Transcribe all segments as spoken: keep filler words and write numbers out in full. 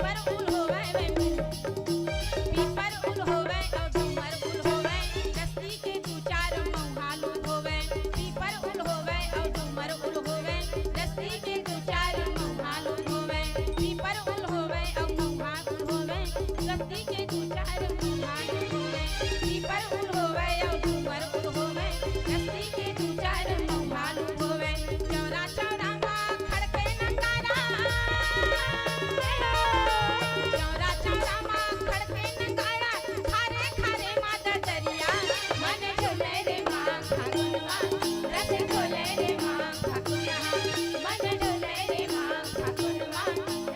पीपर उल होवय, पीपर उल होवय अउ डूमर उल होवय, दस्ती के दू चार मउहा लूल होवय। पीपर उल होवय अउ डूमर उल होवय, दस्ती के दू चार मउहा लूल होवय। पीपर उल होवय अउ मउहा उल होवय, दस्ती के दू चार मउहा लूल होवय। पीपर उल होवय अउ डूमर उल होवय, दस्ती के दू चार मउहा लूल होवय। चौरा चौरा मा खड़के नंगारा, चौरा चौरा मा खड़के नंगारा, खारे खारे मा ददरिया, मन डोले रे माँ फागुन मा, रस घोले रे माँ फागुन हा, मन डोले रे माँ फागुन मा,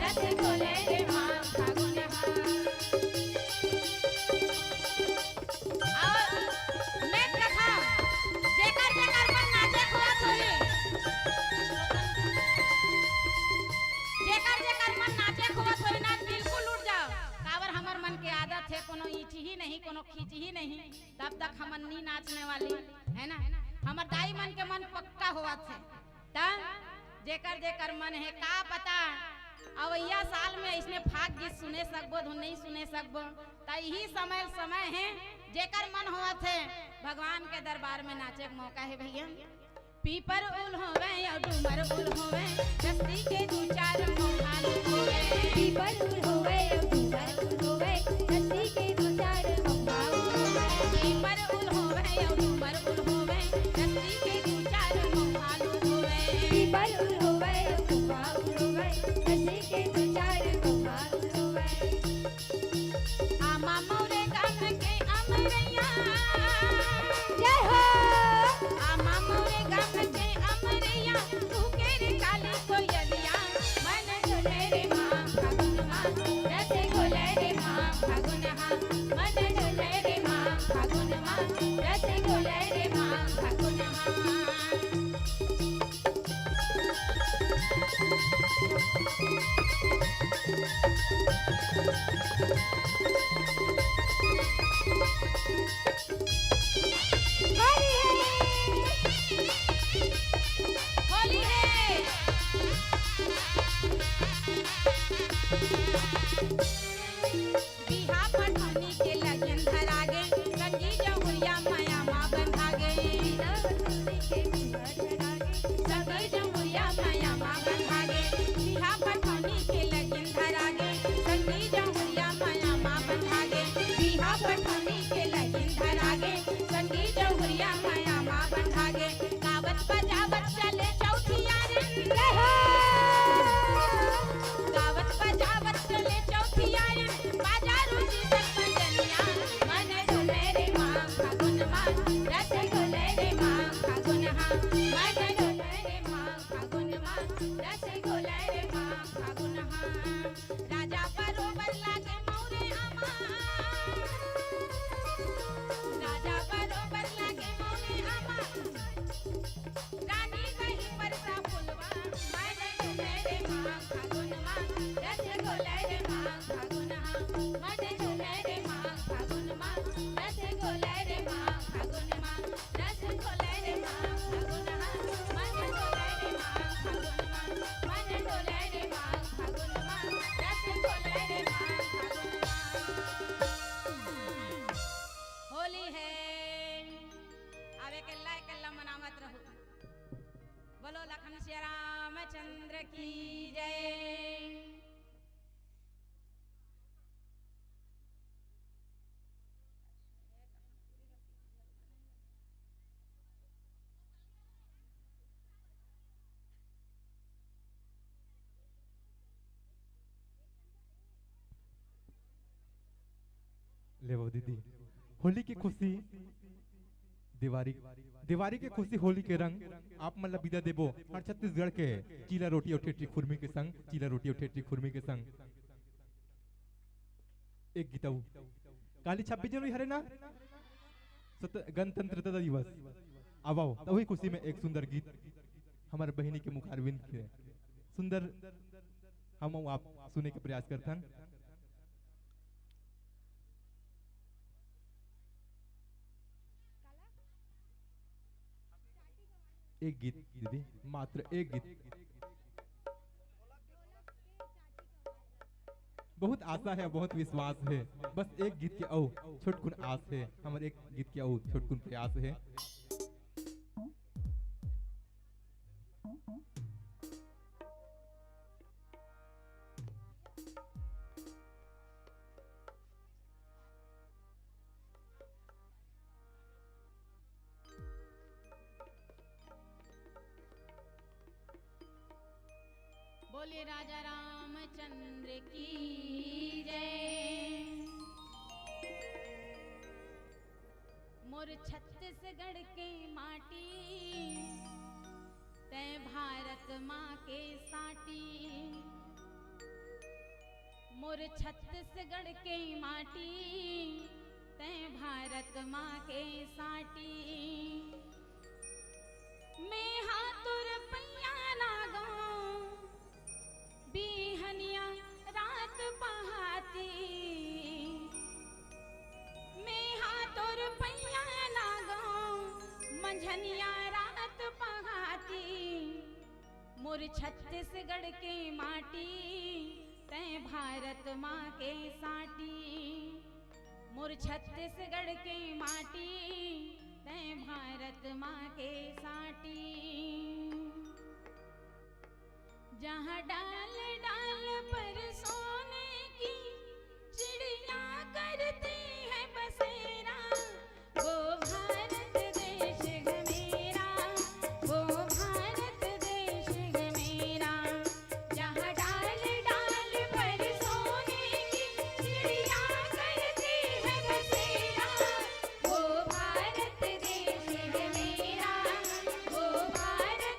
रस घोले रे माँ फागुन हा। अउ मैं कथा, जेकर जेकर मन नाचे खोवत होही, जेकर जेकर मन नाचे खोवत होही ना, बिल्कुल उठ जाव। काबर हमर मन के आदत हे, कोनो ईंचही नहीं, कोनो खींचही नहीं, तब तक हमन नी नाचने वाली, है ना? हमर दाई मन के मन पक्का होवत हे। त जेकर जेकर मन हे, का पता अवइया साल में अइसने फाग गीत सुने सकबो, धुन नहीं सुने सकबो, त इही समय, समय हे, जेकर मन होवत हे, भगवान के दरबार में नाचे के मौका हे भैया। पीपर उल होवे अउ डूमर उल होवे, दस्ती के दू चार मउहा लूल होवे। पीपर उल होवे अउ डूमर उल होवे, दस्ती के दू चार मउहा लूल होवे। पीपर उल होवे अउ डूमर उल होवे, दस्ती के दू चार मउहा लूल होवे। पीपर उल होवे अउ डूमर उल होवे, दस्ती के दू चार मउहा लूल होवे। आमा मोरे गाम के अमरैया। जय हो। आमा मोरे गाम के अमरैया, तू के रे काली कोयलिया। मन डोले रे माँ फागुन मा, रस घोले रे माँ फागुन हा। मन डोले रे माँ फागुन मा, रस घोले रे माँ फागुन हा। होली है। होली है। बिहा पठौनी के लगिन धरागे, संगी जहुरिया मया मा बंधागे। बिहा पठौनी के लगिन धरागे, संगी जहुरिया मया मा बंधागे। बिहा पठौनी के लगिन धरागे, संगी जहुरिया मया मा बंधागे। बिहा पठौनी के लगिन धरागे, संगी जहुरिया मया मा बंधागे। गावत बजावत चले चौथिया रे। जय हो। गावत बजावत चले चौथिया रे, बाजारू जी तक बजनिया। मन डोले रे माँ फागुन मा, रस घोले रे माँ फागुन हा। मन डोले रे माँ फागुन मा, रस घोले रे माँ फागुन हा। राजा बरोबर लागे मौरे आमा, राजा बरोबर लागे मौरे आमा। रानी कहीं परसा फुलवा, मन डोले रे माँ फागुन मा, रस घोले रे माँ फागुन हा। मन डोले रे माँ फागुन मा, रस घोले रे माँ फागुन मा, रस घोले रे माँ फागुन हा। मन डोले रे माँ फागुन मा, मन डोले रे माँ फागुन मा, रस घोले रे माँ फागुन मा। होली है, अब एकेल्ला एकेल्ला मनावत रहू। बोलो लखन सिया रामचंद्र की जय। लेवो दीदी, होली के खुशी, देवारी, देवारी के खुशी, होली के रंग, आप मन ला बिदा देबो हर छत्तीसगढ़ के चीला रोटी अउ ठेठरी खुरमी के संग, चीला रोटी अउ ठेठरी खुरमी के संग। एक गीत अउ, काली छब्बीस जनवरी हरे ना, सत-, गणतंत्रता दिवस, आवव, त ओही खुशी में एक सुंदर गीत हमर बहिनी के मुखारविंद के सुंदर हम अउ आप सुने के प्रयास करथन। एक गीत दीदी, मात्र एक गीत। बहुत आशा हे, बहुत विश्वास हे। बस एक गीत के अउ छोटकुन आस हे, हमर एक गीत के अउ छोटकुन प्रयास हे। बोलिए राजा रामचंद्र की जय। मोर छत्तीसगढ़ के माटी, तैं भारत माँ के साटी। मोर छत्तीसगढ़ के माटी, तैं भारत माँ के साटी। मैं हा तोर पैया लागों, बिहनिया रात पहाती। मैं हा तोर पैया लागों, मंझनिया रात पहाती। मोर छत्तीसगढ़ के माटी, तैं भारत माँ के साटी। मोर छत्तीसगढ़ के माटी, तैं भारत माँ के साटी। जहाँ डाल डाल पर सोने की चिड़िया करती है बसेरा, वो भारत देश है मेरा, वो भारत देश है मेरा। जहाँ डाल डाल पर सोने की चिड़िया करती है बसेरा, वो भारत देश है मेरा, वो भारत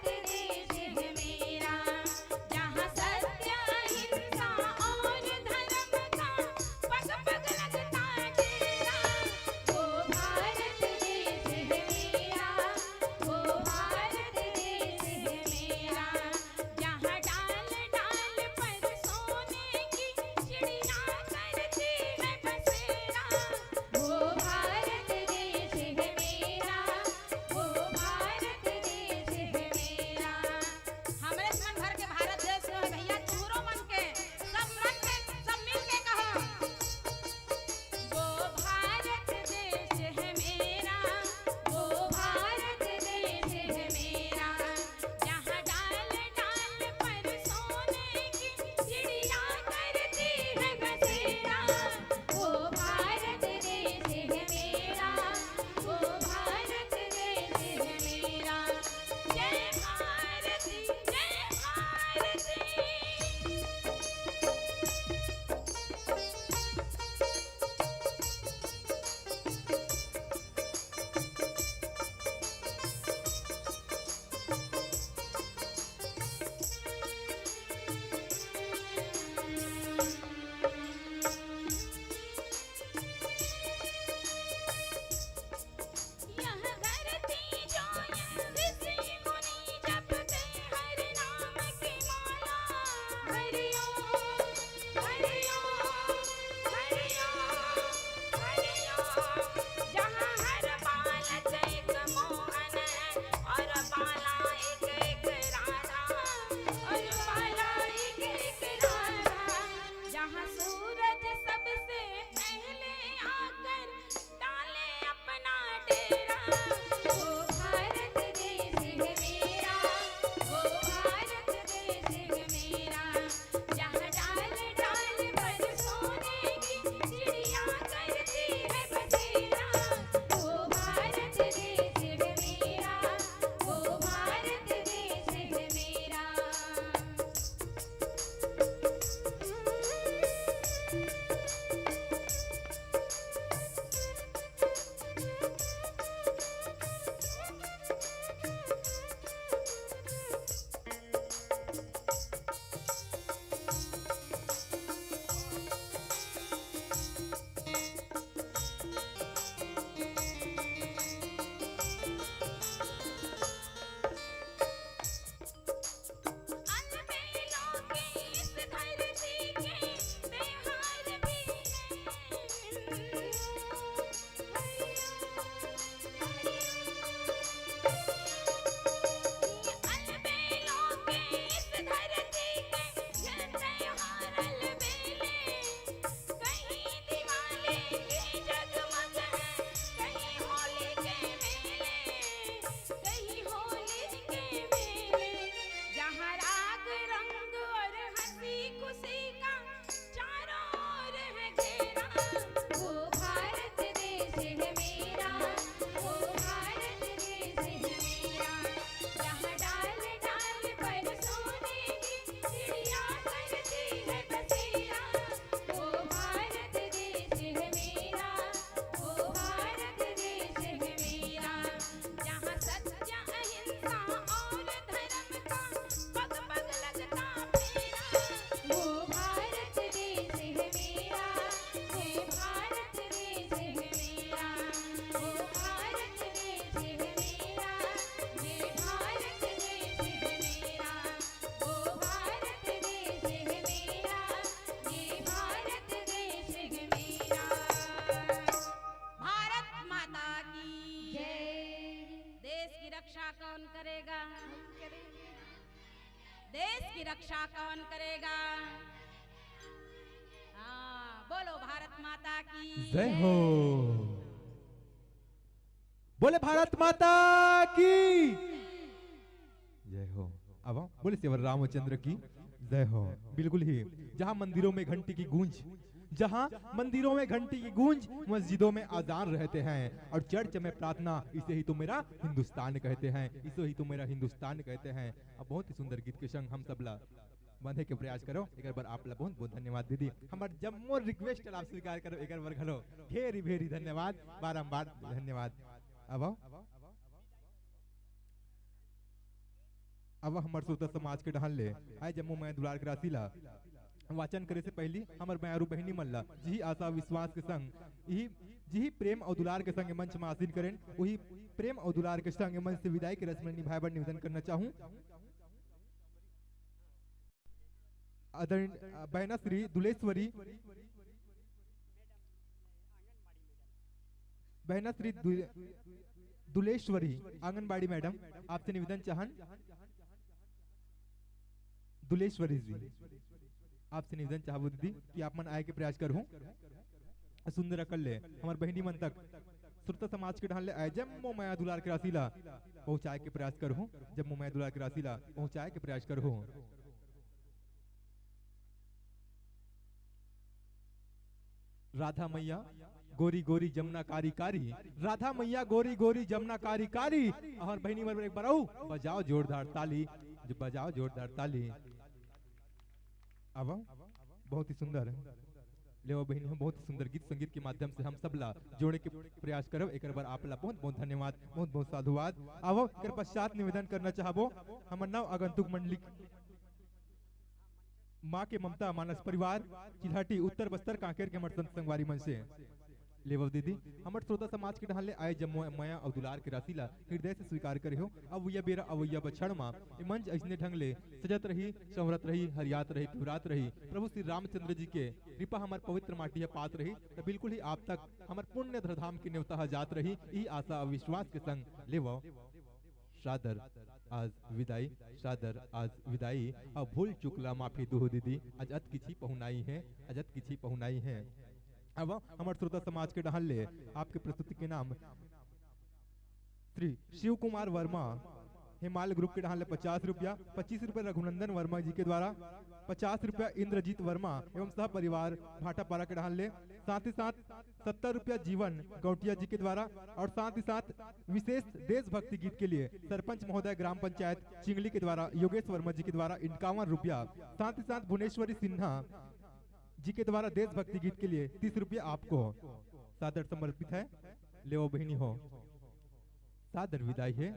की रक्षा कौन करेगा? हाँ, बोलो भारत माता की जय हो। बोले भारत माता की जय हो। अब बोले सेवर रामचंद्र की जय हो। बिल्कुल ही, जहाँ मंदिरों में घंटी की गूंज, जहाँ मंदिरों में घंटी की गूंज, मस्जिदों में अजान रहते हैं और चर्च में प्रार्थना। इसे ही तो मेरा हिंदुस्तान कहते हैं, इसे ही तो मेरा हिंदुस्तान कहते हैं। अब बहुत ही सुंदर गीत के संग हम सबला बंधे के प्रयास करो। एक बार आप ला बहुत बहुत धन्यवाद दीदी, हमार जम्मो रिक्वेस्ट ला आप स्वीकार करो। एक बार घलो भेरी भेरी धन्यवाद, बारंबार धन्यवाद। अब अब हमर श्रोता समाज के डहान ले आए जम्मो मया दुलार के राशि ला वाचन करे से पहली हमर मयारू बहिनी मन ला जिही आशा विश्वास के संग इही जिही प्रेम और दुलार के संग मंच में आसीन करेन, वही प्रेम और दुलार के संग मंच से विदाई के रस्म निभाए बर निवेदन करना चाहूँ। आदरणीय बहना श्री दुलेश्वरी, बहना श्री दु-, दुलेश्वरी आंगनबाड़ी मैडम, आपसे निवेदन चाहन, दुलेश्वरी जी, आपसे निवेदन चाहबो दीदी कि आप मन आए के प्रयास करहु। सुंदर अकल ले हमर बहिनी मन तक श्रोता समाज के डहान ले आए जम्मो मया दुलार के राशि ला पहुंचाए के प्रयास करहु, जम्मो मया दुलार के राशि ला पहुंचाए के प्रयास करहु। राधा मैया गोरी गोरी जमुना कारी कारी, राधा मैया गोरी गोरी जमुना कारी कारी। और बहिनी मन एक बार अउ बजाओ जोरदार ताली, जो बजाओ जोरदार ताली। अब बहुत ही सुंदर लेवा बहिनी हो, बहुत ही सुंदर गीत संगीत के माध्यम से हम सब ला जोड़े के प्रयास करब। एक बार आप ला बहुत बहुत धन्यवाद, बहुत बहुत साधुवाद। अब एक पश्चात निवेदन करना चाहबो हमर नव आगंतुक मंडली माँ के ममता मानस परिवार चिल्हाटी उत्तर बस्तर कांकेर के हमर संत संगवारी मन से लेवव दीदी, हमर श्रोता समाज के डहान ले आए जम्मो मया अउ दुलार के राशि ला हृदय से स्वीकार करे हो। अवइया बेरा अवइया बछड़ मा ए मंच अइसने ढंग ले सजत रही, संवरत रही, हरियात रही, पिवरात रही। प्रभु श्री रामचंद्र जी के कृपा हमर पवित्र माटी ह पात रही, त बिल्कुल ही आप तक हमर पुण्य धरधाम के नेवता ह जात रही। इही आशा अउ विश्वास के संग लेवव सादर आज विदाई, सादर आज विदाई। अब भूल चूक ला माफी दुहू दीदी, आज अतकिछ ही पहुनाई हे, आज अतकिछ ही पहुनाई हे। अब हमर श्रोता समाज के डहान ले आपके प्रस्तुति के नाम श्री शिव कुमार वर्मा हेमाल ग्रुप के डहान ले पचास रुपया, पच्चीस रुपया रघुनंदन वर्मा जी के द्वारा, पचास रुपया इंद्रजीत वर्मा एवं सह परिवार भाटापारा के डहान ले, साथ ही साथ सत्तर रुपया जीवन गौटिया जी के द्वारा और साथ ही साथ विशेष देशभक्ति गीत के लिए सरपंच महोदय ग्राम पंचायत चिंगली के द्वारा योगेश वर्मा जी के द्वारा इक्यावन रुपया, साथ ही साथ भुवनेश्वरी सिन्हा जी के द्वारा देशभक्ति गीत के लिए तीस रुपया आपको सादर समर्पित है। लेवव बहिनी हो, सादर विदाई हे।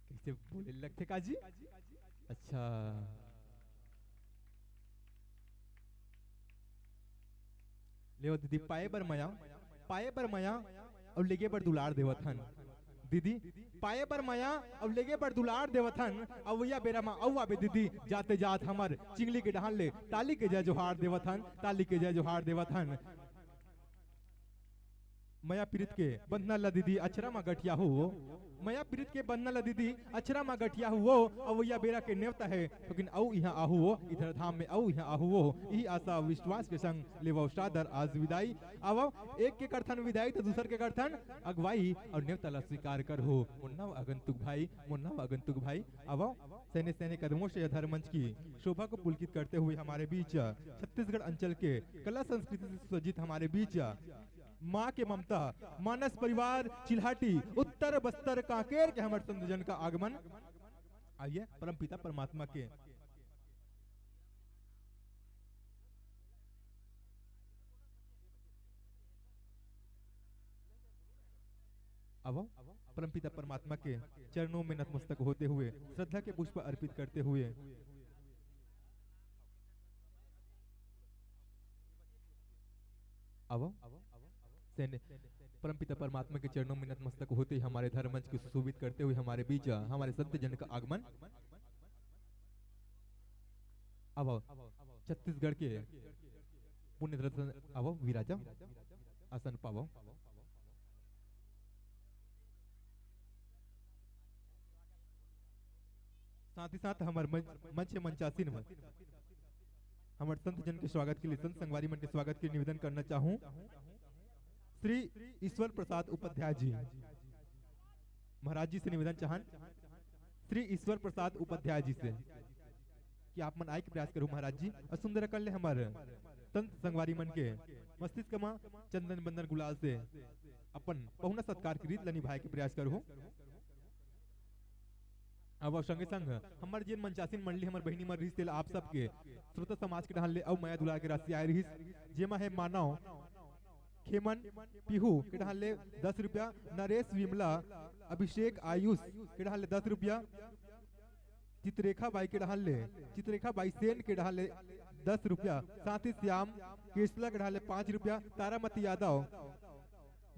कइसे बोले लगथे का जी? अच्छा, लेवव दीदी, पाए बर मया, पाए बर मया अउ लेगे बर दुलार देवत हन। दीदी, पाए बर मया अउ लेगे बर दुलार देवत हन। अवइया बेरा म अउ आबे दीदी, जाते जात हमर चिंगली के डहान ले ताली के जय जोहार देवत हन, ताली के जय जोहार देवत हन। मया पीरित के बंधना ला दीदी अछरा मा गठिया हो, मया पीरित के बंधना ला दीदी अछरा मा गठिया हो। अवइया बेरा के नेवता हे, लेकिन अउ इहाँ आहू हो, इधर धाम में अउ इहाँ आहू हो। इही आशा विश्वास के संग लेवव सादर आज विदाई। आवव, एक के करथन विदाई तो दूसर के करथन अगुवाई और नेवता ला स्वीकार करहू। मोर नव आगंतुक भाई, मोर नव आगंतुक भाई, आवव, सैने सैने कदमों से यह धर्म मंच की शोभा को पुलकित करते हुए हमारे बीच छत्तीसगढ़ अंचल के कला संस्कृति से सुसज्जित हमारे बीच माँ के ममता, मानस परिवार चिल्हाटी, उत्तर बस्तर कांकेर के हमर संतजन का आगमन। आइए, परमपिता परमात्मा के आवव, परमपिता परमात्मा के चरणों में नतमस्तक होते हुए, श्रद्धा के पुष्प अर्पित करते हुए, आवव, सैन्य परमपिता परमात्मा के चरणों में नतमस्तक होते ही हमारे धर्म मंच को सुशोभित करते हुए हमारे बीच हमारे संत जन का आगमन। आवव, छत्तीसगढ़ के पुण्य रत्न आवव, विराजा, आसन पावव। साथ ही साथ हमर मंच, मंच मंचासीन में हमर संत जन के स्वागत के लिए, संत संगवारी मन के स्वागत के लिए निवेदन करना चाहूं, श्री ईश्वर प्रसाद उपाध्याय जी, महाराज जी से निवेदन चाहन, श्री ईश्वर प्रसाद उपाध्याय जी से, कि आप मन आए के प्रयास करू महाराज जी। और सुंदर कर ले हमर संत संगवारी मन के मस्तिष्क मा चंदन बंदन गुलाल से अपन पहुना सत्कार के रीत ला निभाए के प्रयास करू। अब संगे संग हमर जेन मंचासीन मंडली, हमर बहिनी मन रिहिस, तेला आप सबके श्रोता समाज के डहान ले अउ मया दुलार के राशि आए रिहिस, जेमा हे मानव खेमन पीहू के डहान ले दस रुपया, नरेश विमला अभिषेक आयुष के डहान ले दस रुपया, चित्रेखा बाई के डहान ले, चित्रेखा बाई सेन के डहान ले दस रुपया, साथ ही श्याम कृष्णा के डहान ले पाँच रुपया, तारामती यादव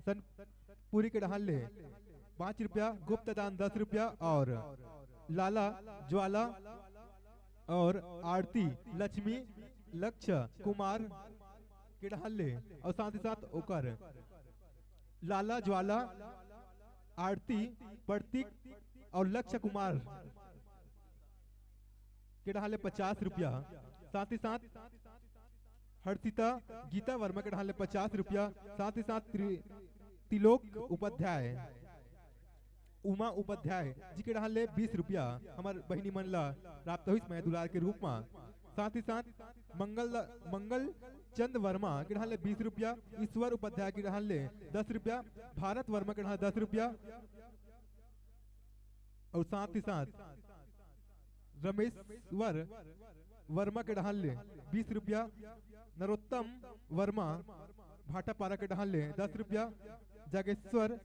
सनपुरी के डहान ले पाँच रुपया, गुप्त दान दस रुपया और लाला ज्वाला और आरती लक्ष्मी लक्ष्य कुमार के डहान ले और साथ ही साथ ओकर लाला ज्वाला आरती प्रतीक और लक्ष्य कुमार के डहान ले पचास रुपया, साथ ही साथ हर्षिता गीता वर्मा के डहान ले पचास रुपया, साथ ही साथ त्रि-, त्रिलोक उपाध्याय, उमा उपाध्याय जी के डहान ले बीस रुपया हमर बहिनी मन ला प्राप्त होइस मया दुलार के रूप मा। साथ ही साथ मंगल, मंगल चंद वर्मा के डहान ले बीस रुपया, ईश्वर उपाध्याय के डहान ले दस रुपया, भारत वर्मा के डहान दस रुपया और साथ ही साथ रमेश्वर वर्मा के डहान ले बीस रुपया, नरोत्तम वर्मा भाटापारा के डहान ले दस रुपया, जागेश्वर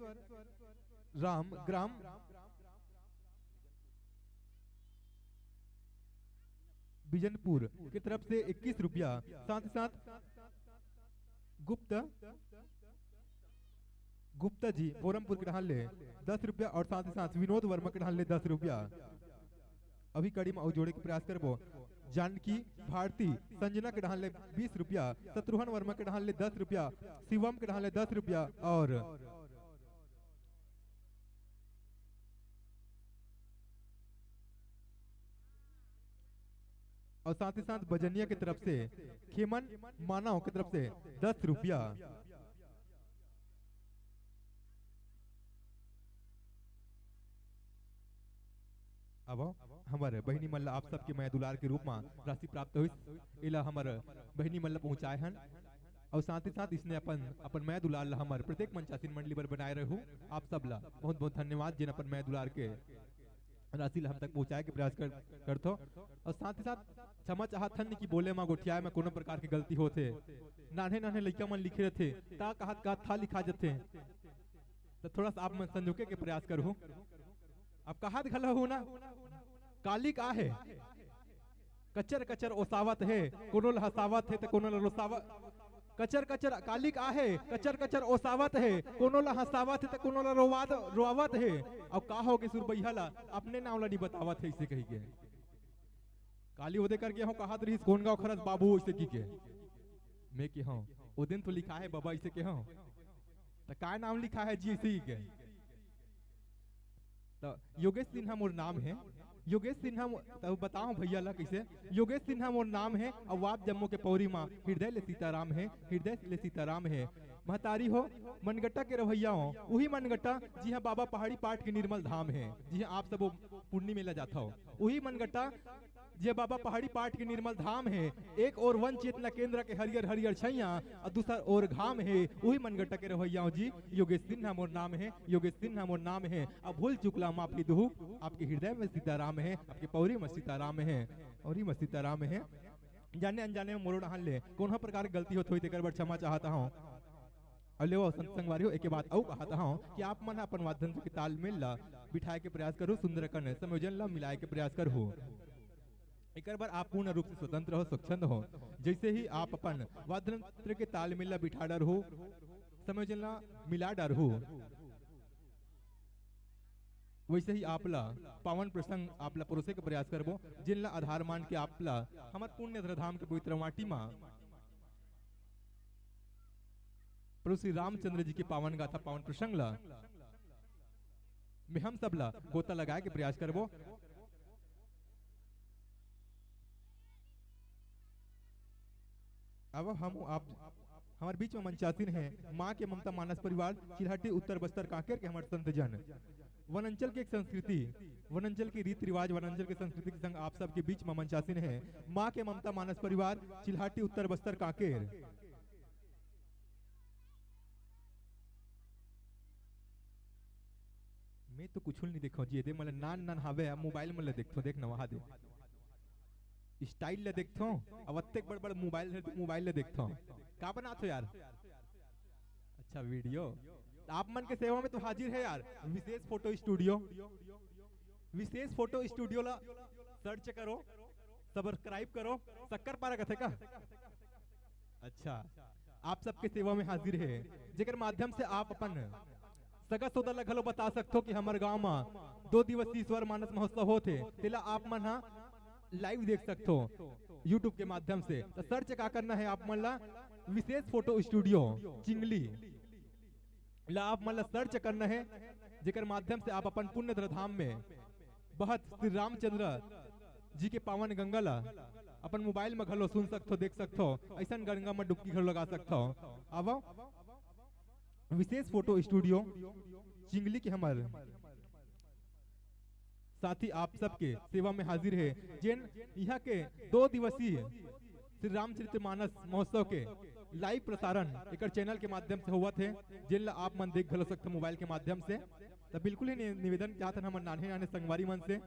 राम ग्राम बिजनपुर के तरफ से इक्कीस रुपया, साथ ही साथ गुप्ता, गुप्ता जी बोरमपुर के डहान ले दस रुपया और साथ ही साथ विनोद वर्मा के डहान ले दस रुपया। अभी कड़ी में अउ जोड़े के प्रयास करबो। जानकी भारती संजना के डहान ले बीस रुपया, शत्रुघ्न वर्मा के डहान ले दस रुपया, शिवम के डहान ले दस रुपया और और साथ ही साथ बजनिया की तरफ से, खेमन मानव की तरफ से दस रुपया। अब हमर बहिनी मन ला आप सबके मया दुलार के रूप में राशि प्राप्त होइस, एला हमर बहिनी मन ला पहुँचाए हन। और साथ ही साथ इसने अपन, अपन मया दुलार ला हमर प्रत्येक मंचासीन मंडली बर बनाए रहू। आप सब ला बहुत बहुत धन्यवाद, जेन अपन मया दुलार के राशि ला हम तक पहुँचाए के प्रयास कर, करथो। और साथ ही साथ क्षमा चाहत हन कि बोले मा गोठियाए मा कोनो प्रकार के गलती होथे। नान्हे नान्हे लइका मन लिखे रहथे, ता कहत कहत था लिखा जथे। तो थोड़ा सा आप मन संजोगे के प्रयास करहू। अब कहत घला हूँ ना, कालिक आहे, कचर कचर ओसावत हे, कोनो ल हंसावत हे त कोनो ल रोसावत। कचर कचर कालिक आहे, कचर कचर ओसावत हे, कोनो ल हंसावत हे त कोनो ल रोवात, रोआवत हे। अउ का हो गे सुरबैया ला, अपने नाव ला नी बतावत हे, इसे कही के। काली ओदे करके हो कहत रहिस, "कोन गाँव खरस बाबू?" इसे की के। मैं के हूँ, "ओ दिन तो लिखा है बाबा," इसे के हूँ। "त काय नाम लिखा है जी?" इसे की के। त योगेश सिन्हा मोर नाम है। योगेश सिन्हा मो-, त बताओ भैया ला कैसे? योगेश सिन्हा मोर नाम है, अउ आप जम्मो के पौरी मा हृदय ले सीताराम है, हृदय ले सीताराम है। महतारी हो मनगट्टा के रवैया हो, उही मनगट्टा जिहाँ बाबा पहाड़ी पाट के निर्मल धाम है, जिहाँ आप सब पुन्नी मेला जाथव, उही मनगट्टा जे बाबा पहाड़ी पाट के निर्मल धाम है। एक ओर वन चेतना केंद्र के हरियर हरियर छैया, अउ दूसर ओर घाम है। उही मनगट्टा के रवैया हो जी, योगेश सिन्हा मोर नाम है, योगेश सिन्हा मोर नाम है। अब भूल चुकला माफी दुहू, आपके हृदय में सीताराम है, आपके पौरी में सीताराम है, पौरी में सीताराम है। जाने अनजाने में मोरो डहान ले कोनो प्रकार के गलती होत होही, तेकर बर क्षमा चाहत हूँ। अउ लेवो संत संगवारी हो, एके बात अउ कहत हूँ कि आप मन ह अपन वाद्य यंत्र के तालमेल ला बिठाए के प्रयास करू, सुंदर कन संयोजन ला मिलाए के प्रयास करू। एकर बर आप पूर्ण रूप से स्वतंत्र हो, स्वच्छंद हो। जैसे ही आप अपन वाद्य यंत्र के तालमेल ला बिठा डरहू, संयोजन ला मिला डरहू, वैसे ही आप ला पावन प्रसंग आप ला परोसे के प्रयास करबो, जिन ला आधार मान के आप ला हमर पुण्य धाम के पवित्र माटी मा प्रभु श्री रामचंद्र जी के पावन गाथा, पावन प्रसंग ला में हम सब ला गोता लगाए के प्रयास करबो। अब हम आप हमारे बीच में मंचासीन है माँ के ममता मानस परिवार, चिल्हाटी, उत्तर बस्तर कांकेर के हमारे संत जन। वनांचल के एक संस्कृति, वनांचल के रीत रिवाज, वनांचल के संस्कृति के संग आप सबके बीच में मंचासीन है माँ के ममता मानस परिवार, चिल्हाटी, उत्तर बस्तर कांकेर। मैं तो कुछ नहीं देखो जी, दे मतलब नान नान हावे, अब मोबाइल में देखो, देख ना वहां दे। स्टाइल ला देखथो, अब अत्तेक बड़ बड़ मोबाइल है तो मोबाइल ला देखथो। का बनात हो यार? अच्छा, वीडियो। आप मन के सेवा में तो हाजिर है यार विशेष फोटो स्टूडियो। विशेष फोटो स्टूडियो ला सर्च करो, सब्सक्राइब करो। शक्कर पारा कथे का? अच्छा, आप सबके सेवा में हाजिर है, जेकर माध्यम से आप अपन सगा सोदर ला घलो बता सकथो कि हमर गांव म दो दिवसीय स्वर मानस महोत्सव होथे, तेला आप मन ह लाइव देख सकथो YouTube के माध्यम से। तो सर्च का करना है आप मन ला, विशेष फोटो स्टूडियो चिंगली ला आप मन ला सर्च करना है, जेकर माध्यम से आप अपन पुण्य धाम में बहत श्री रामचंद्र जी के पावन गंगा ला अपन मोबाइल में घलो सुन सकथो, देख सकथो, ऐसन गंगा में डुबकी घलो लगा सकथो। आवो, विशेष फोटो स्टूडियो चिंगली के हमर साथी आप सबके सेवा में हाजिर है, जेन यहाँ के दो दिवसीय श्री रामचरित मानस महोत्सव के लाइव प्रसारण एकर चैनल के माध्यम से होवत है, जेन ला आप मन देख घलो सकथो मोबाइल के माध्यम से। त बिल्कुल ही नि-, निवेदन चाहत हन हमर नान्हे नान्हे संगवारी मन से,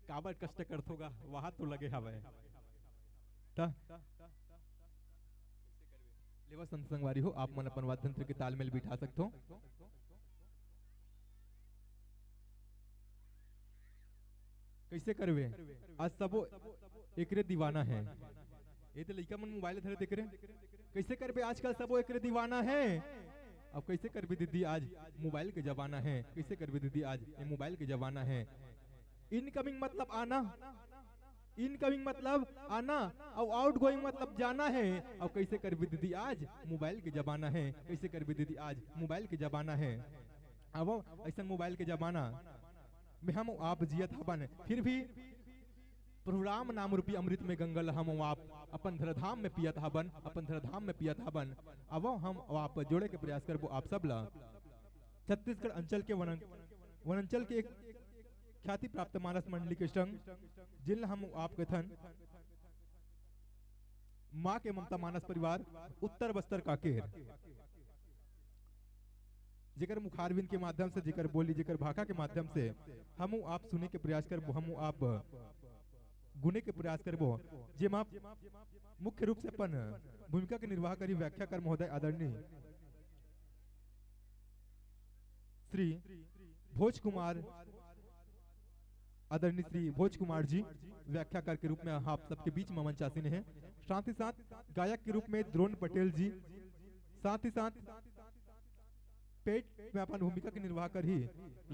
काबर कष्ट करथो गा, वहां तो लगे हवय। त लेवा संत संगवारी हो, आप मन अपन वाद्य यंत्र के तालमेल बिठा सकथो। कैसे करबे? आज सबो एकरे दीवाना है। ये तो लइका मन मोबाइल धरे देख रहे। कैसे करबे? आजकल सबो एकरे दीवाना है। अब कैसे करबे दीदी, आज मोबाइल के जमाना है। कैसे करबे दीदी, आज ये मोबाइल के जमाना है। इनकमिंग मतलब आना, इनकमिंग मतलब आना, अउ आउटगोइंग मतलब जाना है। अब कैसे करबे दीदी, आज मोबाइल के जमाना है। कैसे करबे दीदी, आज मोबाइल के जमाना है। अब ऐसन मोबाइल के जमाना में हम आप जियत हबन, फिर भी प्रभु राम नाम रूपी अमृत में गंगा ल हम आप अपन धरधाम में पियत हबन, अपन धरधाम में पियत हबन। आवो हम आप जोड़े के प्रयास करबो आप सब ला। छत्तीसगढ़ अंचल के वनन-, वनांचल के एक ख्याति प्राप्त मानस मंडली के संग, जिन ला हम आप कथन माँ के ममता मानस परिवार उत्तर बस्तर कांकेर, जेकर मुखारविंद के माध्यम से, जेकर बोली, जेकर भाखा के माध्यम से हमू आप सुने के प्रयास करबो, हमू आप गुने के प्रयास करबो, जेमा मुख्य रूप से अपन भूमिका के निर्वाह करी व्याख्याकार महोदय आदरणीय श्री भोज कुमार, आदरणीय श्री भोज कुमार जी व्याख्याकार के रूप में आप सबके बीच में मंचासीन है। साथ ही साथ गायक के रूप में द्रोण पटेल जी, साथ ही साथ पेट में अपन भूमिका के निर्वाह करही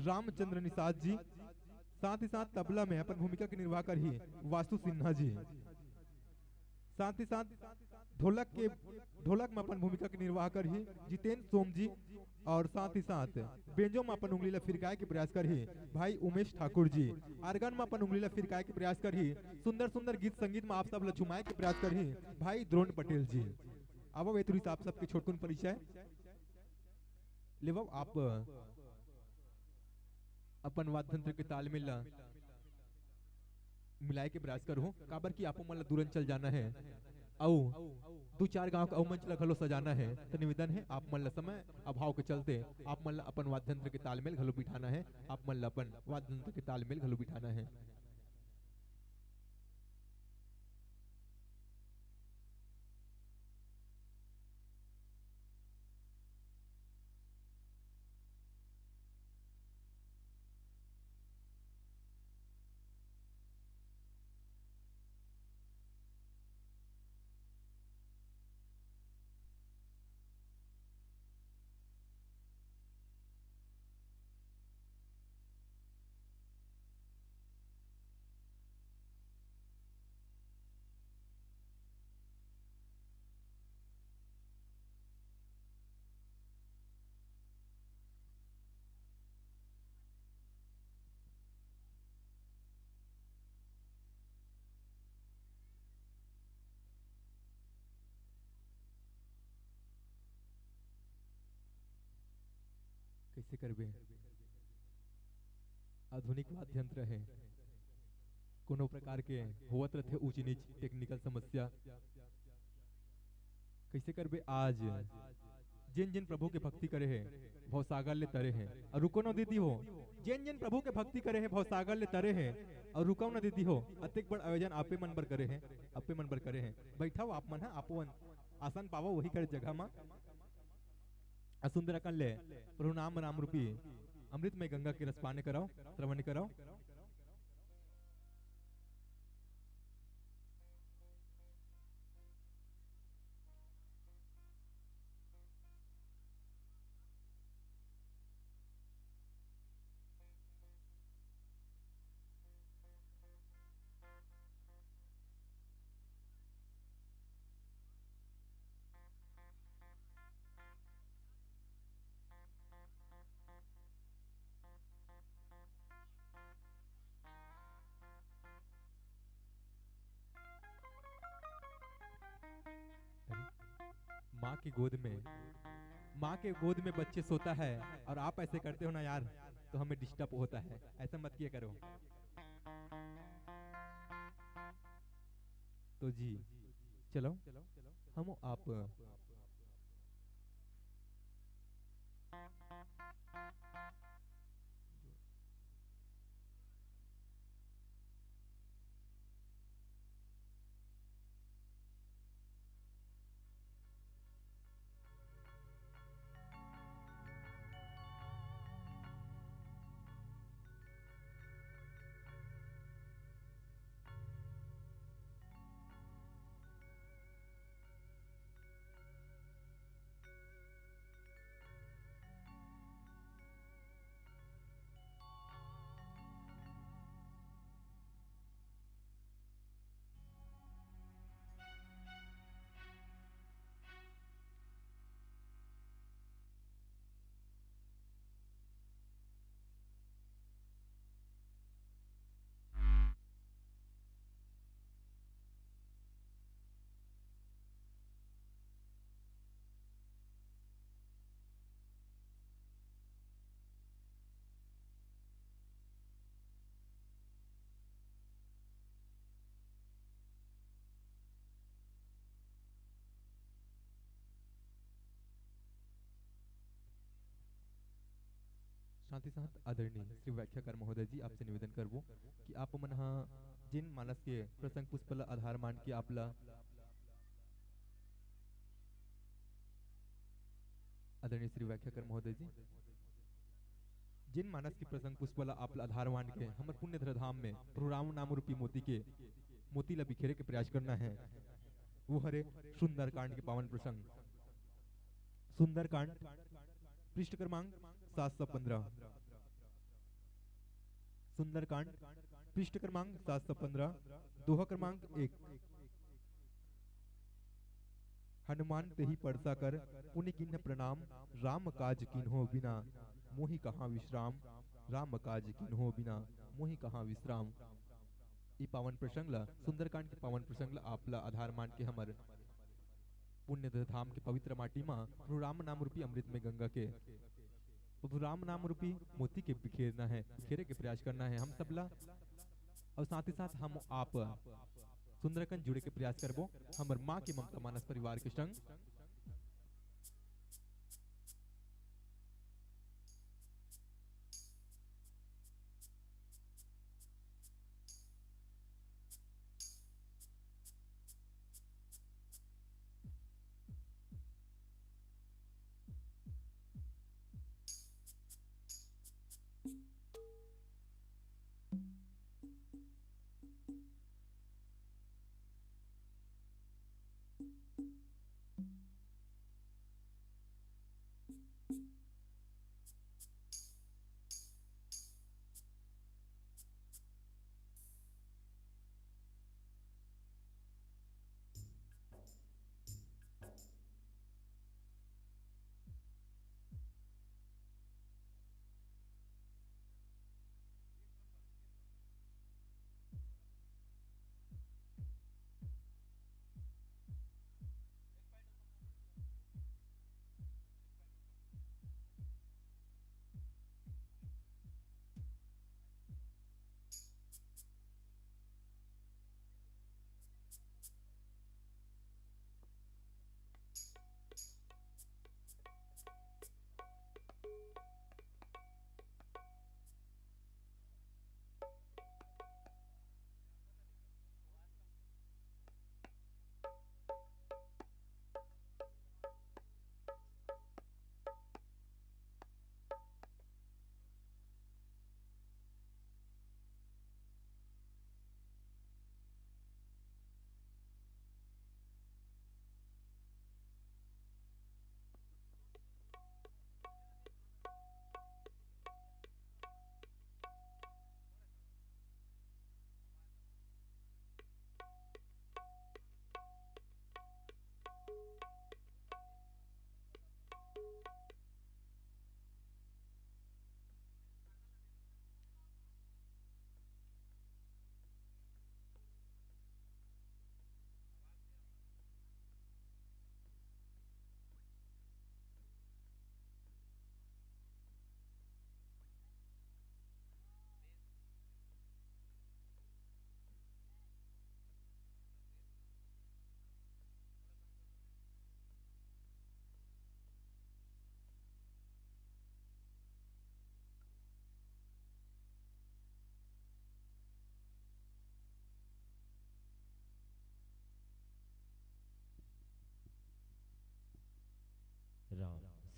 रामचंद्र निषाद जी, साथ ही साथ तबला में अपन भूमिका के निर्वाह करही वासु सिन्हा जी, साथ ही साथ ढोलक के, ढोलक में अपन भूमिका के निर्वाह करही जितेंद्र सोम जी, और साथ ही साथ बेंजो में अपन उंगली ला फिरकाए के प्रयास करही भाई उमेश ठाकुर जी, आर्गन में अपन उंगली ला फिरकाए के प्रयास करही, सुंदर सुंदर गीत संगीत में आप सब ला झुमाए के प्रयास करही भाई द्रोण पटेल जी। अब वेतुरी साहब सबके छोटकुन परिचय लेवो आप अपन वाद्य यंत्र के तालमेल ला मिलाए के प्रयास करहूं, काबर कि आपो मन ला दूरन चल जाना है, अउ दू चार गांव के अउ मंच ला घलो सजाना है। तो निवेदन है, आप मन ला समय अभाव के चलते आप मन ला अपन वाद्य यंत्र के तालमेल घलो बिठाना है, आप मन ला अपन वाद्य यंत्र के तालमेल घलो बिठाना है। कइसे करबे? आधुनिक वाद्य यंत्र हे, कोनो प्रकार के होवत रथे ऊंच नीच, technical समस्या। कइसे करबे आज? जेन जेन प्रभु के भक्ति करे हे, भवसागर ले तरे हे, अउ रुको न दीदी हो। जेन जेन प्रभु के भक्ति करे हे, भवसागर ले तरे हे, अउ रुको न दीदी हो। अतेक बड़ आयोजन आपे मन बर करे हे, आपे मन बर करे हे। बइठव आप मन ह, आपो मन आसन पावव वही कर जगह म। अ सुंदर अकन ले प्रभु नाम रूपी अमृतमय गंगा के रसपान करव, श्रवण करव। माँ की गोद में, माँ के गोद में बच्चे सोता है और आप ऐसे करते हो ना यार, तो हमें डिस्टर्ब होता है, ऐसा मत किया करो। तो जी, चलो, हम आप साथ ही साथ आदरणीय श्री व्याख्याकार महोदय जी, आपसे निवेदन करबो कि आप मन ह जिन मानस के प्रसंग पुष्प ला आधार मान के आप ला, आदरणीय श्री व्याख्याकार महोदय जी, जिन मानस के प्रसंग पुष्प ला आप ला आधार मान के हमर पुण्य धरा धाम में प्रभु राम नाम रूपी मोती के, मोती ला बिखेरे के प्रयास करना है, वो हरे सुंदरकांड के पावन प्रसंग। सुंदरकांड, पृष्ठ क्रमांक सात सौ पन्द्रह। सुंदरकांड, पृष्ठ क्रमांक सात सौ पन्द्रह, दोहा क्रमांक एक। हनुमान तेहि परसा कर, पुनि कीन्ह प्रणाम, राम काज कीन्हो बिना, मोहि कहाँ विश्राम, राम काज कीन्हो बिना, मोहि कहाँ विश्राम। ई पावन प्रसंग ला, सुंदरकांड के पावन प्रसंग ला, आप ला आधार मान के हमर पुण्य धाम के पवित्र माटी मा प्रभु राम नाम रूपी अमृत में गंगा के, प्रभु राम नाम रूपी मोती के बिखेरना है, बिखेरे के प्रयास करना है हम सबला। अउ साथ ही साथ हम आप सुंदरकांड जुड़े के प्रयास करबो हमर माँ के ममता मानस परिवार के संग।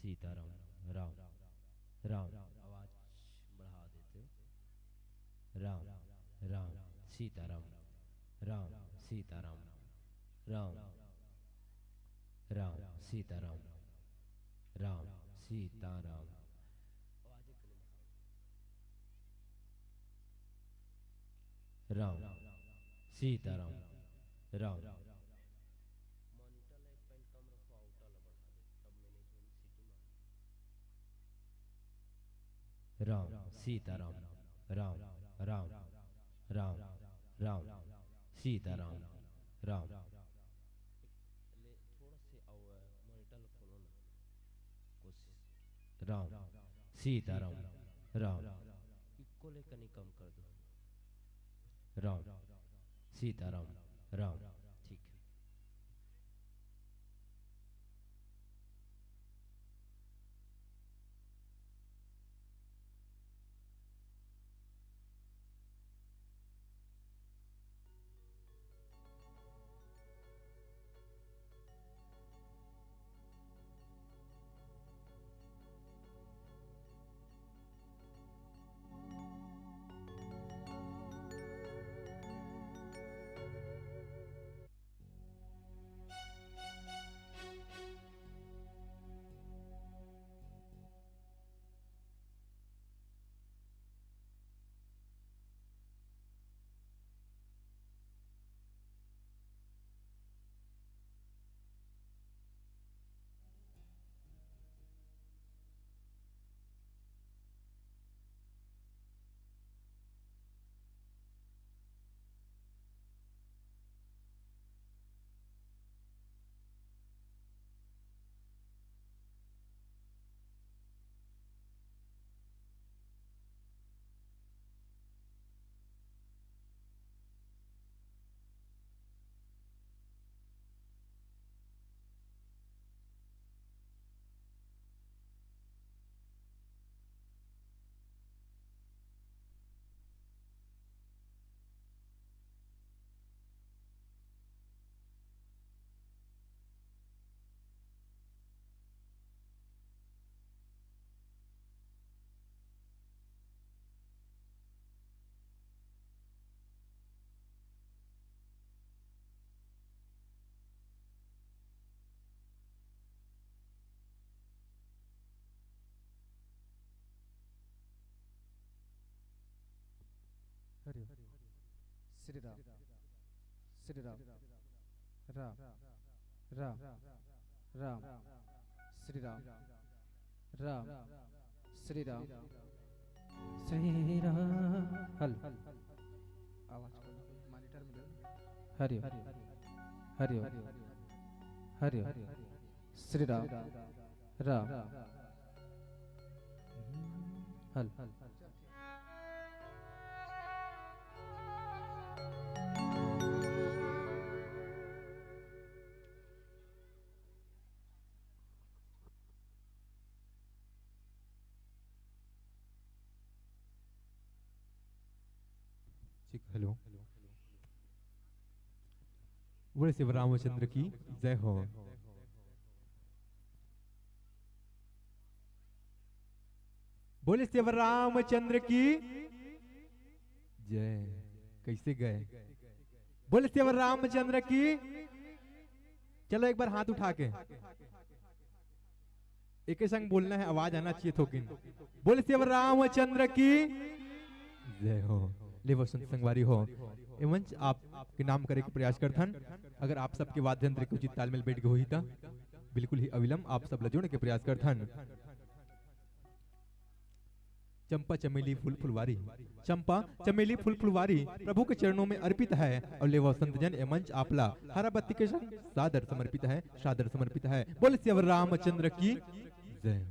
सीताराम, राम, राम। आवाज बढ़ा देते हो। राम, राम, सीताराम, राम, सीताराम, राम, राम, सीताराम, राम, सीताराम। आवाज एक राम, सीताराम, राम। Monitor ला एक point कम रखो, outer ला बढ़ा दे, तब management city में आ जाए। राम, सीताराम, राम, राम, राम, राम, सीताराम, राम। ले, थोड़ा से और monitor ला खोलो ना, कोशिश। राम, सीताराम, राम। Echo ले कनी कम कर दो। राम, सीताराम, राम। ठीक है। हरि ओम। श्री राम, श्री राम, राम, राम, राम, श्री राम, राम, श्री राम, श्री राम। हेलो, आवाज को मॉनिटर में दे। हरि ओम, हरि ओम, हरि ओम। श्री राम, राम, हेलो। ठीक, हेलो। बोले श्री रामचंद्र की जय हो। बोले श्री रामचंद्र की जय। कैसे गए? बोले श्री रामचंद्र की। चलो एक बार हाथ उठा के एके संग बोलना है, आवाज आना चाहिए थोकिन। बोले श्री रामचंद्र की जय हो। ले वो संत संगवारी हो, ए मंच आपके नाम करे के प्रयास करथन। अगर आप सबके वाद्य यंत्र के उचित तालमेल बैठ के होही त बिल्कुल ही अविलंब आप सब ला जोड़े के प्रयास करथन। चंपा चमेली फूल फुलवारी, चंपा चमेली फूल फुलवारी प्रभु के चरणों में अर्पित है। और लेवा संत जन ए मंच आपला हरा बत्ती के संग सादर समर्पित है, सादर समर्पित है। बोले श्री रामचंद्र की जय।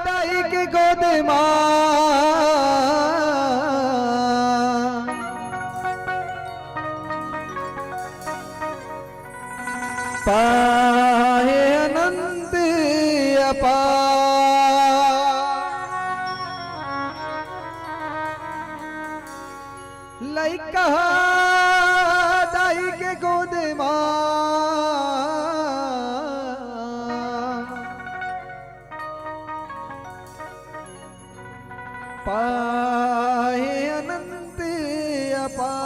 दाई के गोद मा पाए अनंत अपार। लइका दाई के गोद मा पाए अनंत अपार।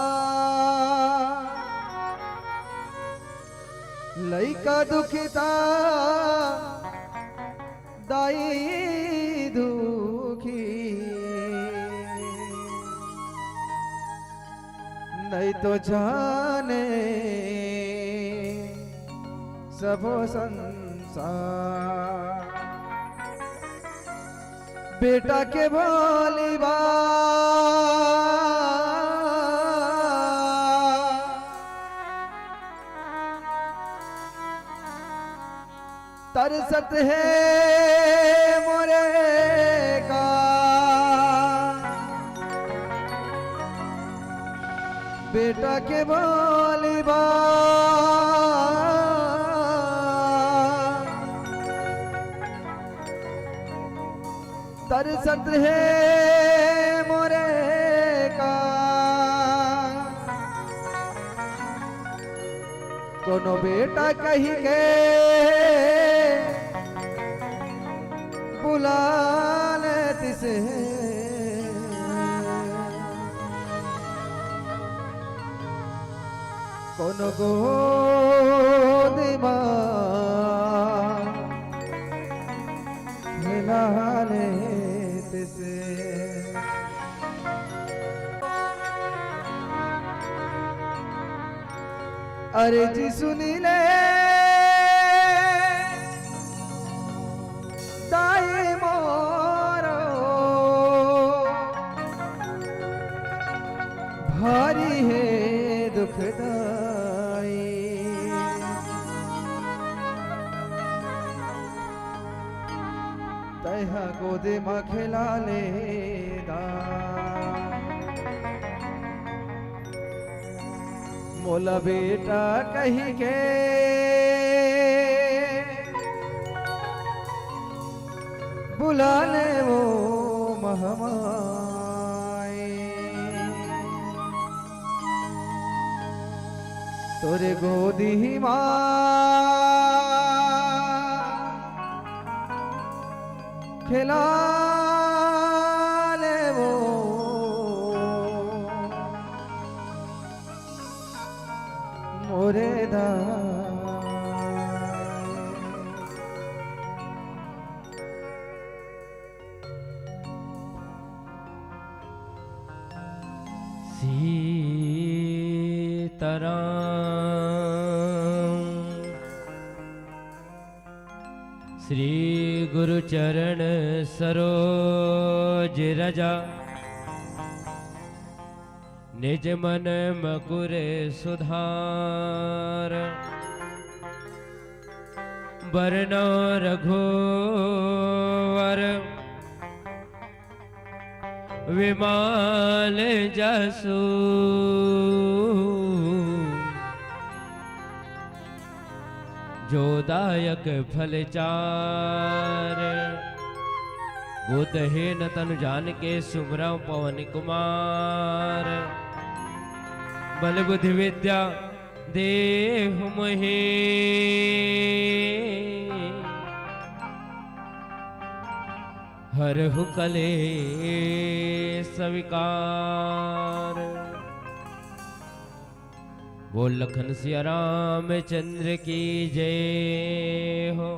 लइका दुखिता दाई दुखी, नहीं तो जाने सबो संसार। बेटा के बोली बात तरसत हे मोरे का। बेटा के बोली बात तरसत हे मोरे का। कोनो बेटा कहि के बुला लेतिस हे। कोनो गोद मा खेला लेतिस हे। अरे जी सुनी ले दाई मोरो, भारी हे दुखदाई। तैहा गोदे म खेला ले दा। मोला बेटा कहि के बुला ले वो महमाई। तोरे गोदी मा खेला ले वो मोरे दा। सीताराम। श्री गुरु चरण सरोज रजा, निज मन मकुर सुधार। बरनौ रघुवर विमाल जसु, जो दायक फल चार। बुद्धहीन तनु जानिके सुमिरौं पवन कुमार। बल बुद्धि विद्या देहु मोहे, हरहु कलेस विकार। बोल लखन सिया रामचंद्र की जय हो।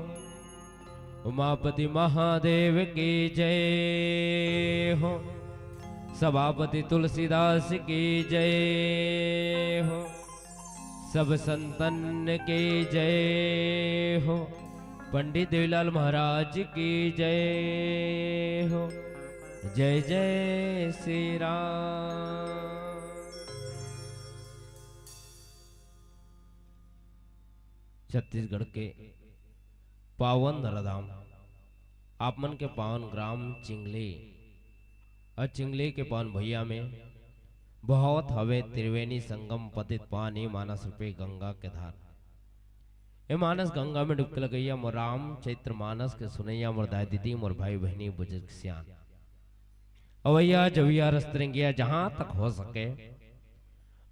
उमापति महादेव की जय हो। सभापति तुलसीदास की जय हो। सब संतन की जय हो। पंडित देवीलाल महाराज की जय हो। जय जय श्री राम। छत्तीसगढ़ के पावन धराधाम आप मन के पावन ग्राम चिंगली अउ चिंगली के पावन भुइयां में बहत हवे त्रिवेणी संगम पतित पानी मानस रूपी गंगा के धार। ए मानस गंगा में डुबकी लगइया मोर राम चैत्र मानस के सुनइया मोर दाई दीदी, मोर भाई बहिनी, बुजुर्ग सियान, अवइया जवइया रस्तरंगिया, जहां तक हो सके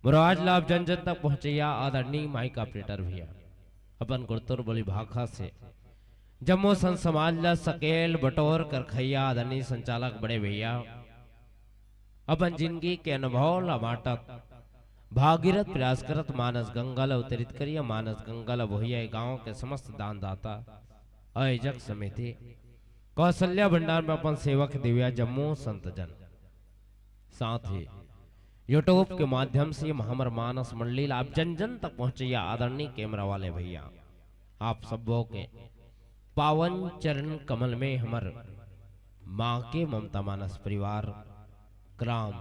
मोर आवाज ला आप जन जन तक पहुंचइया आदरणीय माइक ऑपरेटर भैया, अपन गुरतुर बोली भाखा से जम्मो संत समाज ला सकेल बटोर कर खइया आदरणीय संचालक बड़े भैया, अपन जिंदगी के अनुभव ला बांटत, भागीरथ प्रयास करत मानस गंगा ला अवतरित करिया, मानस गंगा ला बोहिया गांव के समस्त दानदाता, आयोजक समिति, कौशल्या भंडार में अपन सेवा के देविया जम्मो संत जन, साथ ही YouTube के माध्यम से हमर मानस मंडली ला आप जन जन तक पहुंचइया आदरणीय कैमरा वाले भैया, आप सबो के पावन चरण कमल में हमर माँ के ममता मानस परिवार, ग्राम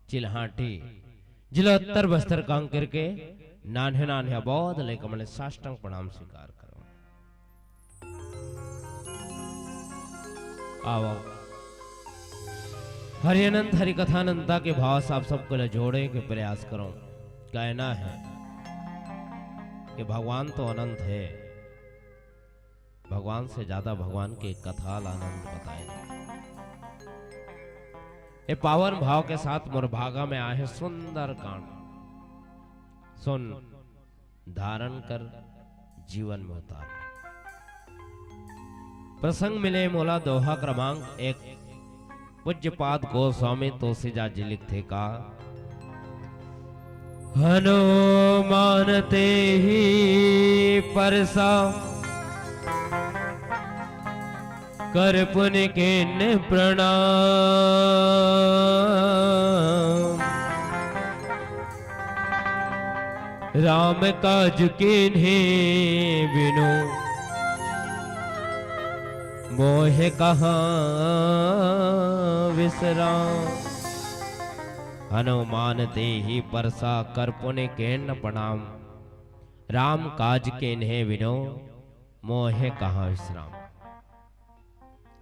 चिल्हाटी, जिला उत्तर बस्तर कांकेर के नान्हे नान्हे अबोध लइका मन ला साष्टांग प्रणाम स्वीकार करो। आओ, आओ। हरि अनंत हरि कथा अनंता के भाव से आप सबको ला जोड़े के प्रयास करो। कहना है कि भगवान तो अनंत है, भगवान से ज्यादा भगवान के कथा ला अनंत बताए। ये पावन भाव के साथ मोर भागा में आए हैं सुंदर कांड। सुन, धारण कर, जीवन में उतार। प्रसंग मिले मोला, दोहा क्रमांक एक। पूज्यपाद गोस्वामी तुलसीदास जी लिखथे का, हनुमान तेहि परसा कर पुनि कीन्ह प्रणाम। राम काज कीन्हे बिनु मोहे कहाँ विश्राम। हनुमान तेहि परसा कर पुनि कीन्ह प्रणाम। राम काज कीन्हे बिनु मोहे कहाँ विश्राम।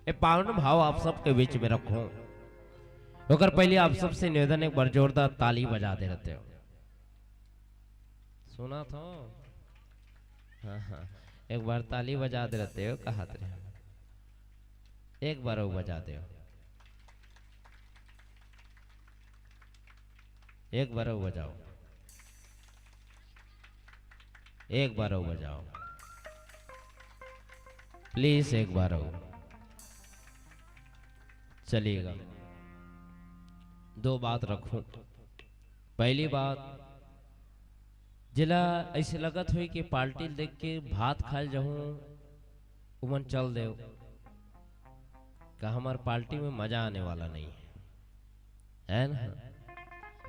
ये पावन भाव आप सबके बीच में रखूं, ओकर पहले आप सबसे निवेदन, एक बार जोरदार ताली बजा दे रहते हो। सुना था? हाँ, हाँ। एक बार ताली बजा दे रहते हो, कहा थे? एक बार वो बजा दे। एक बार और बजाओ, एक बार और बजाओ, प्लीज एक बार और। चलिएगा, दो बात रखूं। पहली बात, जिला ऐसे लगत होई कि पार्टी देख के भात खाए जाऊं, उमन चल देव, का हमार पार्टी में मजा आने वाला नहीं है, है ना?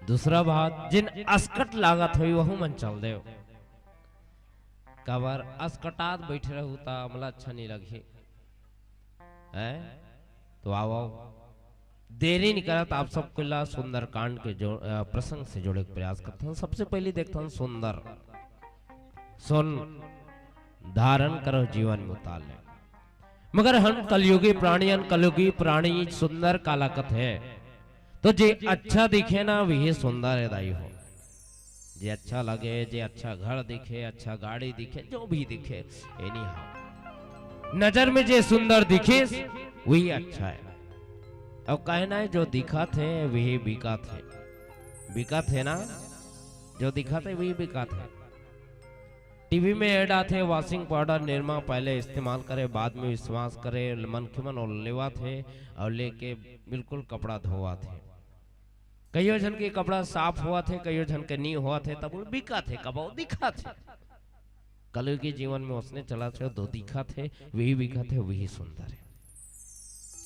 दूसरा बात, जिन असकट लागत होई, वहू मन चल देव। काबर असकटात बैठे रहू, त हमला अच्छा नहीं लगही, हैं? तो आओ, आओ। देरी नहीं करत, आप सबको ला सुंदरकांड के जो, अ, प्रसंग से जोड़े के प्रयास करथन। सबसे पहले देखथन सुंदर, सुन, धारण करो जीवन में उतार ले। मगर हम कलयुगी प्राणी, हम कलयुगी प्राणी सुंदर काला कथे। तो जे अच्छा दिखे ना, वही सुंदर है दाई हो। जे अच्छा लगे, जे अच्छा घर दिखे, अच्छा गाड़ी दिखे, जो भी दिखे, एनी हाउ, नजर में जे सुंदर दिखे, वही अच्छा है। अब कहना है, जो दिखत है, वही बिकत है। बिकत है ना, जो दिखत है, वही बिकत है। टीवी में ऐड आथे, वॉशिंग पाउडर निरमा पहले इस्तेमाल करे, बाद में विश्वास करे, मनखे मन ओला लेवत हे और लेके बिल्कुल कपड़ा धोवत हे। कइयो झन के कपड़ा साफ होवत हे, कइयो झन के नी होवत हे, तब वो बिकत हे, कबो दिखत हे। कलयुगी जीवन में ओसने चलत हे, जो दिखत हे, वही बिकत हे, वही सुंदर हे।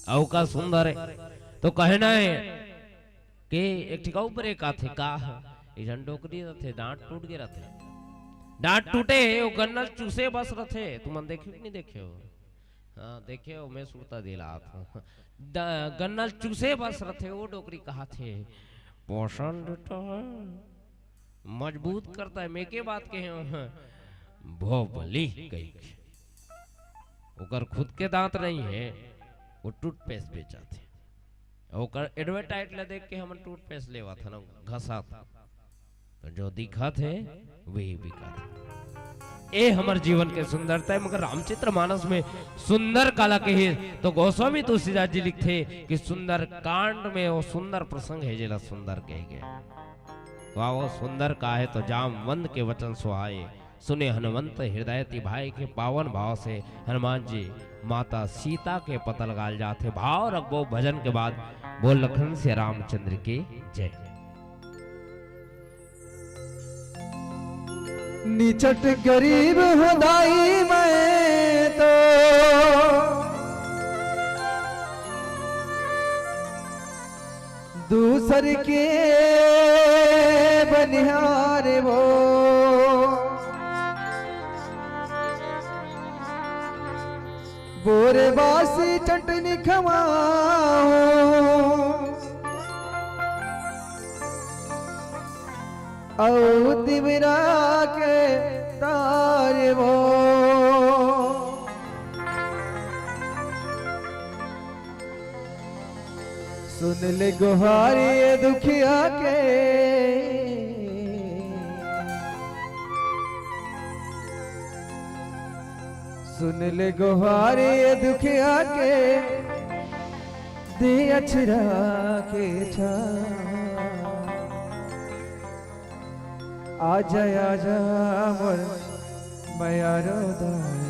अउ का सुंदर हे, तो कहना हे, के एक ठिका ऊपर एक आथे, का ह? एक झन डोकरी रथे, डांट टूट गे रथे। डांट टूटे हे, वो गन्ना ल चूसे बस रथे। तुमन देखे हो कि नहीं देखे हो? हाँ, देखे हो, मैं सुरता दिलात हूँ। ड-, गन्ना ल चूसे बस रथे, वो डोकरी कहाथे, पोषण देता है, मजबूत करता है। मैं के बात कहे हूँ? भोबली कही के। ओकर खुद के दांत नहीं है, वो टूथपेस्ट बेचत हे। ओकर एडवर्टाइज ला देख के हमन टूथपेस्ट लेवत हन, घसत हन। तो जो दिखत हे, वही बिकत हे। ए हमर जीवन के सुंदरता हे, मगर रामचरित मानस में सुंदर काला कहे, तो गोस्वामी तुलसीदास जी लिखथे कि सुंदर कांड में वो सुंदर प्रसंग हे, जेला सुंदर कहे गे। वाह, वो सुंदर का हे तो जामवंत के वचन सुहाए, सुने हनुमंत हृदय तिभाए के पावन भाव से हनुमान जी माता सीता के पता लगाल जाथे। भाव रखबो भजन के बाद, बोल लखन से रामचंद्र की जय। निचट गरीब हो दाई मैं तो दूसर के बनिहार वो। बोरे बासी चटनी खवाओ, अउ तिवरा के तार वो। सुन ले गोहारी ये दुखिया के, सुन ले गोहारी ये दुखिया के, दे अछरा के छाँव। आजा, आजा मोर मयारो दाई,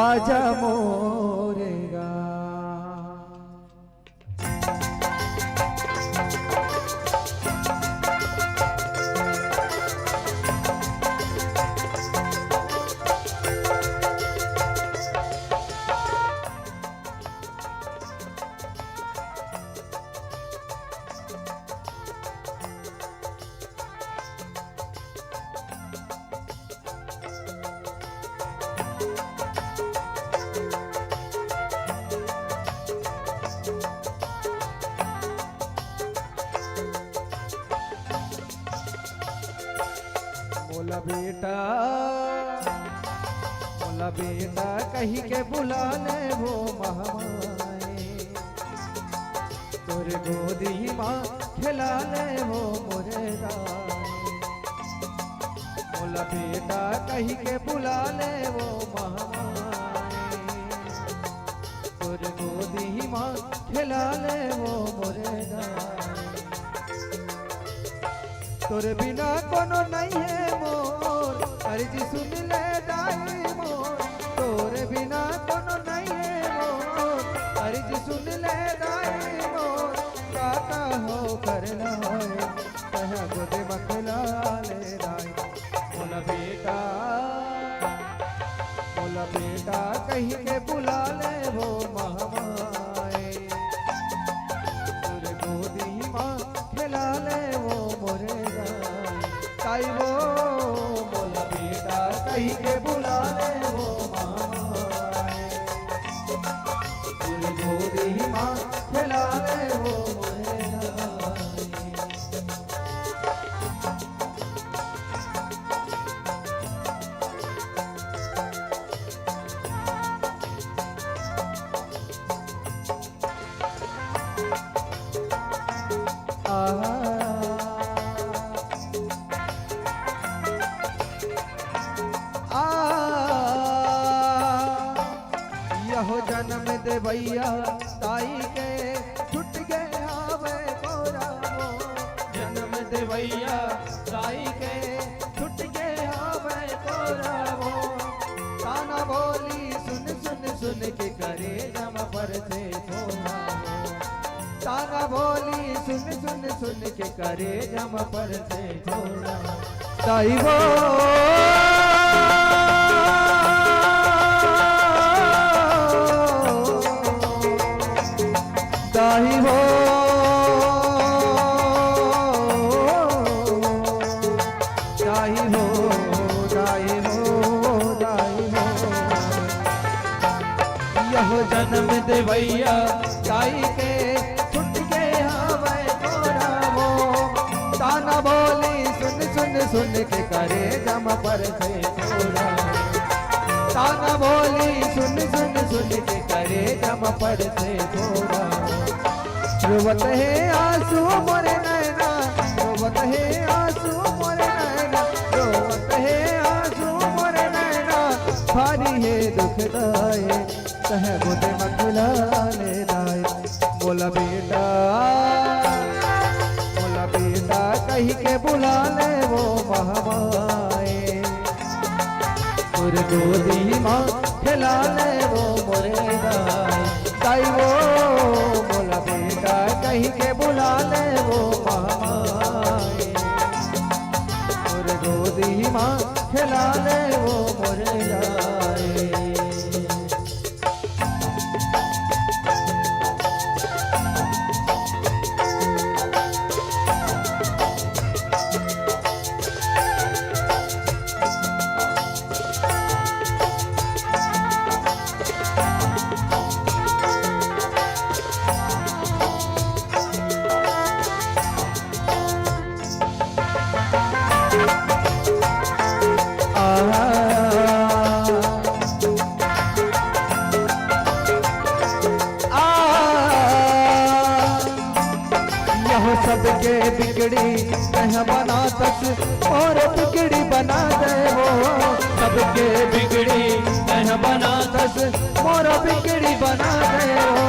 आजा मोरे गाँव। मोला बेटा, मोला बेटा कही के बुला ले वो महमाए, तोरे गोदी मा खेला ले वो मोरे दाई। मोला बेटा कही के बुला ले वो महमाए, तोरे गोदी मा खेला ले वो मोरे दाई। तोरे बिना कोनो नइ हे मोर, अर्जी सुन ले दाई मोर। तोरे बिना कोनो नइ हे मोर, अर्जी सुन ले दाई मोर। काका हो करना होय, तहाँ गोदे मखला ले दाई। मोला बेटा, मोला बेटा कही के बुला ले वो महमाए। तोरे गोदी मा खेला ले वो मोरे दाई। ताई वो मोला बेटा कही के बुला ले वो महमाए। तोरे गोदी मा खेला ले वो मोरे दाई। यहो जन्म देवैया ताई के छुट गे हावय कोरा वो। जन्म देवैया ताई के छुट गे हावय कोरा वो। ताना बोली सुन सुन सुन के करेजा म परथे थोरा वो। ताना बोली सुन सुन सुन के करेजा म परथे थोरा। दाई वो, दाई वो, दाई वो, दाई वो, दाई वो। यहो जन्म देवैया दाई के छुट गे हावय कोरा वो। ताना बोली सुन सुन सुन के करेजा म परथे थोरा। ताना बोली सुन सुन परथे थोरा। रोवत हे आंसू मोरे नैना, रोवत हे आंसू मोरे नैना, रोवत हे आंसू मोरे नैना, भारी हे दुख दाए, तह गोदी म खेला ले दाए। मोला बेटा, मोला बेटा कहि के बुला ले वो महमाए। तोर गोदी म खेला ले वो मोरे दाई, दाई वो मोला बेटा कहि के बुला ले वो महमाए। तोर गोदी म खेला ले वो मोरे दाई। आ, आ, यहो सबके बिगड़ी तह बनातस, मोर बिगड़ी बना दे वो। सबके बिगड़ी तह बनातस, मोर बिगड़ी बना दे वो।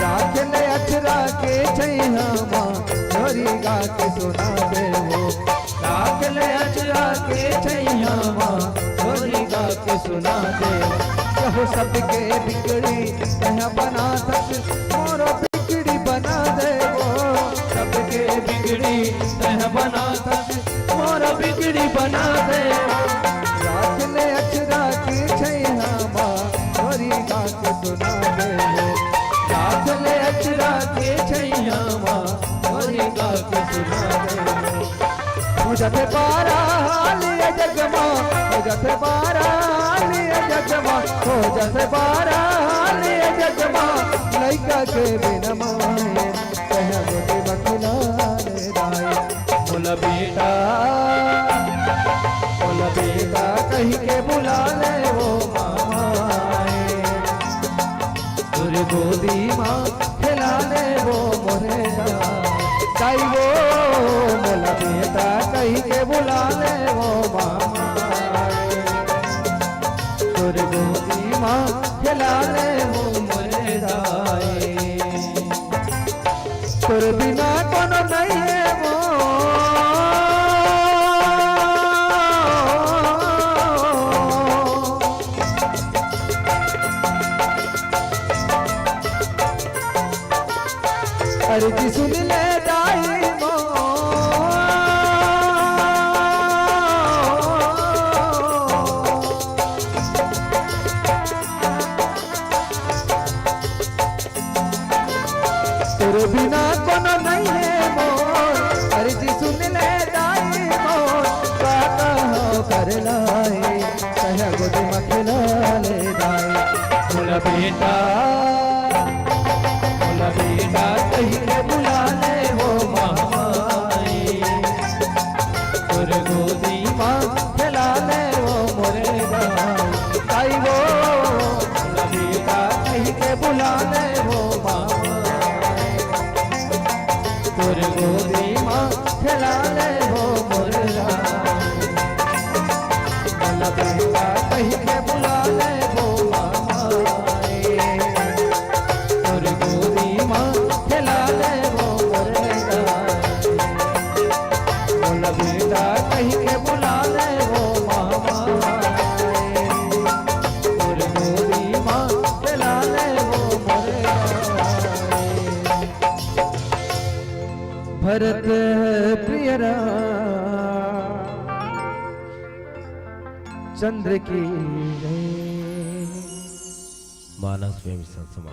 राख ले अचरा के छैया मा, झोरी गा के सुना दे वो। राख ले अचरा के छैया मा, झोरी गा के सुना दे वो। यहो सबके बिगड़ी तह बनातस, मोर बिगड़ी बना दे वो। सबके बिगड़ी तह बनातस, मोर बिगड़ी बना दे वो। राख ले अचरा के छैया मा, झोरी गा के सुना दे वो। राख ले अचरा के छैया मा, झोरी गा के सुना दे वो। हो जाथे बारा हाल ये जग मा, हो जाथे बारा हाल ये जग मा, हो जाथे बारा हाल ये जग मा, लइका के बिन माए, कह गोदी म खेला ले दाई। मोला बेटा, मोला बेटा कहि के बुला ले वो महमाए। तोर गोदी मा खेला ले वो मोरे दाई, दाई वो मोला बेटा कहि के बुला ले वो महमाए। तोर गोदी मा खेला ले वो मोरे दाई। तोर बिना कोनो नइ हे वो। अरे जी सुन ले दाई मोर। तोर बिना कोनो नइ हे मोर, अरे जी सुन ले दाई मोर, का कहो कर लाई, कह गोदी म खेला ले दाई। मोला बेटा, मोला बेटा कहि के बुला ले वो महमाए। तोर गोदी मा खेला ले वो मोरे दाई, दाई वो, मोला बेटा कहि के बुला ले वो महमाए। तोर गोदी मा खेला ले वो मोरे दाई, मोला बेटा कहि के बुला ले वो महमाए। तोर गोदी मा खेला ले वो मोरे दाई, मोला बेटा कहि के बुला ले वो महमाए। तोर गोदी मा खेला ले वो मोरे दाई। भरत प्रिय राम चंद्र की जय। मानस में भी सत्संग।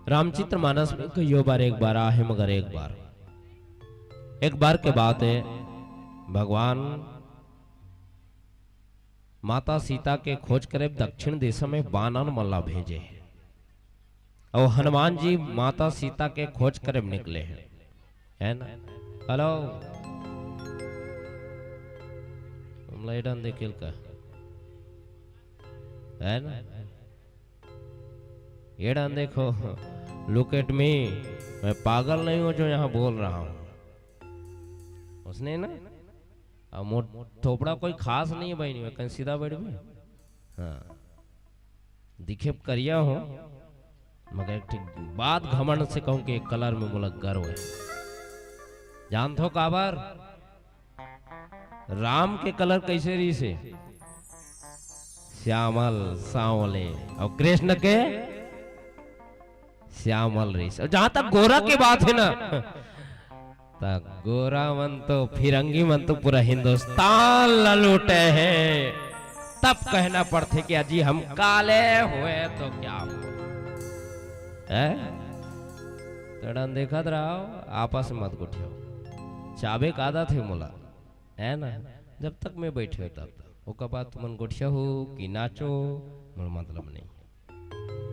रामचरित मानस में कहियो बार एक बार आहे, मगर एक बार, एक बार के बात हे, भगवान माता सीता के खोज करे दक्षिण दिशा में बानन मन ला भेजे हे। अउ हनुमान जी माता सीता के खोज करे निकले हे, है ना? हेलो, हम लाइटन देखिल का, है ना? ये डान देखो, look at me, मैं पागल नहीं हूँ जो यहाँ बोल रहा हूँ। उसने ना, अब मोर थोपड़ा कोई खास नहीं है बहनी, मैं कहीं सीधा बैठ भी। हाँ, दिखे करिया हो, मगर एक ठे बात घमंड से कहूँ कि एक colour में मोला गर्व है। जानथो काबर? राम के colour कैसे रहिसे? श्यामल, सांवले। और कृष्ण के श्यामल रहिसे। और जहां तक गोरा के बात है ना, त गोरा मन तो, फिरंगी मन तो पूरा हिंदुस्तान ला लूटे हैं। तब कहना पड़थे कि अजी हम काले हुए तो क्या हुआ? हैं? तड़न देखत रहो, आपस में मत गोठियाओ। चाबे का आदत है मोला, है ना? जब तक मैं बैठे हो तब तक। ओकर बाद तुमन गोठिया हो कि नाचो, मोर मतलब नहीं।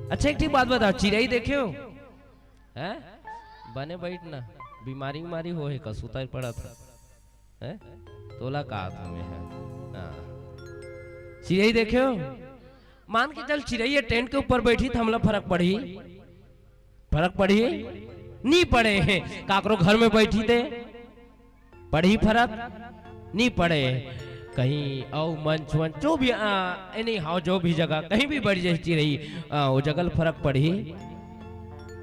अच्छा, एक ठिक बात बताओ, चिरई देखे हो? हैं? बने बैठ ना, बीमारी उमारी हो है का, सुता पड़ा था। हैं? तोला का हाथ में है? हाँ। चिरई देखे हो? मान के चल, चिरई ये टेंट के ऊपर बैठी त हमला फरक पड़ही? फरक पड़ही? नी पड़े। काकरो घर में बैठी ते पड़ही फरक? नी पड़े। कहीं अउ मंच वंच जो भी, आ, anyhow, जो भी जगह कहीं भी बैठ जाए चिरई, आ, वो जगह ल फरक पड़ही?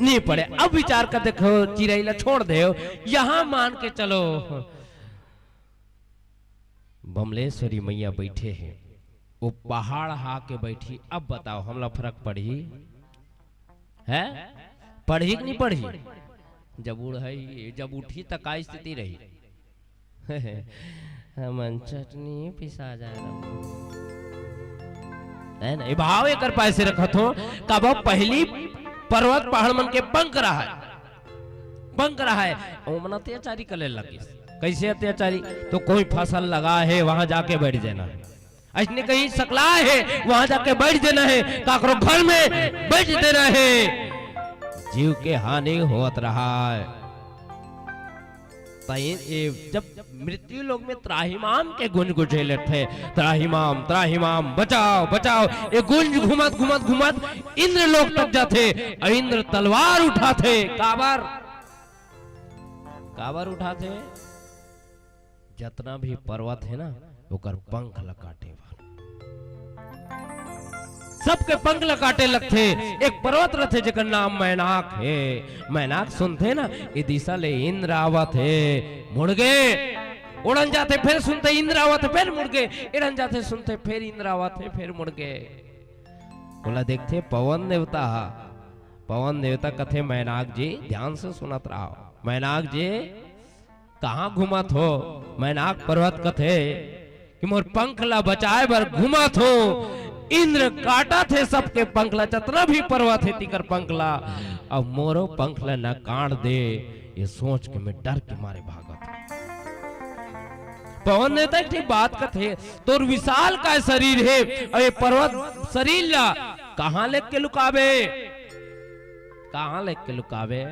नी पड़े। अब विचार कर देखो, चिरई ला छोड़ दे, यहाँ मान के चलो बमलेश्वरी मैया बैठे हैं, वो पहाड़ हा के बैठी। अब बताओ, हमला फरक पड़ही? है? पड़ही कि नहीं पड़ही? जब उड़ही, जब उठी त का स्थिति रही? हमन चटनी पिसा जाए रहो। है ना? ये भाव एकर पासे रखत हो, कब पहली पर्वत पहाड़ मन के पंख रहा है, पंख रहा है, ओमन अत्याचारी करे लगिस। कैसे अत्याचारी? तो कोई फसल लगा है, वहां जाके बैठ जाना है। अइसने कहीं सकला है, वहां जाके बैठ देना है, काकरो घर में बैठ देना है। जीव के हानि होत रहा है। त ये, ये जब मृत्यु लोक में त्राहिमाम के गुंज गुंजे लेथे, त्राहिमाम, त्राहिमाम, बचाओ, बचाओ, ये गुंज घुमत, घुमत, घुमत इंद्र लोक तक जाथे, अउ इंद्र तलवार उठाथे। काबर? काबर उठाथे? जतना भी पर्वत है ना, ओकर पंख ला काटे बर। सबके पंख ला काटे लगथे। एक पर्वत रथे, जेकर नाम मैनाक है। मैनाक सुनथे ना, ए दिशा ले इंद्र आवत है, मुड़ गे। ओड़न जाथे, फेर सुनथे इंद्र आवत है, फेर मुड़ गे। एड़न जाथे, सुनथे फेर इंद्र आवत है, फेर मुड़ गे। ओला देखथे पवन देवता हा। पवन देवता कथे, "मैनाक जी, ध्यान से सुनत रहो। मैनाक जी, कहाँ घूमत हो?" मैनाक पर्वत कथे कि मोर पंख ला बचाए बर घूमत हो। इंद्र काटत हे सबके पंख ला, जतना भी पर्वत हे तिकर पंख ला, अब मोरो पंख ला न काट दे। ये सोच के मैं डर के मारे भागत हूँ। पवन देवता एक ठे बात कथे, "तोर विशाल काय शरीर हे, अउ ये पर्वत शरीर ला कहाँ लेके लुकाबे? कहाँ लेके लुकाबे?"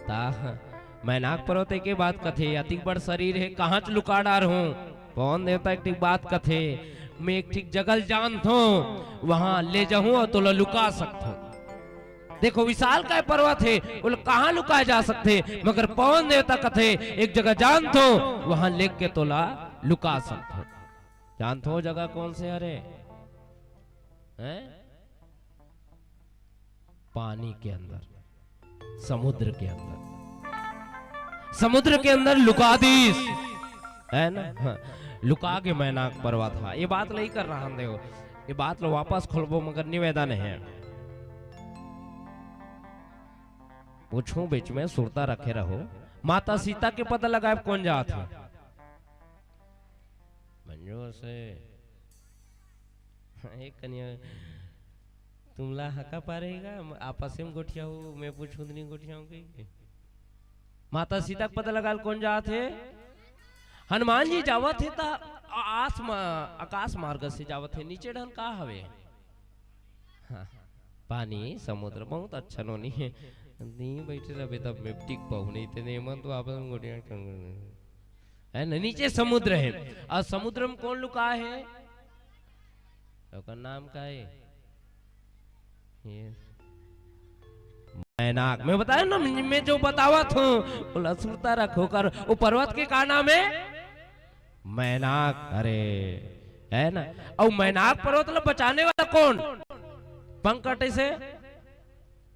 ता मैनाक पर्वत एके बात कथे, "अतिक बड़ शरीर हे, कहाँ च लुका डारहूँ?" पवन देवता एक ठिक बात कथे, "मैं एक ठिक जगह ल जानथों, वहाँ ले जाहूँ अउ तोला लुका सकथों।" देखो, विशाल काय पर्वत हे, ओला कहाँ लुकाए जा सकथे, मगर पवन देवता कथे, "एक जगह जानथों, वहाँ लेके तोला लुका सकथों।" जानथो जगह कौन से हरे? हैं? पानी के अंदर, समुद्र के अंदर, समुद्र के अंदर लुका दीस, है ना? हाँ, लुका के मैनाक पर्वत हा। ये बात नहीं कर रहा हम, देखो, ये बात लो वापस खोलबो, मगर निवेदन है, पूछूं बीच में, सुरता रखे रहो। माता सीता के पता लगाए कोन जात है? मंजू से, "हे कनिया, तुमला हका पारेगा, आपस में गोठियाहू, मैं पूछूं तो नहीं गोठियाहूं कही के?" माता सीता के पता लगा कोन जात हे? हनुमान जी जावत हे त आस मा-, आकाश मार्ग से जावत हे, नीचे ढन का हवे? हाँ, पानी, समुद्र बहुत अच्छा नोनी है। नहीं बैठे रहे तब मैं टिक पाऊँ, नहीं तो नहीं मन तो आपस में गोठिया है ना, नीचे समुद्र है। और समुद्र में कौन लुका है? ओकर नाम का है? ये मैनाक, मैं बताया ना, मैं जो बतावत हूँ, ओला सुरता रखो कर। वो पर्वत के का नाम है? मैनाक। अरे, है ना? अउ मैनाक पर्वत ला बचाने वाला कौन? पंख कटे से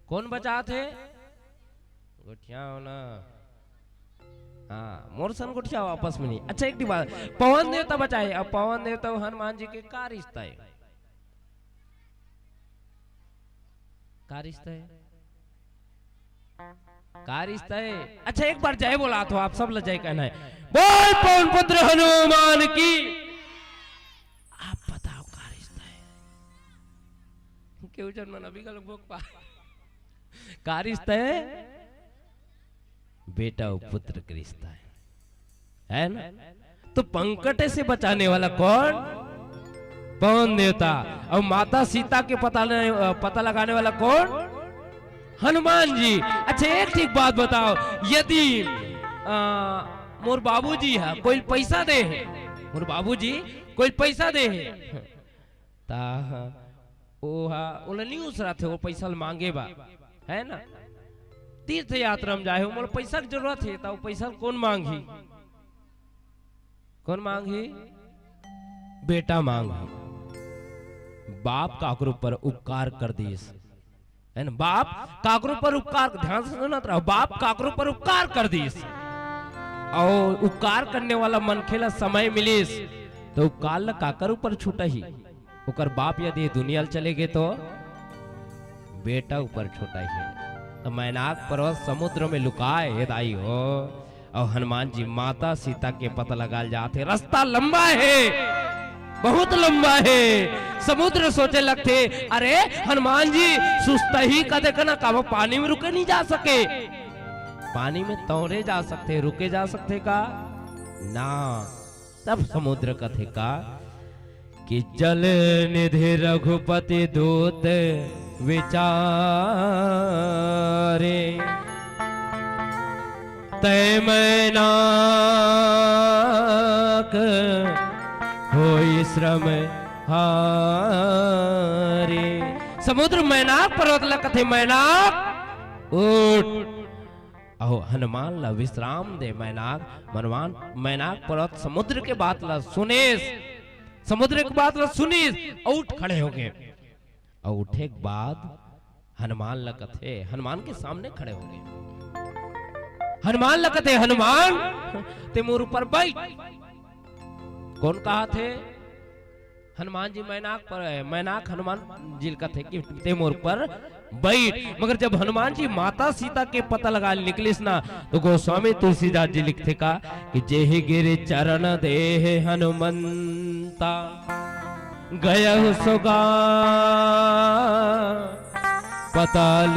कौन बचात हे? गोठियाओ ना। हाँ, मोर सन गोठियाओ आपस में नहीं। अच्छा, एक ठे बात, पवन देवता बचाए। अब पवन देवता अउ हनुमान जी के का रिश्ता है? का रिश्ता है? का रिश्ता है? अच्छा, एक बार जय बोला तो आप सब ला जय कहना है। बोल पवन पुत्र हनुमान की। आप बताओ का रिश्ता है? केहू जन मन अभी घलो भोग पा। का रिश्ता है? बेटा अउ पुत्र के रिश्ता है, है ना? तो पंकट से बचाने वाला कौन? पवन देवता। अउ माता सीता के पता ले-, पता लगाने वाला कौन? हनुमान जी। अच्छा, एक ठे बात बताओ, यदि, आ, मोर बाबूजी ह कोई पैसा दे हे, मोर बाबूजी कोई पैसा दे हे, ता ओ हा ओला नहीं उसराथे, वो पैसा ल मांगे बा, है ना? तीर्थ यात्रा में जाए हो, मोला पैसा के जरूरत हे, ता वो पैसा ल कौन मांगही? कौन मांगही? बेटा मांगही। बाप काकरो ऊपर उपकार कर दिस, है ना? बाप काकरो ऊपर उपकार, ध्यान से सुनत रहो, बाप काकरो ऊपर उपकार कर दिस, अउ उपकार करने वाला मनखे ला समय मिलिस, तो उपकार ला काकर ऊपर छुटही? ओकर बाप यदि दुनिया ले चले गे तो बेटा ऊपर छुटही। तो मैनाक पर्वत समुद्र में लुकाए हे दाई हो। अउ हनुमान जी माता सीता के पता लगाल जात हे। रास्ता लंबा हे, बहुत लंबा हे। समुद्र सोचे लगथे, अरे हनुमान जी, सुस्तही कथे का ना, का वो पानी में रुके नहीं जा सके? पानी में तौरे जा सकथे, रुके जा सकथे का? ना। तब समुद्र कथे का कि जल निधि रघुपति दूत विचारे, तय मैनाक होई श्रम हारे। समुद्र मैनाक पर्वत ला कथे, मैनाक उठ। अहो, हनुमान ला विश्राम दे। मैनाक, मनवान, मैनाक पर्वत समुद्र के बात ला सुनेस, समुद्र के बात ला सुनिस, अउ उठ खड़े हो गे। अउ उठे के बाद हनुमान ला कथे, हनुमान के सामने खड़े हो गे। हनुमान ला कथे, हनुमान, ते मोर ऊपर बैठ। कौन कहाथे? हनुमान जी मैनाक पर, मैनाक हनुमान जी ल कथे कि ते मोर पर बैठ। मगर जब हनुमान जी माता सीता के पता लगा निकलिस ना, तो गोस्वामी तुलसीदास जी लिखथे का कि जेहि गिरि चरण देहे हनुमंता, गयहु सुगा पताल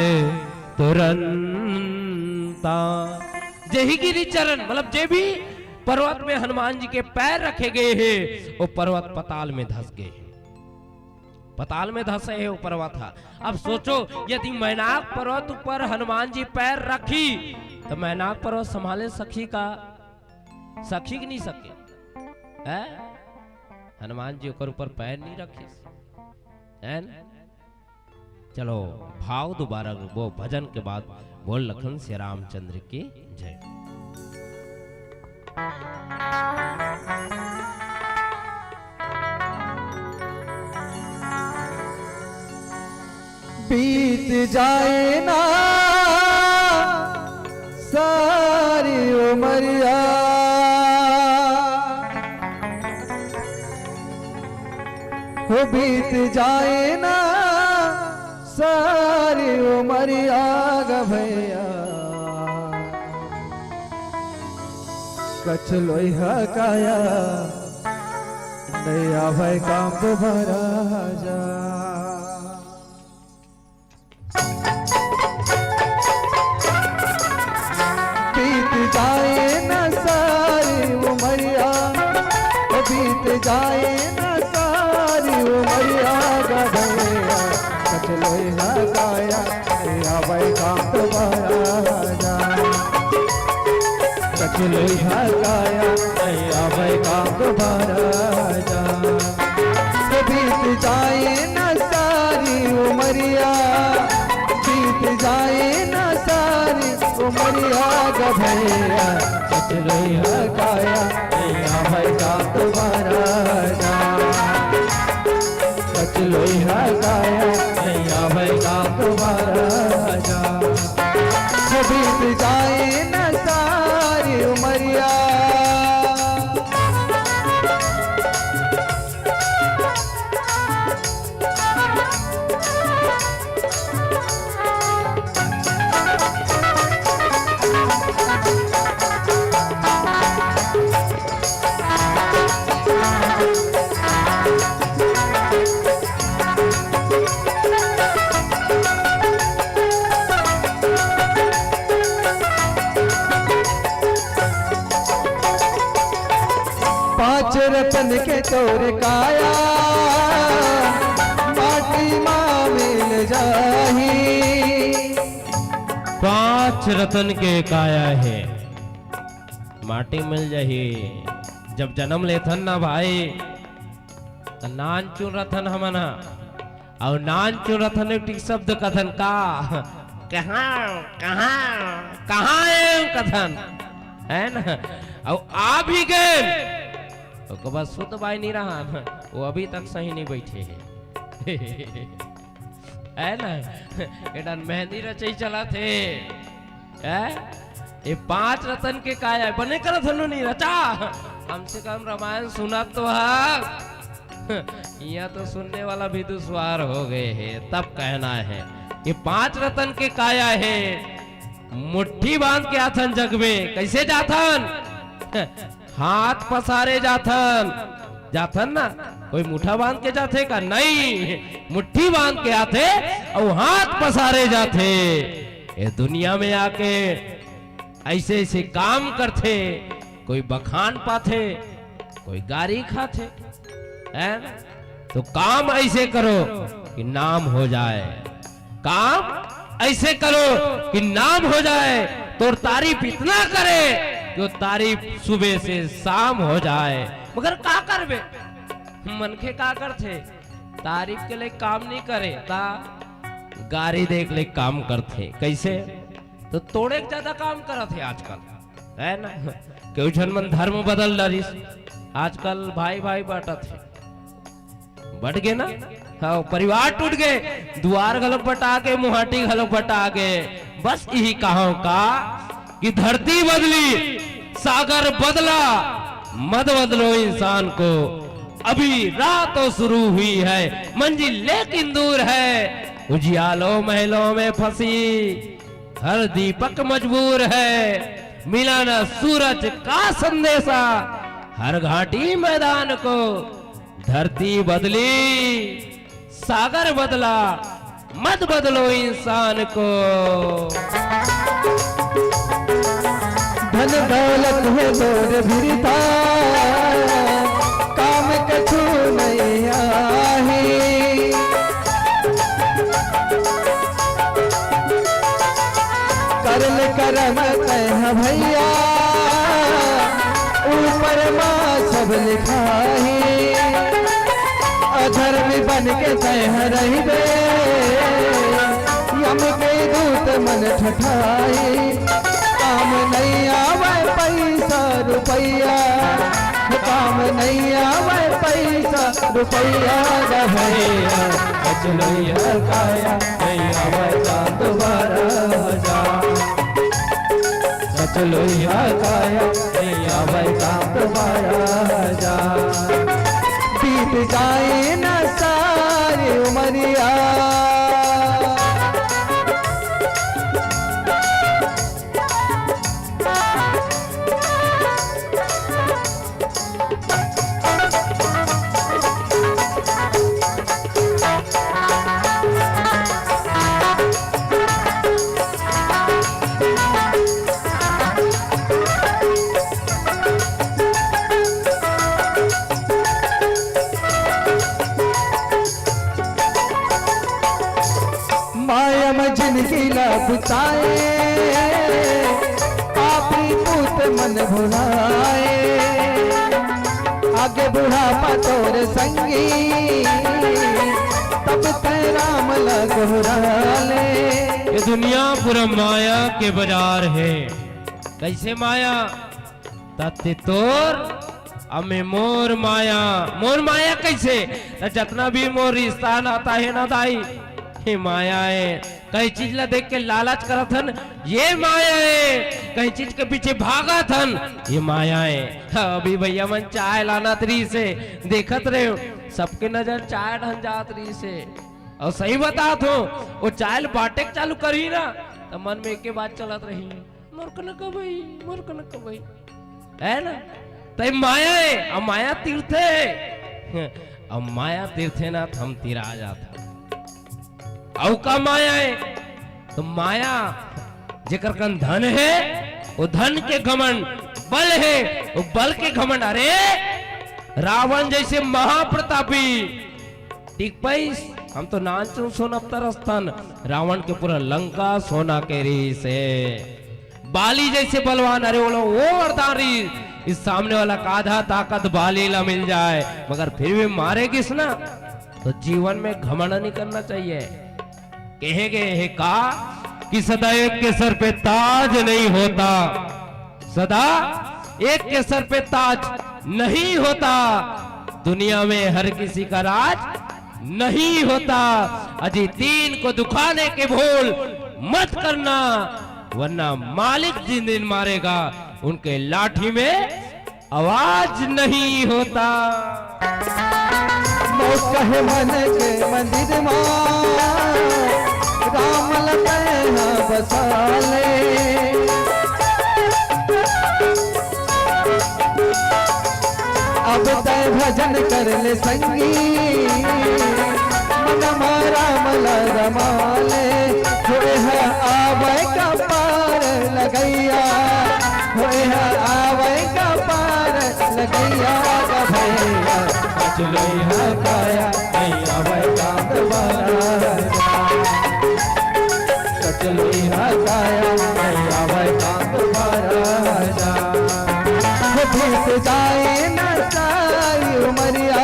तुरंता। जेहि गिरि चरण, मतलब जे भी पर्वत में हनुमान जी के पैर रखे गए हे, वो पर्वत पताल में धस गए हे, पताल में धसे हे वो पर्वत ह। अब सोचो, यदि मैनाक पर्वत ऊपर हनुमान जी पैर रखही, तो मैनाक पर्वत संभाले सकही का? सकही कि नहीं सके? हैं? हनुमान जी ओकर ऊपर पैर नहीं रखिस, है ना? चलो, भाव दोबारा वो भजन के बाद बोल लखन श्री रामचंद्र की जय। बीत जाए ना सारी उमरिया, हो बीत जाए ना सारी उमरिया ग भैया, कछ लोइहा काया नइ आवय काम दोबारा जा। बीत जाए न सारी उमरिया, ओ बीत जाए न सारी उमरिया ग भैया, कछ लोइहा काया नइ आवय काम दोबारा जा। कछ लोइहा काया नइ आवय काम दोबारा जा। ओ बीत जाए न सारी उमरिया, ताई न सारी उमरिया ग भैया, सच लोइहा काया, नैया भैया तुम्हारा जा। सच लोइहा काया, नैया भैया तुम्हारा जा। बीत जाए न सारी उमरिया। पांच रतन के तोर काया, माटी मा मिल जाही। पांच रतन के काया हे, माटी मिल जाही। जब जन्म लेथन ना भाई, त नान चुन रथन हमन ह। अउ नान चुन रथन, एक ठिक शब्द कथन का, कहाँ, कहाँ, कहाँ हे कथन, है ना? अउ आ भी गए, ओकर बाद सुत बाय नहीं रहा, वो अभी तक सही नहीं बैठे हे। है ना? एडन मेहंदी रचई चलत हे। हैं? ये पांच रतन के काया हे, बने करत हनु नहीं रचा। कम से कम रामायण सुनत तो हा। इहाँ तो सुनने वाला भी दुश्वार हो गए हे, तब कहना हे, ये पांच रतन के काया हे। मुट्ठी बांध के आथन जग में, कैसे जाथन? हाथ पसारे जाथन, जाथन ना, कोई मुठा बांध के जाथे का? नहीं, मुट्ठी बांध के आथे अउ हाथ पसारे जाथे। ये दुनिया में आके ऐसे ऐसे काम करथे, कोई बखान पाथे, कोई गारी खाथे, है ना? तो काम ऐसे करो कि नाम हो जाए। काम ऐसे करो कि नाम हो जाए, तोर तारीफ इतना करे कि वो तारीफ सुबह से शाम हो जाए। मगर का करबे, मनखे का करथे, तारीफ के लिए काम नहीं करे, ता गारी देख ले काम करथे। कैसे? तो तोड़े के ज्यादा काम करत हे आजकल, है ना? केहू झन मन धर्म बदल डरिस, आजकल भाई भाई बांटत हे। बट गे ना? हाँ, परिवार टूट गे, दुआर घलोक बटा गे, मुहाटी घलोक बटा गे। बस यही कहाव का कि धरती बदली, सागर बदला, मत बदलो इंसान को। अभी राह तो शुरू हुई है, मंजिल लेकिन दूर है। उजियालो महलों में फंसी, हर दीपक मजबूर है। मिला ना सूरज का संदेशा, हर घाटी मैदान को। धरती बदली, सागर बदला, मत बदलो इंसान को। धन दौलत हे तोर बिरता, काम कछु नहीं आही। करल करम तैं ह भैया, ऊपर मा सब लिखाही। अधर्मी बन के तैं ह रहिबे, यम के दूत मन ठठाई। काम नहीं आवे पैसा रुपैया, काम नहीं आवे पैसा रुपैया रे भैया। सच लोइहा काया, नहीं आवे चांद बारा जा। सच लोइहा काया, नहीं आवे चांद बारा जा। बीत जाए ना सारी उमरिया। माया में जिनगी ला बुताए, पापी पूत मन भुलाए। आगे बुढ़ापा तोर संगी, तब तैं राम ला गोहरा ले। ये दुनिया पूरा माया के बाजार हे। कइसे माया? तते तोर अमे मोर माया। मोर माया कइसे? त जतना भी मोर रिश्ता नाता हे ना दाई, ये माया हे। कहीं चीज ला देख के लालच करत हन, ये माया हे। कहीं चीज के पीछे भागत हन, ये माया हे। अभी भैया मन चाय लानत रहिस हे, देखत रहे हो, सबके नजर चाय डहन जात रहिस हे। अउ सही बतात हों, वो चाय ल बांटे के चालू करही ना, त मन में एके बात चलत रही, मोर कनक भाई, मोर कनक भाई, हे ना? त ये माया हे, अब माया तीरथे, अब माया तीरथे ना, त हम तीरा जात हन। अउ का माया हे? त माया, जेकर कन धन हे, वो धन के घमंड, बल हे, वो बल के घमंड। अरे, रावण जइसे महाप्रतापी, ठीक पइस, हम तो नानचुन सोना तरसथन, रावण के पूरा लंका सोना के रहिस हे। बाली जइसे बलवान, अरे, वो लोग वो वरदान रहिस, कि सामने वाला का आधा ताकत बाली ला मिल जाय, मगर फिर भी मारे गिस ना, त जीवन में घमंड नहीं करना चाहिए। कहे गए हे का कि सदा एक के सर पे ताज नहीं होता, सदा एक के सर पे ताज नहीं होता, दुनिया में हर किसी का राज नहीं होता। अजी तीन को दुखाने के भूल मत करना, वरना मालिक जिन दिन मारेगा, उनके लाठी में आवाज नहीं होता। मोर कहे मन के मंदिर मा राम ल तैं ह बसा ले। अब तैं भजन कर ले संगी, मन मा राम ल रमा ले। होए ह आवै का पार लगैया, होए ह आवै का पार लगैया ग भैया। कचलोई ह काया नहीं आवै का दोबारा। कचलोई ह काया नहीं आवै का दोबारा। हो बीत जाए ना सारी उमरिया,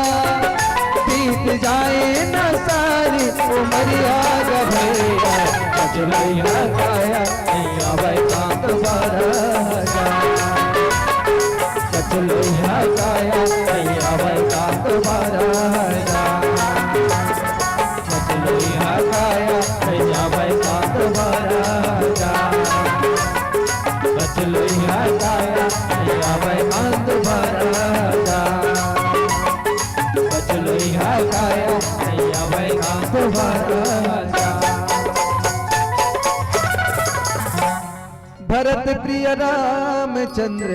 बीत जाए ना सारी उमरिया ग भैया। कचलोई ह काया नहीं आवै का दोबारा। कचलोई ह काया नहीं आवै का दोबारा। कचलोई ह काया नहीं आवै का दोबारा। कचलोई ह काया नहीं आवै का दोबारा। कचलोई ह काया नहीं आवै का दोबारा। भरत प्रिय रामचंद्र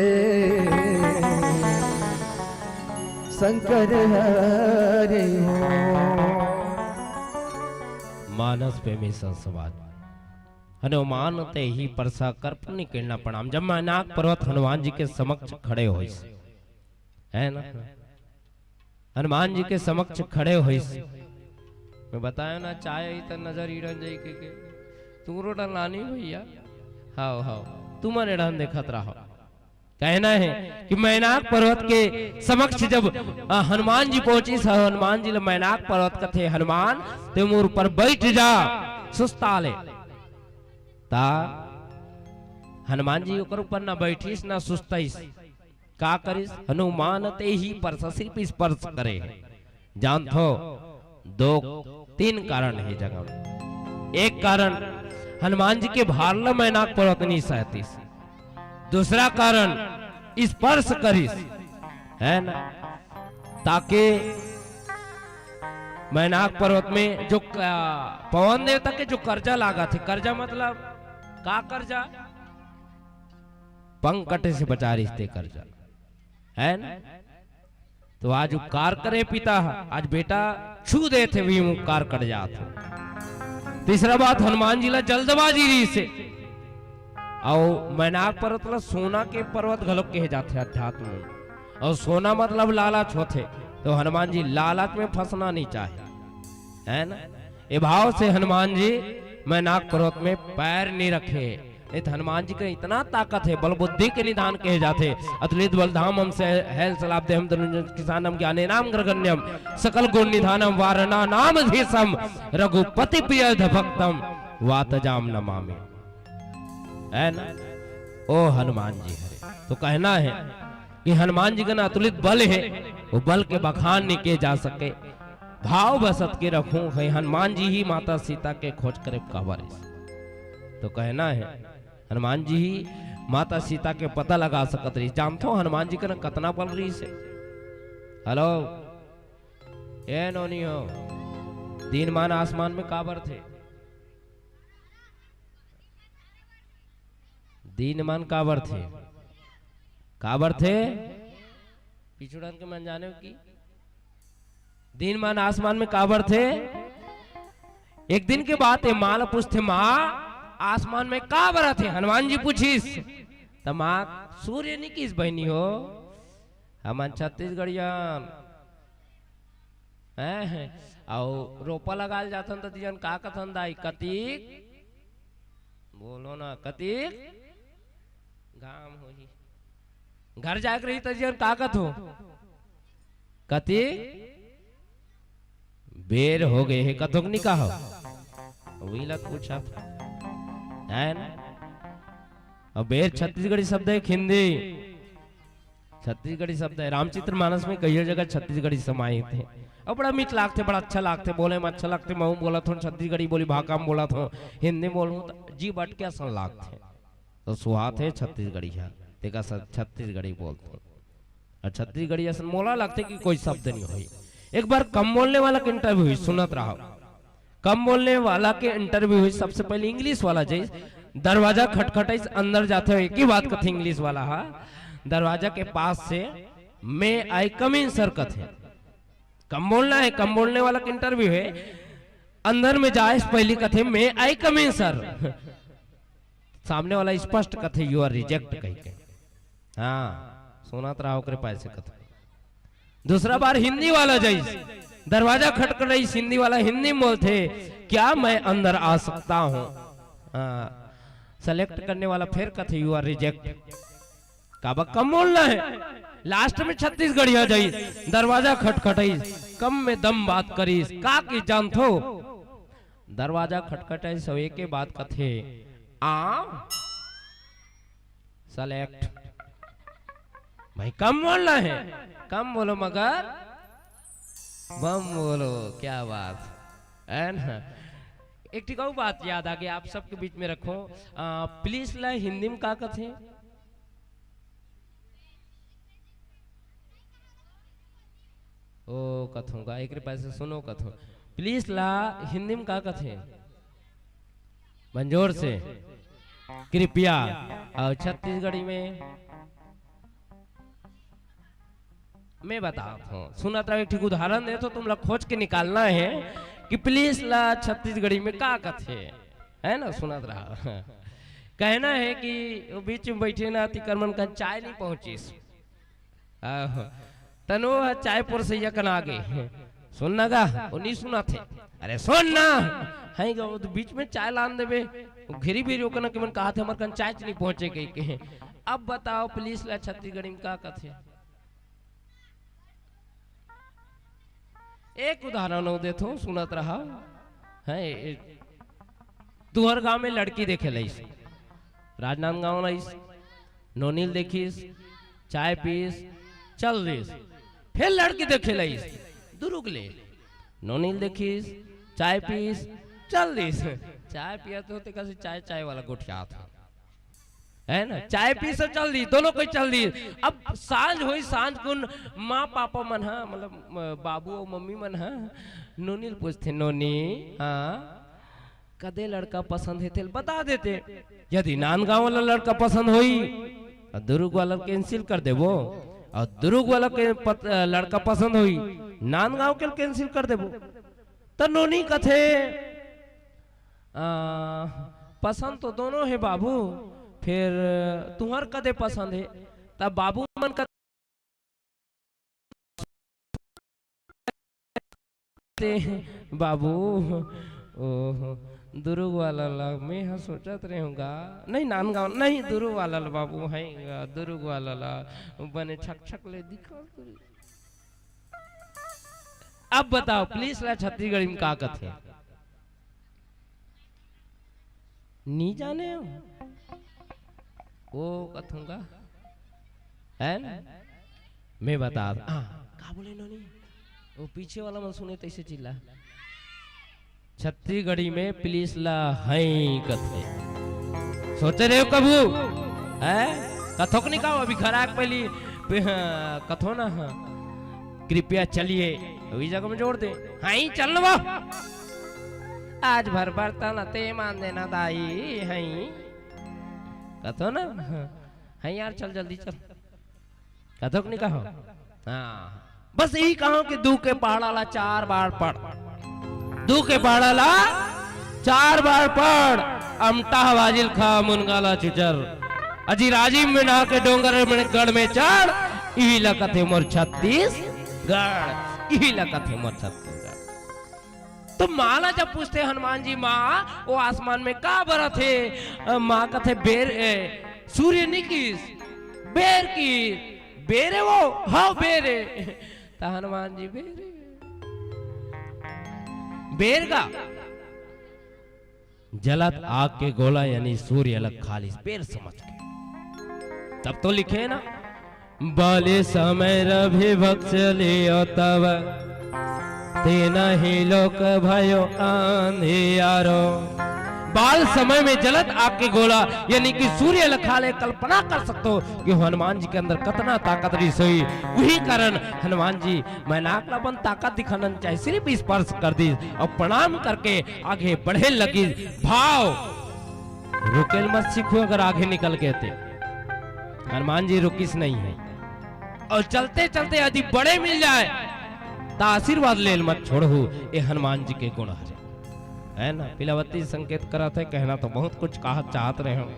शंकर हरि हो। मानस प्रेमी संसवाद। हनुमान तेहि परसा कर पुनि कीन्हा प्रणाम। जब मैनाक पर्वत हनुमान जी के समक्ष खड़े होइस, हे ना, हनुमान जी के समक्ष खड़े होइस। मैं बतायो ना, चाय आई त नजर इड़न जाई के, के। तुमरो डर लानी भैया। हाव, हाव। तुमन एड़न देखत रहो। कहना हे कि मैनाक पर्वत के समक्ष जब, अ, हनुमान जी पहुंचिस, हनुमान जी ल मैनाक पर्वत कथे, "हनुमान, ते मोर ऊपर बैठ जा, सुस्ता ले।" ता हनुमान जी ओकर ऊपर ना बैठिस, ना सुस्ताइस। का करिस? हनुमान तेहि परसा, सिर्फ स्पर्श करे हे। जानथो, दो, तीन कारण हे जगह में। एक कारण, हनुमान जी के भार ल मैनाक पर्वत नहीं सहतिस। दूसरा कारण, स्पर्श करिस, हे ना, ताकि मैनाक पर्वत में जो क-, पवन देवता के जो कर्जा लागत हे, कर्जा मतलब का कर्जा? पंख कटे से बचा रहिस ते कर्जा, हे ना? तो आज उपकार करे पिता, आज बेटा छू देथे, भी उपकार कट जात हे। तीसरा बात, हनुमान जी ला जल्दबाजी रहिस हे। अउ मैनाक पर्वत ला सोना के पर्वत घलोक कहे जाथे अध्यात्म में। अउ सोना मतलब लालच होथे, तो हनुमान जी लालच में फंसना नहीं चाहे, हे ना? ए भाव से हनुमान जी मैनाक पर्वत में पैर नहीं रखे। नहीं तो हनुमान जी के इतना ताकत हे, बल बुद्धि के निधान कहे जाथे। अतुलित बल धामम से हैल सलाप देहम धनुंजय किसानम ज्ञानेनाम ग्रगण्यम सकल गुण निधानम वारणा नाम धीसम रघुपति प्रिय भक्तम। वातजाम नमामि, है ना? ओ हनुमान जी हरे। तो कहना है कि हनुमान जी के ना अतुलित बल है, वो बल के बखान नहीं किए जा सके। भाव बसत के रखूं है, हनुमान जी ही माता सीता के खोज करे काबर। तो कहना है, हनुमान जी ही माता सीता के पता लगा सकत रहिस। जानथो हनुमान जी के ना कतना बल रहिस हे? हेलो, ए नोनी हो, दिन मान आसमान में काबर थे? दिन मान काबर थे? काबर थे? पिछुड़न के मन जाने हो कि दिन मान आसमान में काबर थे? एक दिन के बात हे, माँ ला पूछथे, "माँ, आसमान में काबर थे?" हनुमान जी पूछिस, त माँ सूर्य नी किस बहिनी हो, हमन छत्तीसगढ़ियन हैं, अउ रोपा लगाल जाथन त दियन का कथन दाई, कतिक बोलो ना, कतिक घाम होही। घर जाके रही त जियन का कथो? कति बेर हो गए हे, कथो कि नहीं कहो? वही लग पूछा था, है ना? अब बेर छत्तीसगढ़ी शब्द है, हिंदी छत्तीसगढ़ी शब्द है। रामचरित मानस में कई जगह छत्तीसगढ़ी समाहित है। अब बड़ा मीठ लागथे, बड़ा अच्छा लागथे, बोले में अच्छा लागथे। महू बोलत हों छत्तीसगढ़ी बोली, भाखा में बोलत हों, हिंदी में बोलूँ त जीभ अटके असन लागथे। तो सुहात हे छत्तीसगढ़ी ह, तेका स-, छत्तीसगढ़ी बोलथे। अउ छत्तीसगढ़ी असन मोला लगथे कि कोई शब्द नहीं होही। एक बार कम बोलने वाला के interview हुई, सुनत रहो। कम बोलने वाला के interview हुई, सबसे पहले English वाला जइस, दरवाजा खटखटाइस, अंदर जाथे हुए एक ही बात कथे English वाला हा, दरवाजा के पास से, "May I come in, sir?" कथे। कम बोलना है, कम बोलने वाला के interview है। अंदर में जाए से पहले कथे, "May I come in, sir?" सामने वाला स्पष्ट कथे, "You are reject," कहिके। हाँ, सुनत रहा ओकरे पास से कथे। दूसरा बार हिंदी वाला जइस, दरवाजा खटखटाइस, हिंदी वाला हिंदी में बोलथे, "क्या मैं अंदर आ सकता हूँ?" हाँ, select करने वाला फिर कथे, "You are reject।" काबर कम बोलना है? Last में छत्तीसगढ़िया जइस, दरवाजा खटखटाइस, कम में दम बात करिस, का कि जानथो? दरवाजा खटखटाइस, सब एके बात कथे, "आ, select।" भाई, कम बोलना है, कम बोलो मगर बम बोलो। क्या बात है ना? एक ठिक अउ बात याद आ गई, आप सबके बीच में रखो। आ, पुलिस ला हिंदी में का कथे? ओ कथों का, एकरे पास से सुनो कथों। पुलिस ला हिंदी में का कथे? मंजोर से, कृपया। अउ छत्तीसगढ़ी में मैं बतावत हूँ, सुनत रहो, एक ठिक उदाहरण देत हों, तुमला खोज के निकालना है कि पुलिस ला छत्तीसगढ़ी में का कथे, है ना? सुनत रहो। कहना है कि वो बीच में बैठे ना, तिकर मन का चाय नहीं पहुँचिस। आहो, तनो ह चाय परोसइया कन आगे। "सुन ना गा, वो नहीं सुनथे।" "अरे सुन ना, है गा, वो तो बीच में चाय लान देबे।" वो घेरी बेरी ओकन के मन कहथे, "हमर कन चाय च नहीं पहुँचे," कहिके। अब बताओ, पुलिस ला छत्तीसगढ़ी में का कथे? एक उदाहरण अउ देथों, सुनत रहा। हैं, ए, तुंहर गांव में लड़की देखे लइस, राजनांदगांव लइस, नोनी ल देखिस, चाय पीस, चल दिस। फिर लड़की देखे लइस, दुरुग ले, नोनी ल देखिस, चाय पीस, चल दिस। चाय पियत हों तेकर से चाय, चाय वाला गोठियात हों। है ना, चाय पीस चल दी, दोनों कोई चल दी। अब सांझ होई, सांझ कुन माँ पापा मन ह, मतलब, म-, बाबू अउ मम्मी मन ह नोनी ल पूछथे, "नोनी, हाँ, कदे लड़का पसंद हे तेल बता देते। यदि नांदगांव वाला लड़का पसंद होई, अउ दुरुग वाला cancel कर देबो, अउ दुरुग वाला के पत-, लड़का पसंद होई, नांदगांव के cancel कर देबो।" त नोनी कथे, आ, "पसंद तो दोनों हे बाबू, फिर तुंहर कदे पसंद हे?" तब बाबू मन कथे, "बाबू, ओहो, दुरुग वाला ला मैं ह सोचत रहूंगा, नहीं, नांदगांव नहीं, दुरुग वाला ला बाबू, है दुरुग वाला ला, बने छक छक ले दिखा।" अब बताओ, पुलिस ला छत्तीसगढ़ी में का कथे? नी जाने हो? वो कथूंगा, है ना? मैं बता, हाँ, का बोले नोनी? वो पीछे वाला मन सुने तैसे चिल्ला। छत्तीसगढ़ी में पुलिस ला हई कथे। सोचे रहे हो कभू? हैं? कथोक नहीं कहो, अभी घर आके पहली पे-, हाँ, कथो ना, हाँ। कृपया चलिए, वही जगह में जोड़ दे। हई, चल न वो। आज भर बर्तन ते मान देना दाई, हई। कथो ना, हाँ। हई यार, चल जल्दी चल। कथोक नहीं कहो? हाँ। बस यही कहो कि दू के पहाड़ा ला चार बार पढ़। दू के पहाड़ा ला चार बार पढ़। अमटा बाजिल खा मुनगा ला चुचर। अजी राजिम में नहा के डोंगर में गढ़ में चढ़। इही ला कथे मोर छत्तीसगढ़। इही ला कथे मोर छत्तीसगढ़। तो माँ ला जब पूछथे हनुमान जी, "माँ, वो आसमान में का बरत हे?" अ, माँ कथे, "बेर, ए, सूर्य नी किस, बेर किस, बेर ए वो, हाँ, बेर ए।" त हनुमान जी, "बेर ए, बेर का?" जलत आग के गोला यानी सूर्य ला खा लिस, बेर समझ के। तब तो लिखे ना, "बाले समय रभि भक्ष लियो तब, तेना ही लोक भयो अंधियारो।" बाल समय में जलत आग के गोला, यानी कि सूर्य ला खा ले। कल्पना कर सकते हो कि हनुमान जी के अंदर कितना ताकत रही सोई। वही कारण हनुमान जी मैनाक ला अपन ताकत दिखाना चाहे, सिर्फ स्पर्श कर दी और प्रणाम करके आगे बढ़े लगी। भाव रुकेल मत सीखो, अगर आगे निकल गए थे। हनुमान जी रुकिस नहीं है। और चलते चलते यदि बड़े मिल जाए, तो आशीर्वाद लेल मत छोड़हु। ये हनुमान जी के गुण हरे, है ना? पिलावती संकेत करत हे, कहना तो बहुत कुछ कहा चाहत रहे हो।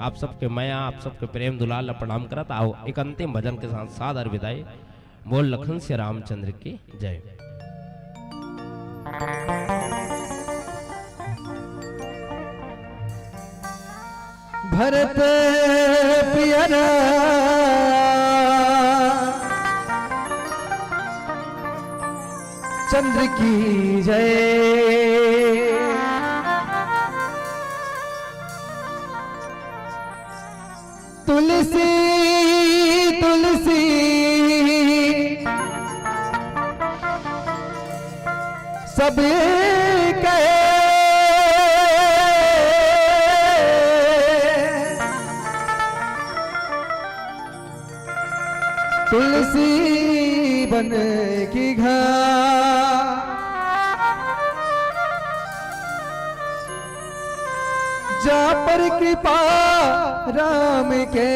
आप सबके मया, आप सबके प्रेम दुलार ला प्रणाम करत आओ, एक अंतिम भजन के साथ सादर विदाई। बोल लखन से रामचंद्र की जय। भरत पियरा चंद्र की जय। तुलसी, तुलसी सब कहे, तुलसी बन की घास। जा पर कृपा राम के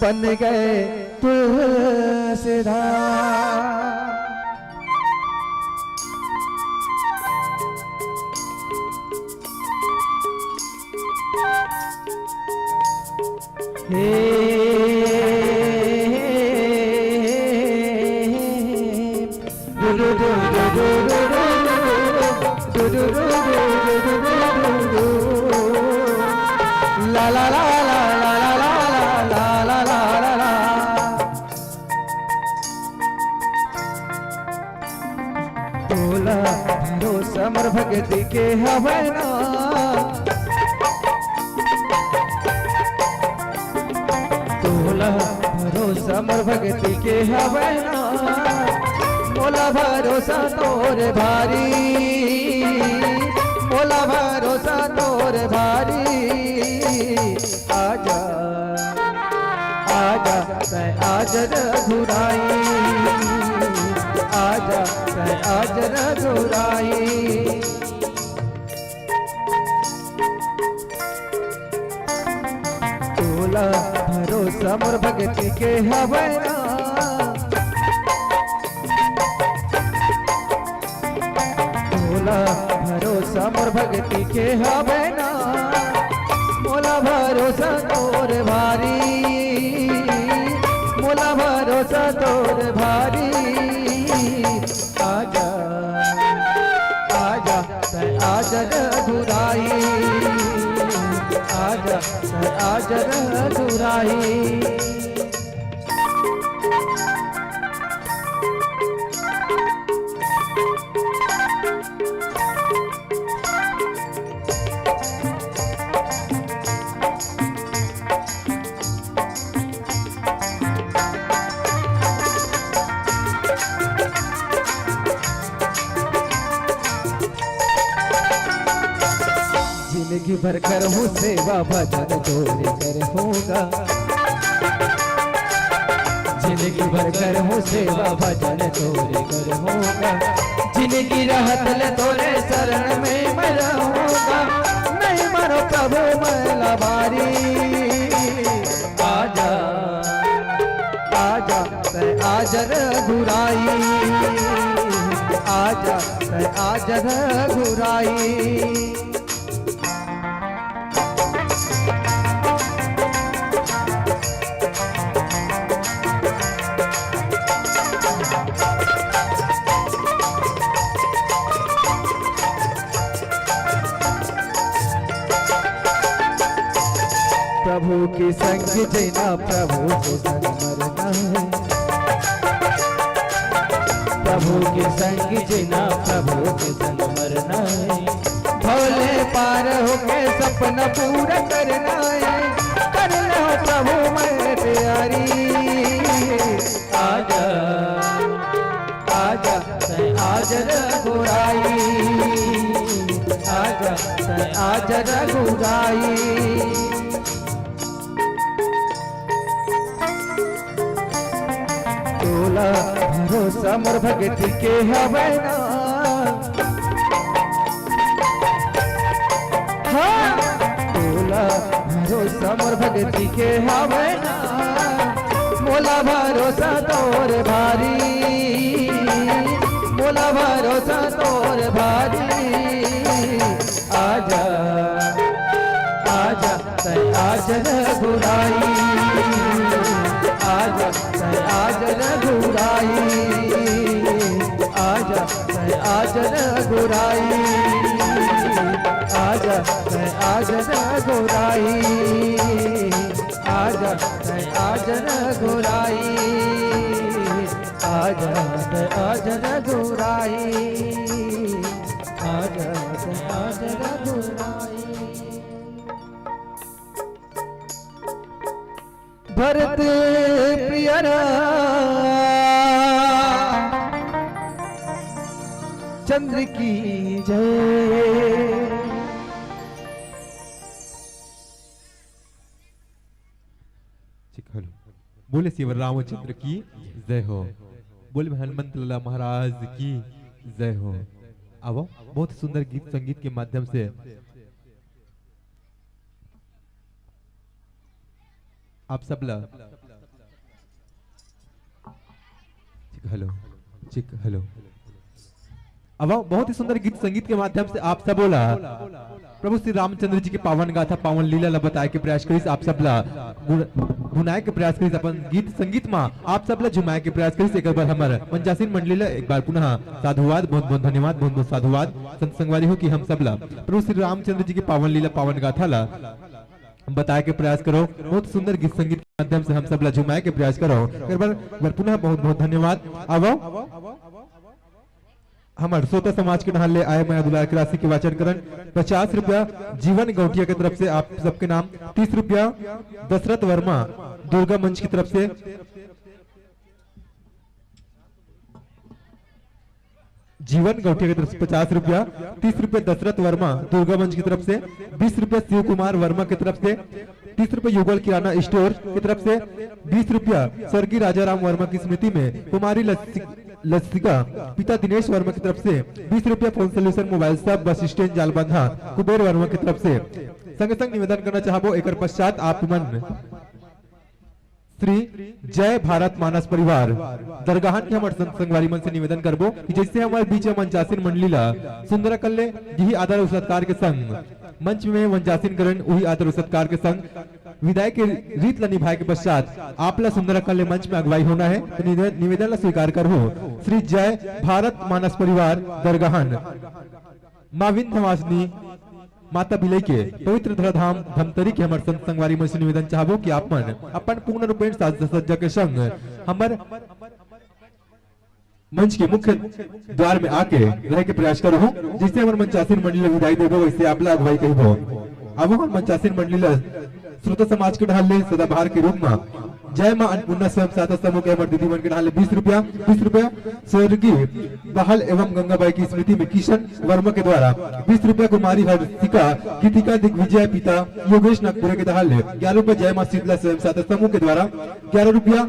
बन गए तुलसीदास। हे तोला भरोसा मोर भगती के हवय ना। तोला भरोसा मोर भगती के हवय ना। मोला भरोसा तोर भारी, मोला भरोसा तोर भारी। आजा, आजा, तै आजा रघुराई। आजा, तै आजा रघुराई। तोला भरोसा मोर भगती के हवय ना। तोला भरोसा मोर भगती के हवय ना। मोला भरोसा तोर भारी, मोला भरोसा तोर भारी। आजा, आजा, तै आजा रघुराई। आजा, तै आजा रघुराई। भर करहूँ सेवा भजन तोरे करहूँ गा। जिंदगी भर करहूँ सेवा भजन तोरे करहूँ गा। जिंदगी रहत ले तोरे शरण में मैं रहूँ गा। नहीं मानो प्रभु मैं लबारी। आजा, आजा, तै आजा रघुराई। आजा, तै आजा रघुराई। प्रभु के संग जीना, प्रभु के संग मरना है। प्रभु के संग जीना, प्रभु के संग मरना है। भव ले पार होके सपना पूरा करना है। कर लो प्रभु मैं तैयारी। आजा, आजा, तै आजा रघुराई। आजा, तै आजा रघुराई। तोला भरोसा मोर भगती के हवै ना। हाँ, तोला भरोसा मोर भगती के हवै ना। मोला भरोसा तोर भारी, मोला भरोसा तोर भारी। आजा, आजा, तै आजा रघुराई। आजा, तै आजा रघुराई। आजा, तै आजा रघुराई। आजा, तै आजा रघुराई। आजा, तै आजा रघुराई। आजा, तै आजा रघुराई। आजा, तै आजा रघुराई। भरत प्रिय राम चंद्र की जय। ठीक, हेलो। बोले सियावर रामचंद्र की जय हो। बोले हनुमंत लाला महाराज की जय हो। अब बहुत सुंदर गीत संगीत के माध्यम से आप सब ला, ठीक, हेलो, ठीक, हेलो। अब बहुत ही सुंदर गीत संगीत के माध्यम से आप सबो ला प्रभु श्री रामचंद्र जी के पावन गाथा, पावन लीला ला बताए के प्रयास करिस। आप सब ला गुन-, गुनाए के प्रयास करिस, अपन गीत संगीत मा आप सब ला झुमाए के प्रयास करिस। एक बार हमर मंचासीन मंडली ला एक बार पुनः साधुवाद, बहुत बहुत धन्यवाद, बहुत बहुत साधुवाद संत संगवारी हो कि हम सब ला प्रभु श्री रामचंद्र जी के पावन लीला, पावन गाथा ला बताए के प्रयास करो। बहुत सुंदर गीत संगीत के माध्यम से हम सब ला झुमाए के प्रयास करो। एक बार, एक बार पुनः बहुत बहुत धन्यवाद। आवो, हमर श्रोता समाज के डहार ले आए मया दुलार के राशि के वाचन करन। पचास रुपया जीवन गौटिया के तरफ से आप सबके नाम, तीस रुपया दशरथ वर्मा दुर्गा मंच की तरफ से, जीवन गौटिया की तरफ से पचास रुपया, तीस रुपया दशरथ वर्मा दुर्गा मंच की तरफ से, बीस रुपया शिव कुमार वर्मा की तरफ से, तीस रुपया युगल किराना स्टोर की तरफ से, बीस रुपया स्वर्गीय राजा राम वर्मा की स्मृति में कुमारी लस्सी लसिका पिता दिनेश वर्मा की तरफ से, बीस रुपया phone solution mobile shop bus stand Jalbandha Kuber Verma की तरफ से। संगे संग निवेदन करना चाहबो, एकर पश्चात आप मन श्री जय भारत मानस परिवार दरगाहन के हमर संत संगवारी मन से निवेदन करबो कि जैसे हमर बीच में मंचासीन मंडली ला सुंदरा कल्ले जिही आदर अउ सत्कार के संग मंच में मंचासीन करन, उही आदर अउ सत्कार के संग विदाई के रीत ला निभाए के पश्चात आप ला सुंदरा कल्ले मंच में अगुवाई होना है, तो निवे-, निवेदन ला स्वीकार करहु। श्री जय भारत मानस परिवार दरगाहन माँ विंध्यवासिनी माता बिलई के पवित्र धराधाम धमतरी के हमर संत संगवारी मन से निवेदन चाहबो कि आप मन अपन पूर्ण रूपेण साज सज्जा के संग हमर मंच के मुख्य द्वार में आके रहे के प्रयास करहु। जैसे हमर मंचासीन मंडली ला विदाई देबो, वैसे आप ला अगुवाई कहिबो। अब हमर मंचासीन मंडली ला श्रोता समाज के ढाल ले सदाबहार के रूप में जय मां अन्नपूर्णा स्वयं सहायता समूह के हमर दीदी मन के डाहर ले बीस रुपया, बीस रुपया स्वर्गीय बहाल एवं गंगाबाई की स्मृति में किशन वर्मा के द्वारा, बीस रुपया कुमारी हर्षिका गीतिका दिग्विजय पिता योगेश नागपुरे के डाहर ले ग्यारह रुपया, जय मां शीतला स्वयं सहायता समूह के द्वारा ग्यारह रुपया,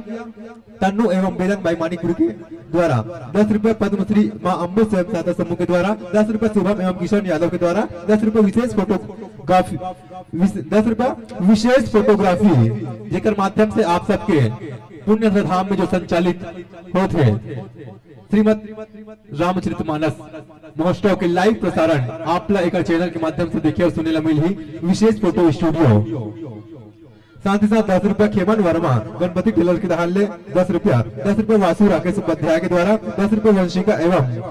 तन्नू एवं बेलन बाई मानिकपुर के द्वारा दस रुपया, पद्मश्री मां अम्बे स्वयं सहायता समूह के द्वारा दस रुपया, शुभम एवं किशन यादव के द्वारा दस रुपया, विशेष फोटोग्राफी, विश-, दस रुपया विशेष फोटोग्राफी, जेकर माध्यम से आप सबके पुण्य धाम में जो संचालित होत हे श्रीमद रामचरितमानस महोत्सव के लाइव प्रसारण आप ला एकर चैनल के माध्यम से देखे अउ सुने ला मिलही। विशेष फोटो स्टूडियो, साथ ही साथ दस रुपया खेमन वर्मा गणपति टेलर के डाहर ले दस रुपया, दस रुपया वासु राकेश उपाध्याय के द्वारा, दस रुपया वंशिका एवं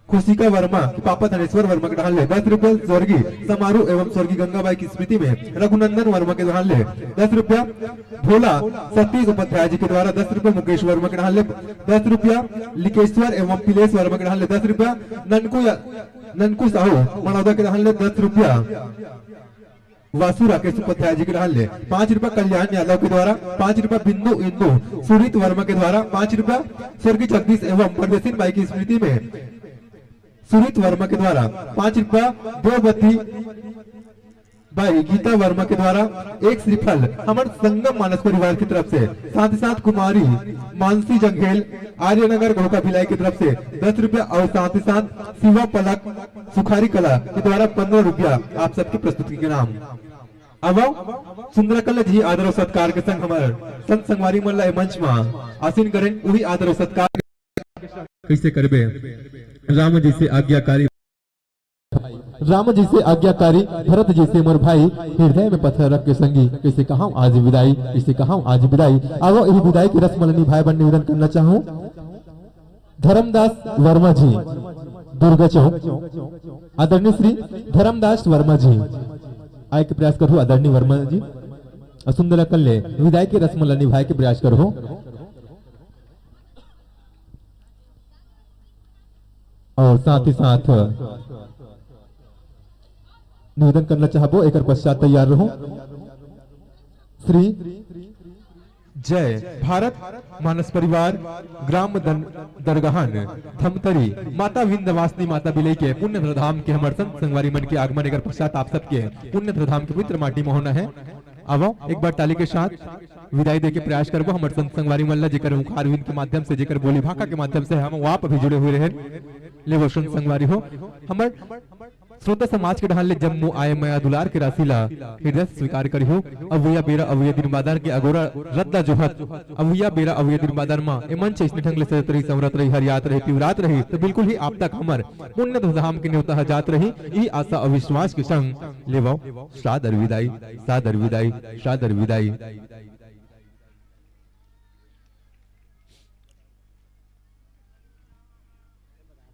खुशिका वर्मा के पापा धनेश्वर वर्मा के डाहर ले दस रुपया, स्वर्गीय समारोह एवं स्वर्गीय गंगाबाई की स्मृति में रघुनंदन वर्मा के डाहर ले दस रुपया, भोला सतीश उपाध्याय जी के द्वारा दस रुपया, मुकेश वर्मा के डाहर ले दस रुपया, लिकेश्वर एवं पिलेश वर्मा के डाहर ले दस रुपया, ननकू या, ननकू साहू मनौदा के डाहर ले दस रुपया, वासु राकेश उपाध्याय जी के डाहर ले पाँच रुपया, कल्याण यादव के द्वारा पाँच रुपया, बिंदु इंदु सुरीत वर्मा के द्वारा पाँच रुपया, स्वर्गीय जगदीश एवं परदेसिन बाई की स्मृति में सुरीत वर्मा के द्वारा पाँच रुपया, द्रौपदी बाई गीता वर्मा के द्वारा एक श्रीफल हमर संगम मानस परिवार की तरफ से, साथ ही साथ कुमारी मानसी जंघेल आर्यनगर घोखा भिलाई की तरफ से दस रुपया और साथ ही साथ शिवा पलक सुखारी कला के द्वारा पन्द्रह रुपया आप सबके प्रस्तुति के नाम। अब सुंदरा कला जी आदर और सत्कार के संग हमर संत संगवारी मन ला ए मंच मा आसीन करें, उही आदर और सत्कार कैसे करबे। राम जैसे आज्ञाकारी, राम जैसे आज्ञाकारी, भरत जैसे मोर भाई, हृदय में पत्थर रख के संगी, कैसे कहां आज विदाई, कैसे कहां आज विदाई। आवो इही विदाई के रस्म ल निभाए बर निवेदन करना चाहूं धर्मदास वर्मा जी, दुर्गा चौक, आदरणीय श्री धर्मदास वर्मा जी, आए के प्रयास करहु आदरणीय वर्मा जी, अउ सुंदर अकन ले विदाई के रस्म ल निभाए के प्रयास करहु। और साथ ही साथ निवेदन करना चाहबो, एकर पश्चात तैयार रहूं। श्री जय भारत मानस परिवार, ग्राम दन-, दरगहन धमतरी, माता विंध्यवासिनी माता बिलई के पुण्य धाम के हमर संत संगवारी मन के आगमन, एकर पश्चात आप सबके पुण्य धाम के पवित्र माटी में होना है। आवो, एक बार ताली के साथ विदाई दे के प्रयास करबो हमर संत संगवारी मन ला, जेकर हुंकार हुइन के माध्यम से, जेकर बोली भाखा के माध्यम से हम आप अभी जुड़े हुए रहेन। लेवो संत संगवारी हो, हमर श्रोता समाज के डहान ले जम्मो आए मया दुलार के राशि ला हृदय से स्वीकार करिहो। अवइया बेरा अवइया दिन बादर के अगोरा रद्दा जोहत, अवइया बेरा अवइया दिन बादर मा ए मंच अइसने ढंग ले सजत रही, संवरत रही, हरियात रही, पिवरात रही, तो बिल्कुल ही आप तक हमर पुण्य धाम के नेवता ह जात रही। इही आशा अउ विश्वास के संग लेवो सादर विदाई, सादर विदाई, सादर विदाई।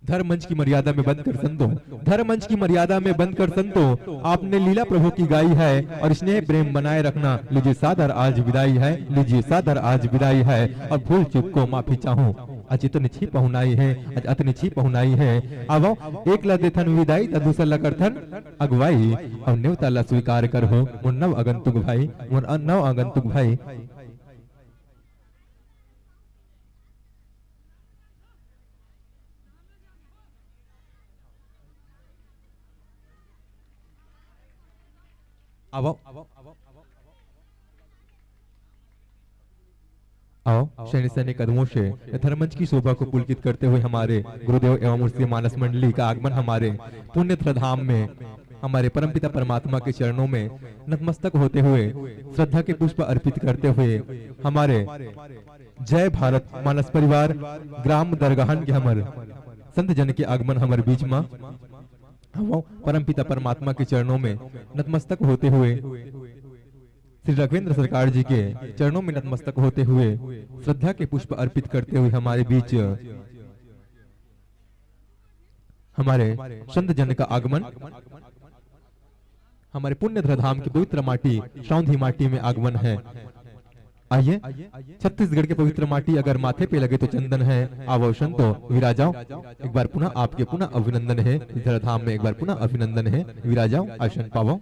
धर्म मंच की मर्यादा में बंद कर संतो, धर्म मंच की मर्यादा में बंद कर संतो, आपने लीला प्रभु की गाई है और स्नेह प्रेम बनाए रखना। लीजिए सादर आज विदाई है, लीजिए सादर आज विदाई है और भूल चूक को माफी चाहूं। आज इतनी छी पहुनाई है, आज अतनी छी पहुनाई है। आवो, एक ला देथन विदाई, त दूसर ला करथन अगुवाई। और नेवता ला स्वीकार करहो, मोर नव आगंतुक भाई, मोर नव आगंतुक भाई। आवो। आओ, सैन्य सैन्य कदमों से धर्मंच की शोभा को पुलकित करते हुए हमारे गुरुदेव एवं उसके मानस मंडली का आगमन हमारे पुण्य धाम में हमारे परमपिता परमात्मा के चरणों में नतमस्तक होते हुए, श्रद्धा के पुष्प अर्पित करते हुए, हमारे जय भारत मानस परिवार ग्राम दरगाहन के हमर संत जन के आगमन हमर बीच मा, हम परमपिता परमात्मा के चरणों में नतमस्तक होते हुए, श्री राघवेंद्र सरकार जी के चरणों में नतमस्तक होते हुए, श्रद्धा के पुष्प अर्पित करते हुए हमारे बीच हमारे संत जन का आगमन हमारे पुण्य धाम की पवित्र माटी सौंधी माटी में आगमन है। आइए, छत्तीसगढ़ के पवित्र माटी अगर माथे पे लगे तो चंदन है। आवो संतो, विराजाओ। एक बार पुनः आपके पुनः अभिनंदन है, धाम में एक बार पुनः अभिनंदन है। विराजाओ, आसन पावो।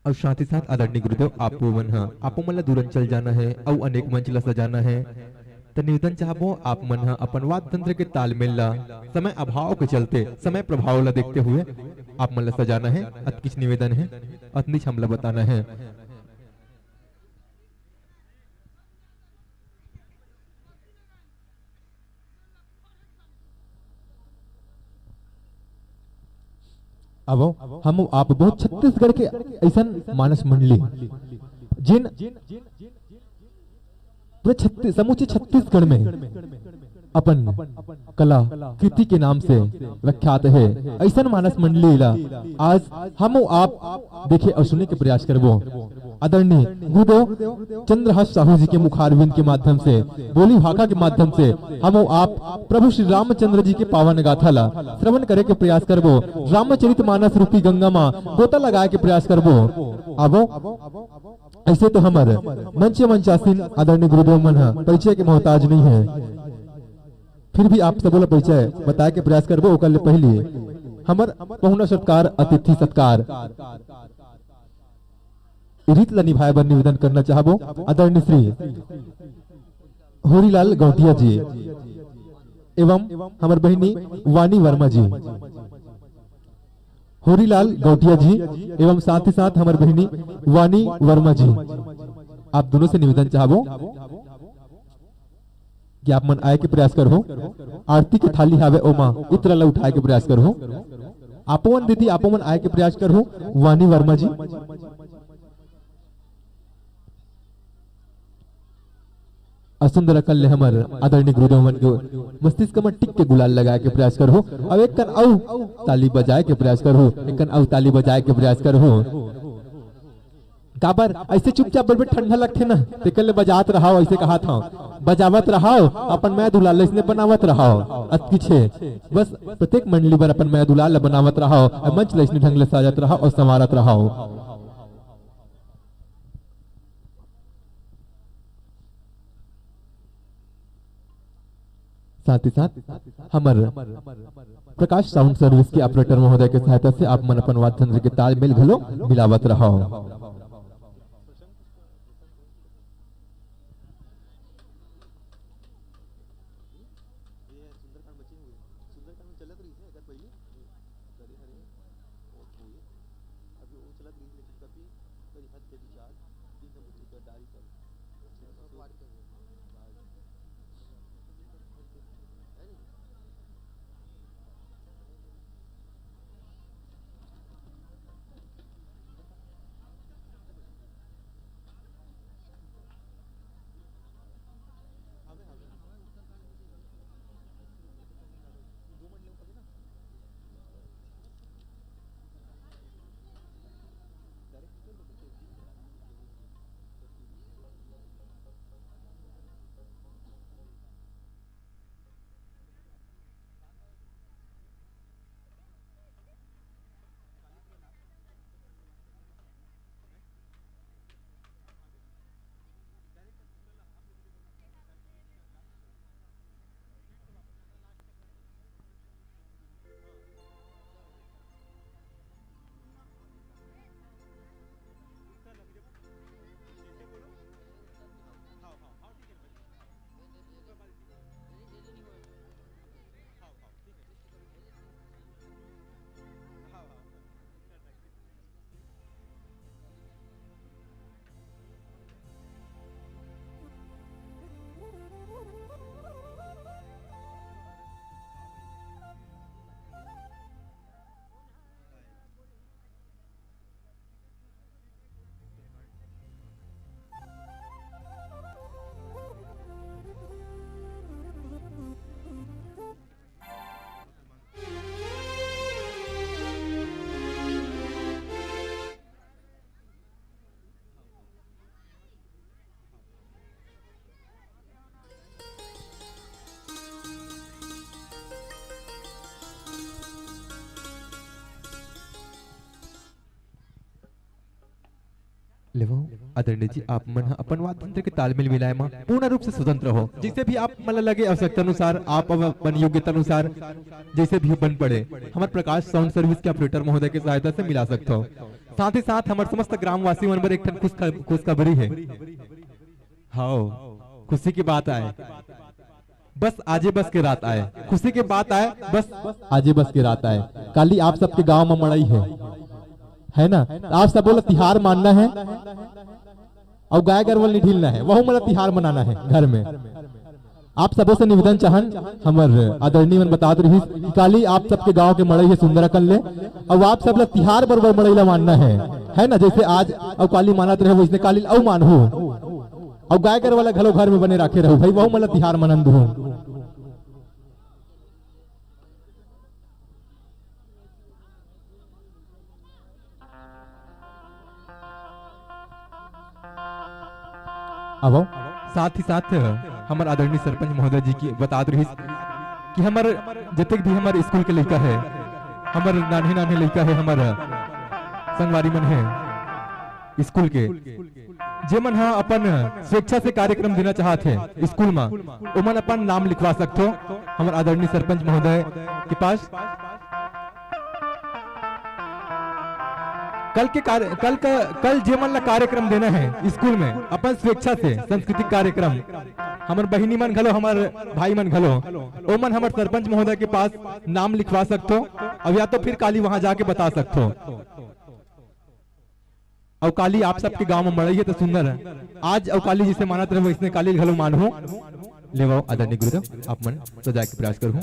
अउ साथ ही साथ आदरणीय गुरुदेव, आप मन ह, आप मन ला दूरन चल जाना हे अउ अनेक मंच ला सजाना हे। त निवेदन चाहबो, आप मन ह अपन वाद्य तंत्र के तालमेल ला समय अभाव के चलते, समय प्रभाव ला देखते हुए आप मन ला सजाना हे। अतकिच निवेदन हे, अतनीच हमला बताना हे। अब हम आप बहुत छत्तीसगढ़ के ऐसन मानस मंडली, जिन पूरे छत्तीस, समूचे छत्तीसगढ़ में अपन कला कृति के नाम से प्रख्यात हे, ऐसन मानस मंडली ला आज हम आप देखे अउ सुने के प्रयास करबो। आदरणीय गुरुदेव चंद्रहास साहू जी के मुखारविंद के माध्यम से, बोली भाखा के माध्यम से हम आप प्रभु श्री रामचंद्र जी के पावन गाथा ला श्रवण करे के प्रयास करबो। रामचरित मानस रूपी गंगा मा गोता लगाए के प्रयास करबो। आबो, ऐसे तो हमर मंचे मंचासीन आदरणीय गुरुदेव मन ह परिचय के मोहताज नहीं है, फिर भी आप सबो ला परिचय बताए के प्रयास करबो। ओकर ले पहले हमर पहुना सत्कार, अतिथि सत्कार रीत ला निभाए बर निवेदन करना चाहबो आदरणीय श्री होरीलाल गौटिया जी एवं हमर बहिनी वानी वर्मा जी। होरीलाल गौटिया जी एवं साथ ही साथ हमर बहिनी वानी वर्मा जी, आप दोनों से निवेदन चाहबो कि आप मन आए के प्रयास करहू। आरती के थाली हावे, ओमा इत्र ला उठाए के प्रयास करहू। आपो मन दीदी, आपो मन आए के प्रयास करहू। वानी वर्मा जी, अउ सुंदर अकन ले हमर आदरणीय गुरुदेव मन के मस्तिष्क म टिक के गुलाल लगाए के प्रयास करहू। अब एक कन अउ ताली बजाए के प्रयास करहू, एक कन अउ ताली बजाए के प्रयास करहू। काबर ऐसे चुपचाप बैठ बैठ ठंडा लगथे ना, तेकर ले बजात रहाव, ऐसे कहात हव, बजावत रहाव, अपन मैं दुलाल ऐसने बनावत रहाव। अतकिच हे, बस प्रत्येक मंडली बर अपन मैं दुलाल ला बनावत रहाव, अउ मंच ला ऐसने ढंग ले साजत रहाव अउ संवारत रहाव। साथ ही साथ हमर प्रकाश साउंड सर्विस के ऑपरेटर महोदय के सहायता से आप मन अपन वाद्य यंत्र के तालमेल घलो मिलावत रहो। लेवो, आदरणीय जी, आप मन ह अपन वाद्य यंत्र के तालमेल मिलाए म पूर्ण रूप से स्वतंत्र हो। जैसे भी आप मन ल लगे, आवश्यकता अनुसार आप अब अपन योग्यता अनुसार जैसे भी बन पड़े, हमर प्रकाश साउंड सर्विस के ऑपरेटर महोदय के सहायता से मिला सकथो। साथ ही साथ हमर समस्त ग्रामवासी मन बर एक ठन खुश ख-, खुशखबरी हे। हव, खुशी के बात आय, बस आजे बस के रात आय, खुशी के बात आय, बस आजे बस के रात आय। काली आप सबके गांव म मड़ई हे, है ना? त आप सबो ला तिहार मानना हे, अउ गाय गरवा ल नइ ढीलना हे, वहू मन ला तिहार मनाना हे घर में। आप सबो से निवेदन चाहन, हमर आदरणीय मन बतात रहिस कि काली आप सबके गांव के मड़ई हे सुंदर अकन ले, अउ आप सब ला तिहार बरोबर मड़ई ला मानना हे, है ना? जइसे आज अउ काली मानत रहे, वइसने काली अउ मानहू, अउ गाय गरवा ला घलो घर में बने राखे रहू भाई, वहू मन ला तिहार मनन दुहू। आवो, साथ ही साथ हमर आदरणीय सरपंच महोदय जी के बतात रहिस कि हमर जतेक भी हमर स्कूल के लइका हे, हमर नान्हे नान्हे लइका हे, हमर संगवारी मन हे स्कूल के, जेमन ह अपन स्वेच्छा से कार्यक्रम देना चाहत हे स्कूल म, ओमन अपन नाम लिखवा सकथो हमर आदरणीय सरपंच महोदय के पास। कल के कार्य-, कल का, कल जेमन ला कार्यक्रम देना हे स्कूल में अपन स्वेच्छा से सांस्कृतिक कार्यक्रम, हमर बहिनी मन घलो, हमर भाई मन घलो, ओमन हमर सरपंच महोदय के पास नाम लिखवा सकथो, अउ या तो फिर काली वहां जाके बता सकथो। अउ काली आप सबके गांव में मड़ई हे त सुंदर हे। आज अउ काली जइसे मानत रहे वइसने काली घलो मानहू। लेवव आदरणीय गुरुदेव, आप मन सजाए के प्रयास करहू।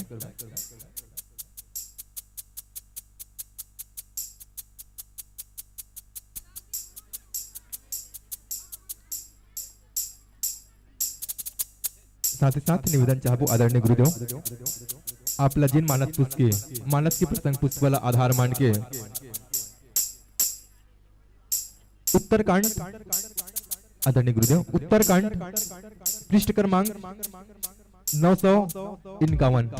साथ ही साथ निवेदन चाहबो आदरणीय गुरुदेव, आप ला जिन मानस पुष्प के, मानस के प्रसंग पुष्प वाला आधार मान के उत्तरकांड, आदरणीय गुरुदेव, उत्तरकांड पृष्ठ क्रमांक नौ सौ इक्यावन।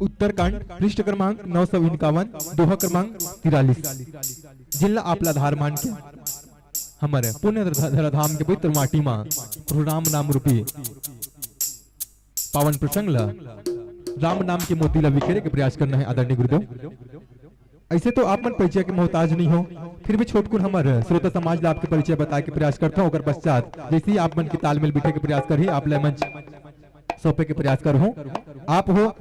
उत्तरकांड पृष्ठ क्रमांक नौ सौ इक्यावन, दोहा क्रमांक तिरालीस। जिनला आप ला आधार मान के हमर पुण्य धरा-, धराधाम के पवित्र माटी मा प्रभु राम नाम रूपी पावन प्रसंग ला, राम नाम के मोती ला बिखेरे के प्रयास करना हे आदरणीय गुरुदेव। अइसे तो आप मन परिचय के मोहताज नइ हो, फिर भी छोटकुन हमर श्रोता समाज ला आपके परिचय बताए के प्रयास करथों। ओकर पश्चात जइसे ही आप मन के तालमेल बिठे के प्रयास करही, आप ला मंच सौंपे के प्रयास करहूं। आप हो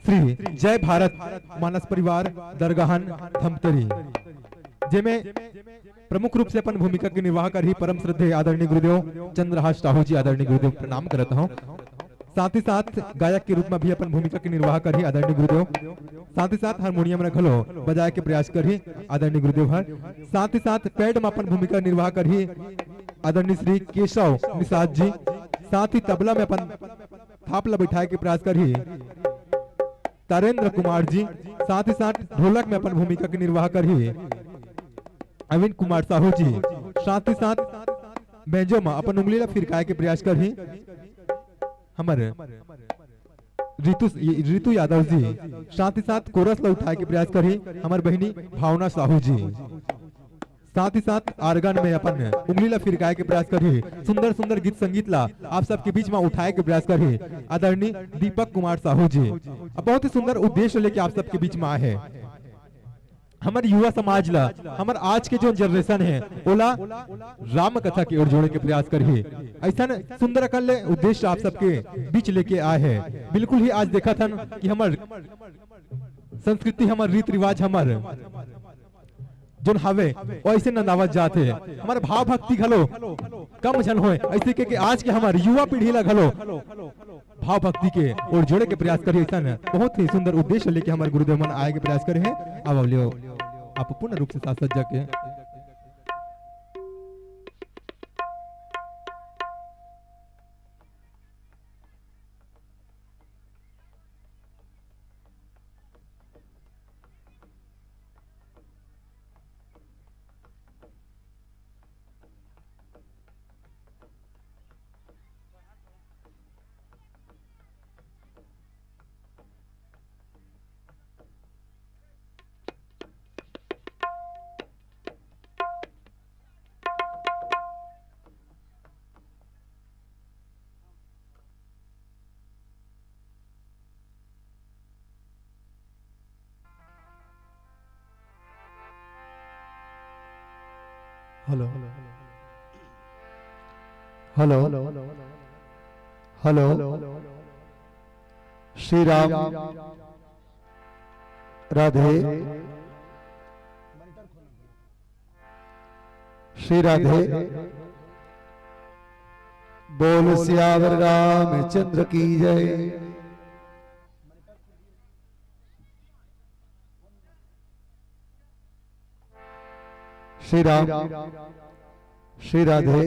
श्री जय भारत मानस परिवार दरगाहन धमतरी, जेमे प्रमुख रूप से अपन भूमिका के निर्वाह करही परम श्रद्धेय आदरणीय गुरुदेव चंद्रहास साहू जी। आदरणीय गुरुदेव, प्रणाम करत हूं। साथ ही साथ गायक के रूप में भी अपन भूमिका के निर्वाह करही आदरणीय गुरुदेव। साथ ही साथ हारमोनियम ला घलो बजाए के प्रयास करही आदरणीय गुरुदेव हर। साथ ही साथ पैड में अपन भूमिका निर्वाह करही आदरणीय श्री केशव निषाद जी। साथ ही तबला में अपन थाप ला बैठाए के प्रयास करही तारेंद्र कुमार जी। साथ ही साथ ढोलक में अपन भूमिका के निर्वाह करही अविन कुमार साहू जी। साथ ही साथ बेंजो में अपन उंगली ला फिरकाए के प्रयास करही हमर रितु, रितु यादव जी। साथ ही साथ कोरस ला उठाए के प्रयास करही हमर बहिनी भावना साहू जी। साथ ही साथ आर्गन में अपन उंगली ला फिरकाए के प्रयास करही, सुंदर सुंदर गीत संगीत ला आप सबके बीच में उठाए के प्रयास करही आदरणीय दीपक कुमार साहू जी। अब बहुत ही सुंदर उद्देश्य लेके आप सबके बीच में आए हैं। हमर युवा समाज ला, हमर आज के जो जनरेशन हे, ओला राम कथा के ओर जोड़े के प्रयास करही। अइसन सुंदर अकन ले उद्देश्य आप सबके बीच लेके आए हे। बिल्कुल ही आज देखत हन कि हमर संस्कृति, हमर रीत रिवाज, हमर जोन हवे, ओ अइसे नंदावत जात हे। हमर भाव भक्ति घलो कम झन होय, अइसे के, के आज के हमर युवा पीढ़ी ला घलो भाव भक्ति के ओर जोड़े के प्रयास करही। अइसन बहुत ही सुंदर उद्देश्य लेके हमर गुरुदेव मन आए के प्रयास करे हे। अब लियो आप पूर्ण रूप से साज सज्जा के hello, hello, hello. Shri Ram. Radhe. Shri Radhe. बोल सियावर रामचंद्र की जय। श्री राम। श्री राधे।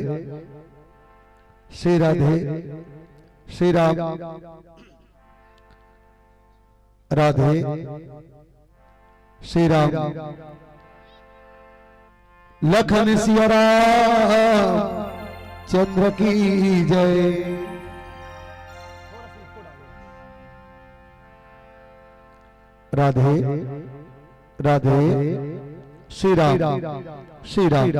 श्री राधे। श्री राम। राधे। श्री राम। लखन सिया राम चंद्र की जय। राधे। राधे। श्री राम। श्री राम।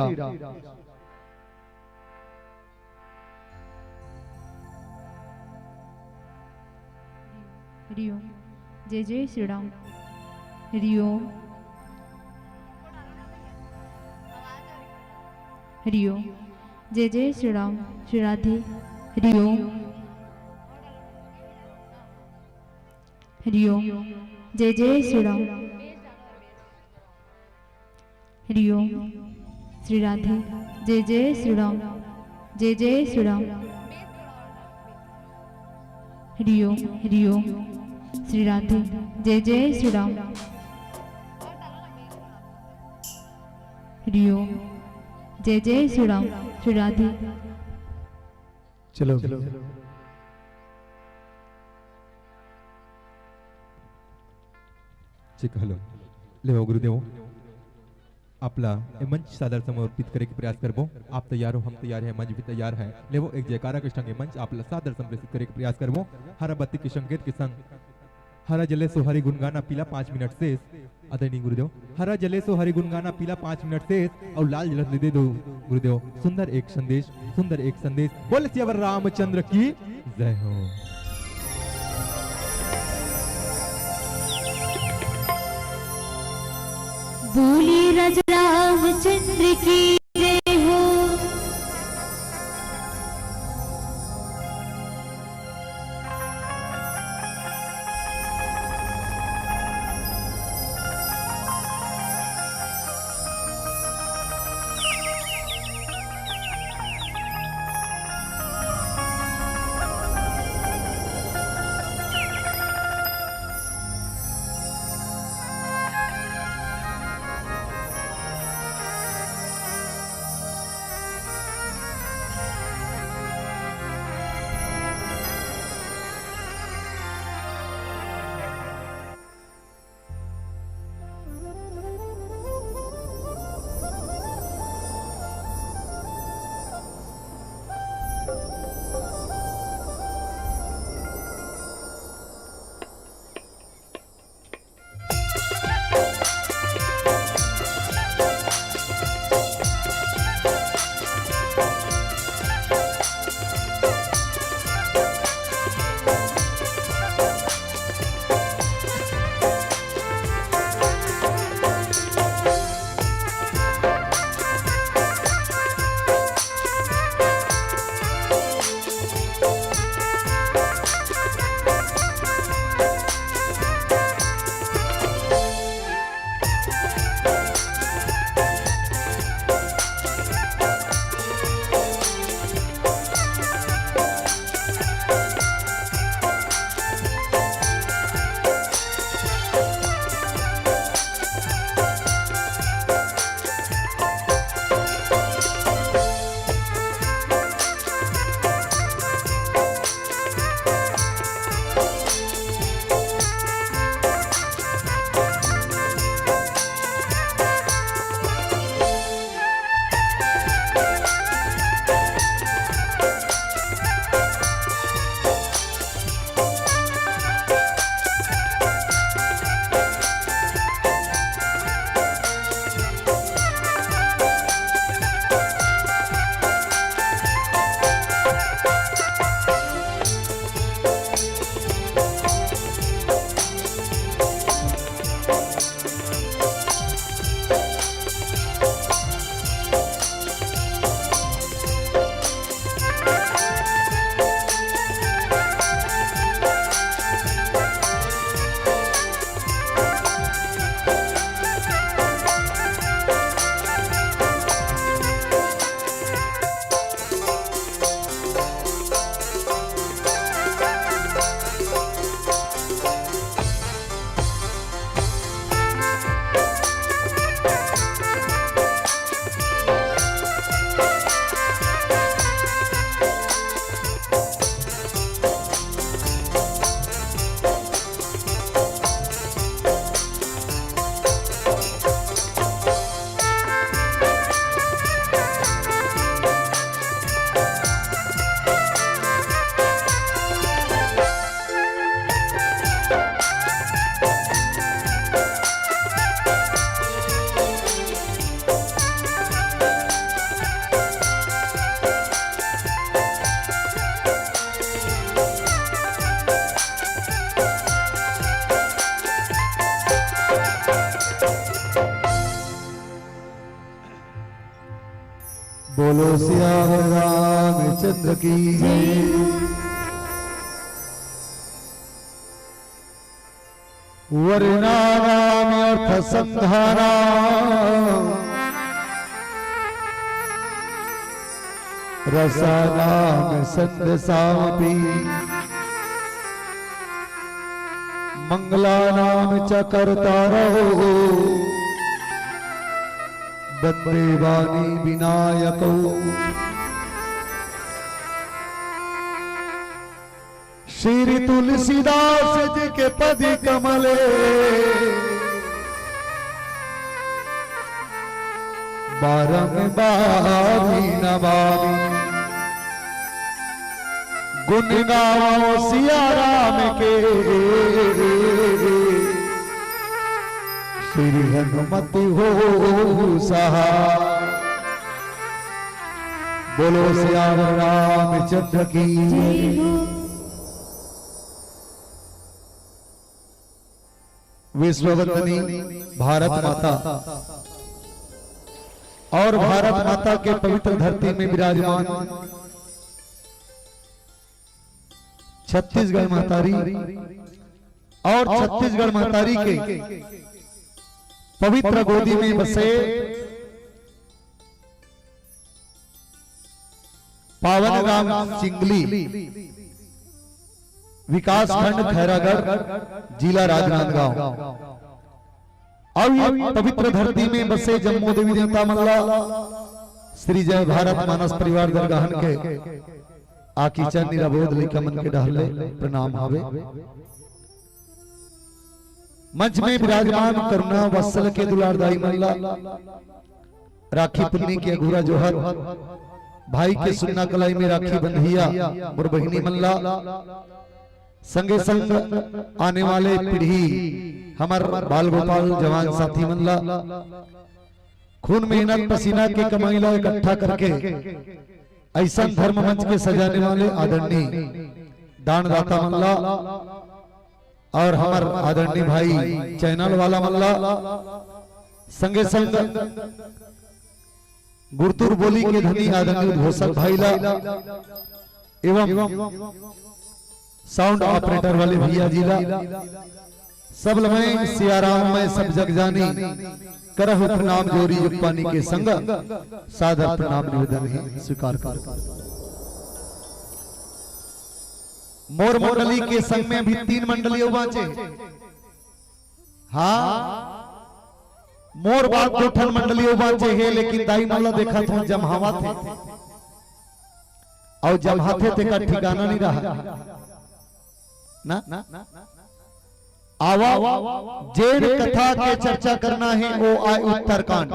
हरि ओम। जय जय श्री राम। हरि ओम। हरि ओम। जय जय श्री राम। श्री राधे। हरि ओम। हरि ओम। जय जय श्री राम। हरि ओम। श्री राधे। जय जय श्री राम। जय जय श्री राम। हरि ओम। हरि ओम। श्री राधे। जय जय श्री राम। हरि ओम। जय जय श्री राम। श्री राधे। चलो। ठीक, हेलो। लेवो गुरुदेव, आपला ए मंच सादर समर्पित करे के प्रयास करबो। आप तैयार हो, हम तैयार हैं, मंच भी तैयार है। लेवो एक जयकारा के संग ए मंच आपला सादर समर्पित करे के प्रयास करबो। हरा बत्ती के संकेत के संग हरा जले सो हरि गुण गाना पीला पाँच मिनट शेष। आदरणीय गुरुदेव, हरा जले सो हरि गुण गाना पीला पाँच मिनट शेष और लाल जलत ले दे दो गुरुदेव। सुंदर एक संदेश, सुंदर एक संदेश। बोल सियावर रामचंद्र की जय हो। बोलिए राजा रामचंद्र की जय हो। सियावर रामचंद्र की जय। वर्णानामर्थसंधानां रसानां छंदसामपि। मंगलानां च कर्तारौ वंदे वाणी विनायकौ। श्री तुलसीदास जी के पद कमले बारंबार नमामि। गुण गावो सिया राम के, श्री हनुमत हो सहाय। बोलो सियावर रामचंद्र की। विश्ववंदनी भारत माता और भारत माता के पवित्र धरती में विराजमान छत्तीसगढ़ महतारी और छत्तीसगढ़ महतारी के पवित्र गोदी में बसे पावन ग्राम चिंगली, विकासखंड खैरागढ़, जिला राजनांदगांव। अब ये पवित्र धरती में बसे जम्मो देवी देवता मन ला श्री जय भारत मानस परिवार दरगाहन के आकीचन निराबोध लइका मन के डहर ले प्रणाम हावे। मंच में विराजमान करुणा वत्सल के दुलारदाई मन ला, राखी पुन्नी के अगुरा जोहर, भाई के सुन्ना कलाई में राखी बंधइया मोर बहिनी मन ला, संगे संग आने वाले पीढ़ी हमर बाल गोपाल जवान साथी मन ला, खून मेहनत पसीना के कमाई ला इकट्ठा करके ऐसन धर्म मंच के सजाने वाले आदरणीय दानदाता मन ला और हमर आदरणीय भाई चैनल वाला मन ला, संगे संग गुरतुर बोली के धनी आदरणीय उद्घोषक भाई ला एवं साउंड ऑपरेटर वाले भैया जी ला, सब लमय सियाराम मैं सब जग जानी, करहु प्रणाम जोरी जुग पानी के संग, सादर प्रणाम निवेदन हे स्वीकार करो। मोर मंडली के संग में भी तीन मंडली अउ बांचे। हाँ, मोर बाद दो ठन मंडली अउ बांचे हे, लेकिन दाई मन ला देखत हों जम्हावत हे। अउ जम्हाथे तेकर ठिकाना नहीं रहा। ना? आवा, जेन कथा के चर्चा करना हे, वो आय उत्तरकांड।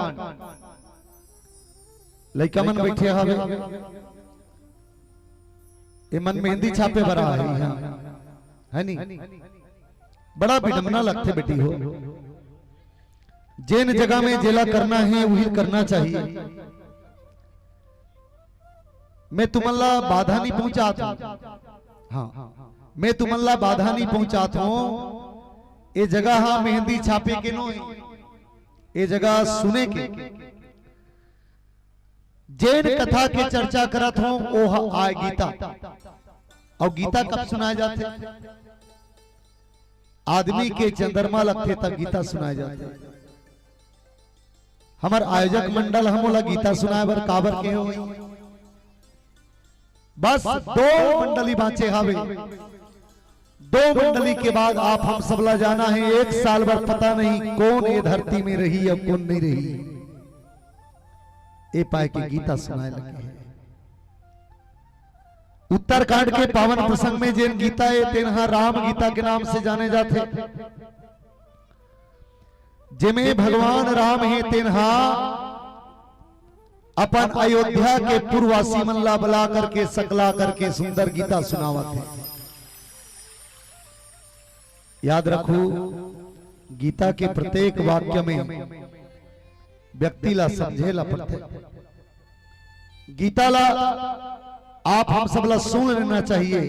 लइका मन बैठे हवे, ए मन मेहंदी छापे बर आए हे, है नी? बड़ा विडम्बना लगथे बेटी हो। जेन जगह में जेला करना हे, वही करना चाहिए। मैं तुमन ला बाधा नहीं पहुंचात हों। हाँ, मैं तुमन ला बाधा नहीं पहुंचात हों। ए जगह हा मेहंदी छापे के नोहे, ए जगह सुने के। जेन कथा के चर्चा करत हों, वो ह आय गीता। अउ गीता कब सुनाय जाथे? आदमी के चंद्रमा लगथे, तब गीता सुनाय जाथे। हमर आयोजक मंडल ह मोला गीता सुनाय बर काबर कहे होही? बस दो मंडली बांचे हावे। दो मंडली के बाद आप हम सब ला जाना हे, एक साल बर पता नहीं कोन ए धरती में रही या कोन नहीं रही। ए पाय के गीता सुनाय लगे हे। उत्तरकांड के पावन प्रसंग में जेन गीता हे, तेन ह राम गीता के नाम से जाने जाथे। जेमे भगवान राम हे, तेन ह अपन अयोध्या के पुरवासी मन ला बला करके, सकला करके सुंदर गीता सुनावत हे। याद रखो, गीता के प्रत्येक वाक्य में व्यक्ति ला समझे ला पड़थे। गीता ला आप हम सब ला सुन लेना चाहिए।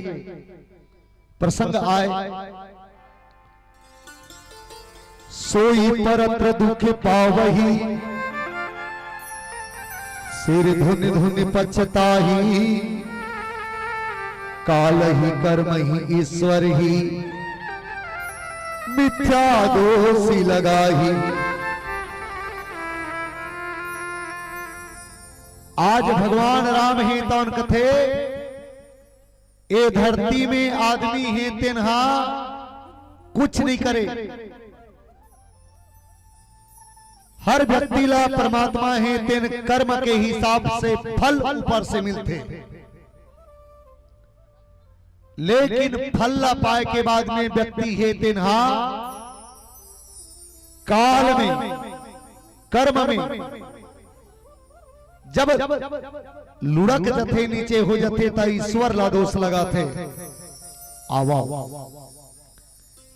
प्रसंग आय, सोई परत्र दुख पावही, सिर धुनि धुनि पछताही, काल ही कर्म ही ईश्वर ही, मिथ्या दोषी लगाही। आज भगवान राम हे तौन कथे, ए धरती में आदमी हे तेन हा कुछ नहीं करे। हर व्यक्ति ला परमात्मा हे तेन कर्म के हिसाब से फल ऊपर से मिलथे, लेकिन फल ला पाए के बाद में व्यक्ति हे तेन हा काल में, कर्म में जब लुढ़क जथे, नीचे हो जथे, त ईश्वर ला दोष लगाथे। आवा,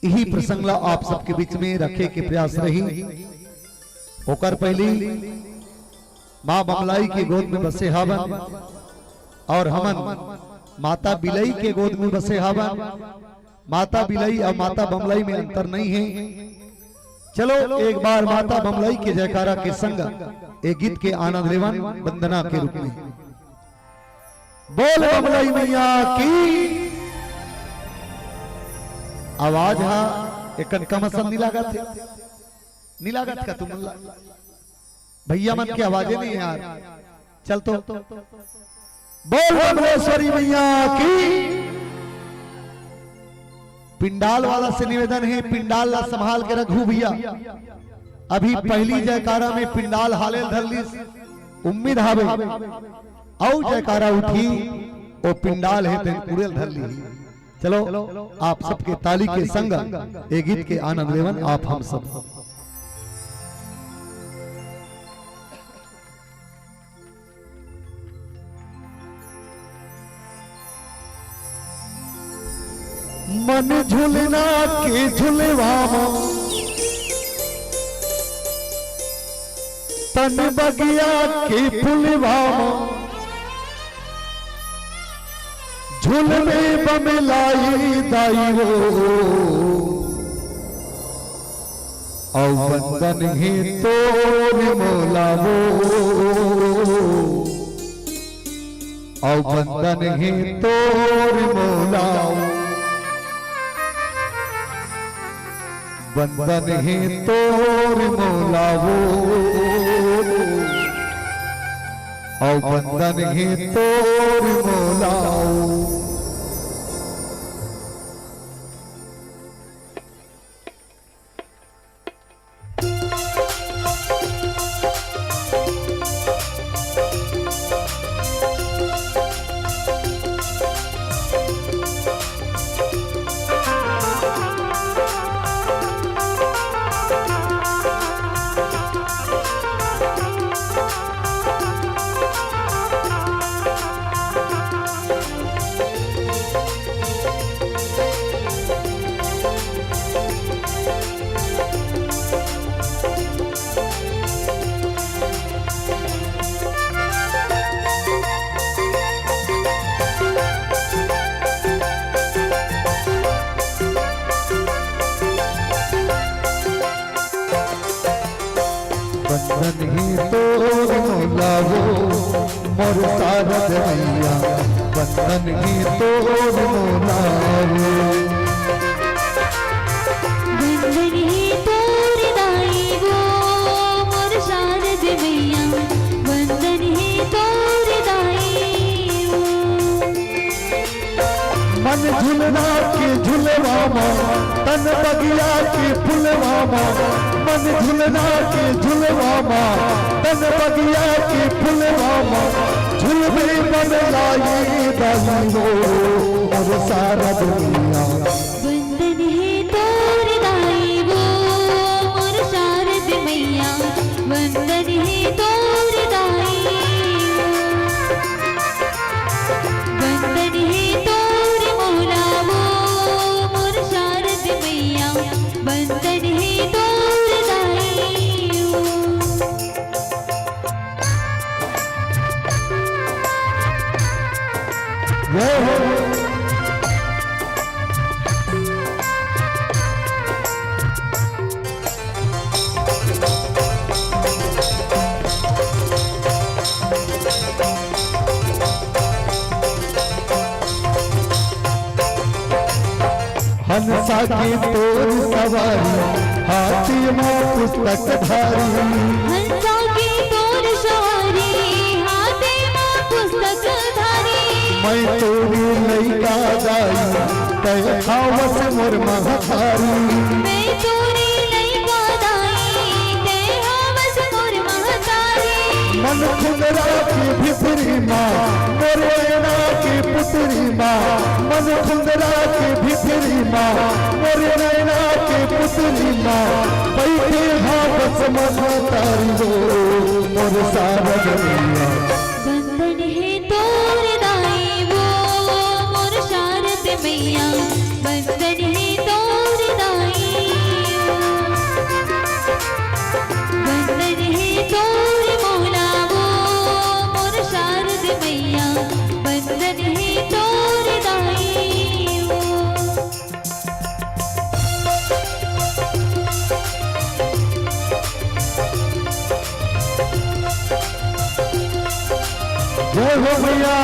इही प्रसंग ला आप सबके बीच में रखे के प्रयास रही। ओकर पहली माँ बमलाई के गोद में बसे हावन और हमन माता बिलई के गोद में बसे हावन। माता बिलई अउ माता बमलाई में अंतर नहीं हे। चलो, एक बार माता बमलाई के जयकारा के संग एक गीत के आनंद लेवन वंदना के रूप में। बोल बमलाई मैया की। आवाज हा एकन कम असन नी लागत हे, नी लागत का तुमन ला? भैया मन के आवाजे नहीं यार। चल तो बोल बमलेश्वरी मैया की। पिंडाल वाला से निवेदन हे, पिंडाल ला संभाल के रखू भैया। अभी पहली जयकारा में पिंडाल हालेल धर लीस, उम्मीद हावे अउ जयकारा उठी, ओ पिंडाल हे तेन उड़ेल धर ली। चलो, आप सबके ताली के संग ए गीत के आनंद लेवन आप हम सब। मन झुलना के झुलवा म, तन बगिया के फुलवा म, झुलवे बमलाई दाई हो। अउ बंदन हे तोर मोला वो, अउ बंदन हे तोर मोला वो, बंदन हे तोर मोला वो, अउ बंदन हे तोर मोला वो। बंदन हे तोर मोला वो, मोर शारद मैया, बंदन हे तोर मोला वो। बंदन हे तोर दाई वो, मोर शारद मैया, बंदन हे तोर दाई वो। मन झुलना के झुलवा मा, तन बगिया के फुलवा मा, मन झुलना के झुलवा मा, तन बगिया के फुलवा मा, झुलवे बमलाई दाई वो, मोर शारद मैया। वंदन हे तोर दाई वो, मोर शारद मैया, वंदन हे तोर दाई वो। वंदन हे तोर मोला वो, मोर शारद मैया, वंदन हे तोर दाई वो। जय हो। हंसा के तोर सवारी, हाथे मा पुस्तक धारी। हंसा के तोर सवारी, हाथे मा पुस्तक धारी। मैं तोरे लइका दाई, तै हावस मोर महतारी। मैं तोरे लइका दाई, तै हावस मोर महतारी। मन खुंदरा के भितरी मा, मोर नैना के पुतरी मा। मन खुंदरा के भितरी मा, मोर नैना के पुतरी मा। बइठे हावस महतारी हो, मोर सारा दुनिया। बंदन हे तोर दाई वो, मोर शारद मैया। बंदन हे तोर दाई वो, बंदन हे तोर मौला वो, मोर शारद मैया। बंदन हे तोर दाई वो। जय हो भैया।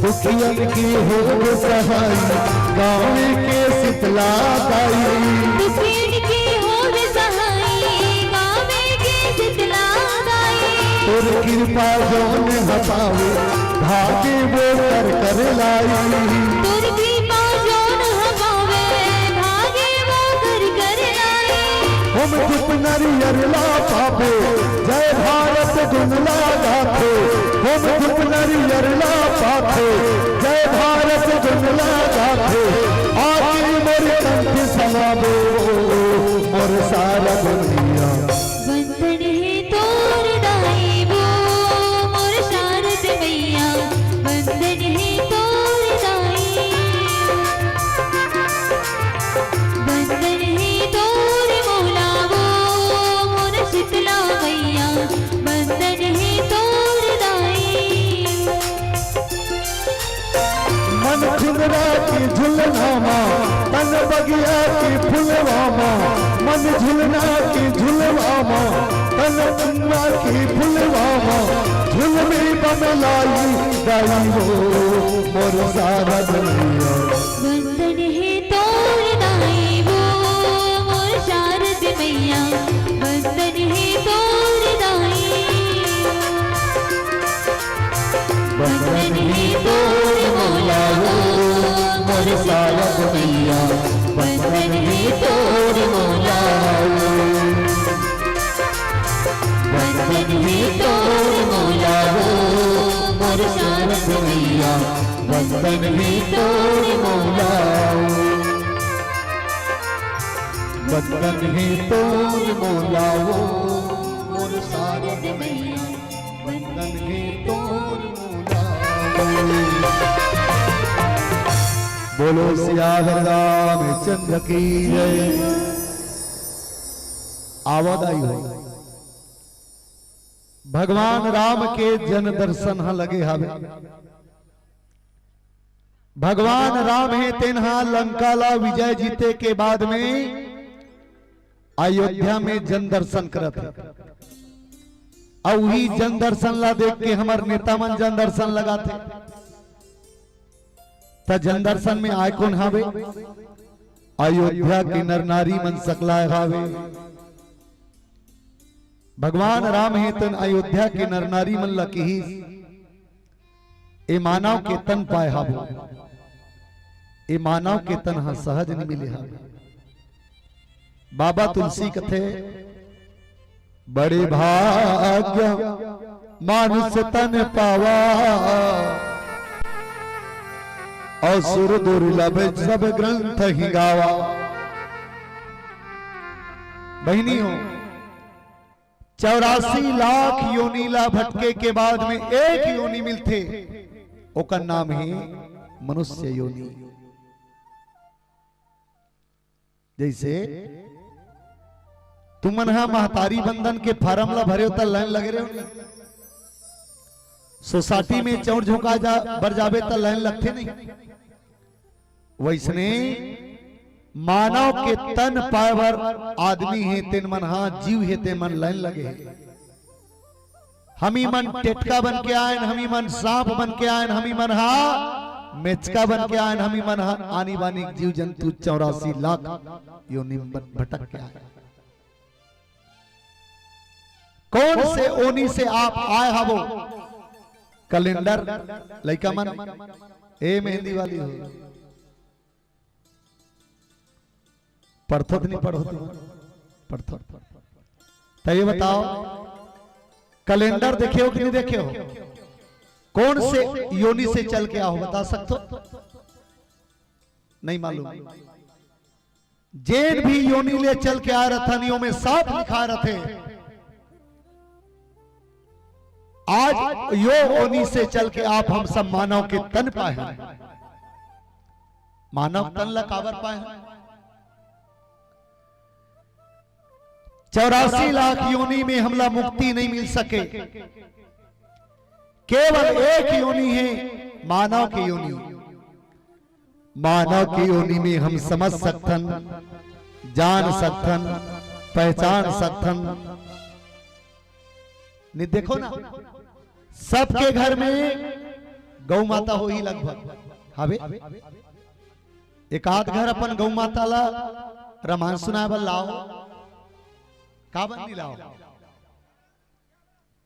दुखियन के होवे सहाय, गाँव के शीतला दाई। दुखियन के होवे सहाय, गाँव के शीतला दाई। तोर कृपा जौन ह पावे, भागे वो कर कर लाई। तोर कृपा जौन ह पावे, भागे वो कर कर लाई। हम धूप नरियर ला पाबे, जय भारत गुन ला गाथे। हम धूप नरियर ला पाथे, जय भारत गुन ला गाथे। आके मोर कंठ समाबो, मोर सारा दुनिया। बंदन हे तोर दाई वो, मोर शारद मैया। बंदन हे तोर दाई। बंदन हे तोर मौला वो, मोर शीतला मैया। बंदन हे तोर दाई। मन खुंदरा के झुलना मा, तन बगिया के फुलवा मा। मन झुलना के झुलवा मा, तन चुन्ना के फुलवा मा। झुलमी बन लाई दाई हो, मोर सारा दुनिया। बंदन हे तोर दाई वो, मोर शारद मैया। बंदन हे तोर दाई। बंदन हे तोर मौला वो, मोर सारा दुनिया। बंदन हे तोर मौला वो। बंदन हे तोर मौला वो, मोर शारद मैया। बंदन हे तोर मौला वो। बंदन हे तोर मौला वो, मोर शारद मैया। बंदन हे तोर मौला वो। बोलो सियावर रामचंद्र की जय। आवत आई हो। भगवान राम के जन दर्शन ह लगे हावे। भगवान राम हे, तेन ह लंका ला विजय जीते के बाद में अयोध्या में जन दर्शन करत हे। अउ उही जन दर्शन ला देख के हमर नेता मन जन दर्शन लगाथे। त जन दर्शन में आय कोन हावे? अयोध्या के नर नारी मन सकलाय हावे। भगवान राम हे तन अयोध्या के नर नारी मन ला किहिस, ए मानव के तन पाए हाबो, ए मानव के तन ह सहज नि मिले हाबे। बाबा तुलसी कथे, बड़े भाग्य मानुष तन पावा, अउ सुर दुर्लभ सब ग्रंथ ही गावा। बहिनी हो, चौरासी लाख योनि ला भटके के बाद में एक योनि मिलथे, ओकर नाम हे मनुष्य योनि। जैसे तुमन हा महतारी बंधन के फारम ला भरेव त लाइन लगे रहे हो नहीं? सोसाइटी में चौर झोंका जा, बर जाबे त लाइन लगथे नहीं? वैसने मानव के तन पाए बर आदमी हे, तेन मन हा जीव हे, तेन मन लाइन लगे हे। हमी मन टेटका बन के आयन, हमी मन सांप बन के आयन, हमी मन हा मेचका बन के आयन, हमी मन हा आनी बानी जीव जंतु चौरासी लाख योनि म भटक के आयन। कौन से ओनी से आप आए हवो? कैलेंडर, लइका मन, ए मेहंदी वाली हो, पढ़थो त नहीं पढ़ो तुम? पढ़थो। तो ये बताओ, कैलेंडर देखे हो कि नहीं देखे हो? कौन से योनि से चल के आओ, बता सकते हो? नहीं मालूम। जेन भी योनि ले चल के आ रथन, यो में साफ लिखा रथे, आज यो ओनी से चल के आप हम सब मानव के तन पाए हन। मानव तन ला काबर पाए हन? चौरासी लाख योनि में हमला मुक्ति नहीं मिल सके। केवल एक योनि हे, मानव के योनि। मानव के योनि में हम समझ सकथन, जान सकथन, पहचान सकथन। नहीं देखो ना, सबके घर में गौ माता होही लगभग, हवे? एक आध घर अपन गौ माता ला रामायण सुनाए बर लाओ, काबर नहीं लाओ?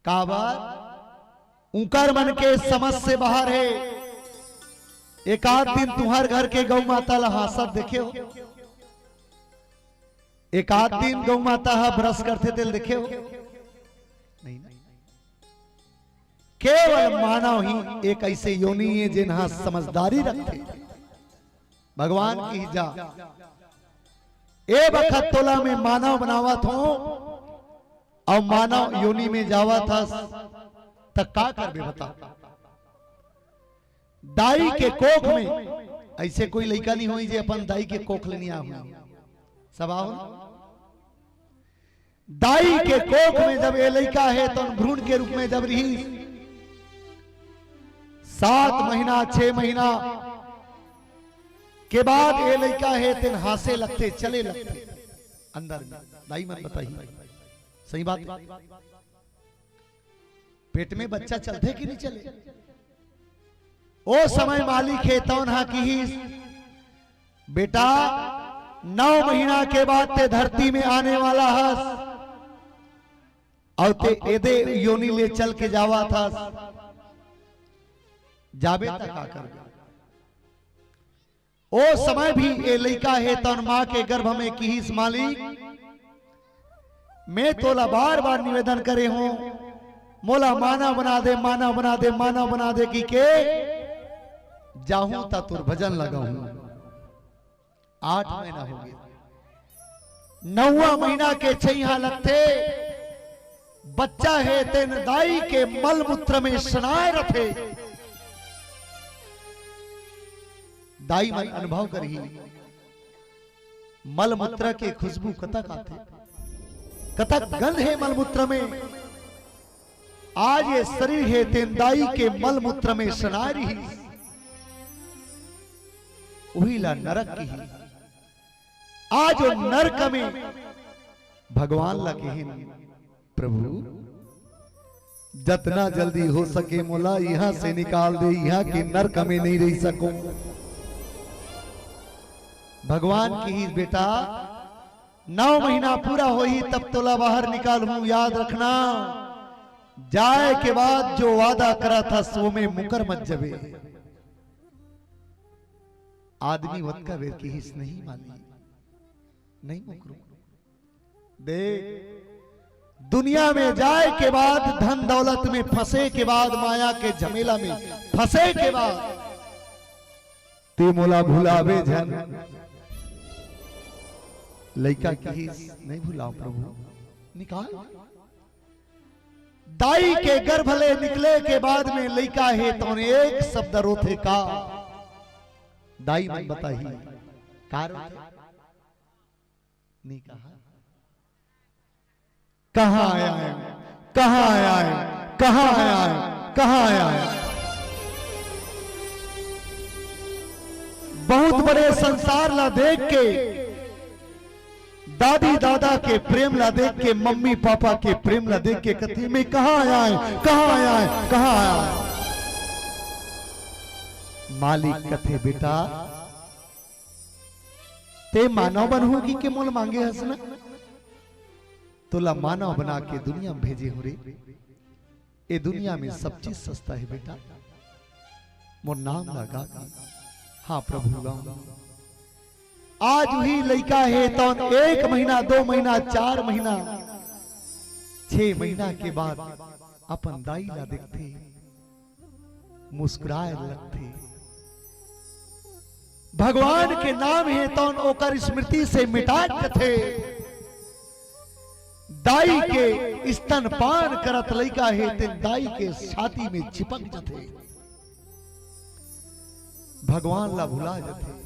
काबर? उंकर मन के समझ से बाहर हे। एक आध दिन तुंहर घर के गौ माता ला हांसत देखे हो? एक आध दिन गौ माता हा ब्रश करथे तेला देखे हो? नहीं ना। केवल मानव ही एक ऐसे योनि हे जेन हा समझदारी रखथे। भगवान की जा, ए बखत तोला में मानव बनावत हों, अउ मानव योनि में जावत हस, त का करबे बता? दाई के कोख में ऐसे कोई लइका नहीं होई जे अपन दाई के कोख ले नहीं आ होई। सब आओ ना। दाई के कोख में जब ए लइका हे, तो भ्रूण के रूप में जब रही, सात महीना, छह महीना के बाद ए लइका हे, तेन हांसे लगथे, चले लगथे अंदर में। दाई मन बताही, सही बात। पेट में बच्चा चलथे कि नहीं चले? ओ समय मालिक हे तौन हा किहिस, "बेटा, नौ महीना के बाद ते धरती में आने वाला हस, अउ ते एदे योनि ले चल के जावत हस, जाबे त का करबे?" ओ समय भी ए लइका हे तौन माँ के गर्भ में किहिस, "मालिक, मैं तोला बार-बार निवेदन करे हों, मोला मानव बना दे, मानव बना दे, मानव बना दे," कि के जाहूं त तोर भजन लगाहूं। आठ महीना हो गया, नौवां महीना के छइहां लगथे, बच्चा हे तेन दाई के मलमूत्र में सनाए रथे। दाई मन अनुभव करही, मलमूत्र के खुशबू कतक आथे, कतक गंध हे मलमूत्र में। आज ये शरीर हे तेन दाई के मलमूत्र में सनाए रही, उही ला नरक किही। आज वो नरक में भगवान ला किहिन, "प्रभु, जतना जल्दी हो सके मोला इहां से निकाल दे, इहां के नरक में नहीं रह सकों।" भगवान किहिस, "बेटा, नौ महीना पूरा होही तब तोला बाहर निकालहूं, याद रखना, जाए के बाद जो वादा करत हस वो में मुकर मत जबे।" आदमी ओतका बेर किहिस, "नहीं मालिक, नहीं मुकरूं।" देख, दुनिया में जाए के बाद, धन दौलत में फंसे के बाद, माया के झमेला में फंसे के बाद, "ते मोला भुलाबे झन।" लइका किहिस, "नहीं भुलाओं प्रभु, निकाल।" दाई के गर्भ ले निकले के बाद में लइका हे तौन एक शब्द रोथे का? दाई मन बताही का रोथे? नहीं कहा। कहाँ आया है, कहाँ आया है, कहाँ आया है, कहाँ आया है? बहुत बड़े संसार ला देख के, दादी दादा के प्रेम ला देख के, मम्मी पापा के प्रेम ला देख के कथे, मैं कहाँ आया है, कहाँ आया है, कहाँ आया है? मालिक कथे, बेटा, ते मानव बनहू कि के मोल मांगे हस ना? तोला मानव बना के दुनिया में भेजे हूँ रे। ए दुनिया में सब चीज सस्ता है बेटा। मोर नाम ला गा के, हाँ प्रभु, गाऊं। आज उही लइका हे तौन एक महीना, दो महीना, चार महीना, छह महीना के बाद अपन दाई ला देखथे, मुस्कुराए लगथे। भगवान के नाम हे तौन ओकर स्मृति से मिटात जथे। दाई के स्तनपान करत लइका हे तेन दाई के छाती में चिपक जथे। भगवान ला भुला जथे।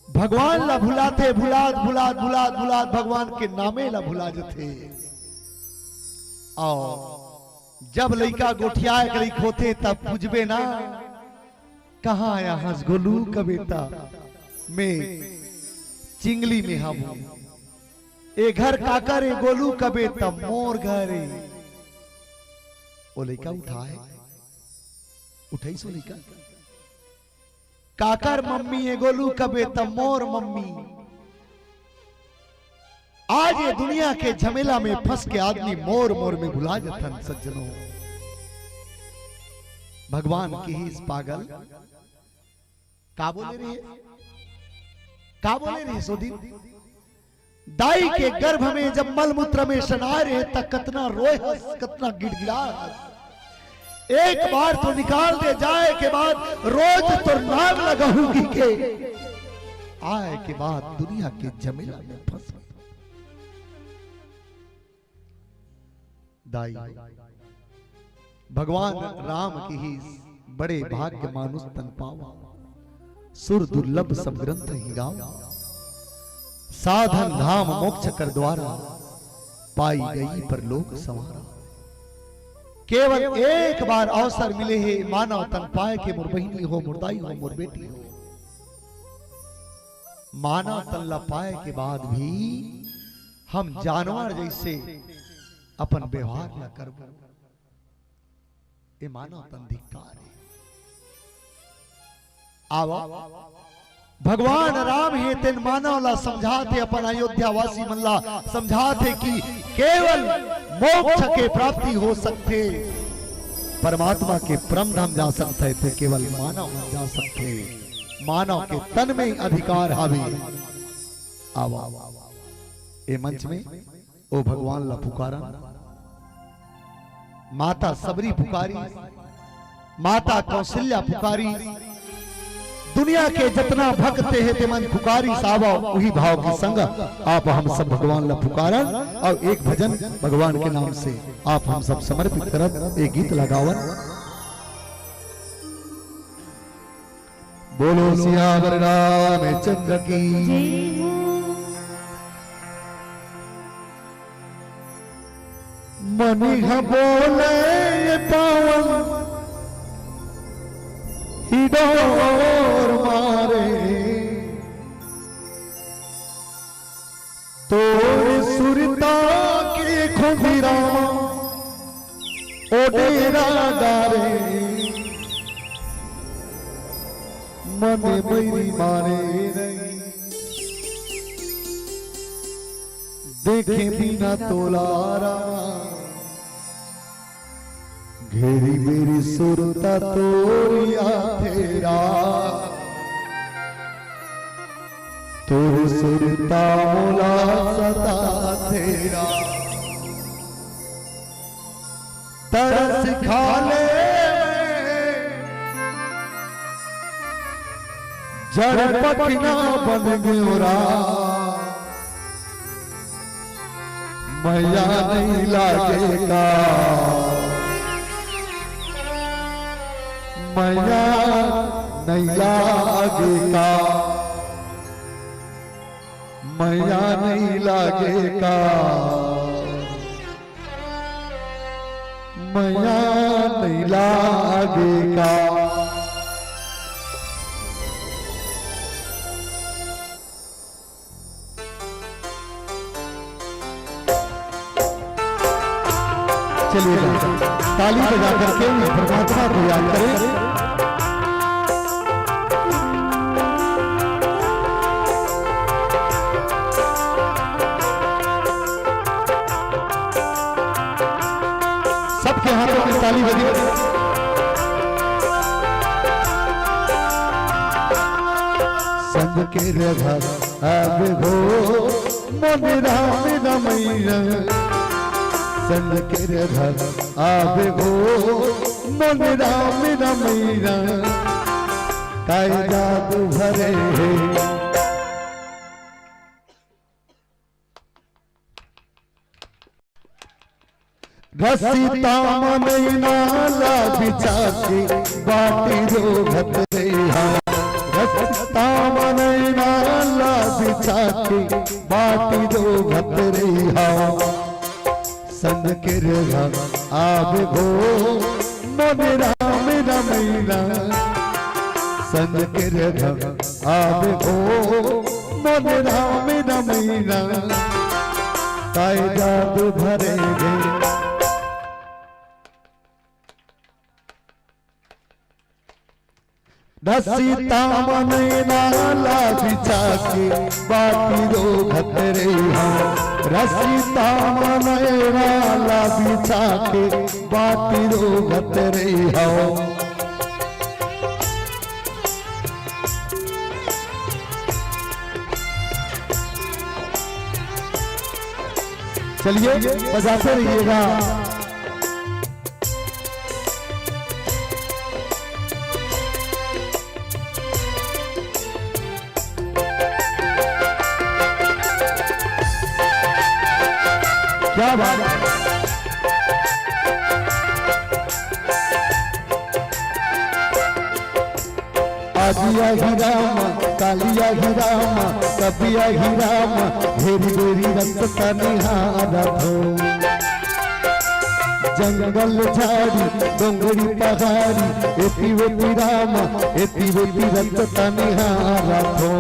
भगवान ला भुलाथे, भुलात भुलात भुलात भुलात भगवान के नामे ला भुला जथे। अउ जब लइका गोठियाए के लइक होथे तब पूछबे ना, कहाँ आया हस गोलू कबे त मैं चिंगली में हवूं। ए घर काकर ए गोलू कबे त मोर घर ए। ओ लइका उठाए, उठाइस ओ लइका। काकर मम्मी ए गोलू कबे त मोर मम्मी। आज ये दुनिया के झमेला में फंस के आदमी मोर मोर में भुला जथन सज्जनों। भगवान किहिस पागल, का बोले रहे, का बोले रहे सो दिन? दाई के गर्भ में जब मलमूत्र में सनाए रहे त कतना रोए हस, कतना गिड़गिड़ाए हस। एक बार तो निकाल दे, जाए के बाद रोज तोर नाम लगाहूं कि के। आए के बाद दुनिया के झमेला में फंस गए। दाई, भगवान राम किहिस बड़े भाग्य मानुष तन पावा, सुर दुर्लभ सब ग्रंथ ही गावा। साधन धाम मोक्ष कर द्वारा, पाई गई परलोक संवारा। केवल एक बार अवसर मिले हे मानव तन पाए के, मोर बहिनी हो, मोर दाई हो, मोर बेटी हो। मानव तन ला पाए के बाद भी हम जानवर जैसे अपन व्यवहार ला करबो, ए मानव तन धिक्कार हे। आवा, भगवान राम हे तेन मानव ला समझात हे, अपन अयोध्या वासी मन ला समझात हे कि केवल मोक्ष के प्राप्ति हो सकथे, परमात्मा के परम धाम जा सकथे ते केवल मानव मन जा सकथे। मानव के तन में अधिकार हावे। आवा, ए मंच में ओ भगवान ला पुकारन। माता सबरी पुकारी, माता कौशल्या पुकारी, दुनिया के जतना भक्त हे तेमन पुकारी सावा, उही भाव के संग आप हम सब भगवान ला पुकारन अउ एक भजन भगवान के नाम से आप हम सब समर्पित करत ए गीत ला गावन। बोलो सियावर रामचंद्र की। जय हो। मन ह बोले पावन हिडोर मारे, तोर सुरता के खुंदिरा म ओ डेरा डारे, मन बैरी मारे नहीं, देखे बिना तोला रामा। घेरी बेरी सुरता तोरी आथेरा, तोर सुरता मोला सताथेरा। तरस खा ले जड़ पखना बन गेवरा। मया नइ लागे का, मया नइ लागे का, मया नइ लागे का, मया नइ लागे का। चलिए, ताली बजा करके परमात्मा को याद करें। सबके हाथों में ताली बजे। संग के रघा आबे हो मोर राम रमैया, संग के रघा आबे हो मोर राम रमैया, काय जादू भरे हे। रस्सी तामन नैना ला बिछा के बाटी रोघत रहिहा। रस्सी तामन नैना ला बिछा के बाटी रोघत रहिहा। संग के रघा आबे हो मोर राम रमैया, संग के रघा आबे हो मोर राम रमैया, काय जादू भरे हे। रस्सी तामन नैना ला बिछा के बाटी रोघत रहिहा। रस्सी तामन नैना ला बिछा के बाटी रोघत रहिहा। चलिए, बजाते रहिएगा। क्या बात है। आजिया ही राम, कालिया ही राम, कबिया ही राम, घेरी घेरी रस्ता निहारत हो। जंगल झाड़ी डोंगरी पहाड़ी, एती वेती राम, एती वेती रस्ता निहारत हो।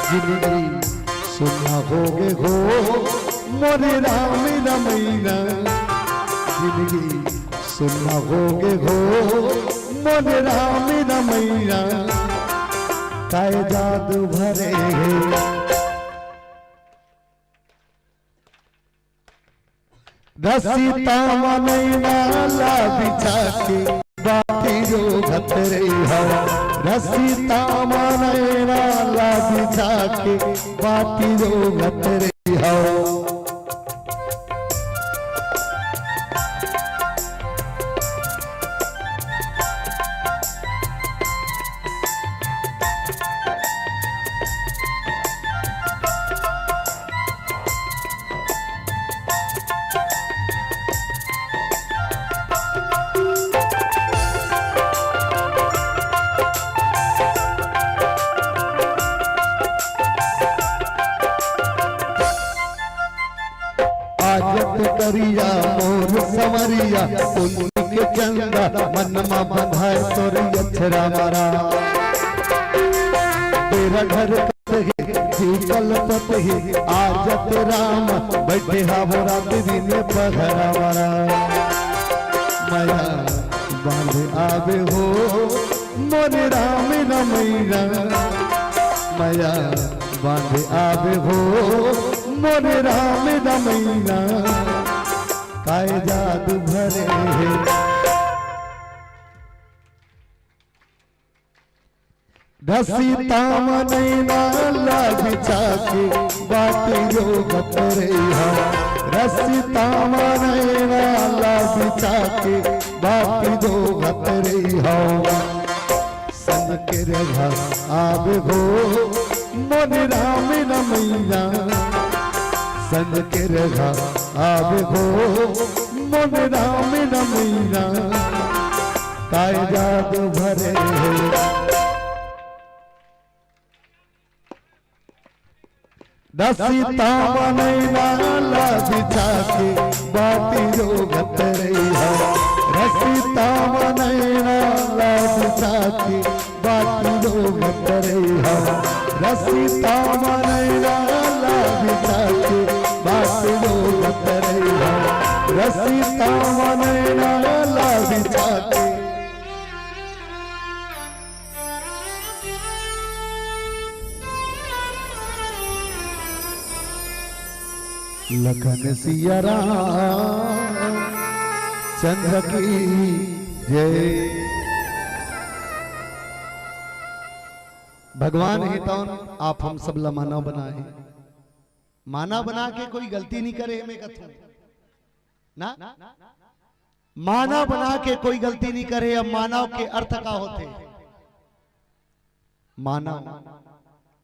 जिंदगी सुन्ना होगे हो मोर राम रमैया, जिंदगी सुन्ना होगे हो मोर राम रमैया, काय जादू भरे हे। रस्सी तामन नैना ला बिछा के बाटी रोघत रहिहा। रस्सी तामन नैना ला बिछा के बाटी रोघत रहिहा। आजत करिया मोर संवरिया, पुन्नी के चंदा मन मा बंधाय तोर अछरा मरा। बेरा ढरकत हे, जी कलपत हे, आजत राम, बइठे हवं रात दिन पहरा मरा। मया बांधे आबे हो मोर राम रमैया, मया बांधे आबे हो मोर राम रमैया, काय जादू भरे हे। रस्सी तामन नैना ला बिछा के बाटी रोघत रहिहा। रस्सी तामन नैना ला बिछा के बाटी रोघत रहिहा। संग के रघा आबे हो मोर राम रमैया, चंद के रेखा आवे हो, मोन राम न मीना, काय जादू भरे हो। रसिता मनैना ला बिछा के बाती जोगत रहिहा। रसिता मनैना ला बिछा के बाती जोगत रहिहा। रसिता मनैना ला बिछा के बाती जोगत रहिहा। रसिता मनैना ला बिछा के लखन सिया राम चंद्र की जय। भगवान हे तौन आप हम सब ला मानव बनाए। मानव बना के कोई गलती नहीं करे, मैं कथूं ना। मानव बना के कोई गलती नहीं करे। अब मानव के अर्थ का होथे? मानव,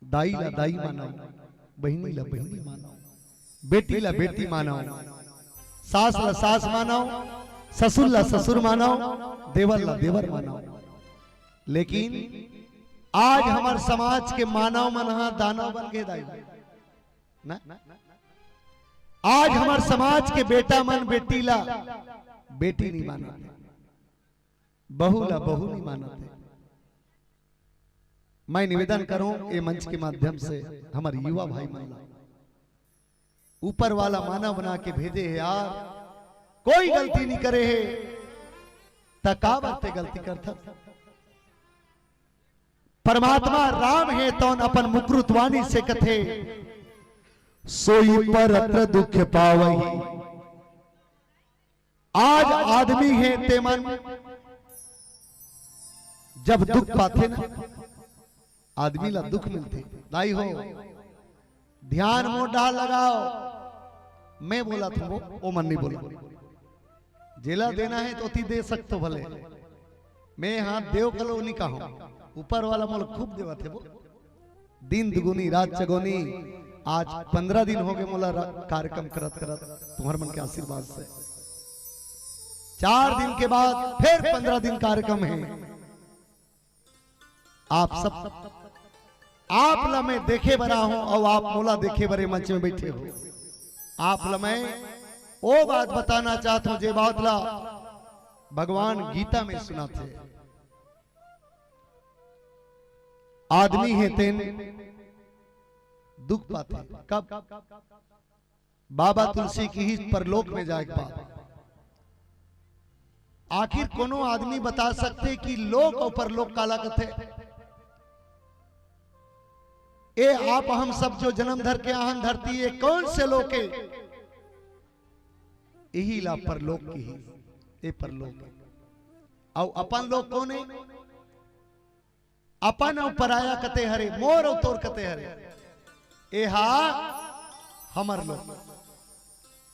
दाई ला दाई मानव, बहिनी ला बहिनी मानव, बेटी ला बेटी मानव, सास ला सास मानव, ससुर ला ससुर मानव, देवर ला देवर मानव। लेकिन आज हमर समाज के मानव मन ह दानव बन गे दाई, ना? आज हमर समाज के बेटा मन बेटी ला बेटी नहीं मानत हे, बहू ला बहू नहीं मानत हे। मैं निवेदन करूं ये मंच के माध्यम से हमर युवा भाई मन ला, ऊपर वाला मानव बना के भेजे हे यार, कोई गलती नहीं करे हे, त काबर ते गलती करथस? परमात्मा राम हे तौन अपन मुकरुतवाणी से कथे, सोई परत्र दुख पावही। आज आदमी हे तेमन जब दुख पाथे ना, आदमी ला दुख मिलथे। दाई हो, ध्यान मोर डाल लगाओ, मैं बोलत हूं, वो मन नहीं बोला। जेला देना हे तो ओती दे सकथो भले, मैं हाथ देव कलो नहीं कहूं, ऊपर वाला मोला खूब देवत हे वो। दिन दुगुनी रात चगोनी, आज पंद्रह दिन हो गए मोला रा-, कार्यक्रम करत करत तुम्हर मन के आशीर्वाद से। चार दिन के बाद फिर पंद्रह दिन कार्यक्रम हे। आप सब, आप ला मैं देखे बर आहूं अउ आप मोला देखे बर ए मंच में बैठे हो। आप ला मैं ओ बात बताना चाहत हूं, जे बात ला भगवान गीता में सुनाथे। आदमी हे तेन दुख पाथे। कब? बाबा तुलसी किहिस परलोक में जाए के बाद। आखिर कोनो आदमी बता सकथे कि लोक अउ परलोक काला कथे? ए आप हम सब जो जन्म धर के आहन धरती, ए कौन से लोक ए? इही ला परलोक किहिस, ए परलोक ए। अउ अपन लोक कौन ए? अपन अउ पराया कते हरे, मोर अउ तोर कते हरे। एहा हमर लोक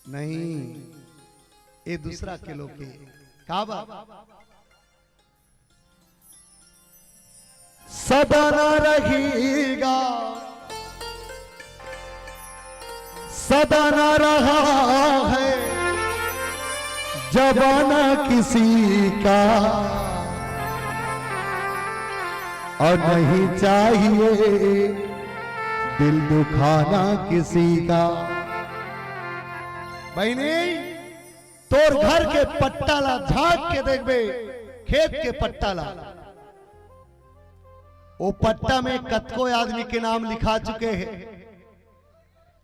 नहीं, ए दूसरा के लोक ए। काबर? सदा ना रहेगा, सदा ना रहा है जमाना किसी का, और नहीं चाहिए दिल दुखाना किसी का। बहिनी, तोर घर के पट्टा ला झांक के देखबे, खेत के पट्टा ला, ओ पट्टा में कतको आदमी के नाम लिखा चुके हे,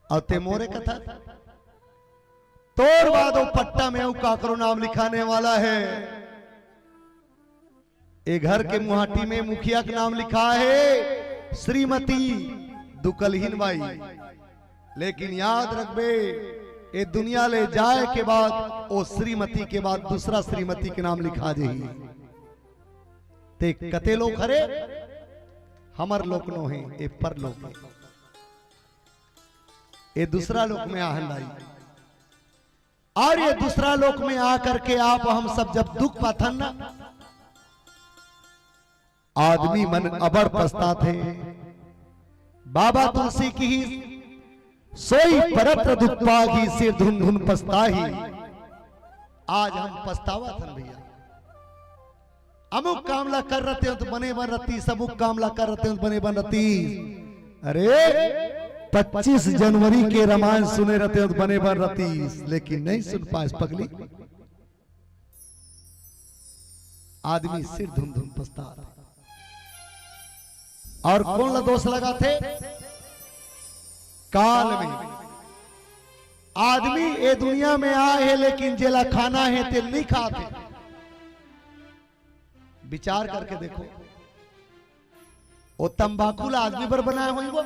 अउ ते मोरे कथा, तोर बाद ओ पट्टा में अउ काकरो नाम लिखाने वाला हे। ए घर के मुहाटी में मुखिया के नाम लिखा हे श्रीमती दुकलहीन बाई, लेकिन याद रखबे, ए दुनिया ले जाए के बाद ओ श्रीमती के बाद दूसरा श्रीमती के नाम लिखा जाही। ते कते लोक हरे? हमर लोक नो हे, ए परलोक हे। ए दूसरा लोक में आहन दाई। और ये दूसरा लोक में आकर के आप हम सब जब दुख पाथन ना, आदमी मन अबड़ पछताथे। बाबा तुलसी किहिस, सोई परत्र दुख पाही, सिर धुन धुन पछताही। आज हम पछतावत हन भैया, अमुक काम ला कर रहते हो तो बने बन रहतीस, अमुक काम ला कर रहते हो तो बने बन रहतीस। अरे, पच्चीस जनवरी के रामायण सुने रहते हो तो बने बन रहतीस, लेकिन नहीं सुन पाए पगली। आदमी सिर धुन धुन पछतात हे। और कोन ला दोष लगाथे? काल में। आदमी ए दुनिया में आए हे, लेकिन जेला खाना हे, ते नहीं खाथे। विचार करके देखो, वो तंबाकू ला आदमी बर बनाए होही वो,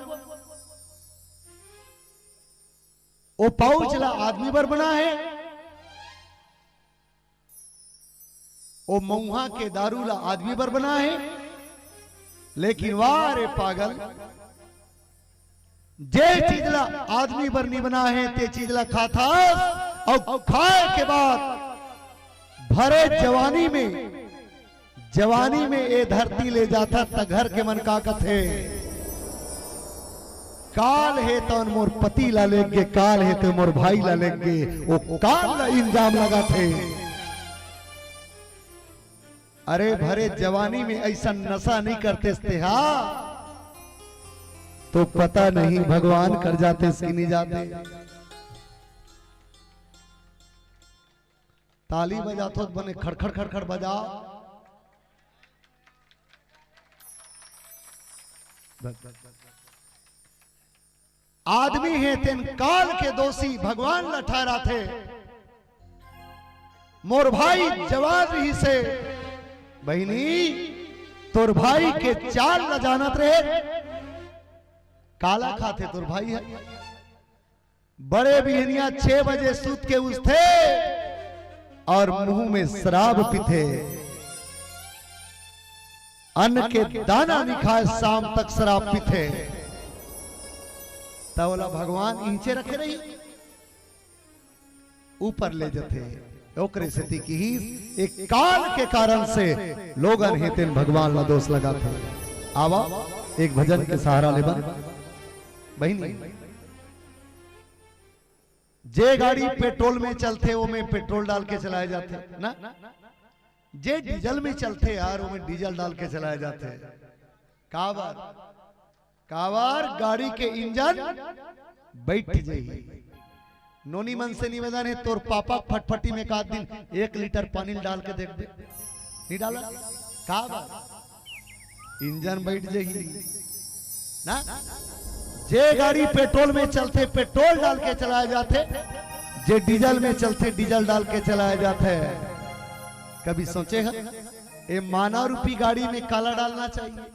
वो पाउच ला आदमी बर बनाए हे, वो मऊहा के दारू ला आदमी बर बनाए हे। लेकिन वाह रे पागल, जे चीज ला आदमी बर नी बनाए हे, ते चीज ला खाथस, अउ खाए के बाद भरे जवानी में, जवानी में ए धरती ले जाथस, त घर के मन का कथे? काल हे तौन मोर पति ला लेग गे, काल हे ते मोर भाई ला लेग गे, वो काल ला इल्जाम लगाथे। अरे, भरे जवानी में ऐसा नशा नहीं करते थे, हाँ, तो पता नहीं भगवान कर जाते कि नहीं जाते। ताली बजाथो त बने खड़खड़ खड़खड़ बजाओ। आदमी हे तेन काल के दोषी भगवान ल ठहराथे। मोर भाई जवान रहिसे, बहिनी, तोर भाई के चाल ल जानत रहे। काला खाथे तोर भाई ह? बड़े बिहनिया छह बजे सूत के उठथे और मुंह में शराब पीथे। अन्न के दाना नहीं खाए, शाम तक शराब पीथे। त ओला भगवान इहिंचे रखे रही, ऊपर ले जथे। ओकरे सेती किहिस, एक काल के कारण से लोगन हे तेन भगवान ला दोष लगाथे। आवा, एक भजन के सहारा लेबन। बहिनी, जे गाड़ी पेट्रोल में चलथे, ओमे पेट्रोल डाल के चलाए जाथे ना, जे डीजल में चलथे यार, ओमे डीजल डाल के चलाए जाथे। काबर? काबर गाड़ी के इंजन बैठ जाही। नोनी मन से निवेदन हे, तोर पापा फटफटी में का दिन एक लीटर पानी डाल के देख दे, नहीं डाला? काबर? इंजन बैठ जाही ना। जे गाड़ी पेट्रोल में चलथे, पेट्रोल डाल के चलाए जाथे, जे डीजल में चलथे, डीजल डाल के चलाए जाथे। कभी सोचे ह, ए मानव रूपी गाड़ी में काला डालना चाहिए?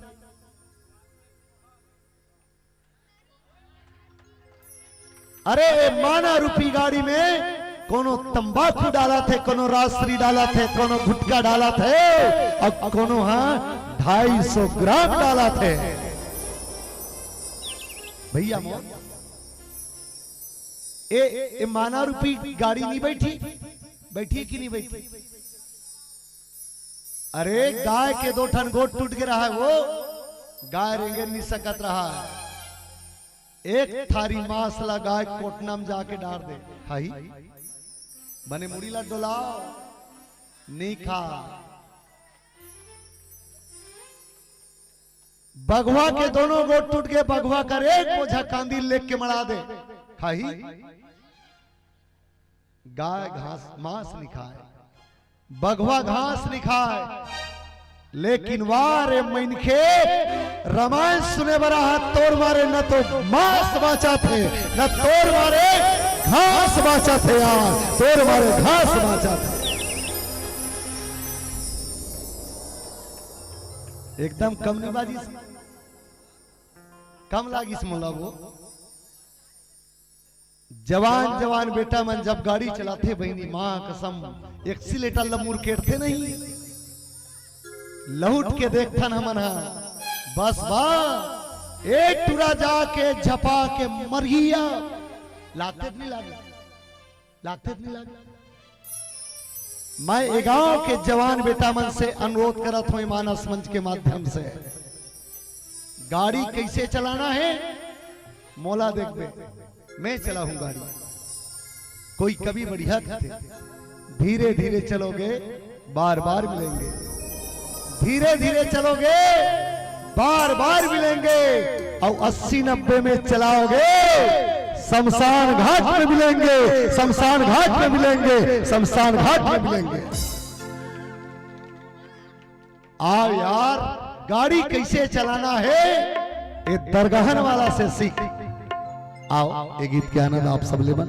अरे, ए मानव रूपी गाड़ी में कोनो तंबाकू डालथे, कोनो राजश्री डालथे, कोनो गुटखा डालथे, अउ कोनो हा ढाई सौ ग्राम डालथे। भैया मोर, ए, ए मानव रूपी गाड़ी नहीं बैठी, बैठी कि नहीं बैठी? अरे, गाय के दो ठन गोड़ टूट गे रहा है, वो गाय रेंगे नहीं सकत रहा है। एक थारी मांस ला गाय कोटना में जाके डार दे, खाही? बने मुड़ी ला डोलाओ, नहीं खा। बघवा के दोनों गोड़ टूट गे, बघवा कर एक बोझा कांदी लेग के मड़ा दे, खाही? गाय घास मांस नहीं खाए, बघवा घास नहीं खाए, लेकिन वाह रे मनखे, रामायण सुने बर आहा, तोर मारे न तो मांस बांचथे, न तोर मारे घास बांचथे यार, तोर मारे घास बांचथे। एकदम कम नहीं बाजिस, कम लागिस मोला वो। जवान जवान बेटा मन जब गाड़ी चलाथे बहिनी, माँ कसम, एक्सीलेटर ल मुरकेटथे नहीं, लहुट के देखथन हमन ह। बस बा, एक टुरा जाके झपा के मरही। लागथे त नहीं लागे? लागथे त नहीं लागे? मैं ए गांव के जवान बेटा मन से अनुरोध करत हूं मानस मंच के माध्यम से, गाड़ी कैसे चलाना है, मोला देखबे। मैं चलाऊं गाड़ी। कोई कवि बढ़िया कहते, धीरे धीरे चलोगे, बार बार मिलेंगे। धीरे धीरे चलोगे, बार बार मिलेंगे। और अस्सी नब्बे में चलाओगे, शमशान घाट में मिलेंगे, शमशान घाट में मिलेंगे, शमशान घाट में मिलेंगे। आओ यार, गाड़ी कैसे चलाना है, ये दरगहन वाला से सीख। आओ, ये गीत के आनंद आप सब लेबन।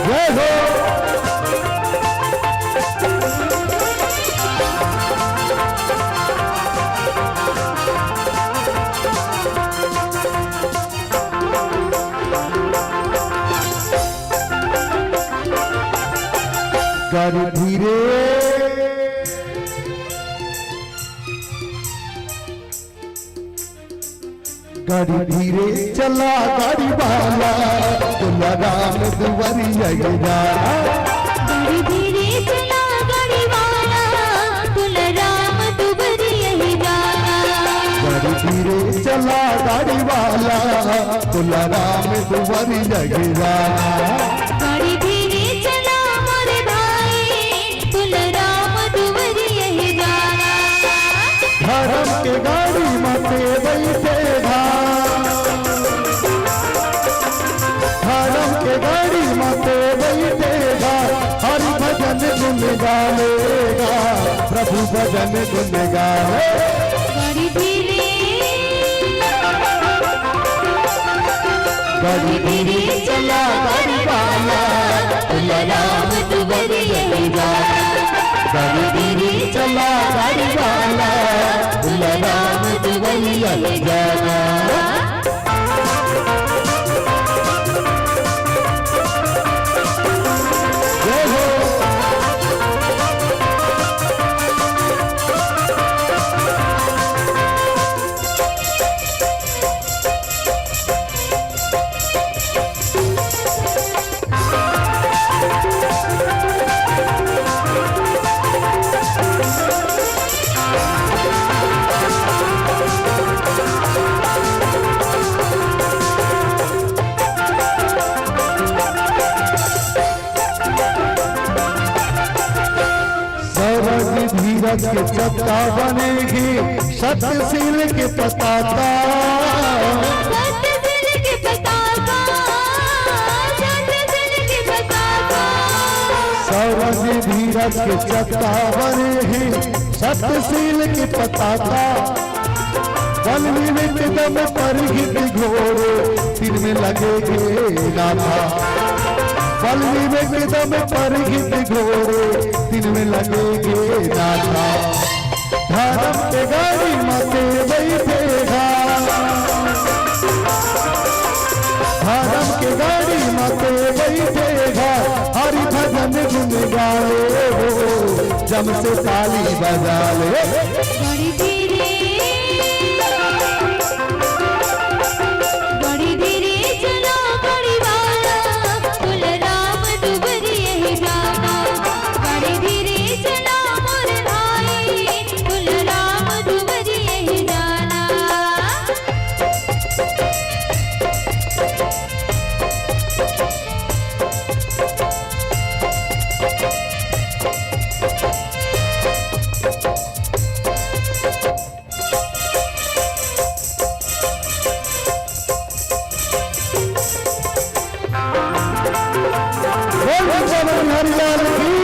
जय हो। गाड़ी धीरे, गाड़ी धीरे चला गाड़ी वाला, तुलाराम दुआरिया ये जा। गाड़ी धीरे चला गाड़ी वाला, तुलाराम दुआरिया ये जा। गाड़ी धीरे चला गाड़ी वाला, तुलाराम दुआरिया ये जा। गाड़ी धीरे चला मोरे भाई, तुलाराम दुआरिया ये जा। धर्म के गाड़ी म ते बइठे गा, धर्म के गाड़ी म ते बइठे गा, हरि भजन गुन गावेगा, प्रभु भजन गुन गावे। गाड़ी धीरे, गाड़ी धीरे चला गाड़ी वाला, तुलाराम दुआरिया ये जा। गाड़ी धीरे चला गाड़ी वाला, तुलाराम दुआरिया ये जा। जय हो। सरग धीरज के चक्का बने हे, सत्यशील के पताका। सत्यशील के पताका, सत्यशील के पताका। सरग धीरज के चक्का बने हे, सत्यशील के पताका। बल विवेक दम परहित घोर, तिन में लगे गे नाथा। बल विवेक दम परहित घोर, तिन में लगे गे नाथा। धर्म के गाड़ी म ते बइठे गा, धर्म के गाड़ी म ते बइठे गा, हरि भजन गुन गावे हो, जम से ताली बजा ले। गाड़ी धीरे, गाड़ी धीरे चला गाड़ी वाला, तुलाराम दुआरिया ये जा। गाड़ी धीरे चला मोरे भाई, तुलाराम दुआरिया ये जा। बोल भगवान हरिलाल की।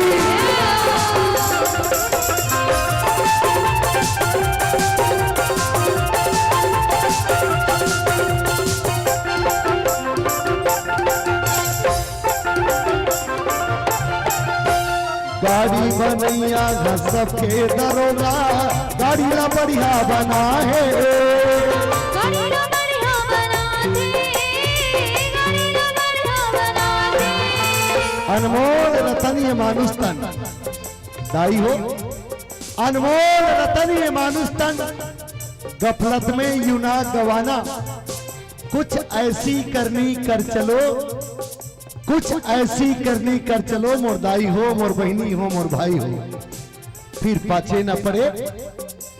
गाड़ी बनैया घर सबके दरोगा, गाड़ी ला बढ़िया बना हे। गाड़ी ला बढ़िया बना दे, गाड़ी ला बढ़िया बना दे। अनमोल रतन ये मानुष तन। दाई हो, अनमोल रतन ये मानुष तन, गफलत में यूं ना गवाना। कुछ ऐसी करनी कर चलो, कुछ ऐसी करनी कर चलो, मोर दाई हो, मोर बहिनी हो, मोर भाई हो, फिर पाछे न पड़े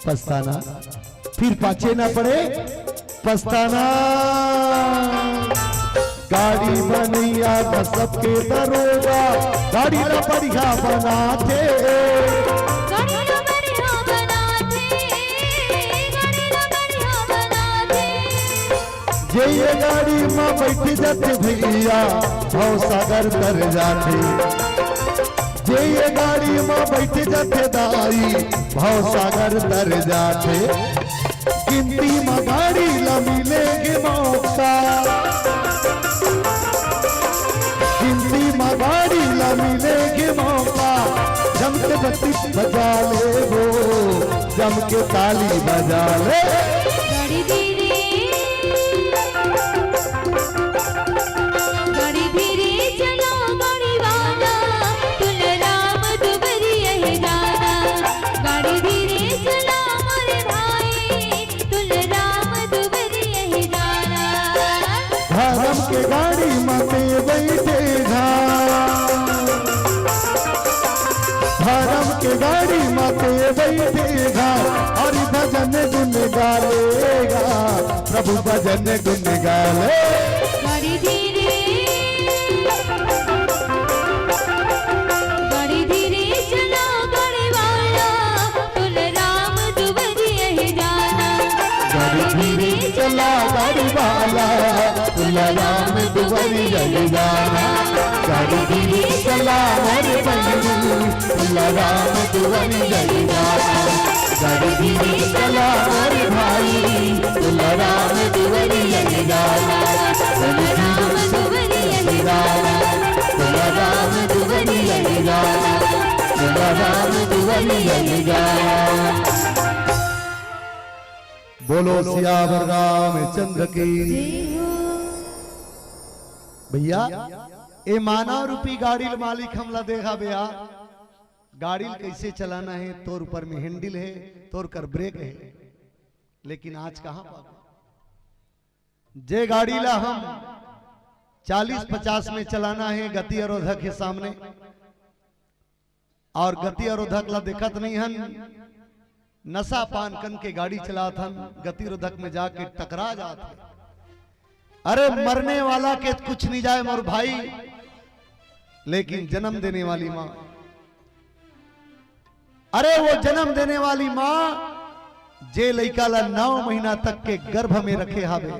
पछताना, फिर पाछे न पड़े पछताना। गाड़ी बनैया का सबके दरोगा, गाड़ी ला बढ़िया बनाथे। गाड़ी ला बढ़िया बनाथे, गाड़ी ला बढ़िया बनाथे। जे ये गाड़ी में बैठ जाथे भैया, भव सागर तर जाथे। जे ये गाड़ी में बैठ जाथे दाई, भव सागर तर जाथे। गिनती म गाड़ी ला मिलेगे मौका, गिनती म गाड़ी ला मिलेगे मौका। जम के बत्ती बजा ले वो, जम के ताली बजा ले। गाड़ी धीरे, गाड़ी धीरे चला गाड़ी वाला, तुलराम दुबरिया हे जाना। गाड़ी धीरे चला मोरे भाई, तुलराम दुबरिया हे जाना। धरम के गाड़ी म ते बइठे जा, धरम के गाड़ी म ते बइठे जा, हरि भजन गुन गा लेगा, प्रभु भजन गुन गा ले। गाड़ी धीरे, गाड़ी धीरे चला गाड़ी वाला, तुलराम दुबरिया हे जाना। गाड़ी धीरे चला गाड़ी वाला, तुलराम दुबरिया हे जाना। गाड़ी धीरे चला मोरे बहिनी, तुलराम दुबरिया हे जाना। गाड़ी धीरे चला मोरे भाई, तुलराम दुबरिया हे जाना। तुलराम दुबरिया हे जाना, तुलराम दुबरिया हे जाना, तुलराम दुबरिया हे जाना। बोलो सियावर रामचंद्र की। भैया, ए मानव रूपी गाड़ी ल मालिक हमला देखा बे यार, गाड़ी ल कैसे चलाना हे, तोर ऊपर में हैंडल हे, तोर कर ब्रेक हे, लेकिन आज कहाँ पाबे? जे गाड़ी ला हम चालीस पचास में चलाना हे गति अवरोधक के सामने, और गति अवरोधक ला देखत नहीं हन, नशा पान कन के गाड़ी चलात हन, गति अवरोधक में जाके टकरा जात हे। अरे मरने वाला के कुछ नहीं जाए मोर भाई, लेकिन जन्म देने वाली माँ, अरे वो जन्म देने वाली माँ जे लइका ला नौ महीना तक के गर्भ में रखे हावे,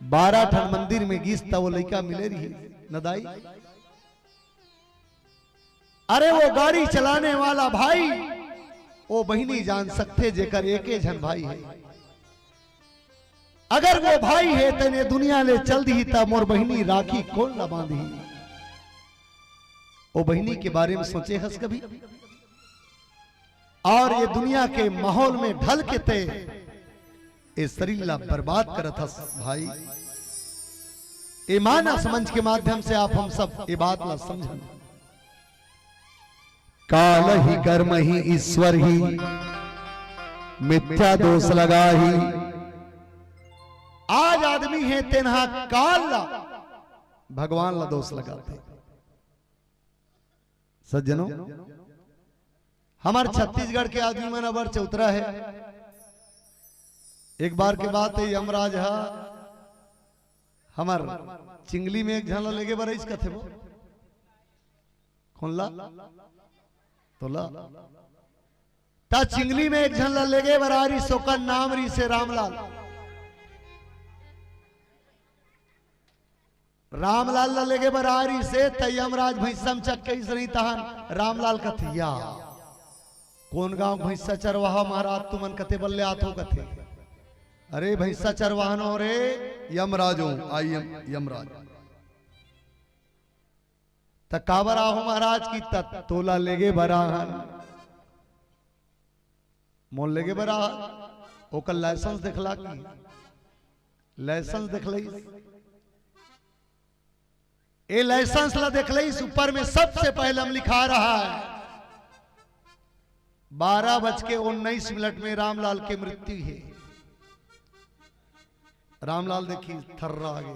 बारह ठन मंदिर में गिस त वो लइका मिले रही न दाई। अरे वो गाड़ी चलाने वाला भाई, वो बहिनी जान सकथे जेकर एके झन भाई हे। अगर वो भाई हे तेने दुनिया ले चल दिही त मोर बहिनी राखी कोन ला बांधही? वो बहिनी के बारे में सोचे हस कभी? और ये दुनिया के माहौल में ढल के ते ए शरीर ला बर्बाद करत हस भाई। ए मानव समझ के माध्यम से आप हम सब ए बात ला समझन। काल ही कर्म ही ईश्वर ही, मिथ्या दोष लगा ही। आज आदमी हे तेनहा काल ला, भगवान ला दोष लगाथे। सज्जनों, हमर छत्तीसगढ़ के आदमी मन अबर चौतरा हे। एक बार के बात हे, यमराज हा हमर चिंगली में एक झन ला लेगे बर आइस कथे वो। कोन ला? तोला। त चिंगली में एक झन ला लेगे बर आ रहिस, ओकर नाम रहिसे रामलाल। रामलाल ला लेगे बर आ रहिसे, त यमराज भैंसा म चघ के आइस नहीं तहन रामलाल कथे, "या कोन गांव भैंसा चरवाहा महाराज, तुमन कते बल्ले आथो?" कथे, "अरे भैंसा चरवाहा नो रे, यमराज हूँ, I am यमराज।" "त काबर आहो महाराज?" कि "त तोला लेगे बर आहन।" "मोल लेगे बर आहा?" ओकर लाइसेंस देखला कि? लाइसेंस देखलइस। ए लाइसेंस ला देखलइस, ऊपर में सबसे पहले हम लिखा रहा है, बारह बज के उन्नीस मिनट में रामलाल के मृत्यु हे। रामलाल देखी, थर्रा गे।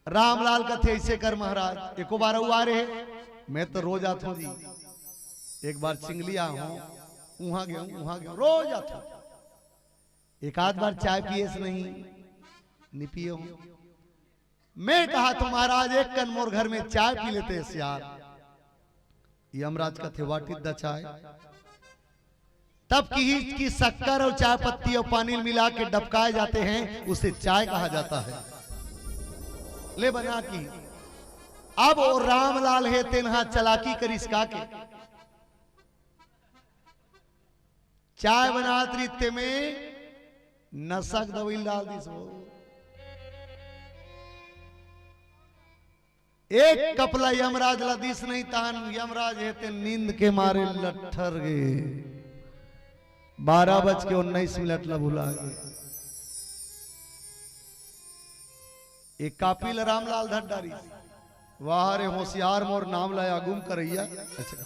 रामलाल कथे, "ऐसे कर महाराज, एको बार अउ आ रहे, मैं तो रोज आथों जी। एक बार चिंगली आ हों, उहां गे हों, उहां गे हों, रोज आथों। एक आध बार चाय पिएस नहीं, नि पिए हों।" मैं कहा, "तो महाराज, एक कन मोर घर में चाय पी लेते यार।" यमराज कथे, "What is the चाय?" तब किहिस कि शक्कर अउ चाय पत्ती अउ पानी मिला के डबकाए जाते हैं, उसे चाय कहा जाता है। ले बना की। अब ओ रामलाल हे, तेन हा चालाकी करिस का के, चाय बनात रहिस तेमे नशा के दवई ल डाल दिस वो। एक कप ला यमराज ला दिस नहीं, तहान यमराज हे ते नींद के मारे लट्ठर गे। बारह बज के उन्नीस मिनट ला भुला गे। एक कापी ला रामलाल धर डारिस। "वाह रे होशियार, मोर नाम ला आगू म करइया।" अच्छा,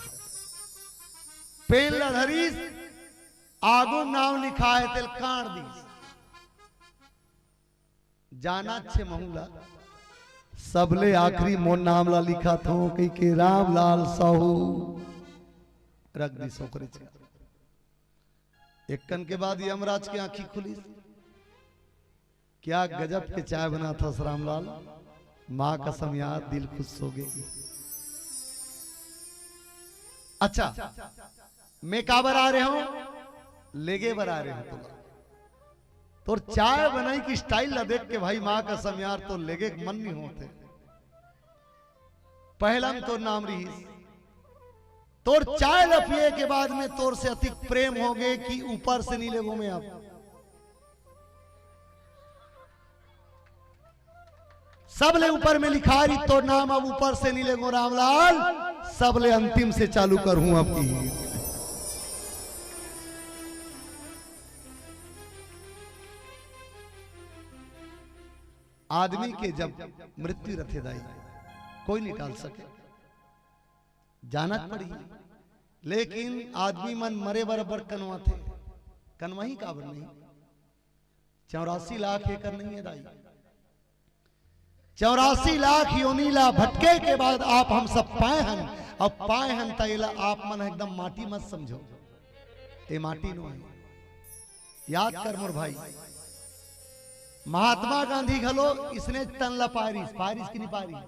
पेन ला धरिस, आगू म नाम लिखा हे, तेला काट दिस। जाना छे महू ला, सबले आखिरी मोर नाम ला लिखाथों कहिके रामलाल साहू रख दिस ओकरे छे। एक कन के बाद यमराज के आंखी खुलिस। क्या गजब के चाय बनाथस रामलाल, माँ कसम यार, दिल खुश हो गे। अच्छा, मैं काबर आ रहे हों? लेगे बर आ रहे हों तोला। तोर चाय बनाई के style ला देख के भाई, माँ कसम यार, तोर लेगे के मन नहीं होत हे। पहला म तोर नाम रहिस, तोर चाय ला पिए के बाद में तोर से अतिक प्रेम हो गे कि ऊपर से नहीं लेगों मैं अब। सबले ऊपर में लिखा रहिस तोर नाम, अब ऊपर से नहीं लेगों रामलाल, सबले अंतिम से चालू करहूं अब की। आदमी के जब मृत्यु रथे दाई, कोई नहीं टाल सके, जाना पड़ही। लेकिन आदमी मन मरे बराबर कनवाथे, कनवाही काबर नहीं? चौरासी लाख एकड़ नहीं हे दाई। चौरासी लाख योनि ला भटके के बाद आप हम सब पाए हन। अब पाए हन त एला आप मन एकदम माटी मत समझो, ए माटी नो हे। याद कर मोर भाई, महात्मा गांधी घलो इसने तन ला पारिस, पारिस कि नहीं पारिस?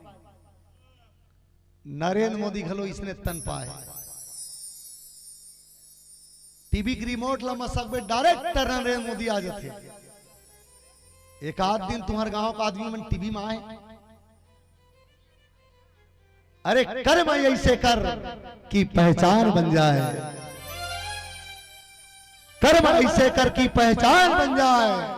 नरेंद्र मोदी घलो इसने तन पाए। टीवी के रिमोट ला मसकबे, direct नरेंद्र मोदी आ जाथे। एक आध दिन तुम्हर गांव का आदमी मन टीवी में आए, अरे कर्म ऐसे कर कि पहचान बन जाए, कर्म ऐसे कर कि पहचान बन जाए,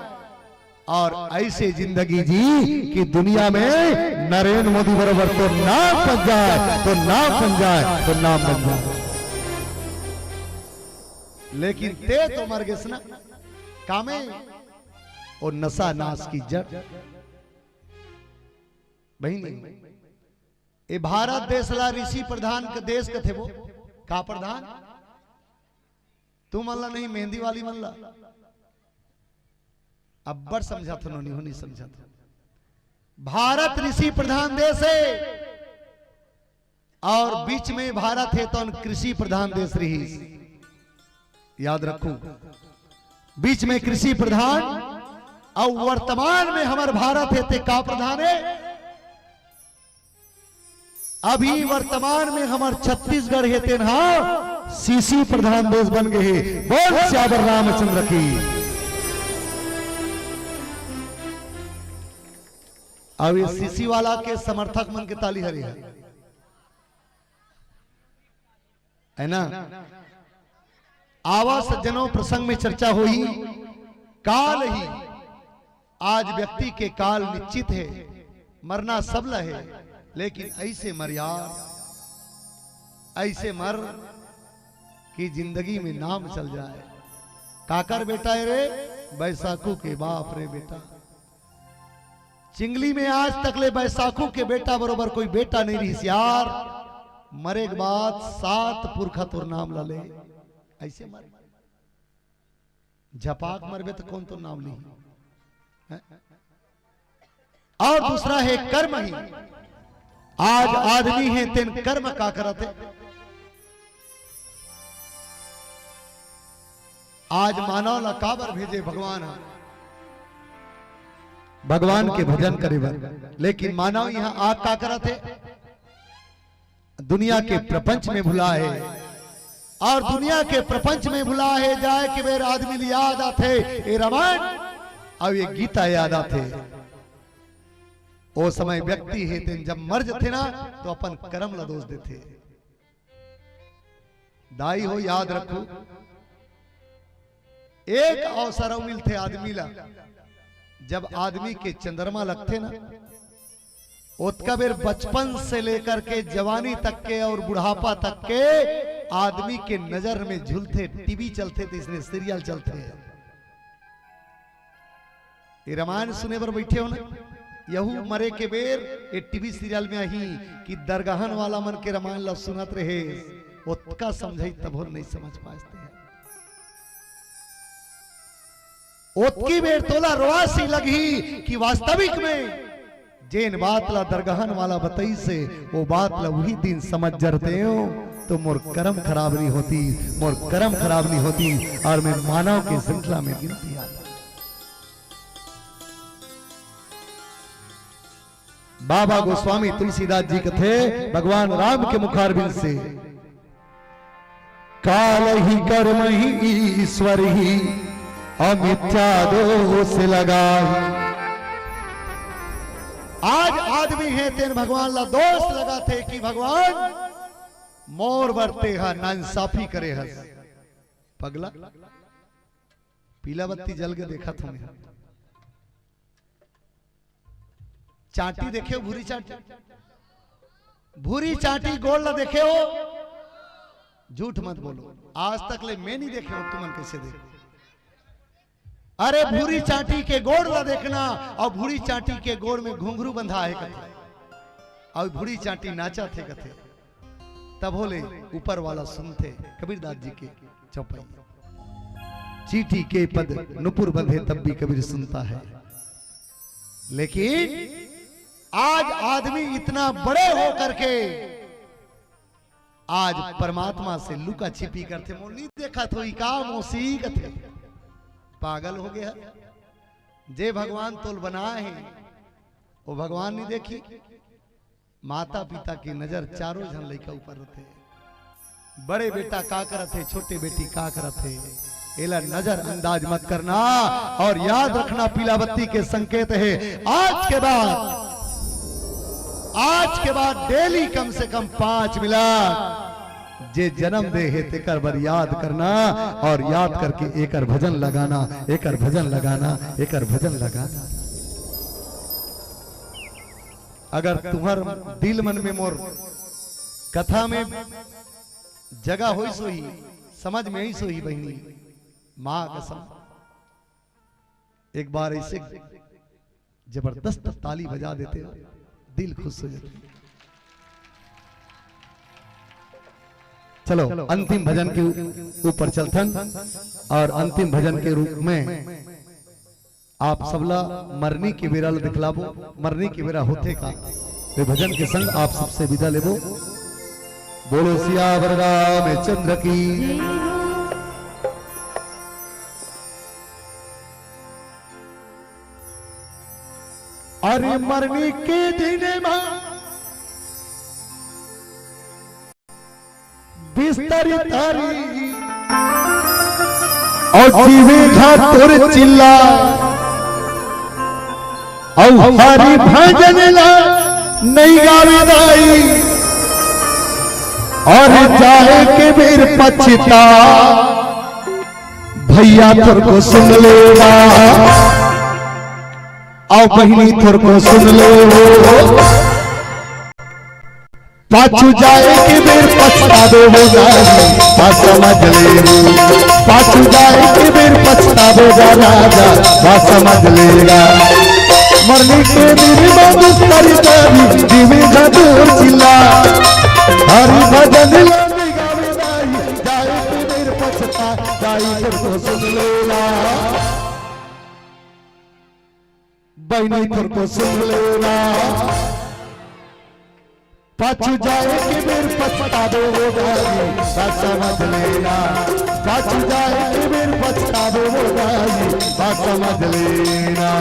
और ऐसे जिंदगी जी कि दुनिया में नरेंद्र मोदी बराबर तो नाम बन जाए, तो नाम बन जाए, तो नाम बन जाए। लेकिन ते तो मर गेस ना, कामे, ओ नशा नाश की जड़। बहिनी, ए भारत देश ला ऋषि प्रधान के देश कथे वो, का प्रधान? तुमन ला नहीं, मेहंदी वाली मन ला। अब्बड़ समझाथों, नोनी हो नहीं समझाथों। भारत ऋषि प्रधान देश हे और बीच में भारत हे तो कृषि प्रधान देश रहिस। याद रखो, बीच में कृषि प्रधान और वर्तमान में हमर भारत हे ते का प्रधान हे? अभी वर्तमान में हमर छत्तीसगढ़ हे तेन हा सीसी प्रधान देश बन गे हे। बोल सियावर रामचंद्र की। अब ये सीसी वाला के समर्थक मन के ताली हरे हे, है ना? आवा सज्जनों, प्रसंग में चर्चा होही। काल ही, आज व्यक्ति के काल निश्चित हे, मरना सबला हे, लेकिन ऐसे मर यार, ऐसे मर कि जिंदगी में नाम चल जाए। काकर बेटा हे रे? बैसाखू के बाप रे बेटा। चिंगली में आज तक ले बैसाखू के बेटा बरोबर कोई बेटा नहीं रहिस यार। मरे के बाद सात पुरखा तोर नाम ला ले। ऐसे मर, झपाक मरबे तो कौन तो नाम ली? हैं? और दूसरा है कर्म ही। आज आदमी है, तेन कर्म का करत है? आज मानव ला काबर भेजे भगवान ह? भगवान के भजन करे बर। लेकिन मानव यहाँ आ का करत है? दुनिया के प्रपंच में भुला है। और दुनिया के प्रपंच में भुला है, जाए के बेर आदमी ला याद आथे ए रामायण, अउ ये गीता याद आथे। ओ समय व्यक्ति हे तेन जब मर जथे ना, तो अपन कर्म ला दोष देथे। दाई हो, याद रखू, एक अवसर अउ मिलथे आदमी ला, जब आदमी के चंद्रमा लगथे ना, ओतका बेर बचपन से लेकर के जवानी तक के और बुढ़ापा तक के आदमी के नजर में झुलथे, टीवी चलथे, तो इसने सीरियल चलथे। ये रामायण सुने बर बैठे हो ना, यहू मरे के बेर ये टीवी सीरियल में आही कि दरगहन वाला मन के रामायण ला सुनत रहे, ओतका समझई तभो नहीं समझ पाए। ओतकी बेर तोला रोवासी लगही कि वास्तविक में जेन बात ला दरगहन वाला बताइसे, वो बात ला वही दिन समझ जरते हो, तो मोर करम खराब नहीं होती, मोर करम खराब नहीं होती, और मैं मानव के श्रृंखला में गिनती आता। बाबा गोस्वामी तुलसीदास जी कथे, भगवान राम के मुखारबिंद से, "काल ही कर्म ही ईश्वर ही, अमिथ्या दोष लगाई।" आज आदमी हे तेन भगवान ला दोष लगाथे कि भगवान मोर बर तेहा नाइंसाफी करे हस। पगला, पीला बत्ती जल के देखत हूं मैं। चांटी देखे हो, भूरी चांटी? भूरी चांटी गोड़ ला देखे हो? झूठ मत बोलो, आज तक ले मैं नहीं देखे हो, तुमन कैसे देखो? अरे, भूरी चांटी के गोड़ ला देखना, और भूरी चांटी के गोड़ में घुंघरू बंधा है कथे, और भूरी चांटी नाचा थे कथे, तभो ले ऊपर वाला सुनथे। कबीरदास जी के चौपाई, चींटी के पद नुपुर बंधे तब भी कबीर सुनता है। लेकिन आज आदमी इतना बड़े होकर के आज परमात्मा से लुका छिपी करथे, मोर नहीं देखत होही का मौसी कथे, पागल हो गया। जे भगवान तोल बनाए हे, वो भगवान नहीं देखी। माता पिता की नजर चारों झन लइका ऊपर रथे। बड़े बेटा का करत हे, छोटे बेटी का करत हे, एला नजरअंदाज मत करना। और याद रखना, पीला बत्ती के संकेत हे। आज के बाद, आज के बाद डेली कम से कम पांच मिनट जे जन्म दे हे तेकर बर याद करना, और याद करके एकर भजन लगाना, एकर भजन लगाना, एकर भजन लगाना। अगर तुम्हर दिल मन में मोर कथा में जगह होइस होही, समझ में आइस होही बहिनी, माँ कसम, एक बार ऐसे जबरदस्त ताली बजा देते हो, दिल खुश हो जाते। चलो, अंतिम भजन के ऊ-, ऊपर चलथन, और अंतिम भजन के रूप में आप सबला मरनी के बेरा ल दिखलाबो, मरनी के बेरा होथे का, ये भजन के संग आप सबसे विदा लेबो। बोलो सियावर रामचंद्र की। अरे मरनी के दिन मा बिस्तर तारी और जीवे घातुर चिल्ला और हरि भजन ला नहीं गावे दाई। और जाए के बेर पछता भैया थोरको सुन लेवा, आओ बहिनी थोरको सुन लेवो। पाछू जाए के बेर पछताबो हो राजा, बात समझ लेवो। पाछू जाए के बेर पछताबो हो राजा, बात समझ लेगा। मरनी के दिन बाबू करी दारी, जीवे घातुर चिल्ला। हरि भजन ला नहीं गावे दाई, जाए के बेर पछता थोरको सुन लेना, बहिनी थोरको सुन लेना। पाछू जाए के बेर पछताबो हो जाई, बात समझ लेना। पाछू जाए के बेर पछताबो हो जाई, बात समझ लेना।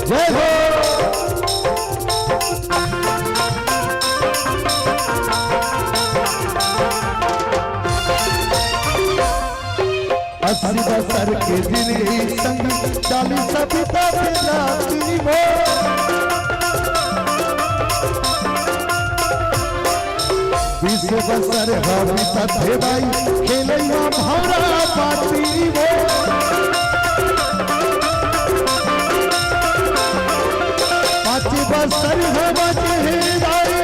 जय हो। अस्सी बसर के जिनगी संग, चालीस बिता के राती वो। बीस बसर ह बिता थे दाई, खेलैया भौरा बाती वो। पाँच बसर ह बचे हे दाई।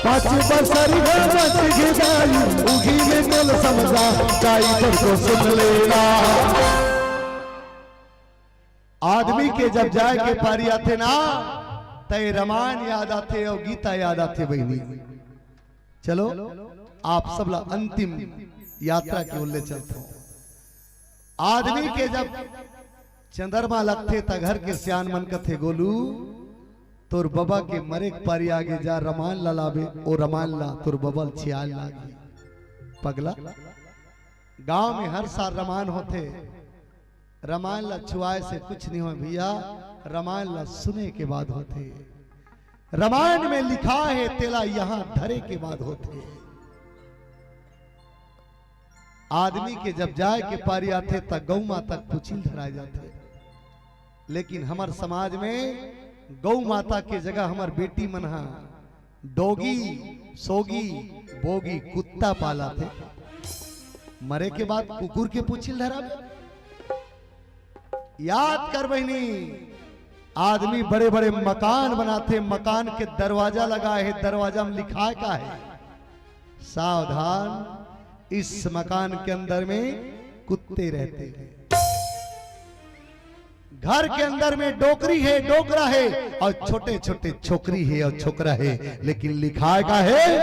पाँच बसर ह बचे हे दाई, उही में तेल समझा, दाई थोरको सुन लेना। आदमी के जब जाए के पारी आथे ना, त ये रामायण याद आथे अउ गीता याद आथे बहिनी। चलो, आप सब ला अंतिम यात्रा के ओर ले चलथों। आदमी के जब चंद्रमा लगथे, त घर के सियान मन कथे, "गोलू, तोर बबा के मरे के पारी आगे, जा रामायण ला लाबे, ओ रामायण ला तोर बबा ल छियाए लागही।" पगला, गांव में हर साल रामायण होथे, रामायण ला छुआए से कुछ नहीं होय भैया, रामायण ला सुने के बाद होथे। रामायण में लिखा हे, तेला यहाँ धरे के बाद होथे। आदमी के जब जाए के पारी आथे, त गौ माता के पुछी ल धराए जाथे। लेकिन हमर समाज में गौ माता के जगह हमर बेटी मन ह डोगी, सोगी, बोगी, कुत्ता पालाथे। मरे के बाद कुकुर के पुछी ल धराबे। याद कर बहिनी, आदमी बड़े-बड़े मकान बनाथे, मकान के दरवाजा लगाए हे, दरवाजा में लिखाए का हे, "सावधान, इस मकान के अंदर में कुत्ते रहते हैं।" घर के अंदर में डोकरी हे, डोकरा हे, अउ छोटे-छोटे छोकरी हे अउ छोकरा हे, लेकिन लिखाए का हे,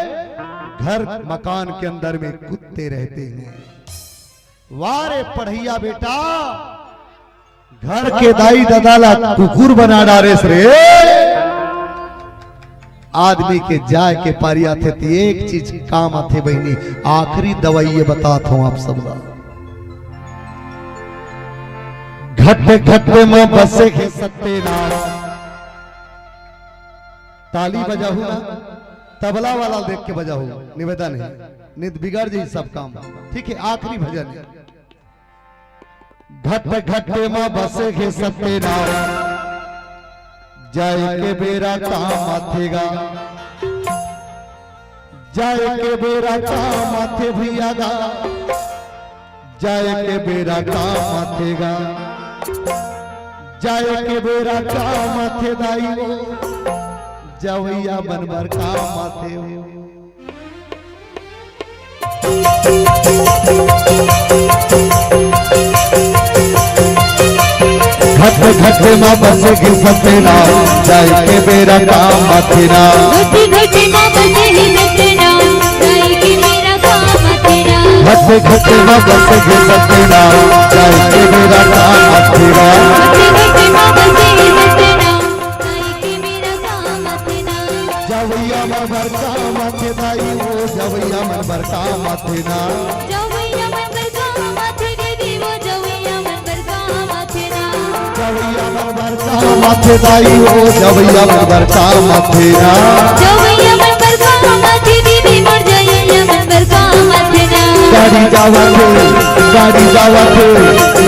"घर मकान के अंदर में कुत्ते रहते हैं।" वाह रे पढ़इया बेटा, घर के दाई ददा ला कुकुर बना डारेस रे। आदमी के जाए के पारी आथे त एक चीज काम आथे बहिनी, आखिरी दवाई ये बतात हूं आप सब ला। घट घट में बसे हे सत्यनारायण। ताली बजाहू ना, तबला वाला देख के बजाहू, निवेदन हे, नहीं त बिगड़ जाई सब काम। ठीक हे, आखिरी भजन हे। घट घट म बसे हे सत्यनारायण, जाए के बेरा काम आथे गा, जाए के बेरा काम आथे भैया गा, जाए के बेरा काम आथे गा, जाए के बेरा काम आथे दाई वो, जवैया मन बर काम आथे वो। घट घट म बसे हे सत्यनारायण, जाए के बेरा काम आथे ना। घट घट म बसे हे सत्यनारायण, जाए के बेरा काम आथे ना। घट घट म बसे हे सत्यनारायण, जाए के बेरा काम आथे ना। घट घट म बसे हे सत्यनारायण, जाए के बेरा काम आथे ना। जवैया मन बर काम आथे दाई वो, जवैया मन बर काम आथे ना। जवैया मन बर काम आथे दीदी वो, जवैया मन बर काम आथे ना। जवैया मन बर काम आथे दाई वो, जवैया मन बर काम आथे ना। जवैया मन बर काम आथे दीदी मोर, जवैया मन बर काम आथे ना। गाड़ी जावत हे, गाड़ी जावत हे,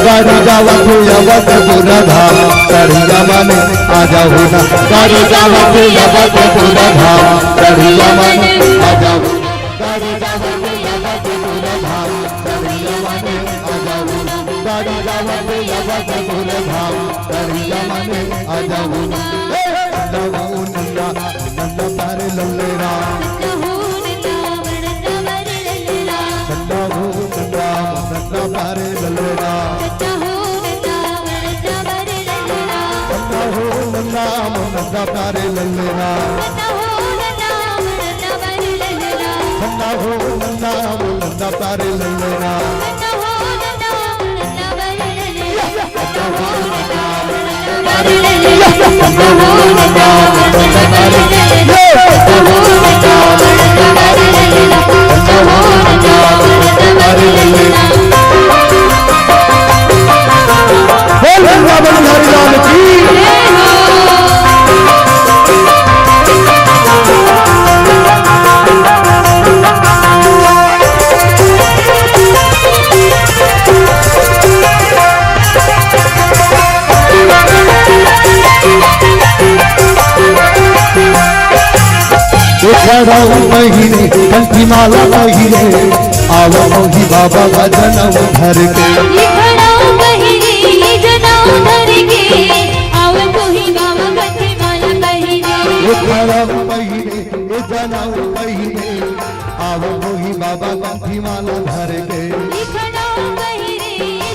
गाड़ी जावत हे, अवध पूरा धाम। तरिया मन आ जाहू ना। गाड़ी जावत हे, अवध पूरा धाम। तरिया मन आ जाहू ना। गाड़ी जावत हे, अवध पूरा धाम। तरिया मन आ जाहू ना। गाड़ी जावत हे, माने आ जाओ ना। ए, नन्ना हो नन्ना, नन्ना प्यारे लल्ले राम। नन्ना हो नन्ना, नन्ना प्यारे लल्ले राम। नन्ना हो नन्ना, नन्ना प्यारे लल्ले राम। नन्ना हो नन्ना, नन्ना प्यारे लल्ले राम। नन्ना हो नन्ना, नन्ना प्यारे लल्ले राम। नन्ना हो नन्ना, नन्ना प्यारे लल्ले राम। नन्ना हो नन्ना, नन्ना प्यारे लल्ले राम। नन्ना हो नन्ना, नन्ना प्यारे लल्ले राम। बोल वृंदावन बिहारी लाल की। एखड़ौ पहिरे कंठी माला पहिरे, आवत होही बाबा ला जनऊ धर के। एखड़ौ पहिरे जनऊ धर के, आवत होही बाबा कंठी माला पहिरे। एखड़ौ पहिरे ए जनऊ पहिरे, आवत होही बाबा कंठी माला धर के। एखड़ौ पहिरे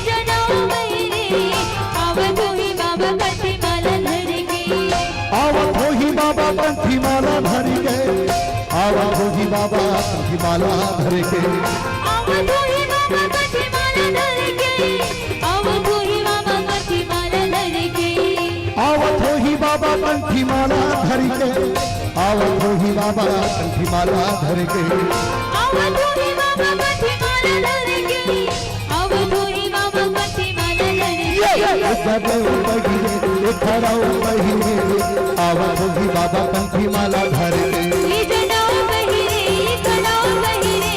जनऊ पहिरे, आवत होही बाबा कंठी माला धर के। आवत होही बाबा कंठी माला धर के। आवत होही बाबा कंठी माला धर के। आवत होही बाबा कंठी माला धर के। आवत होही बाबा कंठी माला धर के। आवत होही बाबा कंठी माला धर के। आवत होही बाबा कंठी माला धर के। आवत होही बाबा कंठी माला धर के। आवत होही बाबा कंठी माला धर के। ए जनऊ पहिरे, एखड़ौ पहिरे, आवत होही बाबा कंठी माला धर के। ए जनऊ पहिरे, एखड़ौ पहिरे,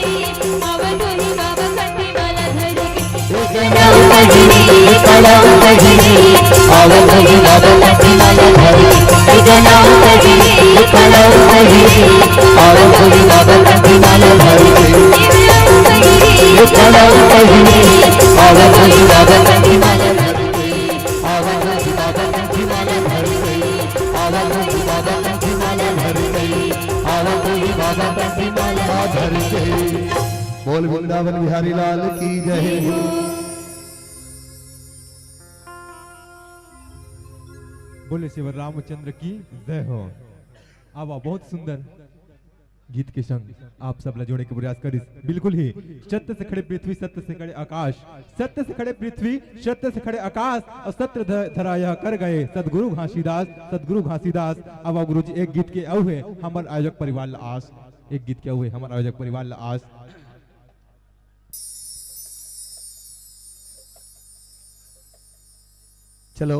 आवत होही बाबा कंठी माला धर के। ए जनऊ पहिरे, एखड़ौ पहिरे, आवत होही बाबा कंठी माला धर के। ए जनऊ पहिरे, एखड़ौ पहिरे, आवत होही बाबा कंठी माला धर के। ए जनऊ पहिरे, एखड़ौ पहिरे, आवत होही बाबा कंठी माला धर के। आवत होही बाबा कंठी माला धर के। आवत होही बाबा कंठी माला धर के। आवत होही बाबा कंठी माला धर के। बोल वृंदावन बिहारी लाल की जय। बोले श्री रामचंद्र की जय हो। आवा, बहुत सुंदर गीत के संग आप सब ला जोड़े के प्रयास करिस। बिल्कुल ही, सत्य से खड़े पृथ्वी, सत्य से खड़े आकाश, सत्य से खड़े पृथ्वी, सत्य से खड़े आकाश, अउ सत्य ध-, धरा यह कर गए सतगुरु घासीदास, सतगुरु घासीदास। अब गुरु जी, एक गीत के अउ हे हमर आयोजक परिवार ला आस, एक गीत के अउ हे हमर आयोजक परिवार ला आस। चलो,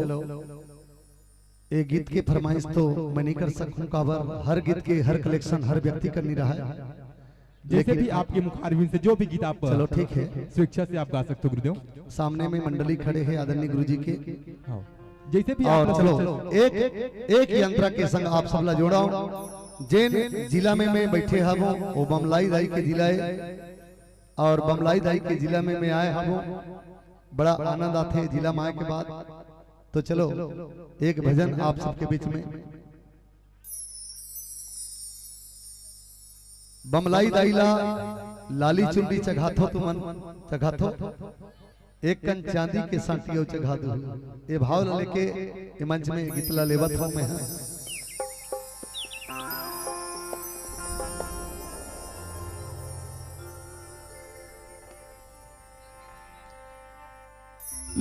ये गीत के फरमाइश तो मैं नहीं कर सकूं, काबर हर गीत के हर कलेक्शन हर व्यक्ति कर नहीं रहा है। जैसे लेकिन भी आपके मुखारविंद से जो भी गीत आप चलो, ठीक है। स्वेच्छा से आप गा सकते हो गुरुदेव। सामने में मंडली खड़े हैं आदरणीय गुरु जी के। हाँ। जैसे भी और आप चलो, एक, एक यंत्र के संग आप सबला जोड़ाओ। जेन जिला में मैं बैठे हवो, वो बमलाई दाई के जिला है। और बमलाई दाई के जिला में मैं आए हवो, बड़ा आनंद आथे जिला में आए के बाद। तो चलो, एक भजन आप सबके बीच में। बमलाई दाई ला लाली चुनरी चघाथो तुमन, चघाथो। एक कन चांदी के सांटी अउ चघा दू। ये भाव ला लेके ये मंच में गीत ला लेवत हूँ मैं।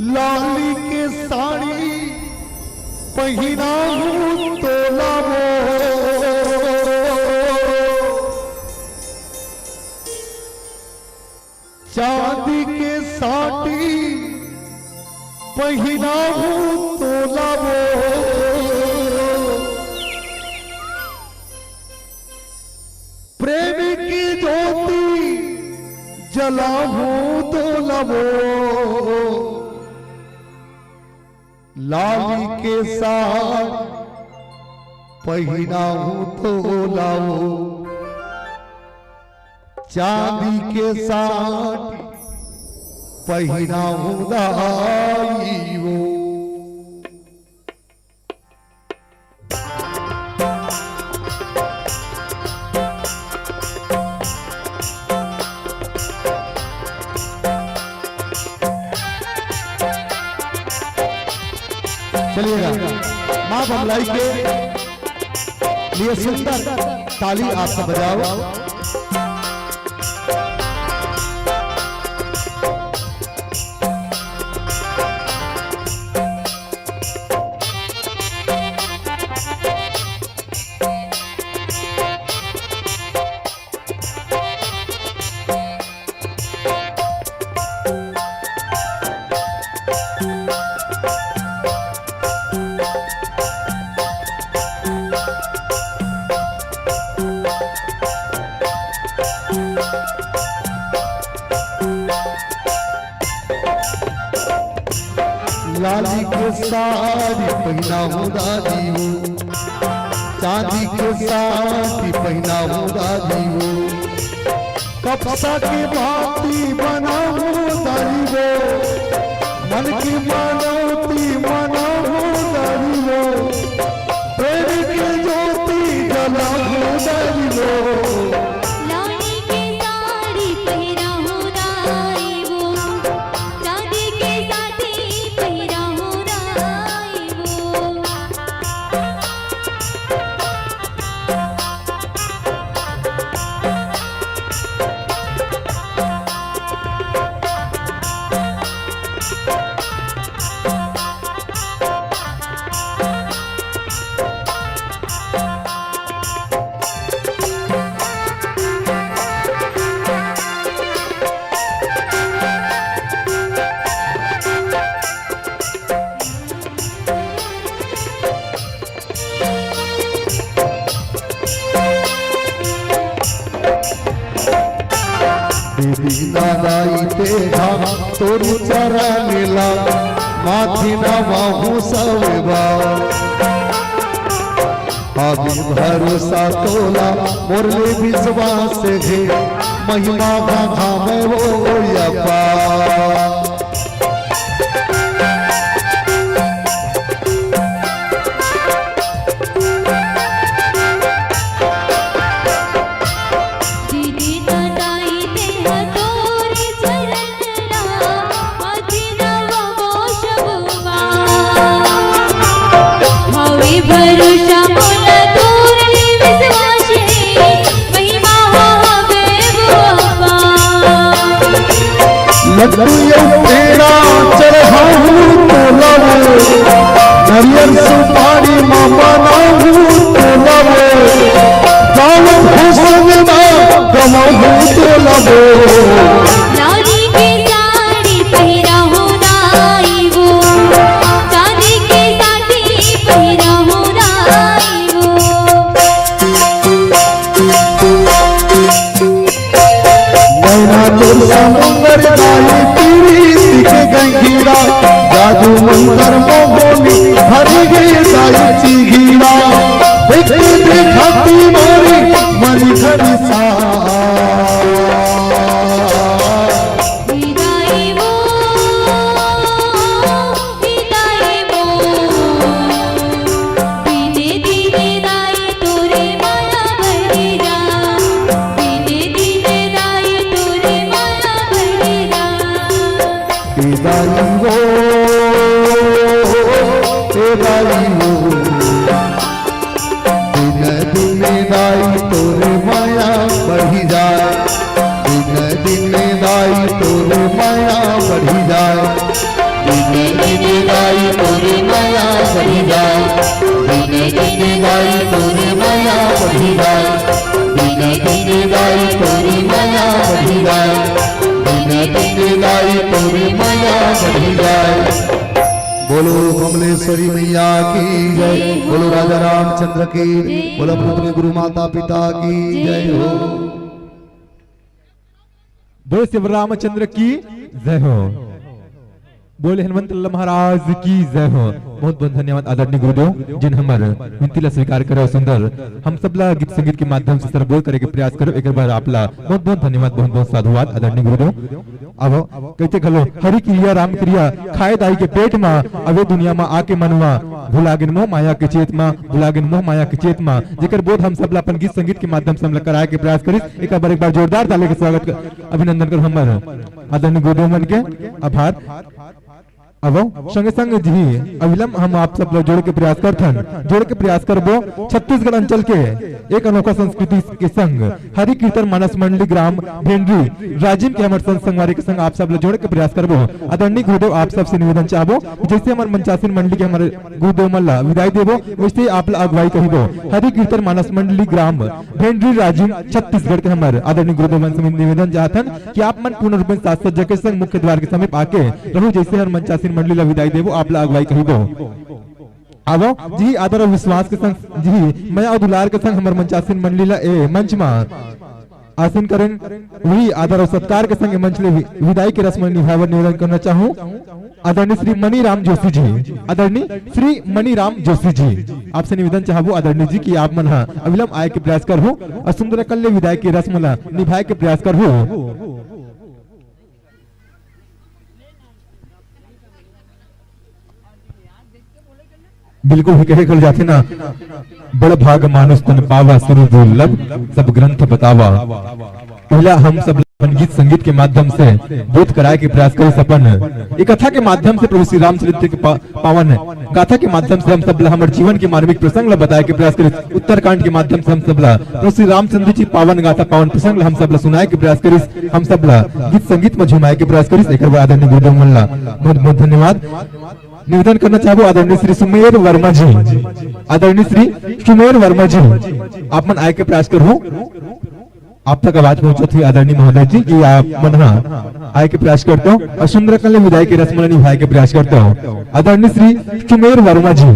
लाली के साड़ी पहिनाहूँ तोला वो, चांदी के साटी पहिनाहूँ तोला वो, प्रेम की ज्योति जलाहूँ तोला वो। लाली के साड़ी पहिनाहूँ तोला वो, चांदी के साड़ी पहिनाहूँ दाई वो। चलिएगा, माँ बमलाई के लिए सुंदर ताली आप सब बजाओ। लाली के साड़ी पहिनाहूँ दादी वो, चांदी के साड़ी पहिनाहूँ दादी वो, कपसा के बाती बनाहूँ दादी वो, मन की मनौती मनाहूँ दादी वो, प्रेम के ज्योति जलाहूँ दादी वो। लाली के साड़ी पहिराहूँ दाई वो, चांदी के साड़ी पहिराहूँ दाई वो। दीदी दादाई तेहा तोर चरण ला माथी नवाहूँ सबे बार। अभी भरोसा तोला मोर ले विश्वास हे, महिमा गाथा मैं वो अपार। भरोसा मोला तोर ले विश्वास हे, महिमा हवे वो अपार। लड्डू अउ पेड़ा चढ़ाहूँ तोला वो, नरियर सुपारी म मनाहूँ तोला वो, गाँव खुश में ना गवाहूँ तोला वो। लाली के साड़ी पहिराहूँ दाई वो, चांदी के साड़ी पहिराहूँ दाई वो। नैना तोर समुंदर दाई प्रीति के गंगीरा, जादू मंतर मोहनी भर गे दाई चिघीरा। देख देखती मोरी मन घड़ी सा। ए दाई वो, ए दाई वो, दिन दिन दाई तोर मया बढ़ी जाए, दिन दिन दाई तोर मया बढ़ी जाए। दिन दिन दाई तोर मया बढ़ी जाए, दिन दिन दाई तोर मया बढ़ी जाए, दिन दिन दाई तोर मया बढ़ी जाए, दिन दिन दाई तोर मया बढ़ी जाए। बोलो कमलेश्वरी मैया की जय, बोलो राजा रामचंद्र की, बोलो अपने गुरु माता पिता की जय हो। बोले शिव रामचंद्र की जय हो, बोले हनुमंत लाल महाराज की जय हो। बहुत बहुत धन्यवाद आदरणीय गुरुदेव, जिन हमर विनती ला स्वीकार करो सुंदर हम सबला गीत संगीत के माध्यम से सरबोल करे के प्रयास करो। एक बार आप ला बहुत बहुत धन्यवाद, बहुत बहुत साधुवाद आदरणीय गुरुदेव। अब कहिथे घलो हरि किरिया राम किरिया खाए दाई के पेट मा, अवे दुनिया मा आके मनवा भुला गिन मोह माया के चेत मा, भुला गिन मोह माया के चेत मा। जेकर बोध हम सबला अपन गीत संगीत के माध्यम से हमला कराए के प्रयास करिस। एक बार, एक बार जोरदार ताली के स्वागत कर, अभिनंदन कर हमर आदरणीय गुरुदेव मन के। आभार। अवो, संगे संग जी, अविलंब हम आप सब ला जोड़े के प्रयास करथन, जोड़े के प्रयास करबो छत्तीसगढ़ अंचल के एक अनोखा संस्कृति के संग हरि कीर्तन मानस मंडली ग्राम भेंडरी राजिम के हमर संत संगवारी के संग आप सब ला जोड़े के प्रयास करबो। आदरणीय गुरुदेव, आप सब से निवेदन चाहबो, जैसे हमर मंचासीन मंडली के हमर गुरुदेव मन ला विदाई देबो, वैसे ही आप ला अगुवाई कहिबो। हरि कीर्तन मानस मंडली ग्राम भेंडरी राजिम छत्तीसगढ़ के हमर आदरणीय गुरुदेव मन से निवेदन चाहथन कि आप मन पूर्ण रूप में साज सज्जा के संग मुख्य द्वार के समीप आके रहू, जैसे हर मंचासीन मंडली ला विदाई देबो, आप ला अगुवाई कहिबो। आवो जी, आदर और विश्वास के संग जी, मया और दुलार के संग हमर मंचासीन मंडली ला ए मंच मा आसीन करेन, वही आदर और सत्कार के संग ए मंच ले वि-, विदाई के रस्म निभाए बर निवेदन करना चाहूँ आदरणीय श्री मनीराम जोशी जी, आदरणीय श्री मनीराम जोशी जी, आपसे निवेदन चाहबो आदरणीय जी कि आप मन हा अविलंब आए के प्रयास करहू और सुंदर कल ले विदाई के रस्म ला निभाए के प्रयास करहू। बिल्कुल ही कहे खल जाथे ना, बड़ भाग मानुष तन पावा, सुर दुर्लभ सब ग्रंथ बतावा। पहला हम सब अपन गीत संगीत के माध्यम से बोध कराए के प्रयास करिस अपन, ए कथा के माध्यम से प्रभु श्री रामचरित्र के पा-, पावन गाथा के माध्यम से हम सब ला हमर जीवन के मार्मिक प्रसंग ला बताए के प्रयास करिस। उत्तरकांड के माध्यम से हम सब ला प्रभु श्री रामचंद्र जी पावन गाथा, पावन प्रसंग ला हम सब ला सुनाए के प्रयास करिस। हम सब ला गीत संगीत में झुमाए के प्रयास करिस। एकर बर आदरणीय गुरुदेव मन ला बहुत बहुत धन्यवाद। निवेदन करना चाहबो आदरणीय श्री सुमेर वर्मा जी, आदरणीय श्री सुमेर वर्मा जी, आप मन आए के प्रयास करहू। आप तक आवाज पहुंचत हुई आदरणीय महोदय जी कि आप मन हा आए के प्रयास करते हो और सुंदर कल विदाई के रस्म ला निभाए के प्रयास करते हो। आदरणीय श्री सुमेर वर्मा जी,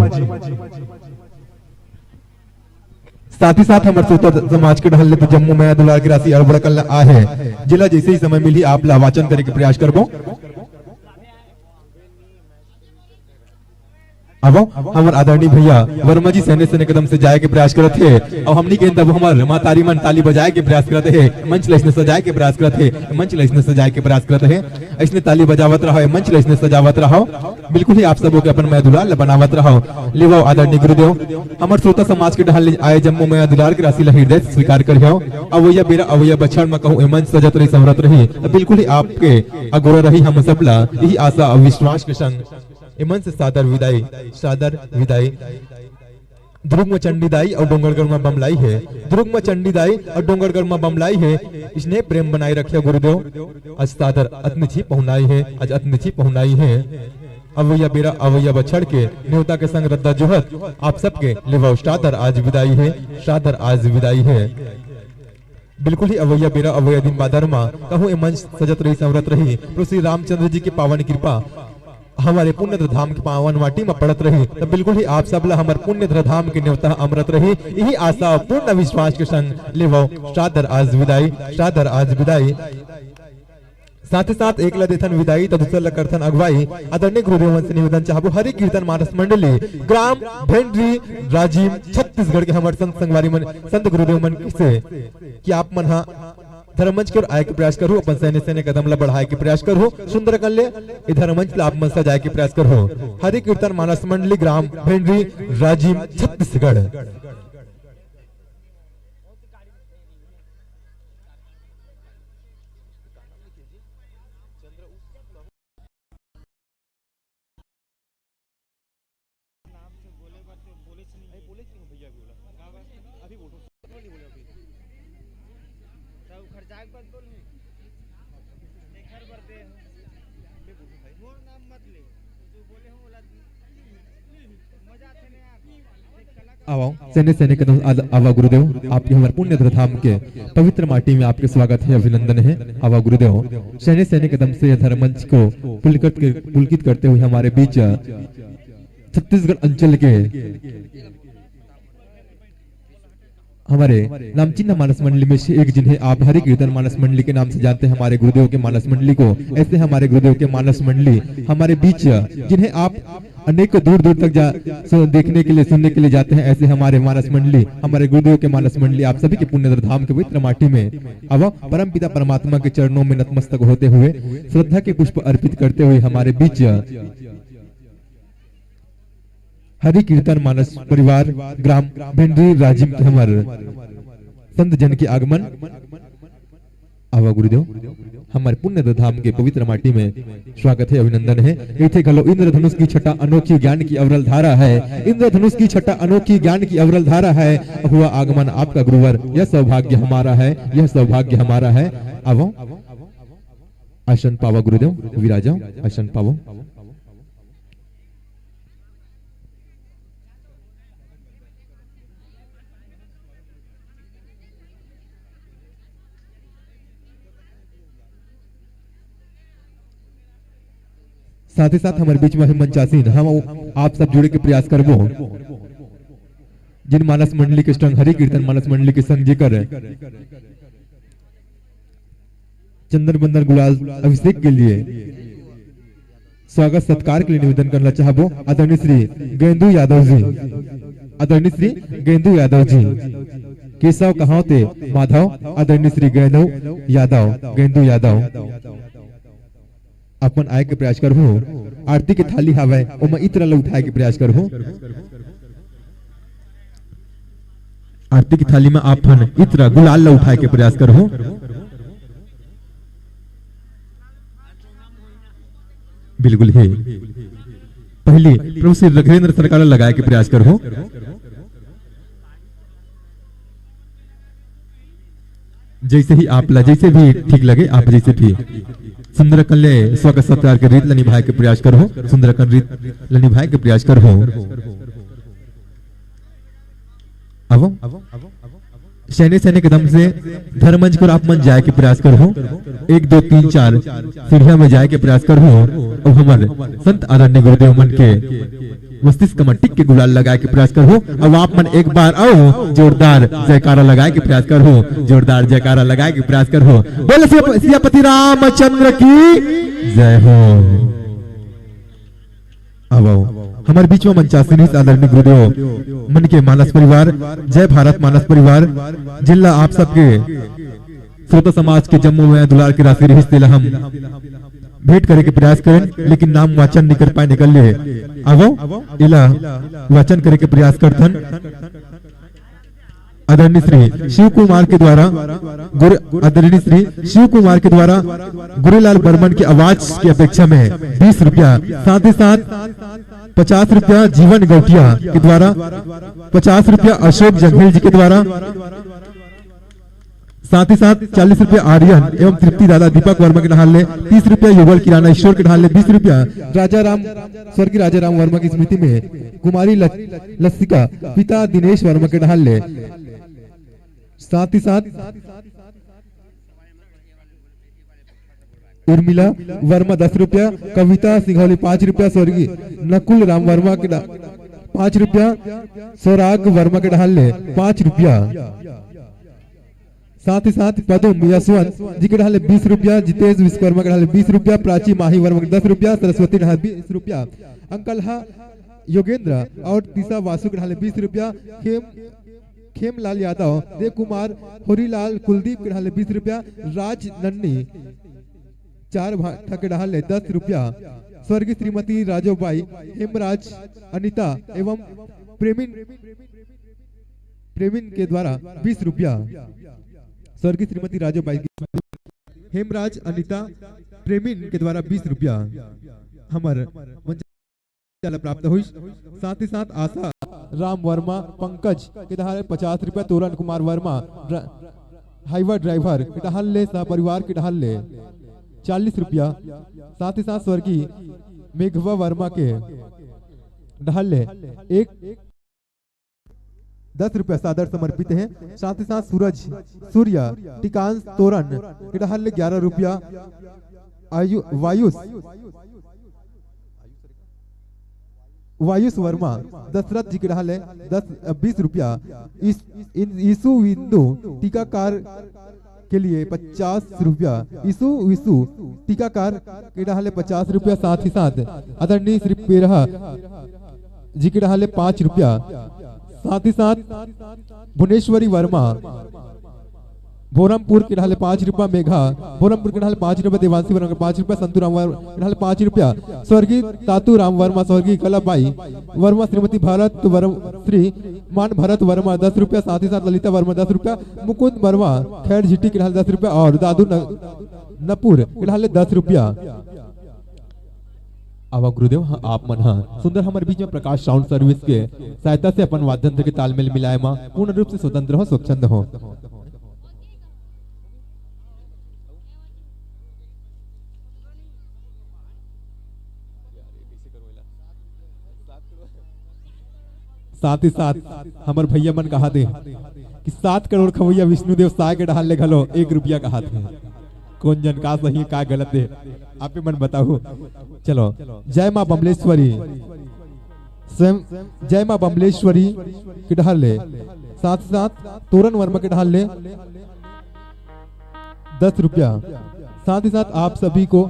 साथ ही साथ हमर श्रोता समाज के ढाल ले तो जम्मो मया दुलार के राशि अड़बड़ कल आहे, जेला जैसे ही समय मिली आप ला वाचन करे के प्रयास करबो। अब हमर आदरणीय भैया वर्मा जी सैने सैने कदम से जाए के प्रयास करत हे, और हमनी के तब हमर मातारी मन ताली बजाए के प्रयास करत हे, मंच ला इसने सजाए के प्रयास करत हे, मंच ला इसने सजाए के प्रयास करत हे। इसने ताली बजावत रहो, मंच ला इसने सजावत रहो। बिल्कुल ही आप सबो के अपन मया दुलार ला बनावत रहो। लेवो आदरणीय गुरुदेव, हमर श्रोता समाज के ढाल ले आए जम्मो मया दुलार के राशि ला हृदय से स्वीकार करिहो। अवैया बेरा अवैया बछड़ म कहूँ ए मंच सजत रही संवरत रही, त बिल्कुल ही आपके अगोरा रही हम सब ला, यही आशा और विश्वास के संग ए मंच से सादर विदाई, सादर विदाई। दुर्ग म चंडी दाई और डोंगरगढ़ म बमलाई हे, दुर्ग म चंडी दाई और डोंगरगढ़ म बमलाई हे। इसने प्रेम बनाए रखे गुरुदेव। आज सादर अतनी छी पहुनाई हे, आज अतनी छी पहुनाई हे। अवैया बेरा अवैया बछड़ के नेवता के संग रद्दा जोहत आप सबके लेवा सादर आज विदाई हे, सादर आज विदाई हे। बिल्कुल ही अवैया बेरा अवैया दिन बादर मा कहूँ ए मंच सजत रही संवरत रही, प्रभु श्री रामचंद्र जी के पावन कृपा हमारे पुण्य धाम के पावन माटी मा पड़त रही, तब बिल्कुल ही आप सब ला हमर पुण्य धाम के नेवता अमरत रही। यही आशा पूर्ण विश्वास के संग लेवो सादर आज विदाई, सादर आज विदाई। साथ ही साथ एक ला देथन विदाई, त दूसर ला करथन अगुवाई। आदरणीय गुरुदेव मन से निवेदन चाहबो, हरि कीर्तन मानस मंडली, ग्राम भेंडरी, राजिम, छत्तीसगढ़ के हमर संत संगवारी मन, संत गुरुदेव मन से कि आप मन हा धर्ममंच के ओर आए के प्रयास करहु, अपन सैने सैने कदम ला बढ़ाए के प्रयास करहु। सुंदर कल ले ए धर्ममंच ला आप मन सजाए के प्रयास करहु। हरि कीर्तन मानस मंडली, ग्राम भेंडरी, राजिम, छत्तीसगढ़। आवा, सैने सैने कदम आद-, आवा गुरुदेव, आपके हमर पुण्य धाम के पवित्र माटी में आपके स्वागत है, अभिनंदन है। आवा गुरुदेव, सैने सैने कदम से यह धर्म मंच को पुलकित के, पुलकित करते हुए हमारे बीच छत्तीसगढ़ अंचल के हमारे नामचिन्ह मानस मंडली में से एक, जिन्हें आप हरि कीर्तन मानस मंडली के नाम से जानते हैं, हमारे गुरुदेव के मानस मंडली को। ऐसे हमारे गुरुदेव के मानस मंडली हमारे बीच, जिन्हें आप अनेक दूर दूर तक जा, सु-, देखने के लिए, सुनने के लिए जाते हैं, ऐसे हमारे मानस मंडली, हमारे गुरुदेव के मानस मंडली, आप सभी के पुण्य धाम के पवित्र माटी में अब परम पिता परमात्मा के चरणों में नतमस्तक होते हुए, श्रद्धा के पुष्प अर्पित करते हुए हमारे बीच हरि कीर्तन मानस परिवार, ग्राम भेंडरी, राजिम के हमर संत जन के आगमन। आवा गुरुदेव, हमर पुण्य धाम के पवित्र माटी में स्वागत है, अभिनंदन है। इथे घलो इंद्रधनुष की छटा अनोखी ज्ञान की अविरल धारा है। इंद्रधनुष की छटा अनोखी ज्ञान की अविरल धारा है। हुआ आगमन आपका गुरुवर, यह सौभाग्य हमारा है, यह सौभाग्य हमारा है। आवो, आसन पावा गुरुदेव, विराजा, आसन पावो। साथ ही साथ हमर बीच में हे मंचासीन, हम आप सब जुड़े के प्रयास करबो। जिन मानस मंडली के संग, हरि कीर्तन मानस मंडली के संग जेकर चंदन बंदन गुलाल अभिषेक के लिए स्वागत सत्कार के लिए निवेदन करना चाहबो आदरणीय श्री गेंदू यादव जी, आदरणीय श्री गेंदू यादव जी, केशव कहावते माधव, आदरणीय श्री गेंदू यादव, गेंदू यादव, अपन आए के प्रयास करहु। आरती के थाली हावय, ओमा इत्र ल उठाए के प्रयास करहु। आरती के थाली में आप हन इत्र गुलाल ल उठाए के प्रयास करहु। बिल्कुल हे। पहली प्रभु श्री रघुरेंद्र सरकार ल लगाए के प्रयास करहु। जैसे ही आप ला, जैसे भी ठीक लगे, आप जैसे भी सुंदर कन ले स्वागत सत्कार के रीत ला निभाए के प्रयास करहु, सुंदर कन रीत ला निभाए के प्रयास करहु। आवो। सैने सैने कदम से धर्मंज कर आप मन जाए के प्रयास करहु। एक, दो, तीन, चार सीढ़िया में जाए के प्रयास करहु। अब हमर संत आदरणीय गुरुदेव मन के मस्तिष्क म टिक के गुलाल लगाए के प्रयास करहु। अब आप मन एक बार अउ जोरदार जयकारा लगाए के प्रयास करहु, जोरदार जयकारा लगाए के प्रयास करहु। बोल सिया-, सियापति रामचंद्र की जय हो। अब हमर बीच में मंचासीन हे आदरणीय गुरुदेव मन के मानस परिवार, जय भारत मानस परिवार, जिला आप सबके श्रोता समाज के जम्मो में दुलार के राशि रहिस, तेला हम भेंट करे के प्रयास करेन, लेकिन नाम वाचन नहीं कर पाए निकल ले। आवो, एला वाचन करे के प्रयास करथन। आदरणीय श्री शिव कुमार के द्वारा गुरु, आदरणीय श्री शिव कुमार के द्वारा गुरुलाल बर्मन की आवाज की अपेक्षा में बीस रुपया, साथ ही साथ पचास रुपया जीवन गौटिया के द्वारा, पचास रुपया अशोक जंघेल जी के द्वारा, साथ ही साथ चालीस रुपया आर्यन एवं तृप्ति दादा दीपक वर्मा के डहान ले, तीस रुपया युगल किराना स्टोर के डहान ले, बीस रुपया राजा राम, स्वर्गीय राजा राम वर्मा की स्मृति में कुमारी ल-, लसिका पिता दिनेश वर्मा के डहान ले, साथ ही साथ उर्मिला वर्मा दस रुपया, कविता सिंघौली पाँच रुपया, स्वर्गीय नकुल राम वर्मा के डा-, पाँच रुपया, स्वराग वर्मा के डहान ले पाँच रुपया। साथ ही साथ पदम यशवंत जी के डहान ले बीस रुपया, जितेश विश्वकर्मा के डहान ले बीस रुपया, प्राची माही वर्मा के दस रुपया, सरस्वती डहान बीस रुपया, अंकलहा योगेंद्र और तीसा वासु के डहान ले बीस रुपया, खेम, खेमलाल यादव, देव कुमार, होरीलाल, कुलदीप के डहान ले बीस रुपया, राज नन्नी चार भाठा के डहान ले दस रुपया, स्वर्गीय श्रीमती राजो बाई, हेमराज, अनिता एवं प्रेमिन, प्रेमिन के द्वारा बीस रुपया, स्वर्गीय श्रीमती राजो बाई, हेमराज, अनिता, प्रेमिन के द्वारा बीस रुपया हमर मंच ल प्राप्त होइस। साथ ही साथ आशा राम वर्मा, पंकज के डहान ले पचास रुपया, तोरन Kumar Verma, draw-, Hyva driver के डहान ले, सह परिवार के डहान ले चालीस रुपया, साथ ही साथ स्वर्गीय मेघवा वर्मा के डहान ले एक दस रुपया सादर समर्पित हे। साथ ही साथ सूरज, सूर्य, टिकांश तोरन के डहान ले ग्यारह रुपया, आयु, वायुस, वायुस वर्मा दशरथ जी के डहान ले दस, अ, बीस रुपया, इस, इन, ईसु विंदु टीकाकार के लिए पचास रुपया, ईसु विसु टीकाकार के डहान ले पचास रुपया, साथ ही साथ आदरणीय श्री पेरहा जी के डहान ले पाँच रुपया, साथ ही साथ भुवनेश्वरी वर्मा भोरमपुर के ढाले पाँच रुपया, मेघा भोरमपुर के ढाले पाँच रुपया, देवांशी वर्मा के पाँच रुपया, संतू राम वर्मा के ढाले पाँच रुपया, स्वर्गीय तातू राम वर्मा, स्वर्गीय कलाबाई वर्मा, श्रीमती भारत वर्मा, श्री मान भरत वर्मा दस रुपया, साथ ही साथ ललिता वर्मा दस रुपया, मुकुंद वर्मा खैर झिट्टी के ढाले दस रुपया और दादू न, नपुर के ढाले दस रुपया। आवा गुरुदेव, हाँ, आप मन ह सुंदर हमर बीच में प्रकाश साउंड सर्विस के सहायता से अपन वाद्य यंत्र के तालमेल मिलाए म पूर्ण रूप से स्वतंत्र हो, स्वच्छंद हो। साथ ही साथ हमर भैया मन कहा दे कि सात करोड़ खवैया विष्णुदेव साय के डहार ले घलो एक रुपया कहा थे। कौन जन का सही, का गलत हे, आप ही मन बताहू। चलो, जय माँ बमलेश्वरी, स्वयं जय माँ बमलेश्वरी के डहार ले, साथ ही साथ तोरन वर्मा के डहार ले दस रुपया, साथ ही साथ आप सभी को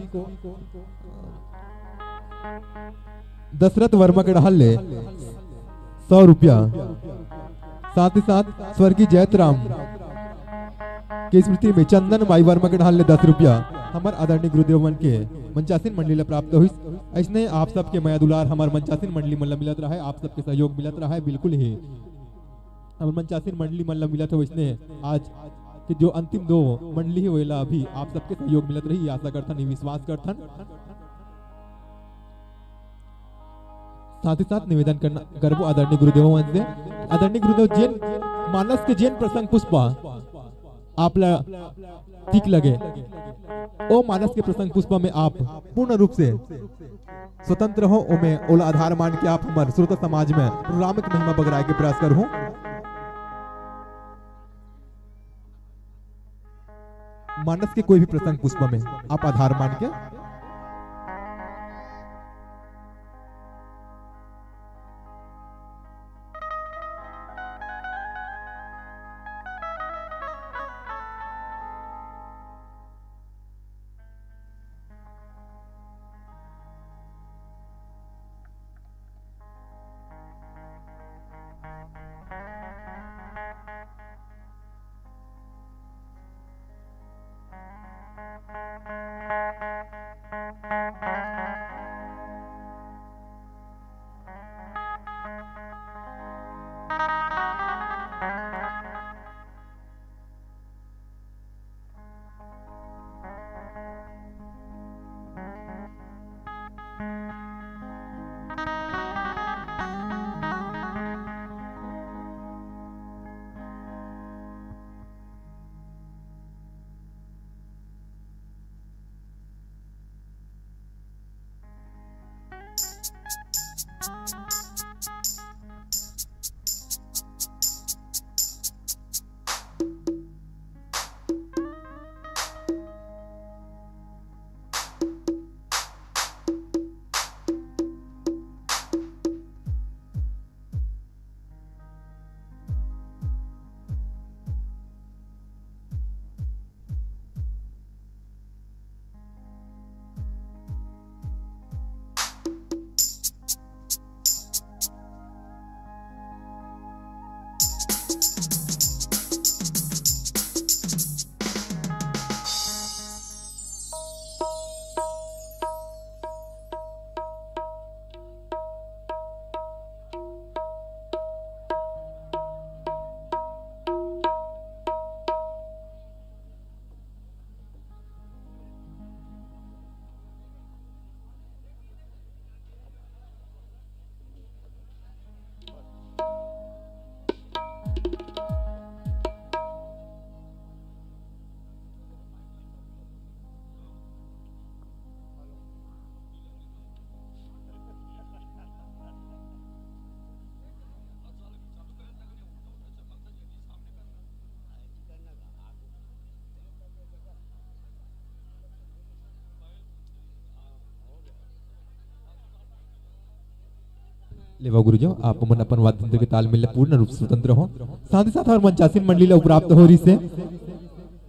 दशरथ वर्मा के डहार ले सौ रुपया, साथ ही साथ स्वर्गीय जैतराम के स्मृति में चंदन बाई वर्मा के डहार ले दस रुपया, हमर आदरणीय गुरुदेव मन के मंचासीन मंडली ला प्राप्त होइस। ऐसने आप सबके मया दुलार हमर मंचासीन मंडली मन ला मिलत रहे, आप सबके सहयोग मिलत रहे, बिल्कुल ही हमर मंचासीन मंडली मन ला मिलत हे। वैसने आज के जो अंतिम दो मंडली हे, वोला अभी आप सबके सहयोग मिलत रही, आशा करथन, ये विश्वास करथन। साथ ही साथ निवेदन करना करबो आदरणीय गुरुदेव मन से। आदरणीय गुरुदेव, जेन मानस के जेन प्रसंग पुष्पा आप ला ठीक लगे, ओ मानस के प्रसंग पुष्पा में आप पूर्ण रूप से स्वतंत्र हो, ओमे ओला आधार मान के आप हमर श्रोता समाज में राम के महिमा बगराए के प्रयास करहु। मानस के कोई भी प्रसंग पुष्पा में आप आधार मान के लेवा गुरुजन, आप मन अपन वाद्य यंत्र के तालमेल ले पूर्ण रूप से स्वतंत्र हो। साथ ही साथ हमर मंचासीन मंडली ला प्राप्त हो रहिसे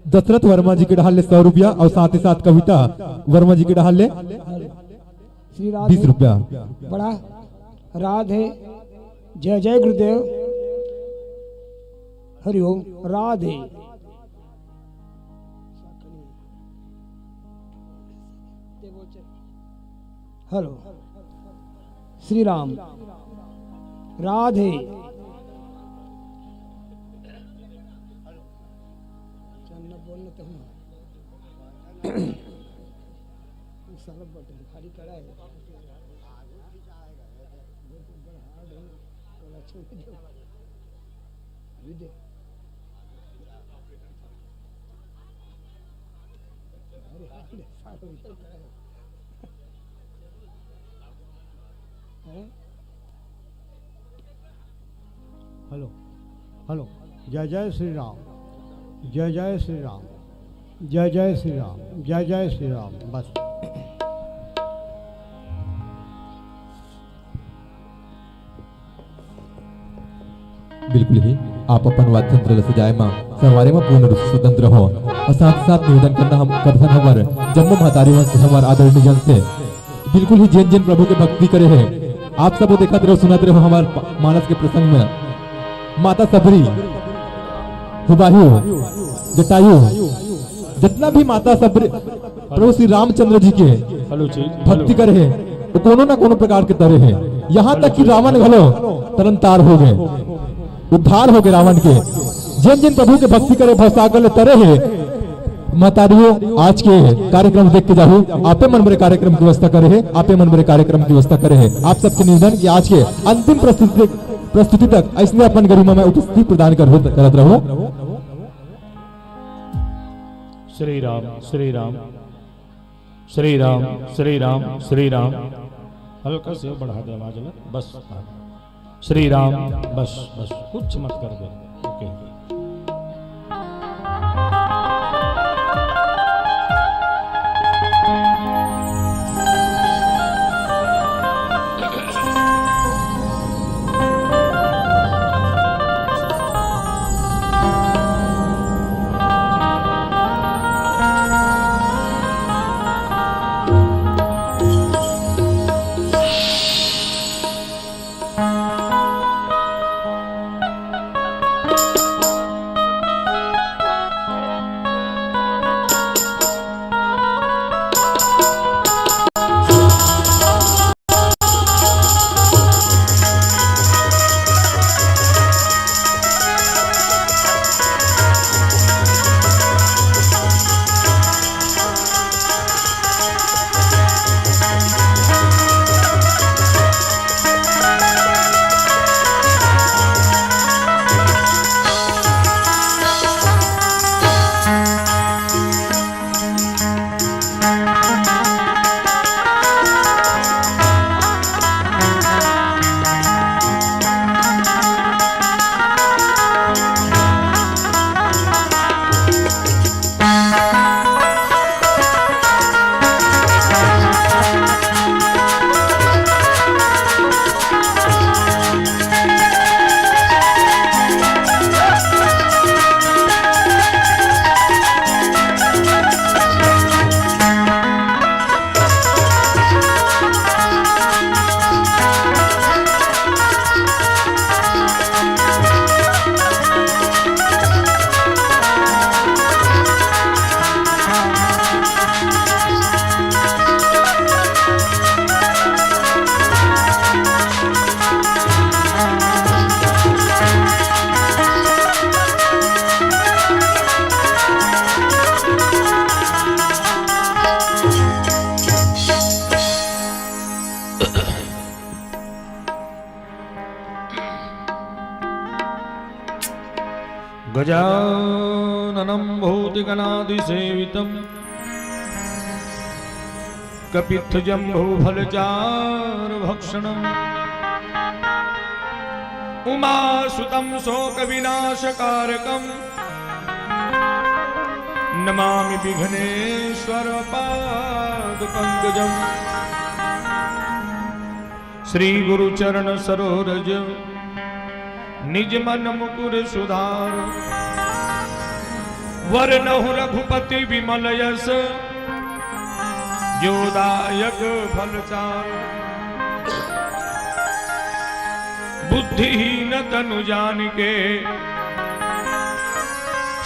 दशरथ वर्मा जी के डहार ले सौ रुपया और साथ ही साथ कविता वर्मा जी के डहार ले श्री राधे। बीस रुपया। बड़ा राधे। जय जय गुरुदेव। हरिओम। राधे। हेलो, श्री राम, राधे। चन्ना बोलना तो हुआ। साला बटन भारी कड़ा है। बड़ा hard है। थोड़ा छोड़ दो। अभी दे। अरे, hard है, साला बटन कड़ा है। हैं? हेलो, हेलो, जय जय श्री राम, जय जय श्री राम, जय जय श्री राम, जय जय श्री राम। बस। बिल्कुल ही, आप अपन वाद्य यंत्र ल सजाए म, संवारे म पूर्ण रूप से स्वतंत्र हो। और साथ साथ निवेदन करना हम करथन हमर जम्मो महतारी मन से, हमर आदरणीय जन से, बिल्कुल ही जेन जेन प्रभु के भक्ति करे हे, आप सब वो देखत रहो, सुनत रहो हमर प-, मानस के प्रसंग में माता सबरी, हुबाहू, जटायु, जितना भी माता सबरी प्रभु श्री रामचंद्र जी के हेलो जी, भक्ति हेलो। करे हे, वो कोनो ना कोनो प्रकार के तरे हे। यहाँ तक कि रावण घलो तरन तार हो गए, उद्धार हो गए रावण के। जेन जेन प्रभु के भक्ति करे, भवसागर ले तरे हे। महतारियों, आज के कार्यक्रम देख के जाहू, आपे मन बरे कार्यक्रम की व्यवस्था करे हे, आपे मन बरे कार्यक्रम की व्यवस्था करे हे। आप सबसे निवेदन कि आज के अंतिम प्रस्तुति, प्रस्तुति तक ऐसने अपन गरिमा में उपस्थिति प्रदान कर, करत रहो। श्री राम, श्री राम, श्री राम, श्री राम, श्री राम। हल्का से बढ़ा दे आवाज ला, बस। श्री राम, बस, बस, कुछ मत कर दे। ओके। गजाननं भूतगणादिसेवितम्। कपित्थजम्बूफलचारुभक्षणम्। उमासुतं शोकविनाशकारकम्। नमामि विघ्नेश्वरपादपङ्कजम्। श्री गुरु चरण सरोरज निज मन मुकुर सुधार। वरनहु रघुपति विमल यश जो दायक फल चार। बुद्धिहीन तनु जानिके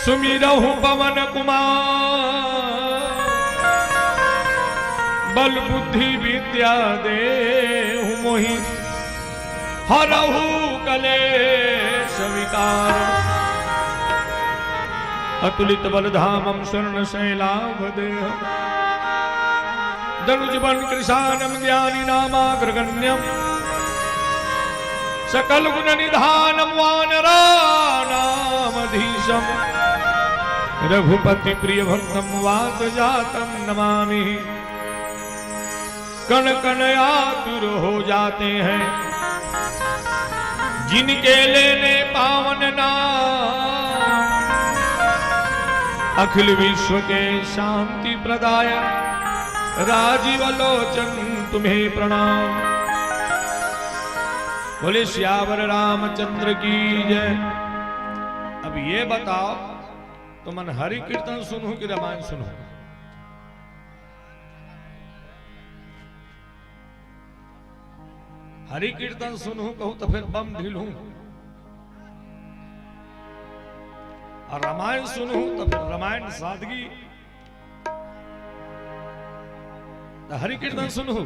सुमिरहु पवन कुमार। बल बुद्धि विद्या देहु मोहि, हरहु कलेश विकार। अतुलित बल धामम स्वर्ण शैलाभ देहम, दनुज बन कृशानम ज्ञानी नामाग्रगण्यम। सकल गुण निधानम वानरानामधीशम। रघुपति प्रिय भक्तम वात जातम नमामि। कण कण आतुर हो जाते हैं जिनके लेने पावन नाम। अखिल विश्व के शांति प्रदायक राजीव लोचन तुम्हें प्रणाम। बोले सियावर रामचंद्र की जय। अब ये बताओ, तुमन हरि कीर्तन सुनहू कि रामायण सुनहू? हरि कीर्तन सुनहू कहूं त फेर बम ढीलहू, अउ रामायण सुनहू त फेर रामायण सादगी। त हरि कीर्तन सुनहू।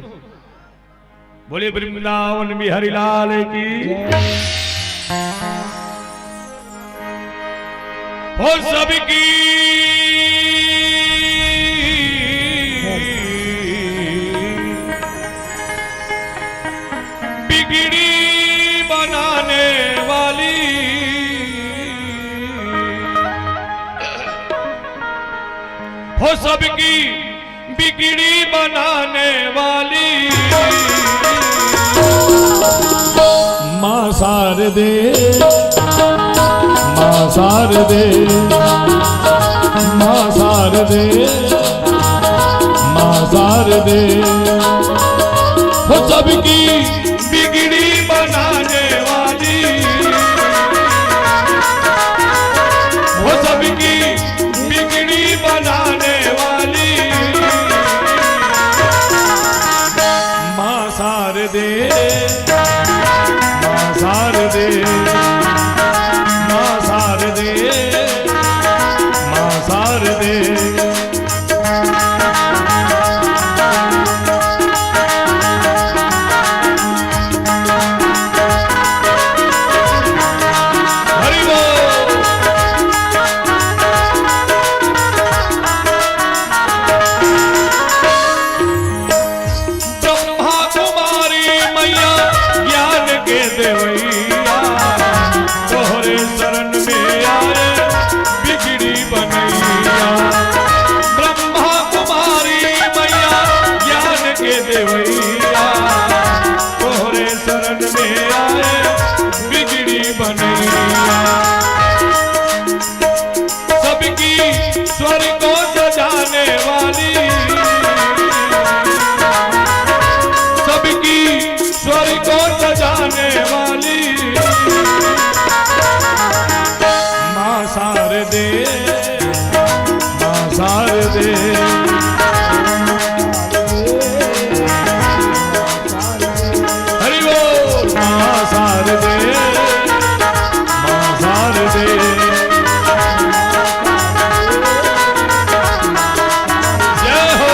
बोले वृंदावन बिहारी लाल की। हो सबकी बिगड़ी बनाने वाली, हो सबकी बिगड़ी बनाने वाली। माँ शारदे, माँ शारदे, माँ शारदे, माँ शारदे। हो सबकी बिगड़ी बनाने वाली, वो सबकी बिगड़ी बनाने वाली। माँ शारदे, माँ शारदे, माँ शारदे, माँ शारदे। हरि बोल। ब्रह्मा कुमारी मैया ज्ञान के देवैया, तोहरे शरण में आए बिगड़ी बनैया। ब्रह्मा कुमारी मैया ज्ञान के देवैया, तोहरे शरण में आए बिगड़ी बनैया। सबकी स्वर को सजाने वाली, सबकी स्वर को सजाने वाली। माँ शारदे, माँ शारदे। हरि बोल। माँ शारदे, माँ शारदे। जय हो।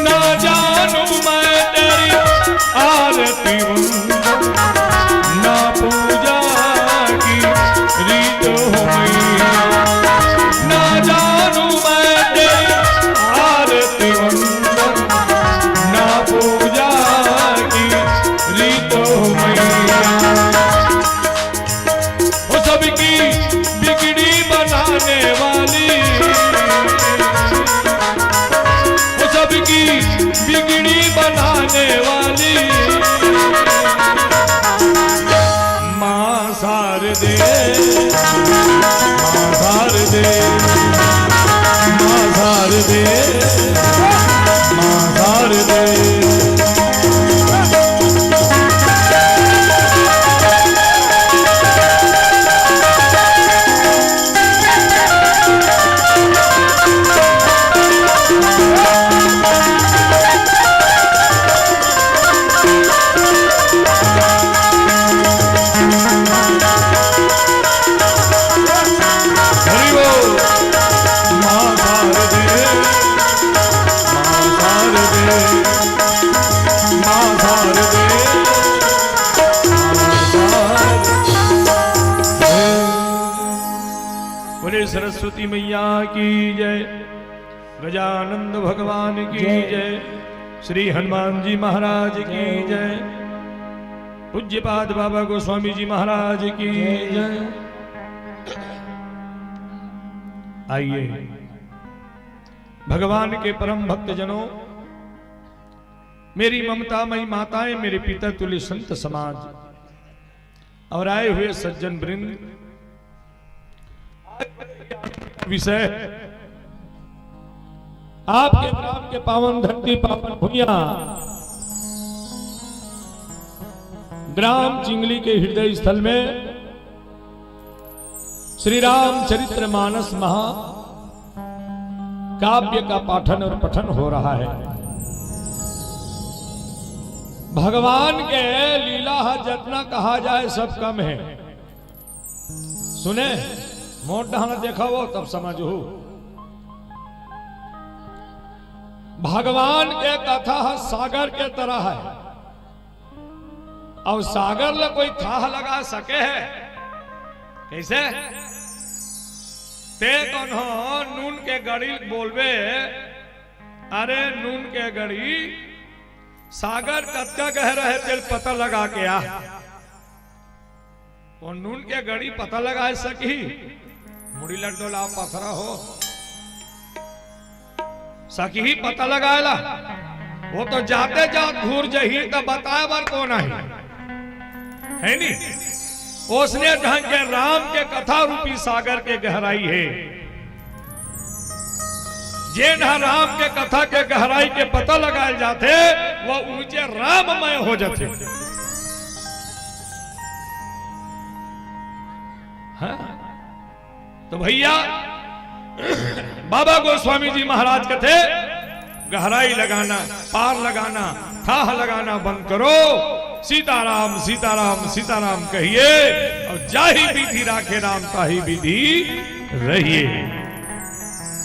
ना जानू मैं तेरी आरती वंदन, ना पूजा की रीत हो मैया। ना जानू मैं तेरी आरती वंदन, ना पूजा की रीत हो मैया। वो सबकी बिगड़ी बनाने वाली, वो सबकी बिगड़ी बनाने वाली। सरस्वती मैया की जय। गजानंद भगवान की जय। जय। श्री हनुमान जी महाराज की जय। जय। पूज्यपाद बाबा गोस्वामी जी महाराज की जय। जय। आइए, भगवान के परम भक्तजनों, मेरी ममतामयी माताएं, मेरे पिता तुल्य संत समाज और आए हुए सज्जन वृंद, विषय आपके ग्राम के पावन धरती, पावन भुइयां, ग्राम चिंगली के हृदय स्थल में श्री रामचरित्र मानस महा काव्य का पाठन और पठन हो रहा है। भगवान के लीला ह जतना कहा जाए, सब कम है। सुने, मोर डहान देखो, तब समझहू। भगवान के कथा ह सागर के तरह है, अउ सागर ल कोई थाह लगा सके है? कइसे? ते कोनो नून के गड़ी बोलबे, अरे नून के गड़ी, सागर कतका गहरा है, तेला पता लगा के आ। वो नून के गड़ी पता लगा सकही? मुड़ी ल डोला, पथरा हो। सकही पता लगाए ला? वो तो जाते जात घूर जही, त बताए बर कोन आही? है नी? ओसने ढंग के राम के कथा रूपी सागर के गहराई है। जेन ह राम के कथा के गहराई के पता लगाए जाथे, वो ऊंचे राममय हो जाथे। हाँ। तो भैया, बाबा गोस्वामी जी महाराज कथे, गहराई लगाना, पार लगाना, थाह लगाना बंद करो। सीताराम, सीताराम, सीताराम कहिए, अउ जाहि विधि राखे राम, ताहि विधि रहिए।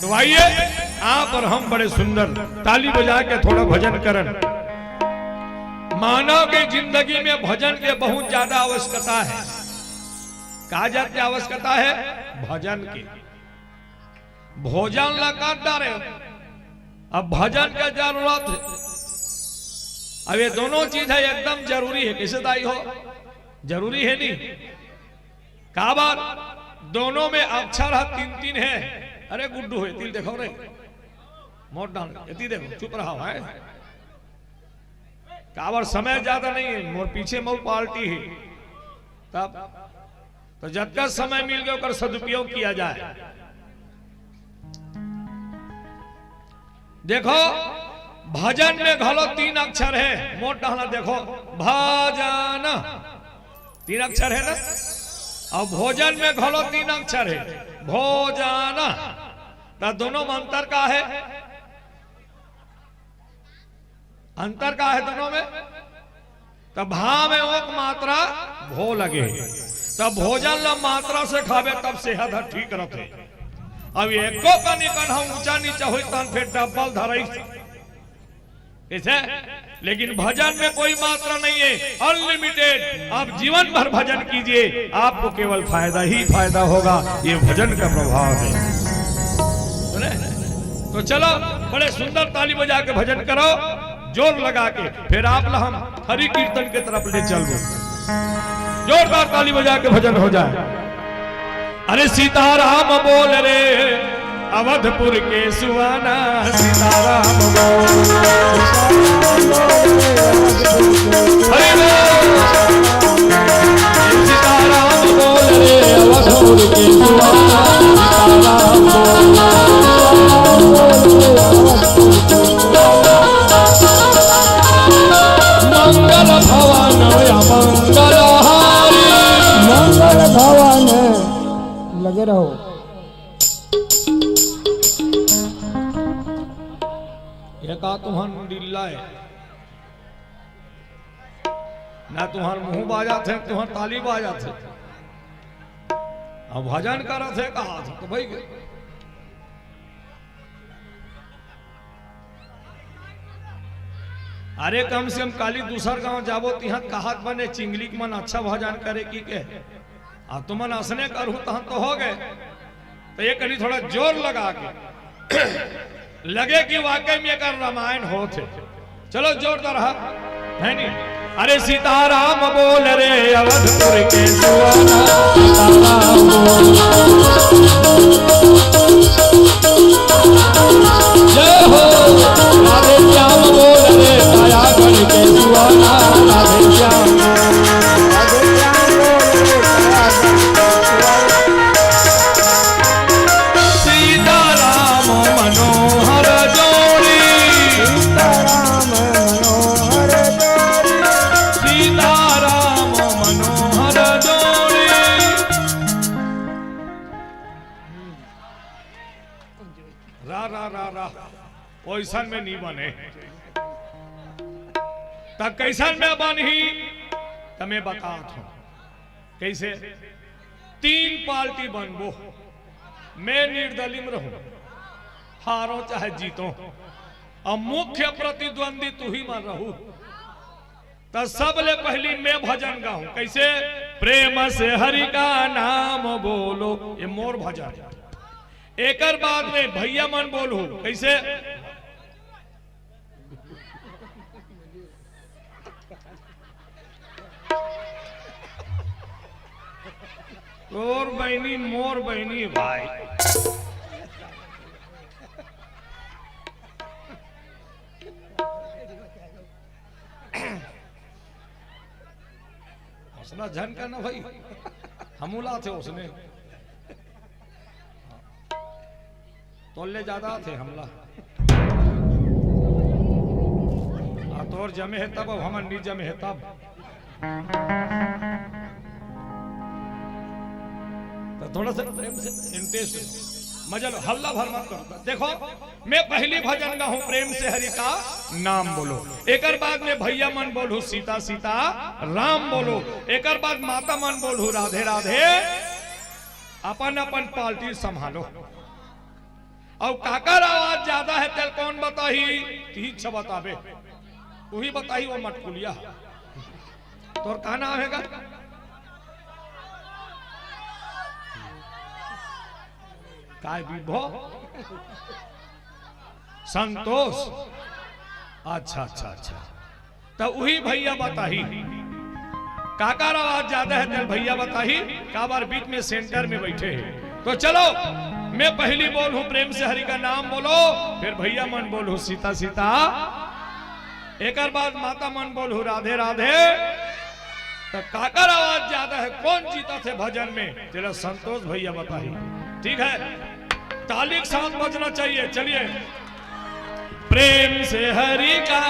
तो आइए, आप और हम बड़े सुंदर ताली बजा के थोड़ा भजन करन। मानव के जिंदगी में भजन के बहुत ज्यादा आवश्यकता है। का जात के आवश्यकता है? भजन के। भोजन ला काट डारे, अब भजन के जरूरत है। अब ये दोनों चीज है, एकदम जरूरी है। कइसे दाई हो? जरूरी है नी? काबर? दोनों में अक्षर ह तीन तीन है। अरे गुड्डू हो, एती ल देखो रे, मोर डहान, एती देखो, चुप रहा है। काबर समय ज्यादा नहीं है, मोर पीछे मऊ पार्टी है। तब तो जतका समय मिल गया, ओकर सदुपयोग किया जाए। देखो, भजन में घलो तीन अक्षर है, मोर डहान देखो, भजन, तीन अक्षर है ना? अउ भोजन में घलो तीन अक्षर है, भोजन। त दोनों में अंतर का है? अंतर का है दोनों में? त भा में ओक मात्रा भो लगे, त भोजन ला मात्रा से खाबे, तब सेहत ह ठीक रथे। अब एको कनी कन हम ऊंचा नीचा होई, तहन फेर डबल धरई। कइसे? लेकिन भजन में कोई मात्रा नहीं है, अनलिमिटेड। आप जीवन भर भजन कीजिए, आपको केवल फायदा ही फायदा होगा। ये भजन का प्रभाव है। सुने? तो चलो, बड़े सुंदर ताली बजा के भजन करो, जोर लगा के। फेर आप ला हम हरि कीर्तन के तरफ ले चलबो। जोरदार ताली बजा के भजन हो जाए। अरे सीताराम बोल रे अवधपुर के सुहाना, सीताराम बोल। हरि बोल। सीताराम बोल रे अवधपुर के सुहाना, सीताराम बोल। मंगल भवन अमंगल हारी। मंगल भवन लगे रहो। ये का तुहन डिल्ला है? ना तुहन मुंह बाजत है, तुहन ताली बाजत है। अब भजन करत है, कहा था तो भाई के। अरे कम से कम काली दूसर गांव जाबो, तिहां कहत बने चिंगली के मन अच्छा भजन करे की के। आ तुमन असने करहू तहन तो हो गए। त ये कनी थोड़ा जोर लगा के लगे कि वाकई में एकर रामायण होत हे। चलो जोरदार हा, है नी? अरे सीताराम बोल रे अवधपुर के सुआना, सीताराम बोल। जय हो। राधे श्याम बोल रे कायागढ़ के सुआना, राधे श्याम बोल। राधे श्याम बोल रे कायागढ़ के सुआना। सीताराम मनोहर जोड़ी। सीताराम मनोहर जोड़ी। सीताराम मनोहर जोड़ी। रा, रा, रा, रा। ओइसन में नी बने। त कइसन में बनही? त मैं बतात हूँ। कइसे? तीन पार्टी बनबो। मैं निर्दलीय में रहूं, हारो चाहे जीतो, अउ मुख्य प्रतिद्वंदी तुही मन रहू। त सबले पहिली मैं भजन गाहूं। कइसे? प्रेम से हरि का नाम बोलो, ये मोर भजन। एकर बाद में भइया मन बोलहू। कइसे? तोर बहिनी, मोर बहिनी, भाई। हौसला झन का ना भाई, हमू ला थे उसने। तोले ज्यादा थे हमला। आ, तोर जमे हे तब, अब हमर नी जमे हे तब। तो थोड़ा सा प्रेम से इंटरेस्ट, मजा लो, हल्ला भर मत करो। देखो, मैं पहिली भजन गाहूं, प्रेम से हरि का नाम बोलो। एकर बाद में भइया मन बोलहू, सीता सीता राम बोलो। एकर बाद माता मन बोलहू, राधे राधे। अपन अपन पार्टी संभालो। अउ काकर आवाज ज्यादा हे, तेला कोन बताही? तिही छ बताबे, उही बताही, वो मटकुलिया। तोर का नाम हे गा? काय विभो? संतोष। अच्छा, अच्छा, अच्छा। त उही भइया बताही, काकर आवाज ज्यादा हे, तेला भइया बताही, काबर बीच में सेंटर में बइठे हे। तो चलो, मैं पहिली बोलहूं, प्रेम से हरि का नाम बोलो, फेर भइया मन बोलहू, सीता सीता। एकर बाद माता मन बोलहू, राधे राधे। त काकर आवाज ज्यादा हे, कोन जीतथे भजन में, तेला संतोष भइया बताही। ठीक है, ताली के साथ बजना चाहिए। चलिए, प्रेम से हरि का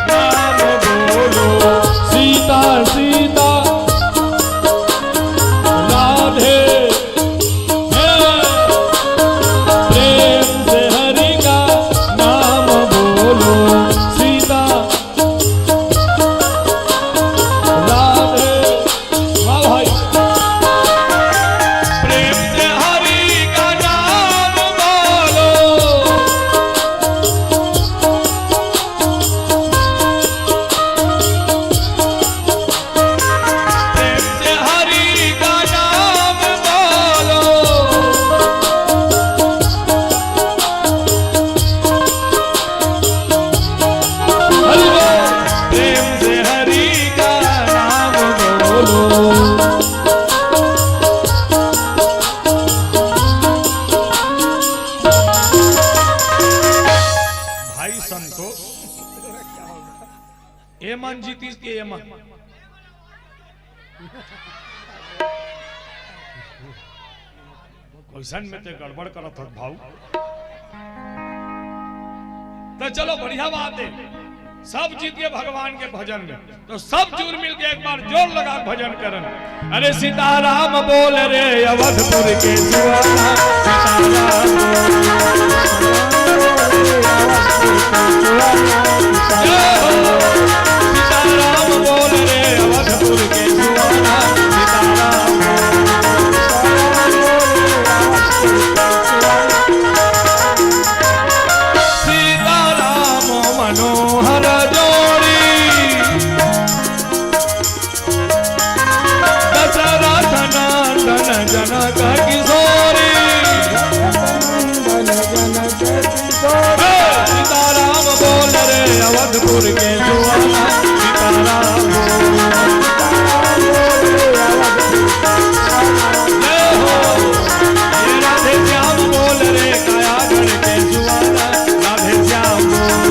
नाम बोलो, सीता सीता राधे। हे, प्रेम से हरि का नाम बोलो, सीता राधे। वाह भाई। प्रेम से हरि का नाम बोलो। प्रेम से हरि का नाम बोलो। हरि बोल। प्रेम से हरि का नाम बोलो। भाई संतोष, ए मन जीतिस के ए मन। कइसन में ते गड़बड़ करत हस भाऊ। तो चलो, बढ़िया बात हे, सब जीत गए भगवान के भजन में। तो सब जुर मिल के एक बार जोर लगा के भजन करन। अरे सीताराम बोल रे अवधपुर के सुहाना, सीताराम बोल। जय हो। सीताराम बोल रे अवधपुर के सुहाना, सीताराम बोल। सीताराम मनोहर जोड़ी, दशरथ नंदन जनक किशोरी। के जुआला सीताराम बोल। जय हो। ये राधे श्याम बोल रे काया गण के जुआला, राधे श्याम बोल।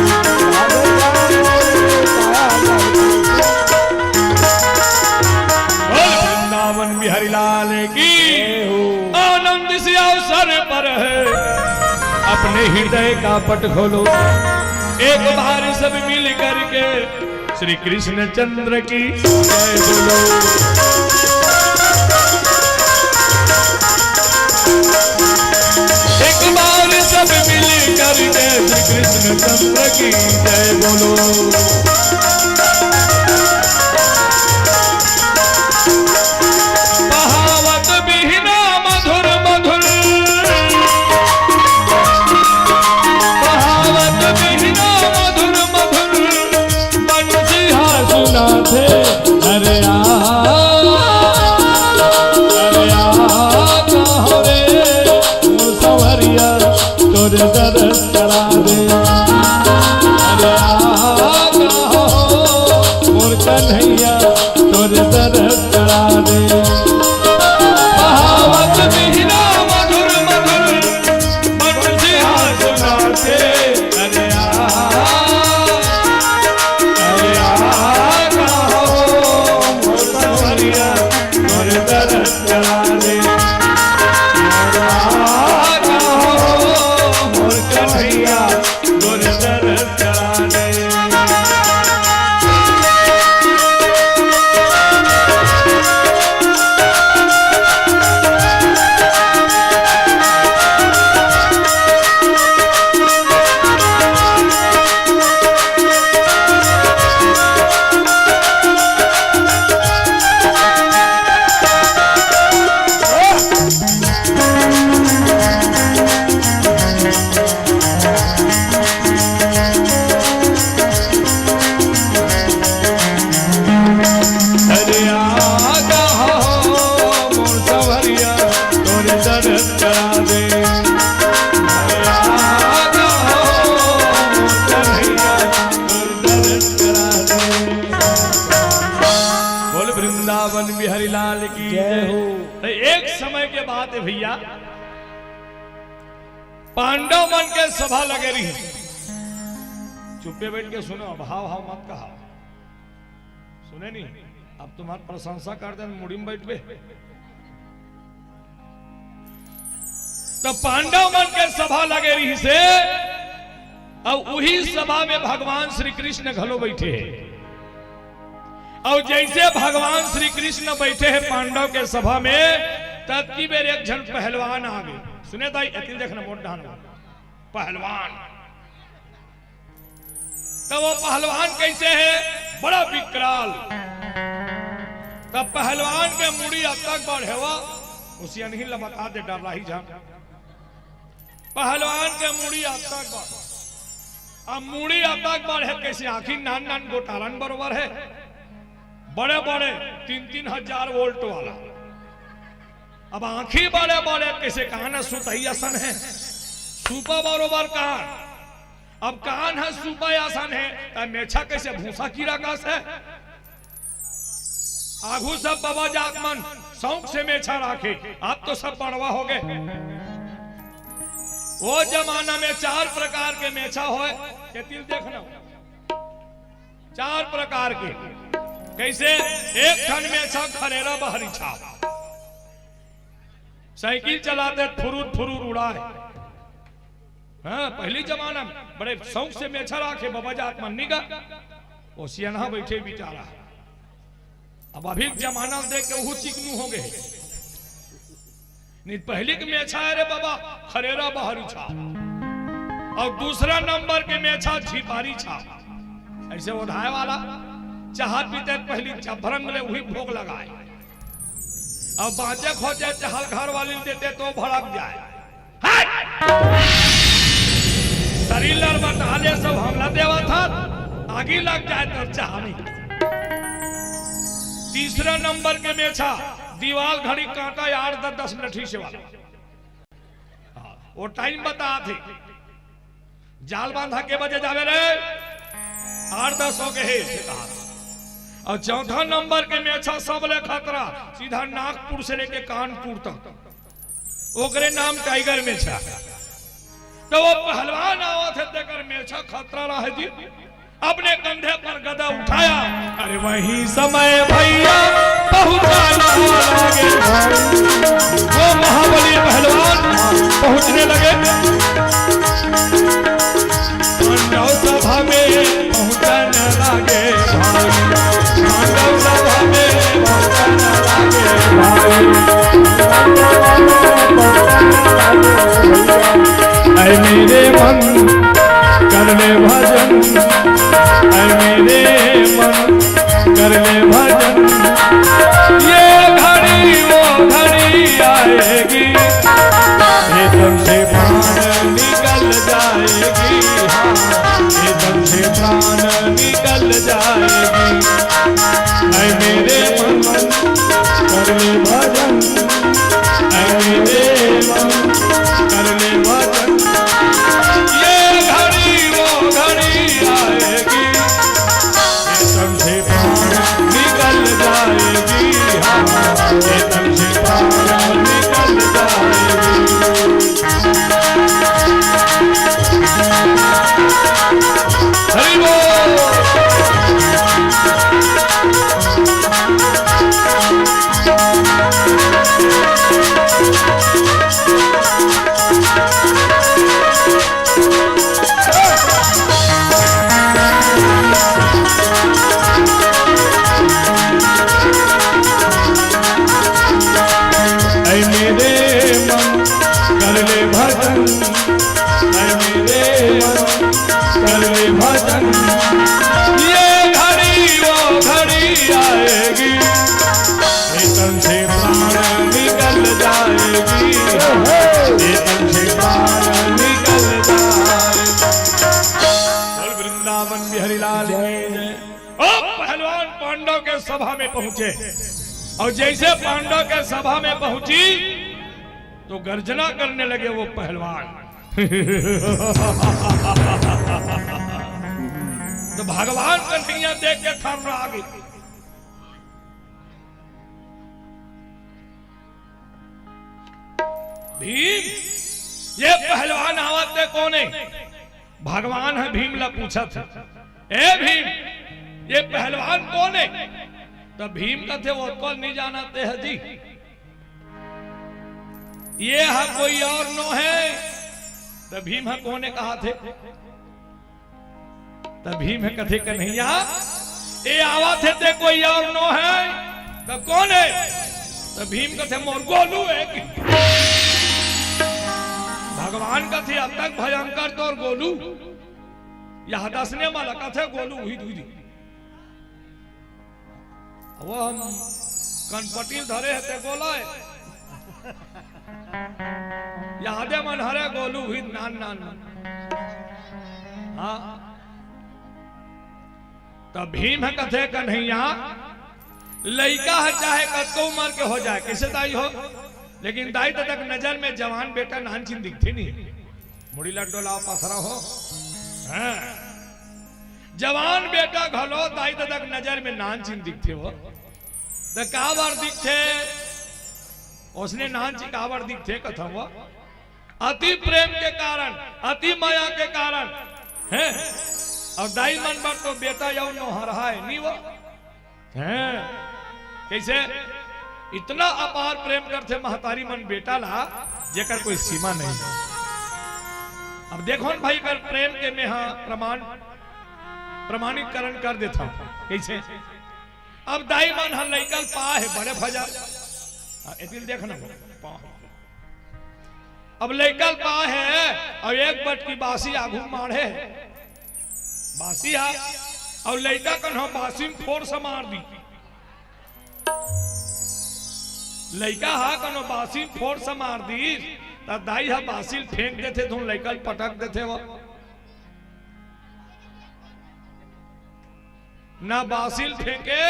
बोल वृंदावन बिहारी लाल की। आनंद इस अवसर पर है, अपने हृदय का पट खोलो। एक बार सब मिल करके श्री कृष्ण चंद्र की जय बोलो। एक बार सब मिल करके श्री कृष्ण चंद्र की जय बोलो। बहावत बिहना मधुर मधुर, बहावत बिहना मधुर मधुर, बंसी हा सुनाथे। अरे आ, अरे आ, कहो रे, ओ संवरिया, तोरे दरस करा दे। अरे आ, कहो, मोर कन्हैया, तोरे दरस करा दे। बहावत बिहना मधुर मधुर, बंसी हा सुनाथे। अरे आ, अरे आ, कहो, मोर संवरिया, तोरे दरस करा दे। अरे आ, कहो, मोर कन्हैया, तोरे दरस करा दे। अरे आ कहो मोर संवरिया, तोरे दरस करा दे। अरे आ कहो मोर संवरिया, तोरे दरस करा दे। बोल वृंदावन बिहारी लाल की जय हो। तो एक समय के बात है भैया, पांडव मन के सभा लगे रही। चुप्पे बैठ के सुनो, अब हाव हाव मत कहा। सुने नहीं, अब तुम्हार प्रशंसा कर दे, मुड़ी में बैठबे। तो पांडव मन के सभा लगे रही से, अब उही सभा में भगवान श्री कृष्ण घलो बैठे हैं। और जैसे भगवान श्री कृष्ण बैठे हैं पांडव के सभा में, तब की बेर एक झन पहलवान आ गए। सुने ताई, एतिल देखना, मोट डहान में पहलवान। तो वो पहलवान कैसे है? बड़ा विकराल। तब पहलवान के मुड़ी अतक बड़ है, वो उसी अनही ला बता दे, डर रही जा। पहलवान के मुड़ी अतक बड़, अब मुड़ी अतक बड़ है, कैसे आँखी नान नान गोटालन बरोबर है, बड़े बड़े तीन तीन हजार वोल्ट वाला। अब आँखी बड़े बड़े, कैसे कान सुतई असन है, सुपा बरोबर कान। अब कान है सुपा असन है, त मेछा कैसे भूसा कीरा कस है। आघू सब बबा जात मन शौक से मेछा राखे, अब तो सब बड़वा हो गए। वो जमाना में चार प्रकार के मेछा होय, एतिल देखना, चार प्रकार के। कैसे? एक ठन मेछा खरेरा बहरी छाप, साइकिल चलाते फुरूर फुरूर उड़ाए। हाँ, पहली जमाना में बड़े शौक से मेछा राखे बबा जात मन निका, वो सियनहा बैठे बिचारा। अब अभी के जमाना देख के वो चिकनू हो गए। नहीं, पहली के मेछा है रे बाबा, खरेरा बहरी छाप, और दूसरा नंबर के मेछा झिपारी छाप, ऐसे ओढ़ाए वाला। चाह पीते पहली चभरंग ले वही भोग लगाए, अब बाँचे खोचे चाहल घर वाली देते तो भड़क जाए। हट! शरीर लड़बटा ले सब हमला देवा था, आगी लग जाए तो चाह नहीं। तीसरा नंबर के मेछा, दीवाल घड़ी कांटा यार दस दस मिनट ही से वाला। हाँ, वो टाइम बता थे। जाल बांधा के बजे जावे रे? आठ दस हो गए हे, अउ चौथा नंबर के मेछा सबले खतरा, सीधा नागपुर से लेके कानपुर तक, ओकरे नाम टाइगर मेछा। त वो पहलवान आवत हे, तेकर मेछा खतरा रहे जी। अपने कंधे पर गदा उठाया, अरे वही समय भैया पहुंचाना लागे। वो महाबली पहलवान पहुंचने लगे। पांडव सभा में पहुंचन लागे भाई, पांडव सभा में पहुंचन लागे भाई। ऐ मेरे मन कर ले भजन, ऐ मेरे मन कर ले भजन। ये घड़ी वो घड़ी आएगी, ये तन से प्राण निकल जाएगी। हाँ, ये तन से प्राण निकल जाएगी। ऐ मेरे मन कर ले भजन, ऐ मेरे मन कर ले भजन। ये घड़ी वो घड़ी आएगी, ये तन से प्राण निकल जाएगी। हाँ, ये तन से प्राण निकल जाएगी। हरि बोल। ऐ मेरे मन कर ले भजन, ऐ मेरे मन कर ले भजन। ये घड़ी वो घड़ी आएगी, ये तन से प्राण निकल जाएगी। ये तन से प्राण निकल जाएगी। बोल वृंदावन बिहारी लाल की जय। ओ पहलवान पांडव के सभा में पहुंचे, अउ जइसे पांडव के सभा में पहुंची तो गर्जना करने लगे वो पहलवान। तो भगवान कन्हैया देख के थर्रा गे। भीम, ये पहलवान आवत हे कोन हे? भगवान ह भीम ला पूछत हे, ए भीम, ये पहलवान कोन हे? त भीम कथे, "वो तो नहीं जानत हे जी, ये ह कोई अउ नो हे।" त भीम ह कोन हे कहत हे? त भीम ह कथे, "कन्हैया, ए आवत हे ते कोई अउ नो हे, त कोन हे?" त भीम कथे, "मोर गोलू हे।" भगवान कथे, "अतक भयंकर तोर गोलू?" यह दसने वाला कथे, "गोलू उही दूधी।" वो हम कनपटी ल धरे हे ते गोला हे। यादे मन हरे गोलू भी नान नान मन। हाँ। त भीम ह कथे, "कन्हैया, लइका ह चाहे कतको उमर के हो जाए, कइसे दाई हो, लेकिन दाई ददा के नजर में जवान बेटा नानचिन दिखथे नहीं।" मुड़ी ला डोलाव पथरा हो। हाँ। जवान बेटा घलो दाई ददा के नजर में नानचिन दिखथे हो। त काबर दिखथे? ओसने नानचिन काबर दिखथे कथव? अति प्रेम के कारण, अति मया के कारण, हैं? अउ दाई मन बर तो बेटा अउ नोहर हे, नी वो? हैं? कइसे? इतना अपार प्रेम करथे महतारी मन बेटा ला, जेकर कोई सीमा नहीं। अब देखो न भाई, कर प्रेम के मेहा प्रमाण, प्रमाणीकरण कर देथव। कइसे? अब दाई मन ह लइका ल पाए हे बड़े भजा। हाँ, एती ल देख ना, पाए हे। अब लइका ल पाए हे, अउ एक बटकी बासी आगू माढ़े हे। बासी हा, अउ लइका कन्हो बासी म फोर स मार दी। लइका हा कन्हो बासी म फोर स मार दी, त दाई हा बासी ल फेंक देथे, धुन लइका ल पटक देथे वो। ना बासी ल फेंके,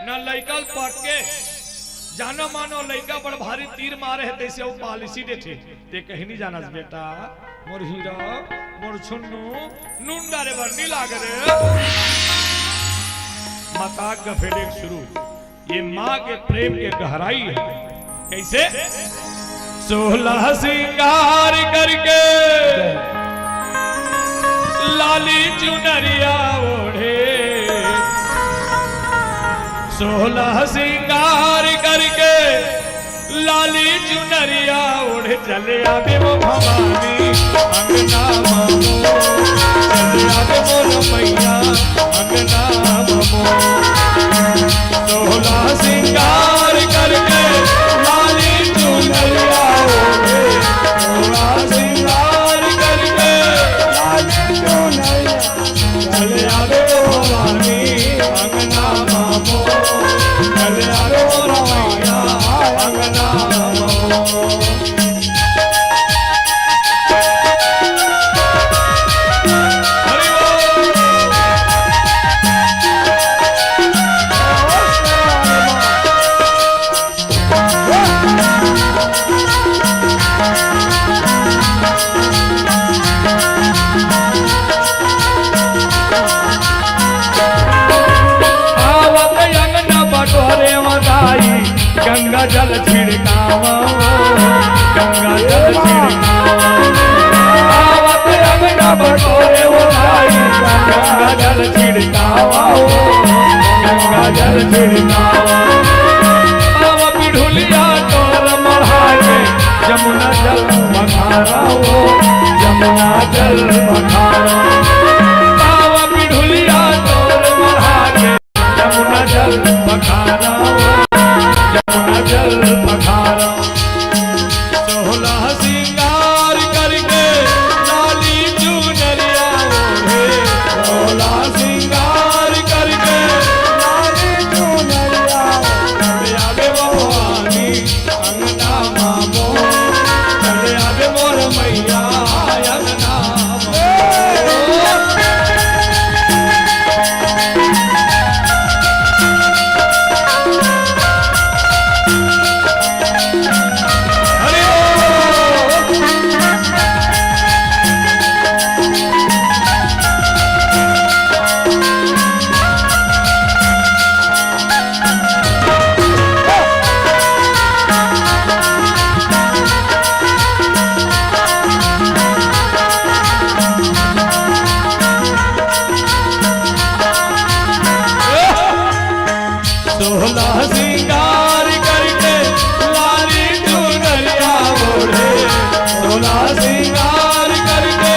ना लइका ल पटके। जानो मानो लइका बड़ भारी तीर मारे हे, तइसे वो पालिसी देथे। ते कहीं नहीं जानस बेटा, मोर हीरा, मोर छुन्नू, नून डारे बर नहीं लागे रे। माता का फेरे शुरू, ये माँ के प्रेम के गहराई है। कैसे? सोलह सिंगार करके लाली चुनरिया ओढ़े, सोलह सिंगार करके लाली चुनरिया ओढ़ चले आवे वो भवानी अंगना मामो, चले आवे मोर मैया अंगना मामो। सोलह सिंगार करके लाली चुनरिया ओढ़े, सोलह सिंगार करके लाली चुनरिया चले आवे वो भवानी अंगना मामो, चले आवे वो मैया अंगना मामो। हरि बोल। आवत अंगना बटोरे मदाई, गंगा जल छिड़कावा, गंगा जल छिड़कावा। आवत अंगना बटोरे मदाई, गंगा जल छिड़कावा, गंगा जल छिड़कावा। आवा पिढ़ुलिया तोर मढ़ा के, जमुना जल पखारा हो, जमुना जल पखारा। आवा पिढ़ुलिया तोर मढ़ा के, जमुना जल पखारा हो, जमुना जल पखारा। सोलह सिंगार करके लाली चुनरिया ओढ़े, सोलह सिंगार करके लाली चुनरिया ओढ़े। आवे भवानी अंगना मामो, चले आवे मोर मैया अंगना मामो। हरि बोल। सोलह सिंगार करके लाली चुनरिया ओढ़े, सोलह सिंगार करके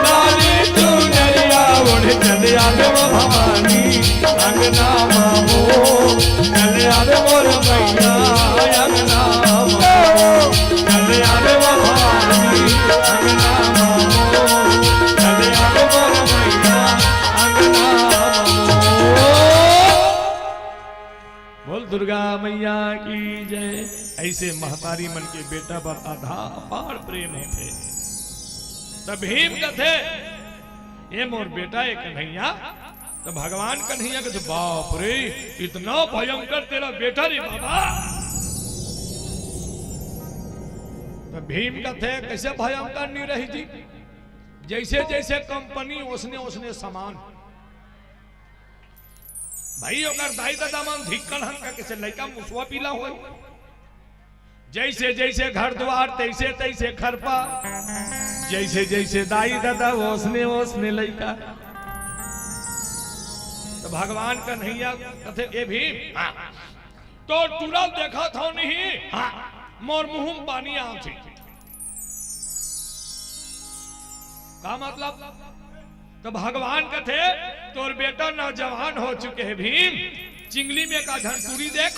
लाली चुनरिया ओढ़े, चले आवे वो भवानी अंगना मामो, चले आवे मोर मैया अंगना मामो, चले आवे वो भवानी अंगना मामो, चले आवे मोर मैया अंगना मामो। बोल दुर्गा मैया की जय। ऐसे महतारी मन के बेटा बर आधा अपार प्रेम होथे। त भीम कथे, "ए मोर बेटा, ए कन्हैया।" त भगवान कन्हैया कथे, "बाप रे, इतना भयंकर तेरा बेटा रे बाबा।" त भीम कथे, "कैसे भयंकर नहीं रही जी? जैसे जैसे कंपनी, ओसने ओसने सामान।" भाई, ओकर दाई ददा मन धिक्कड़ हन का, कैसे लइका मुसवा पीला होय। जैसे जैसे घर द्वार, तैसे तैसे खरपा। जैसे जैसे दाई ददा, ओसने ओसने लइका। त भगवान कन्हैया कथे, "ए भीम, हाँ, तोर टूरा ल देखत हंव नहीं, हाँ, मोर मुंह म पानी आवत हे।" का मतलब? त भगवान कथे, "तोर बेटा नौजवान हो चुके हे भीम, चिंगली में का झन टूरी देख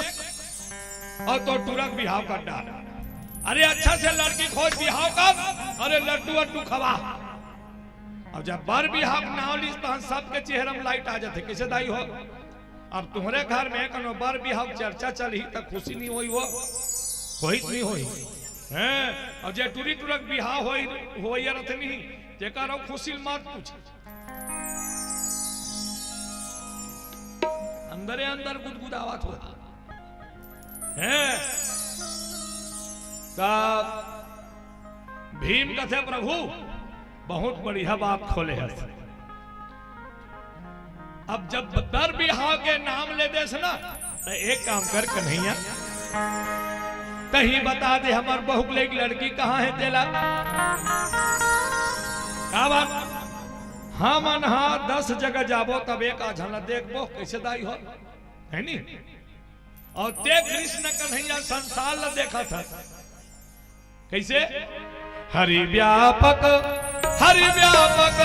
अउ तोर टूरा के बिहाव कर डार। अरे अच्छा से लड़की खोज, बिहाव कर, अरे लड्डू अड्डू खवा।" अब जब बर बिहाव के नाव लिस, तहन सबके चेहरा में लाइट आ जाथे। कैसे दाई हो? अब तुम्हरे घर में कोनो बर बिहाव चर्चा चलही त खुशी नहीं होई हो? होई त नहीं होई? हैं? अउ जे टूरी टूरा के बिहाव होई, होई रथे नहीं, तेकर अउ खुशी मत पूछ। अंदरे अंदर गुदगुदावत हो। हैं? त भीम कथे, "प्रभु, बहुत बढ़िया बात खोले हस।" अब जब बर बिहाव के नाम ले देस ना, त एक काम कर कन्हैया, तहीं बता दे हमर बहू के लइक लड़की कहाँ हे तेला। का बात? हमन हा दस जगह जाबो तब एक आध झन ला देखबो, कइसे दाई हो, हे नी? अउ ते कृष्ण कन्हैया संसार ला देखत हस। कइसे? हरि व्यापक, हरि व्यापक,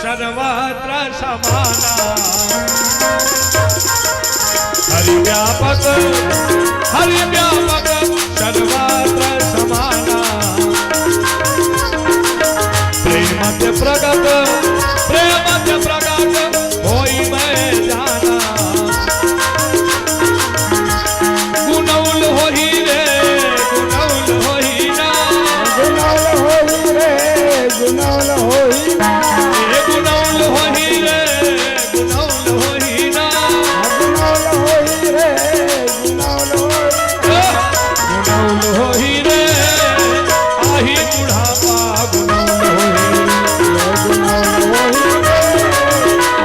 सर्वत्र समाना। हरि व्यापक, हरि व्यापक, सर्वत्र समाना। प्रेम ते प्रगट, प्रेम ते प्रगट, होई मैं जाना। गुनौल होही रे, गुनौल होही ना। गुनौल होही रे, गुनौल होही ना। ए गुनौल होही रे, गुनौल होही ना। गुनौल होही रे, गुनौल होही। ए, गुनौल होही रे, आही बुढ़ापा, गुनौल होही। गुनौल होही रे,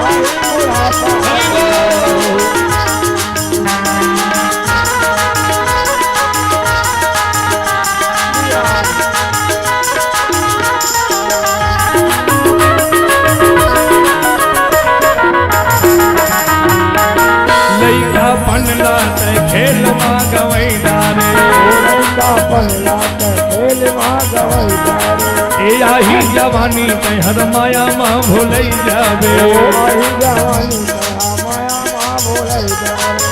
आही बुढ़ापा। हरि बोल। लइका पन ला तैं खेल मा गवई डारे। लइका पन ला तैं खेल मा गवई डारे। ए आही जवानी तैं हर माया मा भुलई जाबे। ए आही जवानी तैं हर माया मा भुलई जाबे।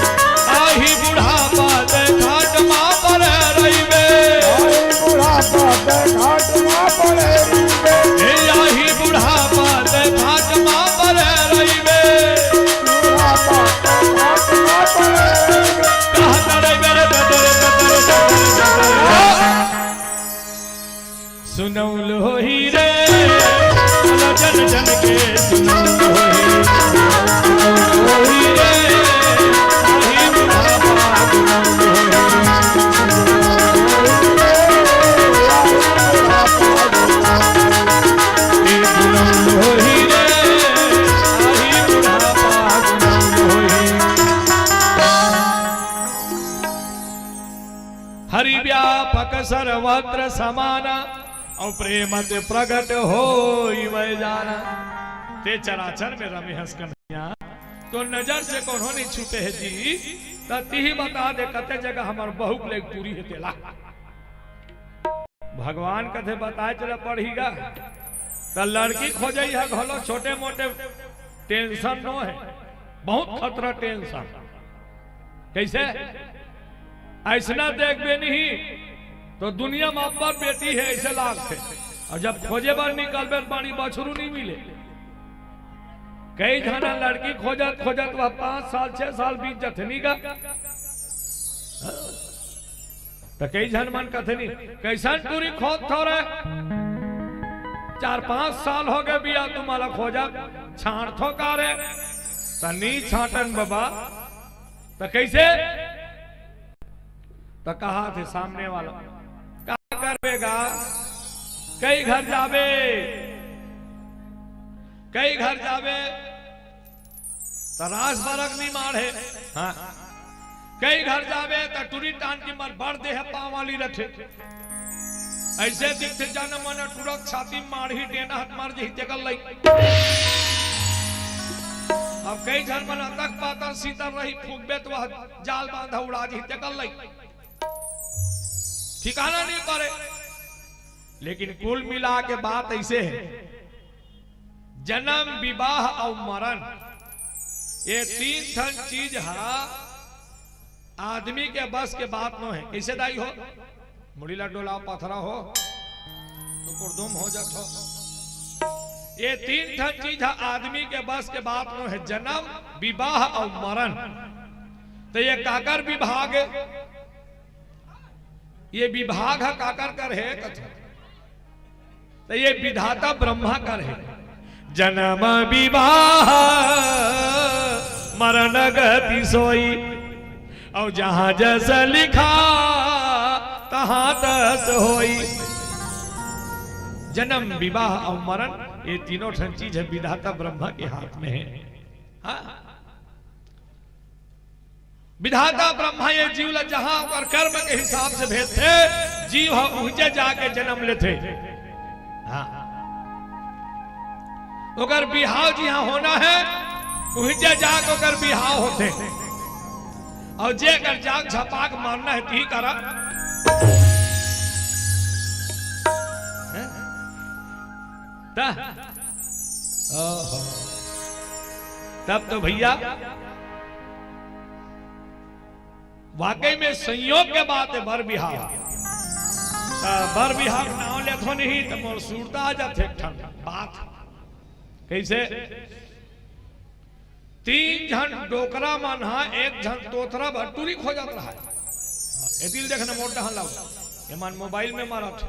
आही बुढ़ापा तैं खाट मा परे रहिबे। आही बुढ़ापा तैं खाट मा परे रहिबे। ए आही बुढ़ापा तैं खाट मा परे रहिबे। बुढ़ापा तैं खाट मा परे रहिबे। कहत रहिबे रे ददर, ददर, ददर, ददर। सुनौल होही रे, जन जन के सुनौल होही। सुनौल होही रे, आही बुढ़ापा सुनौल होही। ए सुनौल होही रे, आही बुढ़ापा सुनौल होही। हरि व्यापक सर्वत्र समाना, अउ प्रेम ते प्रगट होई मैं जाना। ते चराचर में रमे हस कन्हैया, तोर नजर से कोनो नइ छूटे हे जी। त तिही बता दे, कते जगह हमर बहू के लइक टूरी हे तेला। भगवान कथे बताए चला पड़ही गा। त लड़की खोजई ह घलो छोटे मोटे tension नो हे, बहुत खतरा tension। कइसे? अइसना देखबे नहीं तो दुनिया म अब्बड़ बेटी हे अइसे लागथे, अउ जब खोजे बर निकलबे त बाड़ी बछरू नइ मिले। कई झन लड़की खोजत खोजत वह पाँच साल छह साल बीत जथे नी गा। त कई झन मन कथे नी, कइसन टूरी खोजथो रे? चार पाँच साल होगे बिया तुम्हारा खोजत, छांटथो का रे? त नी छांटन बबा। त कइसे? त कहाथे सामने वाला, का करबे गा? कई घर जाबे, कई घर जाबे, त रास बरग नी माढ़े। हाँ। कई घर जाबे त टूरी टान के मर बड़ देह पाँव वाली रथे। अइसे दिखथे जन मन टूरा के छाती माढ़ही डेना हत मर जही तेकर लइक। अब कई झन मन अतक पातर सीतर रही फूकबे त वह जाल बांधा उड़ा जही तेकर लइक। ठिकाना नइ परे। लेकिन कुल मिला के बात अइसे हे, जनम, विवाह अउ मरन, ये तीन ठन चीज ह आदमी के बस के बात नो हे। कइसे दाई हो? मुड़ी ला डोलाव, पथरा हो, तो कुरदुम हो जात हो। ये तीन ठन चीज ह आदमी के बस के बात नो हे, जनम, विवाह अउ मरन। त ये काकर विभाग हे? ये विभाग ह काकर कर हे कथे? त ये विधाता ब्रह्मा कर हे। जनम विवाह मरन गति सोई, अउ जहाँ जस लिखा तहाँ तस होई। जनम, विवाह अउ मरन, ये तीनों ठन चीज ह विधाता ब्रह्मा के हाथ में हे। हाँ? विधाता ब्रह्मा ये जीव ला जहां ओकर कर्म के हिसाब से भेजथे, जीव ह उहिचे जाके जन्म लेथे। हाँ, ओकर बिहाव जिहां होना हे, उहिचे जाके ओकर बिहाव होथे। अउ जे कर जाग झपाक मारना हे, तिही करा। हैं? त? ओहो। तब तो भैया, वाकई में संयोग के बात हे, बर बिहाव। त बर बिहाव के नाव लेथो नहीं, त मोर सुरता आ जाथे एक ठन बात। कइसे? तीन झन डोकरा मन ह एक झन तोतरा बर टूरी खोजत रहय। एती ल देखना मोर डहन ला, एमन मोबाइल में मारत हे।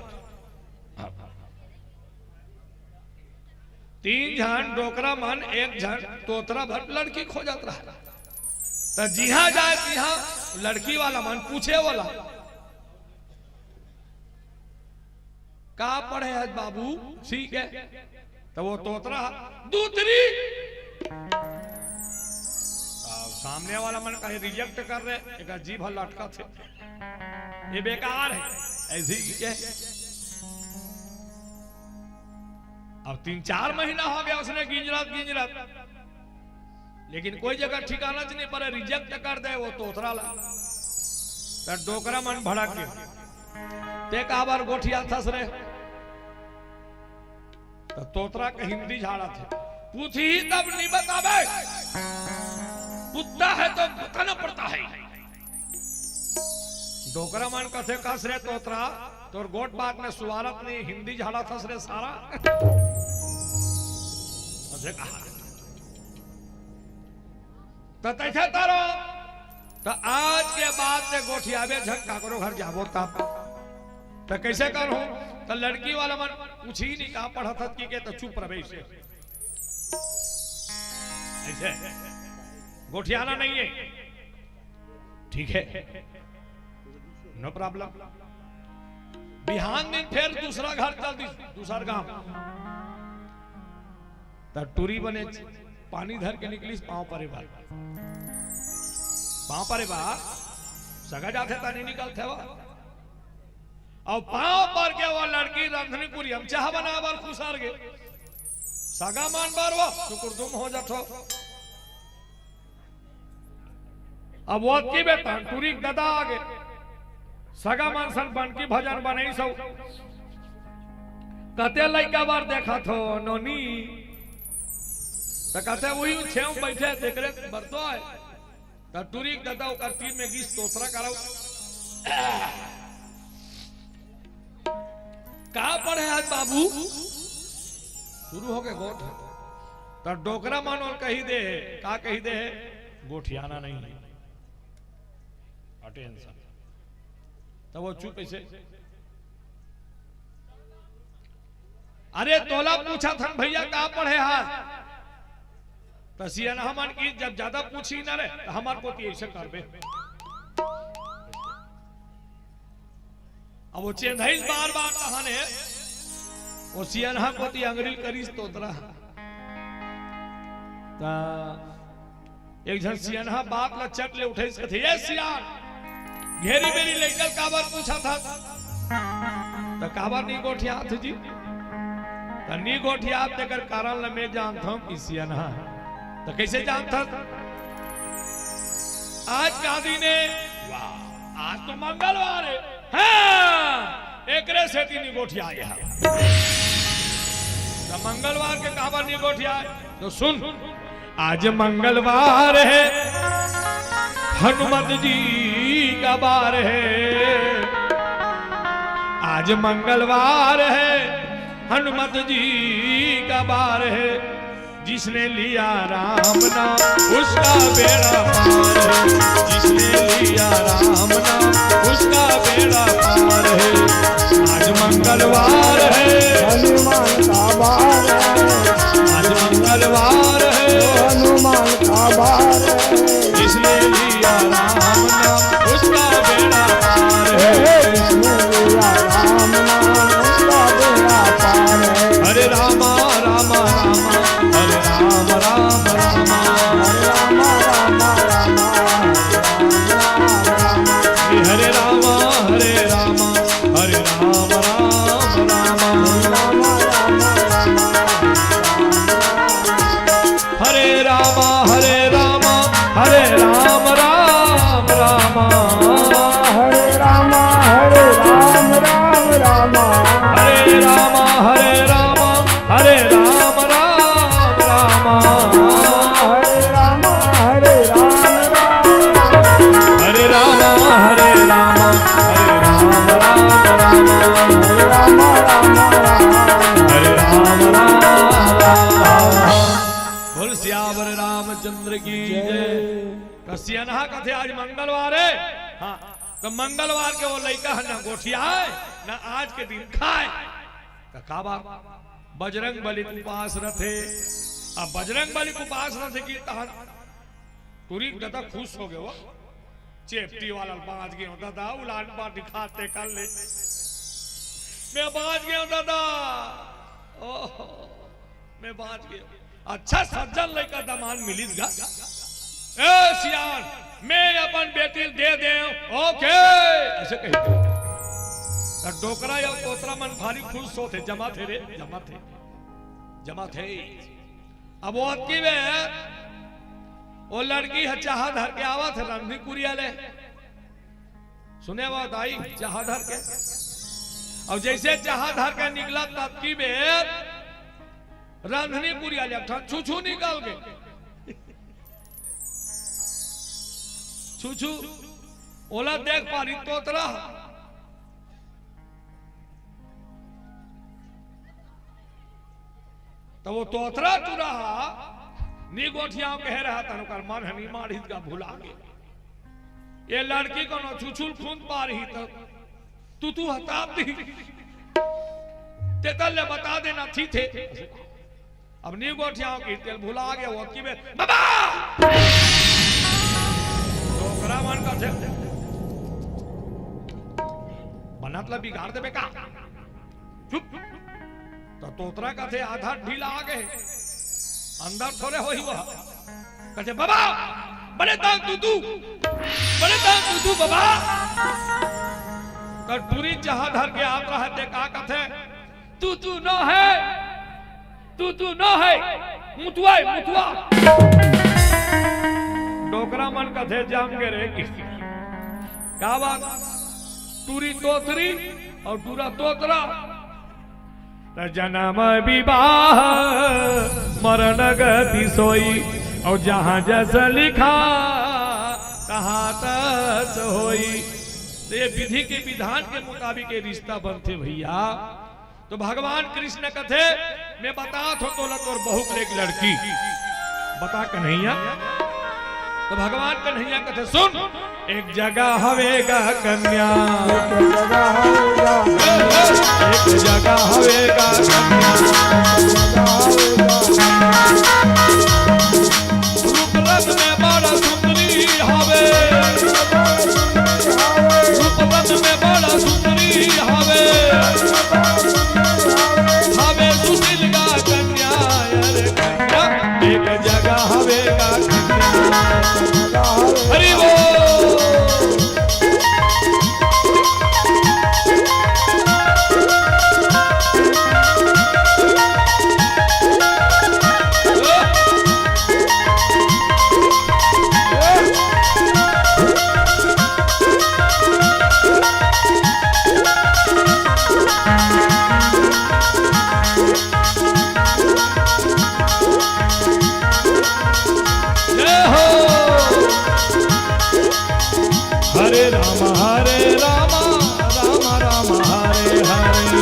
तीन झन डोकरा मन एक झन तोतरा बर लड़की खोजत रहय। त जिहां जाय तिहां लड़की वाला मन पूछे वाला, "का पढ़े हस बाबू?" ठीक हे। त वो तोतरा ह, "दूतरी।" अब सामने वाला मन कहे, "रिजेक्ट कर रे, एकर जीभ ह लटकत हे, ये बेकार हे।" अइसे ही कहे। अब तीन चार महीना हो गया उसने गिंजरत गिंजरत, लेकिन कोई जगह ठिकाना च नहीं पड़े, रिजेक्ट कर दे वो तोतरा ला। त डोकरा मन भड़क गे, "ते काबर गोठियाथस रे?" त तोतरा के हिंदी झाड़त हे, "पूछही तब नहीं बताबे, कुत्ता है तो बताना पड़ता है।" डोकरा मन कथे, "कस रे तोतरा, तोर गोठ बात में सुवारत नहीं, हिंदी झाड़ाथस रे सारा।" अइसे कहा। त तइसे तारो, त आज के बाद ले गोठियाबे झन, काकरो घर जाबो तब। त कइसे करहूं? त लड़की वाला मन पूछही नहीं, "का पढ़त हस?" कि के, त चुप रहे। अइसे गोठियाना नहीं हे। ठीक हे, no problem। बिहान दिन फेर दूसरा घर चल दिस, दूसर गांव। त टूरी बने पानी धर के निकलिस, पांव परे बर। पांव परे बर, सगा जाथे त नहीं निकलथे वो। अउ पांव पर के वो लड़की रंधनी कुरिया म चाह बनाए बर खुसर गे। सगा मन बर वो सुकुरदुम हो जाथो। अब वो की बेटा टूरी के ददा आगे। सगा मन सन बनकी भजन बनइस हव। कते लइका बर देखत हो नोनी? त कथे, "उही छेव बइठे, तेकरे बर तो आय।" त टूरी के ददा ओकर तीर में गिस, तोतरा करा। "का पढ़े हस बाबू?" शुरू हो गे गोठ। त डोकरा मन ओला कहि दे, का कहि दे? गोठियाना नहीं हे। अटेंशन। त वो चुप अइसे। "अरे तोला पूछत हन भइया, का पढ़े हस?" त सियनहा मन कहिस, "जब ज्यादा पूछही ना रे, त हमर कोती अइसे करबे।" अब वो चेंधइस बार बार तहाने, वो सियनहा कोती अंगरी ल करिस तोतरा। त एक झन सियनहा बात ला चट ले उठइस, कथे, "ए सियान, घेरी बेरी लइका ल काबर पूछत हस?" त काबर नी गोठियात जी? त नी गोठियात तेकर कारन ल मैं जानत हंव कि सियनहा। त कइसे जानत हस? आज का दिन हे? वाह, आज तो मंगलवार हे। हाँ, एकरे सेती नी गोठियाय हे। त मंगलवार के काबर नी गोठियाय? त सुन, आज मंगलवार हे, हनुमत जी का बार हे। आज मंगलवार हे, हनुमत जी का बार हे। जिसने लिया राम नाम, उसका बेड़ा पार है। जिसने लिया राम नाम, उसका बेड़ा पार है। आज मंगलवार है, हनुमान का बार है। आज मंगलवार है, हनुमान का बार है। जिसने लिया राम नाम, उसका बेड़ा पार है। जिसने लिया राम नाम, उसका बेड़ा पार है। हरे रामा, रामा, रामा, हरे राम, राम, रामा, हरे रामा, रामा, रामा, हरे राम। की जय। त सियनहा कथे आज मंगलवार हे। हाँ, त मंगलवार के वो लइका ह न गोठियाय, न आज के दिन खाय। त का बात? बजरंग बली के उपास रथे। अब बजरंग बली के उपास रथे कि तहन टूरी के ददा खुश हो गे वो। चेपटी वाला ल बाँच गेंव ददा, उलान पार दिखाते कर ले। मैं बाँच गेंव ददा। ओहो, मैं बाँच गेंव। अच्छा सज्जन लइका दमांद मिलिस गा। ए सियान, मैं अपन बेटी ल दे देंव। ओके, अइसे कहि। त डोकरा या तोतरा मन भारी खुश होथे, जमाथे रे, जमाथे, जमाथे। अब ओतकी बेर वो लड़की ह चाहा धर के आवत हे रंधनी कुरिया ले। सुने वो दाई, चाहा धर के। अउ जइसे चाहा धर के निकलत ततकी बेर रंधनी कुरिया ले एक ठन छुछू निकल गे। छुछू, ओला देख पारी तोतरा। त वो तोतरा टूरा हा, नी गोठियाव कहे रहा, तहन ओकर मन ह नी माढ़िस गा, भुला गे। ये लड़की कोनो छुछू ल खूंद पारही त तू तू हताब दी। तेकर ले बता देना थी थे। अब नी गोठियाव कि तेल भुला गे, ओतकी बेर, बाबा! डोकरा मन कथे, बनत ला बिगाड़ देबे का? चुप। त तोतरा कथे आधा ढीला आ गे, अंदर थोरे होही वो। कथे, "बाबा, बड़े दान तू तू, बड़े दान तू तू बाबा।" त टूरी चाहा धर के आत रहा ते का कथे, "तू तू न हे, तू तू न हे, मुतुआ हे, मुतुआ।" डोकरा मन कथे, "जाम गे रे किसी।" का बात? टूरी तोतरी अउ टूरा तोतरा। त जनम विवाह मरण गति सोई, अउ जहाँ जस लिखा तहाँ तस होई। त ये विधि के विधान के मुताबिक ये रिश्ता बनथे भइया। त भगवान कृष्ण कथे, मैं बतात हों तोला तोर बहू के एक लड़की। बता कन्हैया। त भगवान कन्हैया कथे, सुन, एक जगह हवे गा कन्या, एक जगह हवे गा कन्या। रूप रंग में बड़ा सुंदरी हवे, रूप रंग में बड़ा सुंदरी हवे, हवे सुशील गा कन्या, अरे कन्या, एक जगह हवे गा कन्या। हरि बोल। जय हो। हरे राम हरे राम, राम राम हरे हरे।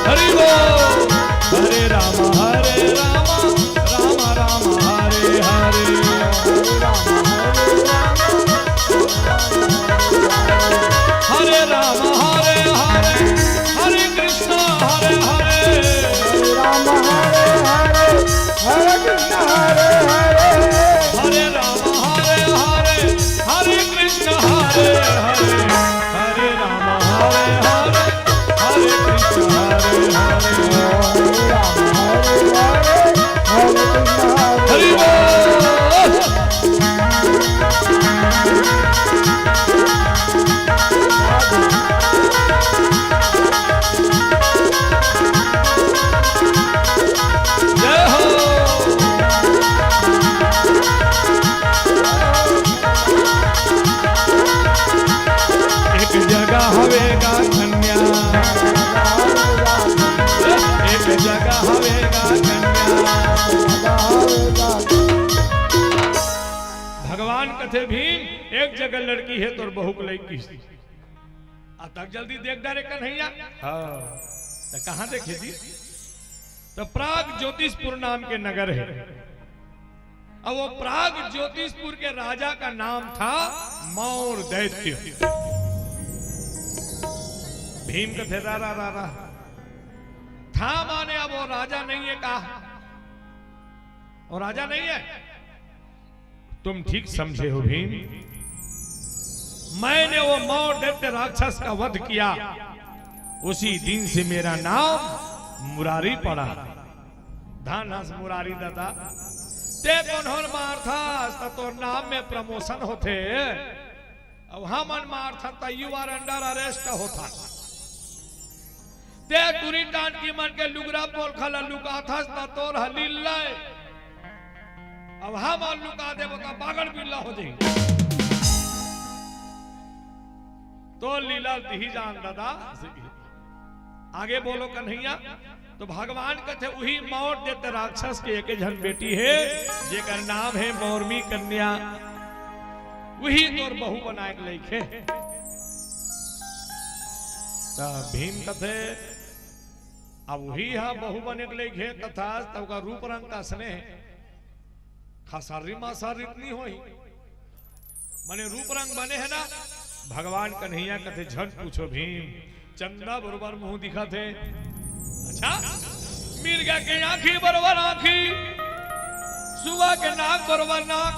हरि बोल। हरे राम हरे राम, राम राम हरे हरे। हरे राम हरे हरे, हरे कृष्ण हरे हरे। हरे राम हरे हरे, हरे कृष्ण हरे हरे। हरे राम हरे हरे, हरे कृष्ण हरे हरे। हरे राम हरे हरे, हरे कृष्ण हरे हरे। हरि बोल। जय हो। एक जगह हवे गा कन्या, एक जगह हवे गा कन्या। भगवान कथे भीम, एक जगह लड़की हे तोर बहू के लइकी। अतक जल्दी देख डारे कन्हैया। हाँ। त कहाँ देखे जी? तो प्राग ज्योतिषपुर नाम के नगर है। अब वो प्राग ज्योतिषपुर के राजा का नाम था मौर दैत्य। भीम कथे रा रा रा रा। था माने अब वो राजा नहीं है का? वो राजा नहीं है। तुम ठीक समझे हो भीम। मैंने वो मौर दैत्य राक्षस का वध किया, उसी दिन से मेरा नाम मुरारी पड़ा। धन हस मुरारी दादा, ते कोनो ल मारथस त तोर नाम में प्रमोशन होथे। अब हमन मारथन त you are under arrest होथस। ते टूरी टांकी मन के लुगरा पोलखा ल लुकाथस त तोर ह लील लय। अब हमन लुका देबो त बागड़ बिल्ला हो जाही। तोर लीला तिही जान दादा। आगे बोलो कन्हैया। तो भगवान कथे, उही मौर दैत्य राक्षस के एक झन बेटी हे, जेकर नाम हे मौरमी कन्या, उही तोर बहू बनाए के लइक हे। त भीम कथे, अब उही ह बहू बने के लइक हे, तथा तब का रूप रंग का स्नेह खसर्री मसर्री त नी होही। मने रूप रंग बने हे ना। भगवान कन्हैया कथे, झन पूछो भीम, चंदा बरोबर मुंह दिखथे। अच्छा, मिर्गा के आंखी बरोबर आंखी, सुआ के नाक बरोबर नाक,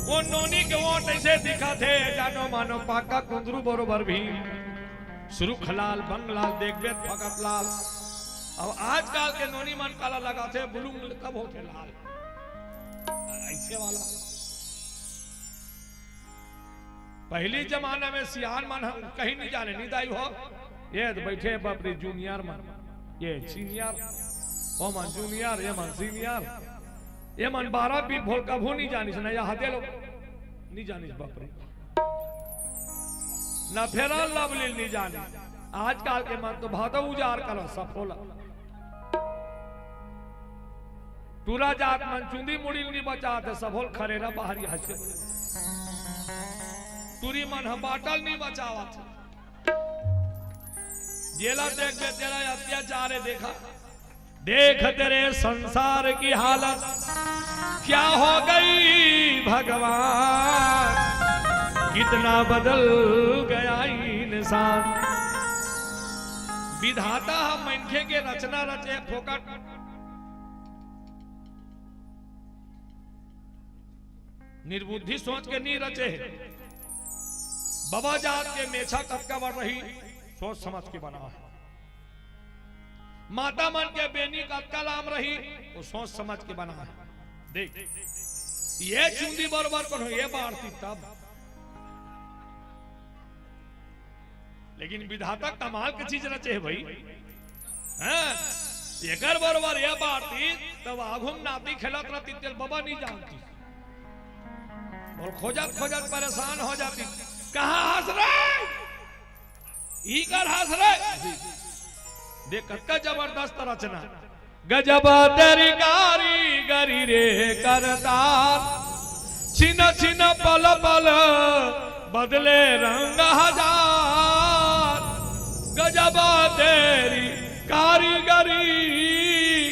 वो नोनी के ओंठ अइसे दिखथे, जानो मानो पाका कुंदरू बरोबर भीम। सुरुख लाल, बंग लाल, देखबे त फकत लाल। अब आजकल के नोनी मन काला लगाथे, बुलुंग तब होथे लाल। अइसे वाला। पहिली जमाना में सियान मन ह कहीं नहीं जाने, नहीं दाई हो। ये तो बैठे बाप रे जूनियर मन, ये सीनियर, ओ मन जूनियर, ये मन सीनियर, ये मन बारह भी भोल कभू नहीं जानिस ना, या हदे लोग नहीं जानिस बाप रे। ना फेरा लवली नहीं जानिस। आजकल के मन तो भादो उजार करो सफोला। टूरा जात मन चुंदी मुड़ी ल नी बचात हे, सबो ल खरेरा बाहरी हंसे। टूरी मन ह बाटल नी बचावत हे। जेला देखबे तेला अत्याचार हे, देखा। देख तेरे संसार की हालत क्या हो गई भगवान, कितना बदल गया इंसान। विधाता ह मनखे के रचना रचे फोकट। निर्बुद्धि सोच के नी रचे हे। बबा जात के मेछा कतका बड़ रही, सोच समझ के बना हे। माता मन के बेनी कतका लाम रही, वो सोच समझ के बना हे। देख, ये चुंदी बरोबर कोनो, ये बाढ़ती तब। लेकिन विधाता कमाल के चीज रचे हे भाई। हैं? एकर बरोबर ये बाढ़ती, तब आघू म नाती खेलत रहती, तेल बबा नहीं जानती। अउ खोजत खोजत परेशान हो जाती। कहाँ हस रे? इकर हस रे? देख, कतका जबरदस्त रचना। गजब तेरी कारीगरी रे करतार, छिन छिन पल पल बदले रंग हजार। गजब तेरी कारीगरी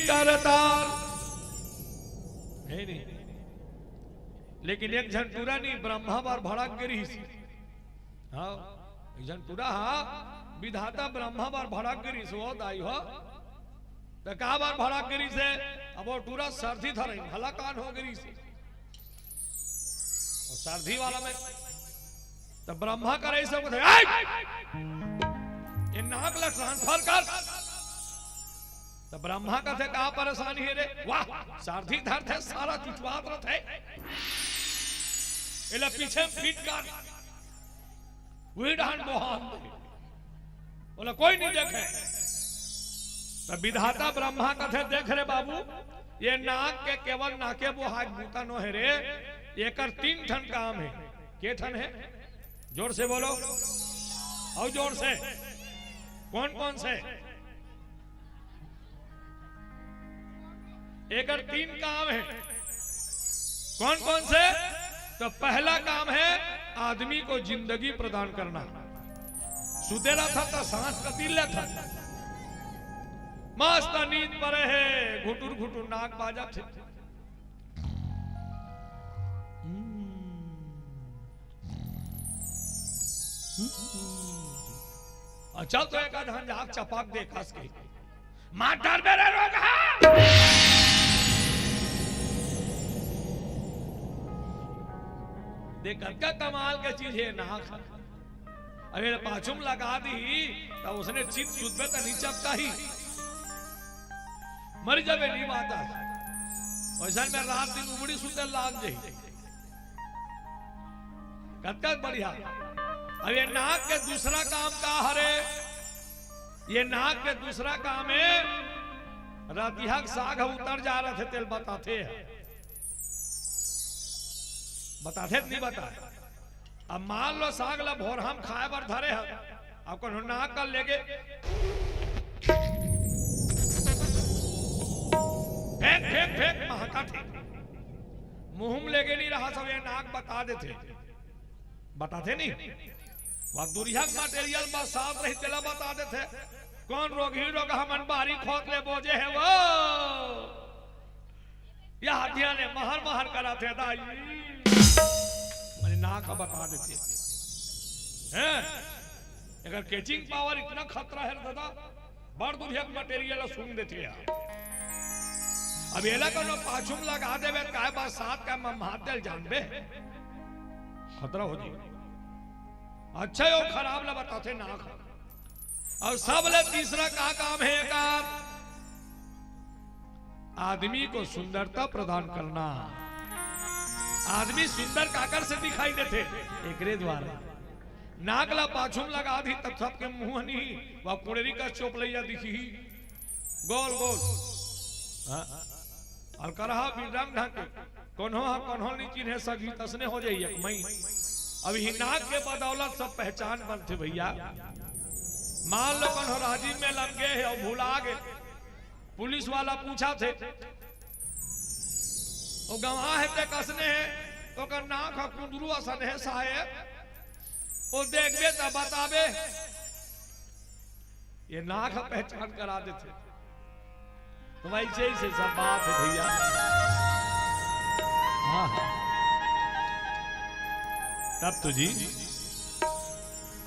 करतार। हे नहीं? लेकिन एक झन टूरा नहीं, ब्रह्मा बर भड़क गे रिहिस। हाँ, एक झन टूरा हा, विधाता ब्रह्मा बर भड़क गे रिहिस, वो दाई हो। त का बर भड़क गे रिहिस हे? अब वो टूरा सर्दी धरे, हलाकान हो गे रिहिस हे। वो सर्दी वाला में, त ब्रह्मा करे सब कथे, "ऐ! ये नाक ला transfer कर।" त ब्रह्मा कथे, "का परेशानी हे रे?" "वाह, सर्दी धरथे, सारा चुचवात रथे। एला पीछे म fit कर।" उही डहन बोहान दे। बोला, "कोई नहीं देखे।" त विधाता ब्रह्मा कथे, "देख रे बाबू, ये नाक के केवल नाके बोहाय बूता नो हे रे, एकर तीन ठन काम हे।" "के ठन हे?" जोर से बोलो। अउ जोर से। कौन कौन से? एकर तीन काम हे। कौन कौन से? तो पहला काम हे आदमी को जिंदगी प्रदान करना। सुते रहा था तो सांस कती लेता। मस्त नींद परे हे, घुटुर घुटुर नाक बाजत हे। अच्छा, तो एक आध झन आँख चपाक दे कस के। मार डारबे रे रोगहा। देख, कतका कमाल के चीज हे नाक ह। अरे, पाछू म लगा दी, त ओसने चित सुतबे त नइ चपकाही। मर जाबे, नइ बात हे। वइसन में रात दिन उबड़ी सुते लाग जाही। कतका बढ़िया। अब ये नाक के दूसरा काम का हरे? ये नाक के दूसरा काम हे, रतिहा के साग ह उतर जा रथे, तेला बताथे। बताथे त नइ बताय। अब मान लो, साग ला भोरहा म खाय बर धरे हस, अब कोनो नाक कर लेगे, फेंक, फेंक, फेंक, महकथे। मुंह म लेगे नइ रहस, सब ये नाक बता देथे। बताथे नहीं? वा दुरिहा के material बरसात रही, तेला बता देथे। कोन रोगही रोगहा मन बारी खोत ले बोजे हे वो? या हाथिया ने महर महर कराथे दाई। माने नाक ह बता देथे। हैं? एकर catching power इतना खतरा हे दादा, बड़ दुरिहा के material ला सूंघ देथे यार। अब एला कोनो पाछू म लगा देबे, काय बरसात का मम्हात तेला जानबे? खतरा हो जाही। अच्छा, यो खराब ला बताथे नाक ह। अउ सबले तीसरा का काम हे एकर? आदमी को सुंदरता प्रदान करना। आदमी सुंदर काकर से दिखाई देथे? एकरे द्वारा। नाक ला पाछू म लगा दी, तब सबके मुंह नहीं, वा कुड़री का चोपलैया दिखही। गोल गोल। हाँ? अउ करहा भी रंग ढंग के, कोनो ह कोनो नइ चिन्हे, सगी तसने हो जाही एक मई। अब इही नाक के बदौलत सब पहचान बनथे भइया। मान लो कोनो राजिम में लमगे हे अउ भुला गे, पुलिस वाला पूछथे, ओ गंवाह हे ते कसने हे, ओकर नाक ह कुंदरू असन हे साहेब, ओ देखबे त बताबे। ये नाक ह पहचान करा देथे। तो भाई, ऐसे ही से सब बात हे भइया। हाँ, हाँ। तब तो जी,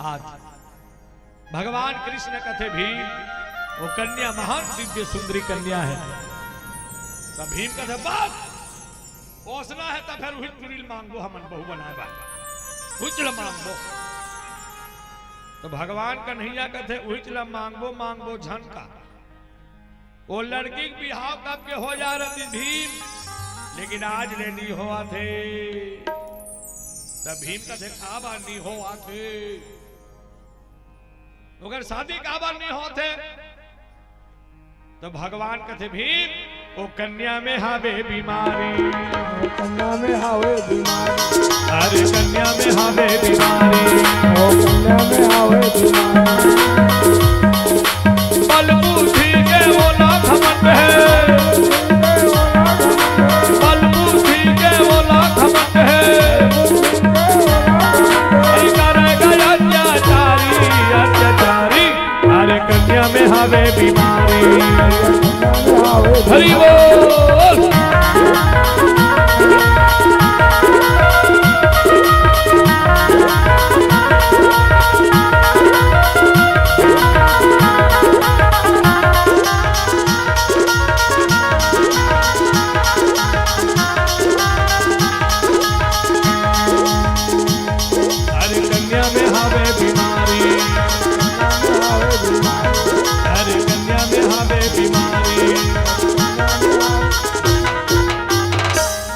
आज भगवान कृष्ण कथे भीम, वो कन्या महान दिव्य सुंदरी कन्या हे। तब भीम कथे, बस, ओसना हे त फेर उही टुरी ल मांगबो हमन बहू बनाय बर। उहीच ल मांगबो। त भगवान कन्हैया कथे, उहीच ल मांगबो, मांगबो झन का। ओ लड़की के बिहाव कब के हो जा रहिस भीम, लेकिन आज ले नइ होवत हे। त भीम कथे, काबर नइ होवत हे? ओकर शादी काबर नइ होत हे? त भगवान कथे, भीम, ओ कन्या में हावे बीमारी। ओ कन्या में हावे बीमारी। अरे कन्या में हावे बीमारी। ओ कन्या में हावे बीमारी। बल बुद्धि के ओला घमंड हे। बल बुद्धि के ओला घमंड हे। अरे करेगा अत्याचारी, अत्याचारी। अरे कन्या में हावे बीमारी। हरि बोल। अरे कन्या में हावे बीमारी। अरे कन्या में हावे बीमारी।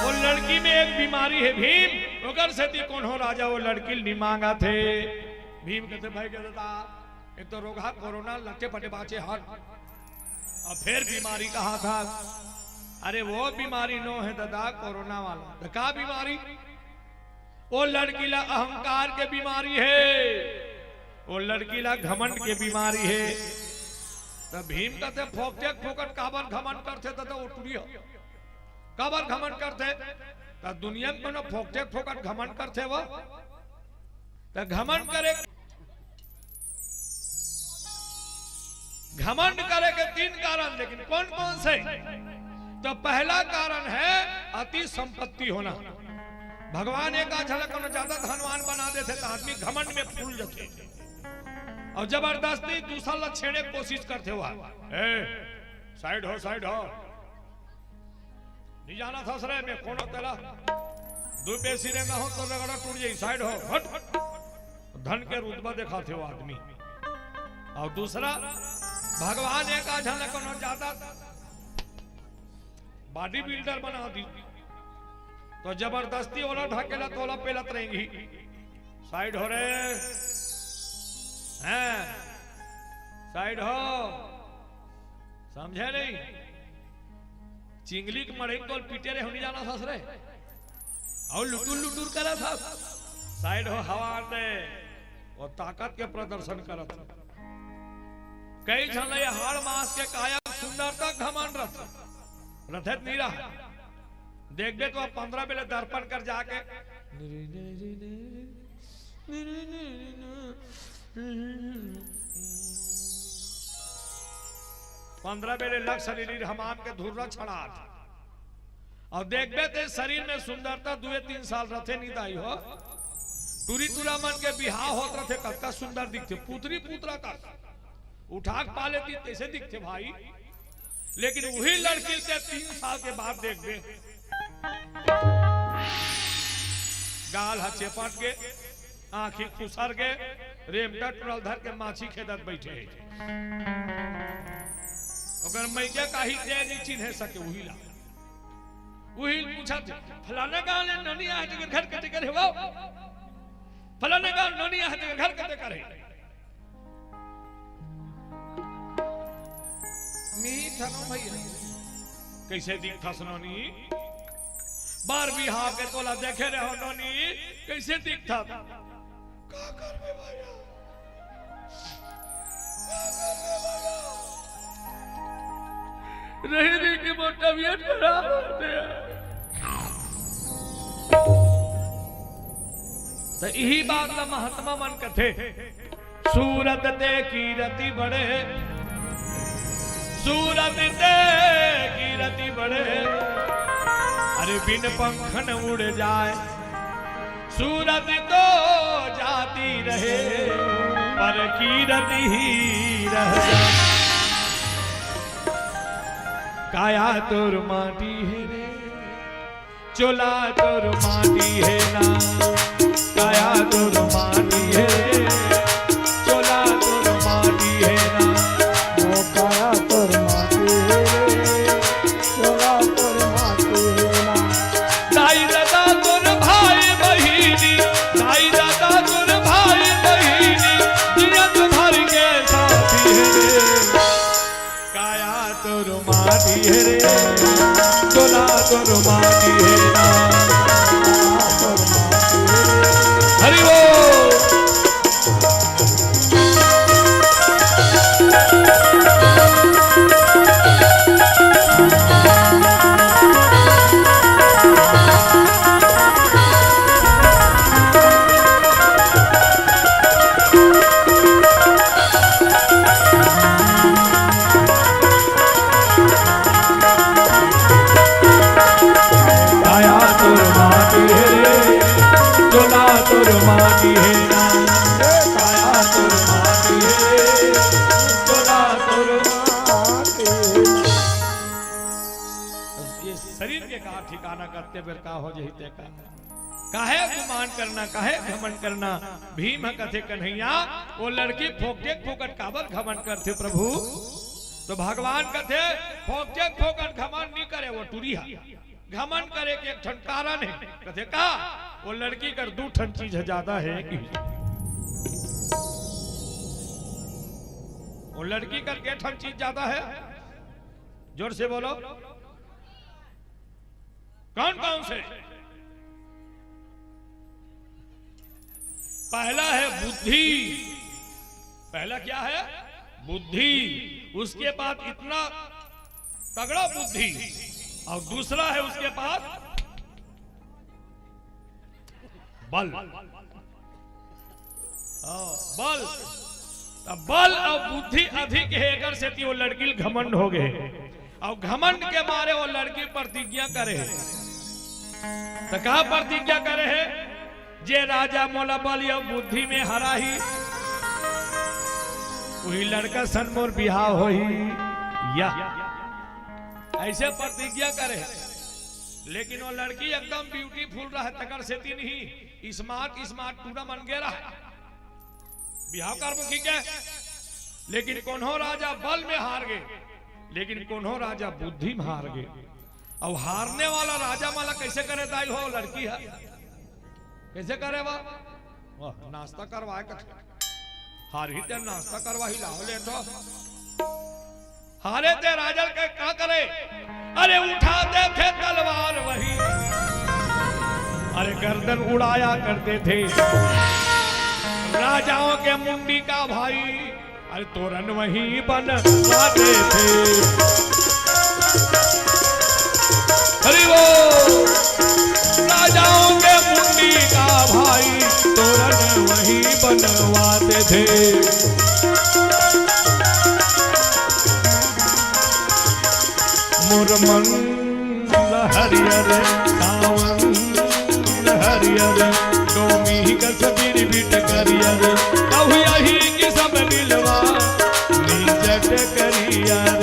वो लड़की में एक बीमारी हे भीम, ओकर सेती कोनो राजा वो लड़की ल नइ मांगत हे। भीम कथे, भाई कथे, एक तो रोगहा कोरोना लटे पटे बांचे हन, अउ फेर बीमारी कहत हस। अरे वो बीमारी नो हे ददा, कोरोना वाला। त का बीमारी? ओ लड़की ला अहंकार के बीमारी हे, ओ लड़की ला घमंड के बीमारी हे। त भीम कथे, फोकटे फोकट काबर घमंड करथे? त, त ओ टुरी ह काबर घमंड करथे? त दुनिया में कोनो फोकटे फोकट घमंड करथे वो? त घमंड करे घमंड करे के तीन कारण, लेकिन कौन कौन से? तो पहला कारण है अति संपत्ति होना। भगवान एक आध झलक कोनो ज्यादा धनवान बना देथे, तो आदमी घमंड में फूल जाथे और जबरदस्ती दूसर ला छेड़े के कोशिश करथे। वह, ए, साइड हो, साइड हो, नहीं जाना था सरे में कोनो तेरा दू पेशी रेंगा हो तो रगड़ा टूट जाई, साइड हो, हट। धन के रुतबा देखाथे वो आदमी। और दूसरा, भगवान एक आध झलक कोनो ज्यादा बॉडी बिल्डर बना दी, तो जबरदस्ती ओला ढकेला, तोला पेलत रहेंगी। साइड हो रे, हैं, साइड हो, समझे नहीं? चिंगली के मड़ई तोल पीटे रहे, होनी जाना सास रे, और लुटुर लुटुर करा था। साइड हो, हवा दे, वो ताकत के प्रदर्शन करत। कई झन ये हाड़ मास के काया सुंदरता घमंड रथ, रथत नहीं रहा। देखबे तो आप पंद्रह बेले दर्पण कर जाके पंद्रह बेले लग शरीर हमाम के धुर्रा छड़ात। और देखबे ते शरीर में सुंदरता दुए तीन साल रथे नहीं दाई हो। टूरी टूरा मन के बिहाव होत रथे, कतका सुंदर दिखथे, पुतरी पुतरा का उठा के पाले ती तैसे दिखथे भाई। लेकिन वही लड़की के तीन साल के बाद देखबे, गाल ह चेपट गे, आँखी खुसर गे, रेमटा टुरल धर के माछी खेदत बैठे हे। ओकर मइया काही दे नहीं चिन्हे सके, वही ला, वही पूछत, "फलाना गाँव ले नोनी आहे, तेकर घर कते कर हे वो? फलाना गाँव नोनी आहे, तेकर घर कते कर हे?" मीठ हनो भैया, कैसे दिखथस नोनी? बार बिहाव के तोला देखे रहो नोनी, कैसे दिखथस? का करबे भैया? का करबे भैया? रही रही के मोर तबियत खराब होथे। तो यही बात ला महात्मा मन कथे, सूरत ते कीरति बढ़े, सूरत ते कीरति बढ़े, अरे बिन पंखन उड़ जाए, सूरत तो जाती रहे, पर कीरति ही रह जाए। काया तोर माटी हे रे, चोला तोर माटी हे ना, काया तोर माटी हे रे, चोला तोर माटी हे ना। ओ काया तोर माटी हे रे, चोला तोर माटी हे ना। दाई दादा तोर भाई बहिनी, दाई दादा तोर भाई बहिनी, जियत भर के साथी हे रे। काया तोर माटी हे रे, चोला तोर माटी हे ना। हरि बोल। काया तोर माटी हे रे, चोला तोर माटी हे ना। काया तोर माटी हे रे, चोला तोर माटी हे ना। ये शरीर के का ठिकाना, करते बेर का हो जही ते का। काहे गुमान करना, काहे घमंड करना? भीम ह कथे, "कन्हैया, वो लड़की फोकटे फोकट काबर घमंड करथे प्रभु?" तो भगवान कथे, "फोकटे फोकट घमंड नहीं करे, वो टुरी हा। घमंड करे के एक ठन कारण हे।" कथे, "का?" "वो लड़की कर दू ठन चीज ह ज्यादा हे।" वो लड़की कर के ठन चीज ज्यादा हे? जोर से बोलो, कौन कौन से? पहला है बुद्धि। पहला क्या है? बुद्धि। उसके पास इतना तगड़ा बुद्धि, और दूसरा है उसके पास बल। हाँ, बल। त बल अउ बुद्धि अधिक हे, एकर सेती वो लड़की ल घमंड हो गे हे। अउ घमंड के मारे वो लड़की प्रतिज्ञा करे हे। त का प्रतिज्ञा करे हे? "जे राजा मोला बल अउ बुद्धि में हराही, उही लड़का सन मोर बिहाव होही।" या अइसे प्रतिज्ञा करे हे। लेकिन वो लड़की एकदम ब्यूटीफुल रहे, तकर सेती नहीं, स्मार्ट, स्मार्ट टूरा मन गे रहे। बिहाव करबो कहिके, लेकिन कोनो राजा बल में हार गे, लेकिन कोनो राजा बुद्धि में हार गे। अउ हारने वाला राजा मन ला कइसे करे दाई हो लड़की ह? कइसे करे बा? वाह, नाश्ता करवाए कथे। हारही ते नाश्ता करवाही, लाव ले तो। हारे ते राजा के का करे? अरे उठाते थे तलवार वही, अरे गर्दन उड़ाया करते थे। राजाओं के मुंडी का भाई, अरे तोरन वहीं बनवाते थे। हरि बोल। राजाओं के मुंडी का भाई, तोरन वहीं बनवाते थे। मोर मन हरियर, सावन हरियर, डोमी कस बिरबिट करियर, कहु यही किसम बिलवा नीचट करियर,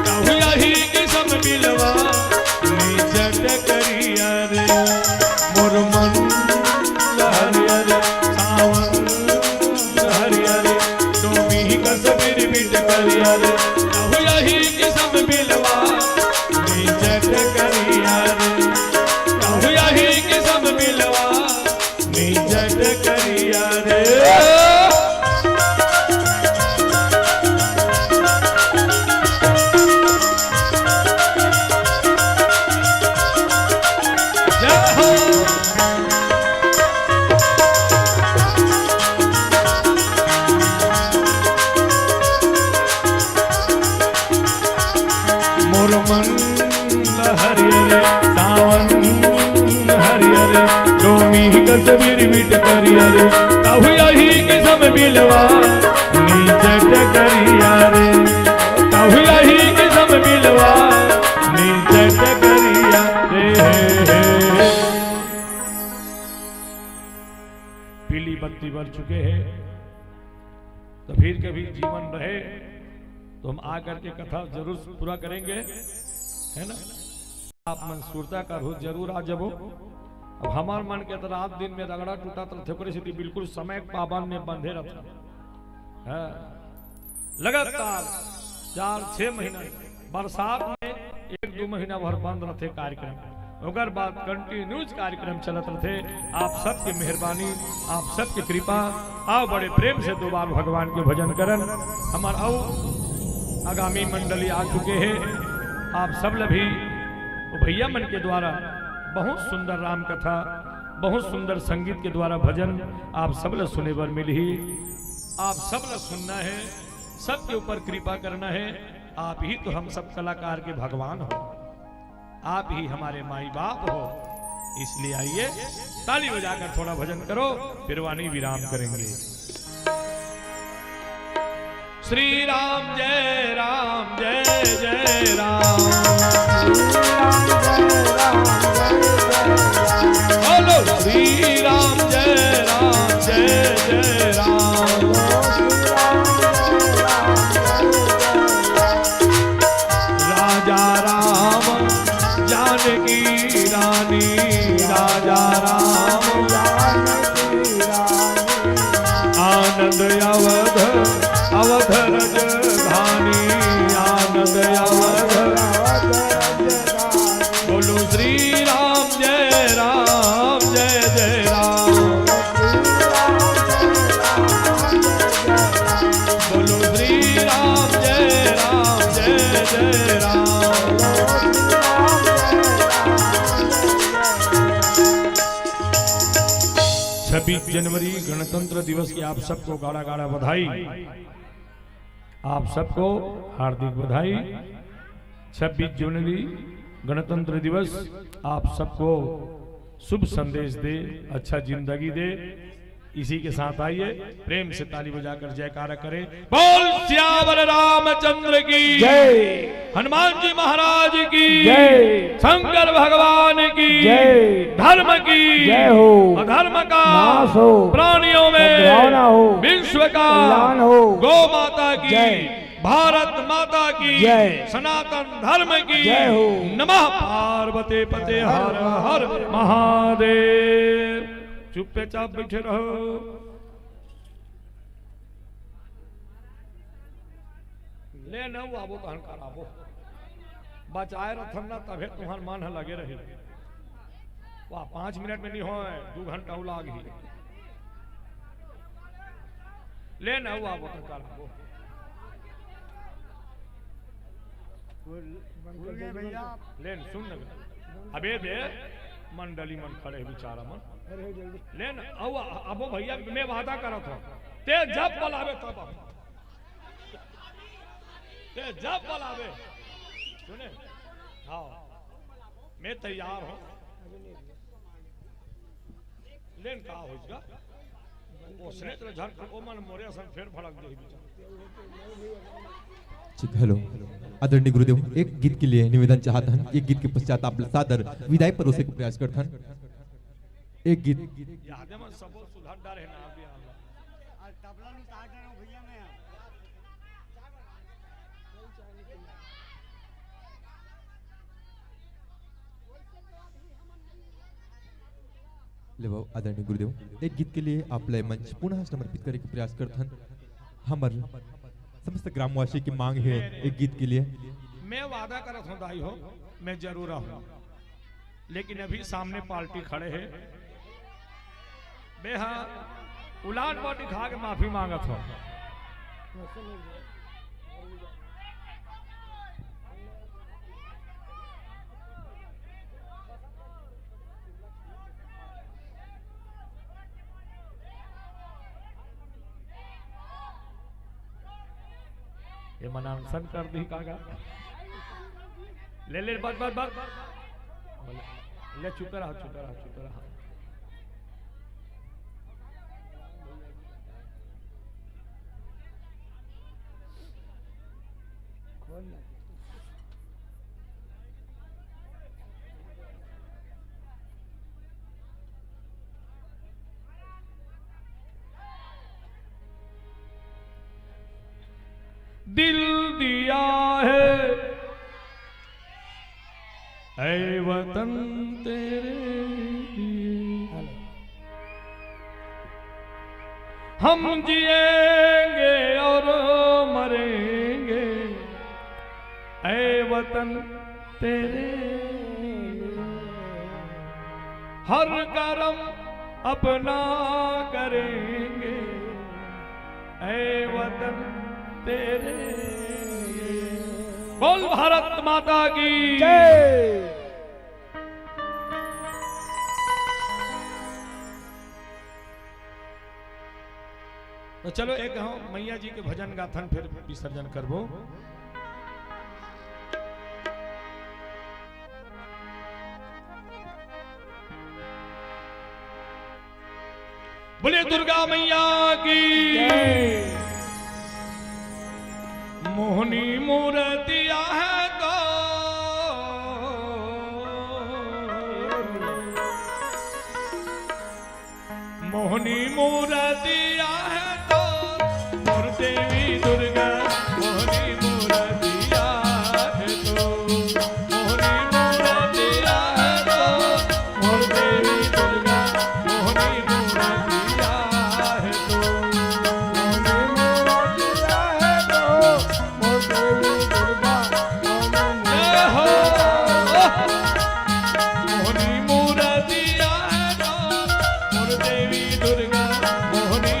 कहु यही किसम बिलवा नीचट करियर। मोर मन हरियर, सावन हरियर, डोमी कस बिरबिट करियर, कहु यही किसम बिलवा नीचट करियर, कहु यही किसम बिलवा नीचट करियर। जय हो। मोर मन हरियर, सावन हरियर, डोमी कस बिरबिट करियर, कहु यही किसम बिलवा नीचट करियर, कहु यही किसम बिलवा नीचट करियर। पीली बत्ती बर चुके हे, तो फिर कभी जीवन रहे तो हम आ करके कथा जरूर पूरा करेंगे, है ना? आप मन सुरता करहू, जरूर आ जाबो। अब हमर मन के तो रात दिन में रगड़ा टूटत रथे, ओकरे सेती बिल्कुल समय पाबंद में बंधे रथे। हाँ, लगातार चार छह महीना, बरसात में एक दो महीना भर बंद रथे कार्यक्रम, ओकर बाद कंटिन्यूज कार्यक्रम चलत रथे। आप सबके मेहरबानी, आप सबके कृपा। आओ बड़े प्रेम से दो बार भगवान के भजन करन। हमर अउ आगामी मंडली आ चुके हे। आप सब ल भी वो भैया मन के द्वारा बहुत सुंदर राम कथा, बहुत सुंदर संगीत के द्वारा भजन आप सब ल सुने बर मिलही। आप सब ल सुनना हे, सबके ऊपर कृपा करना हे। आप ही तो हम सब कलाकार के भगवान हो, आप ही हमारे माई बाप हो, इसलिए आइए ताली बजाकर थोड़ा भजन करो, फिर वाणी विराम करेंगे। श्री राम जय राम जय जय राम। बोलो श्री राम जय राम जय जय राम। राजा राम जानकी रानी, राजा राम जानकी रानी। आनंद अवध, अवध रजधानी, आनंद अवध। बोलो श्री राम जय राम जय जय राम। बोलो श्री राम जय राम जय जय राम। छब्बीस जनवरी गणतंत्र दिवस की आप सबको गाड़ा गाड़ा बधाई, आप सबको हार्दिक बधाई। छब्बीस जनवरी गणतंत्र दिवस आप सबको शुभ संदेश दे, अच्छा जिंदगी दे। इसी के साथ आइए, प्रेम से ताली बजाकर जयकारा करें। बोल सियावर रामचंद्र की जय। हनुमान जी महाराज की जय। शंकर भगवान की जय। धर्म की जय हो। अधर्म का नाश हो। प्राणियों में सद्भावना हो। विश्व का कल्याण हो। गौ माता की जय। भारत माता की जय। सनातन धर्म की जय हो। नमः पार्वती पते हर हर महादेव। चुप्पे चाप बैठे रहो। ले न आबो तहन कराबो। बचाए रथन ना तभे तुम्हार मन ह लगे रही। वाह, पाँच मिनट में नहीं होय, दू घंटा उ लाग ही। ले न आबो तहन कराबो। भैया। ले न, सुन न। अबे दे, मंडली मन खड़े हे बेचारा मन। ले न, आउ, आबो भैया, मैं वादा करत हूँ। ते जब बुलावे तब आबो। ते जब बुलावे। सुने? हाँ। मैं तैयार हूँ। लेन का होइगा? ओसने तो झट ओ मन मोरे असन फेर भड़क जाही बेचारा। ठीक, हेलो। आदरणीय गुरुदेव, एक गीत के लिए निवेदन चाहत हन। एक गीत के पश्चात आप सादर विदाई परोसे के प्रयास करत हन। एक गीत। याद है मन सबो सुधार डारे ना अभी आला। आज तबला नहीं तार डारो भैया मैं। ले बाबू, आदरणीय गुरुदेव, एक गीत के लिए आप ला मंच पुनः समर्पित करे के प्रयास करत हन। हमर समस्त ग्रामवासी की मांग है एक गीत के लिए। मैं वादा करत हूँ दाई हो, मैं जरूर आऊँ, लेकिन अभी सामने पार्टी खड़े है। मैं हाँ, उलाट बाटी खा के माफी मांगत हूँ। ये मन अनशन कर दी काका। ले, ले, बस, बस, बस। ले, चुप रहा, चुप रहा, चुप रहा। खोल ना। दिल दिया है ऐ वतन तेरे लिए। हम जिएंगे और मरेंगे ऐ वतन तेरे लिए। हर करम अपना करेंगे ऐ वतन तेरे। बोल भारत माता की जय। तो चलो एक हम मैया जी के भजन गाथन फिर विसर्जन करबो। बोले दुर्गा मैया की। मोहनी मूर्तिया है तो, मोहनी मूर्तिया है तो, मोर देवी दुर्गा मोहनी मूर्तिया है तो। मोहनी मूर्तिया है तो, मोर देवी दुर्गा मोहनी मूर्तिया है तो। मोहनी मूर्तिया है तो, मोर देवी दुर्गा मोहनी मूर्तिया है तो। मोहनी मूर्तिया है तो, मोर देवी दुर्गा मोहनी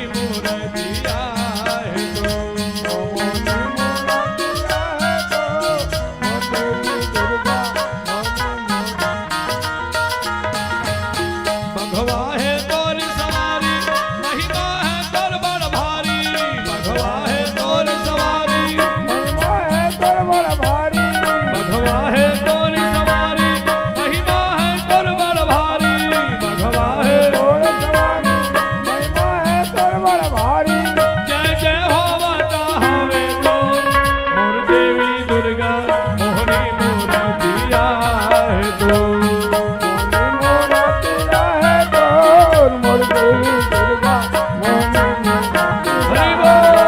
दुर्गा मोहनी मोहनी। हरि बोल।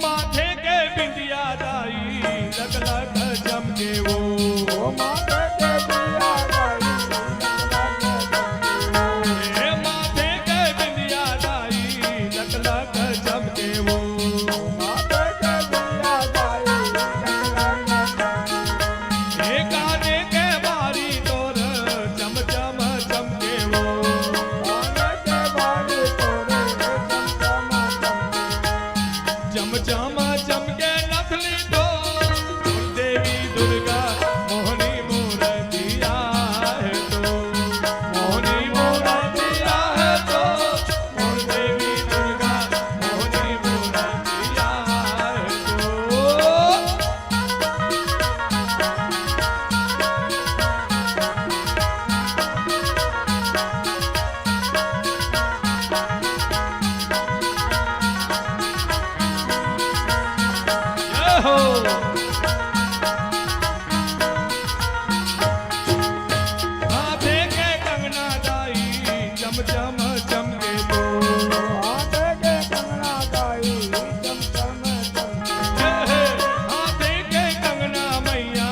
माथे के बिंदिया दाई, लख लख चमके वो। ओ माथे के बिंदिया दाई, लख लख चमके वो। ए माथे के बिंदिया दाई, लख लख चमके वो। ओ माथे के बिंदिया दाई, लख लख चमके वो। ए काने के बारी तोर चम चम चमके वो। काने के बारी तोर चम चम चमके। चम चम चमके नथली तो देवी दुर्गा मोहनी मूरतिया है तो। मोहनी मूरतिया है तो। मोर देवी दुर्गा मोहनी मूरतिया है तो। जय हो। हाथे के कंगना दाई चम चम चमके तो। हाथे के कंगना दाई चम चम चमके। जय हे। हाथे के कंगना मैया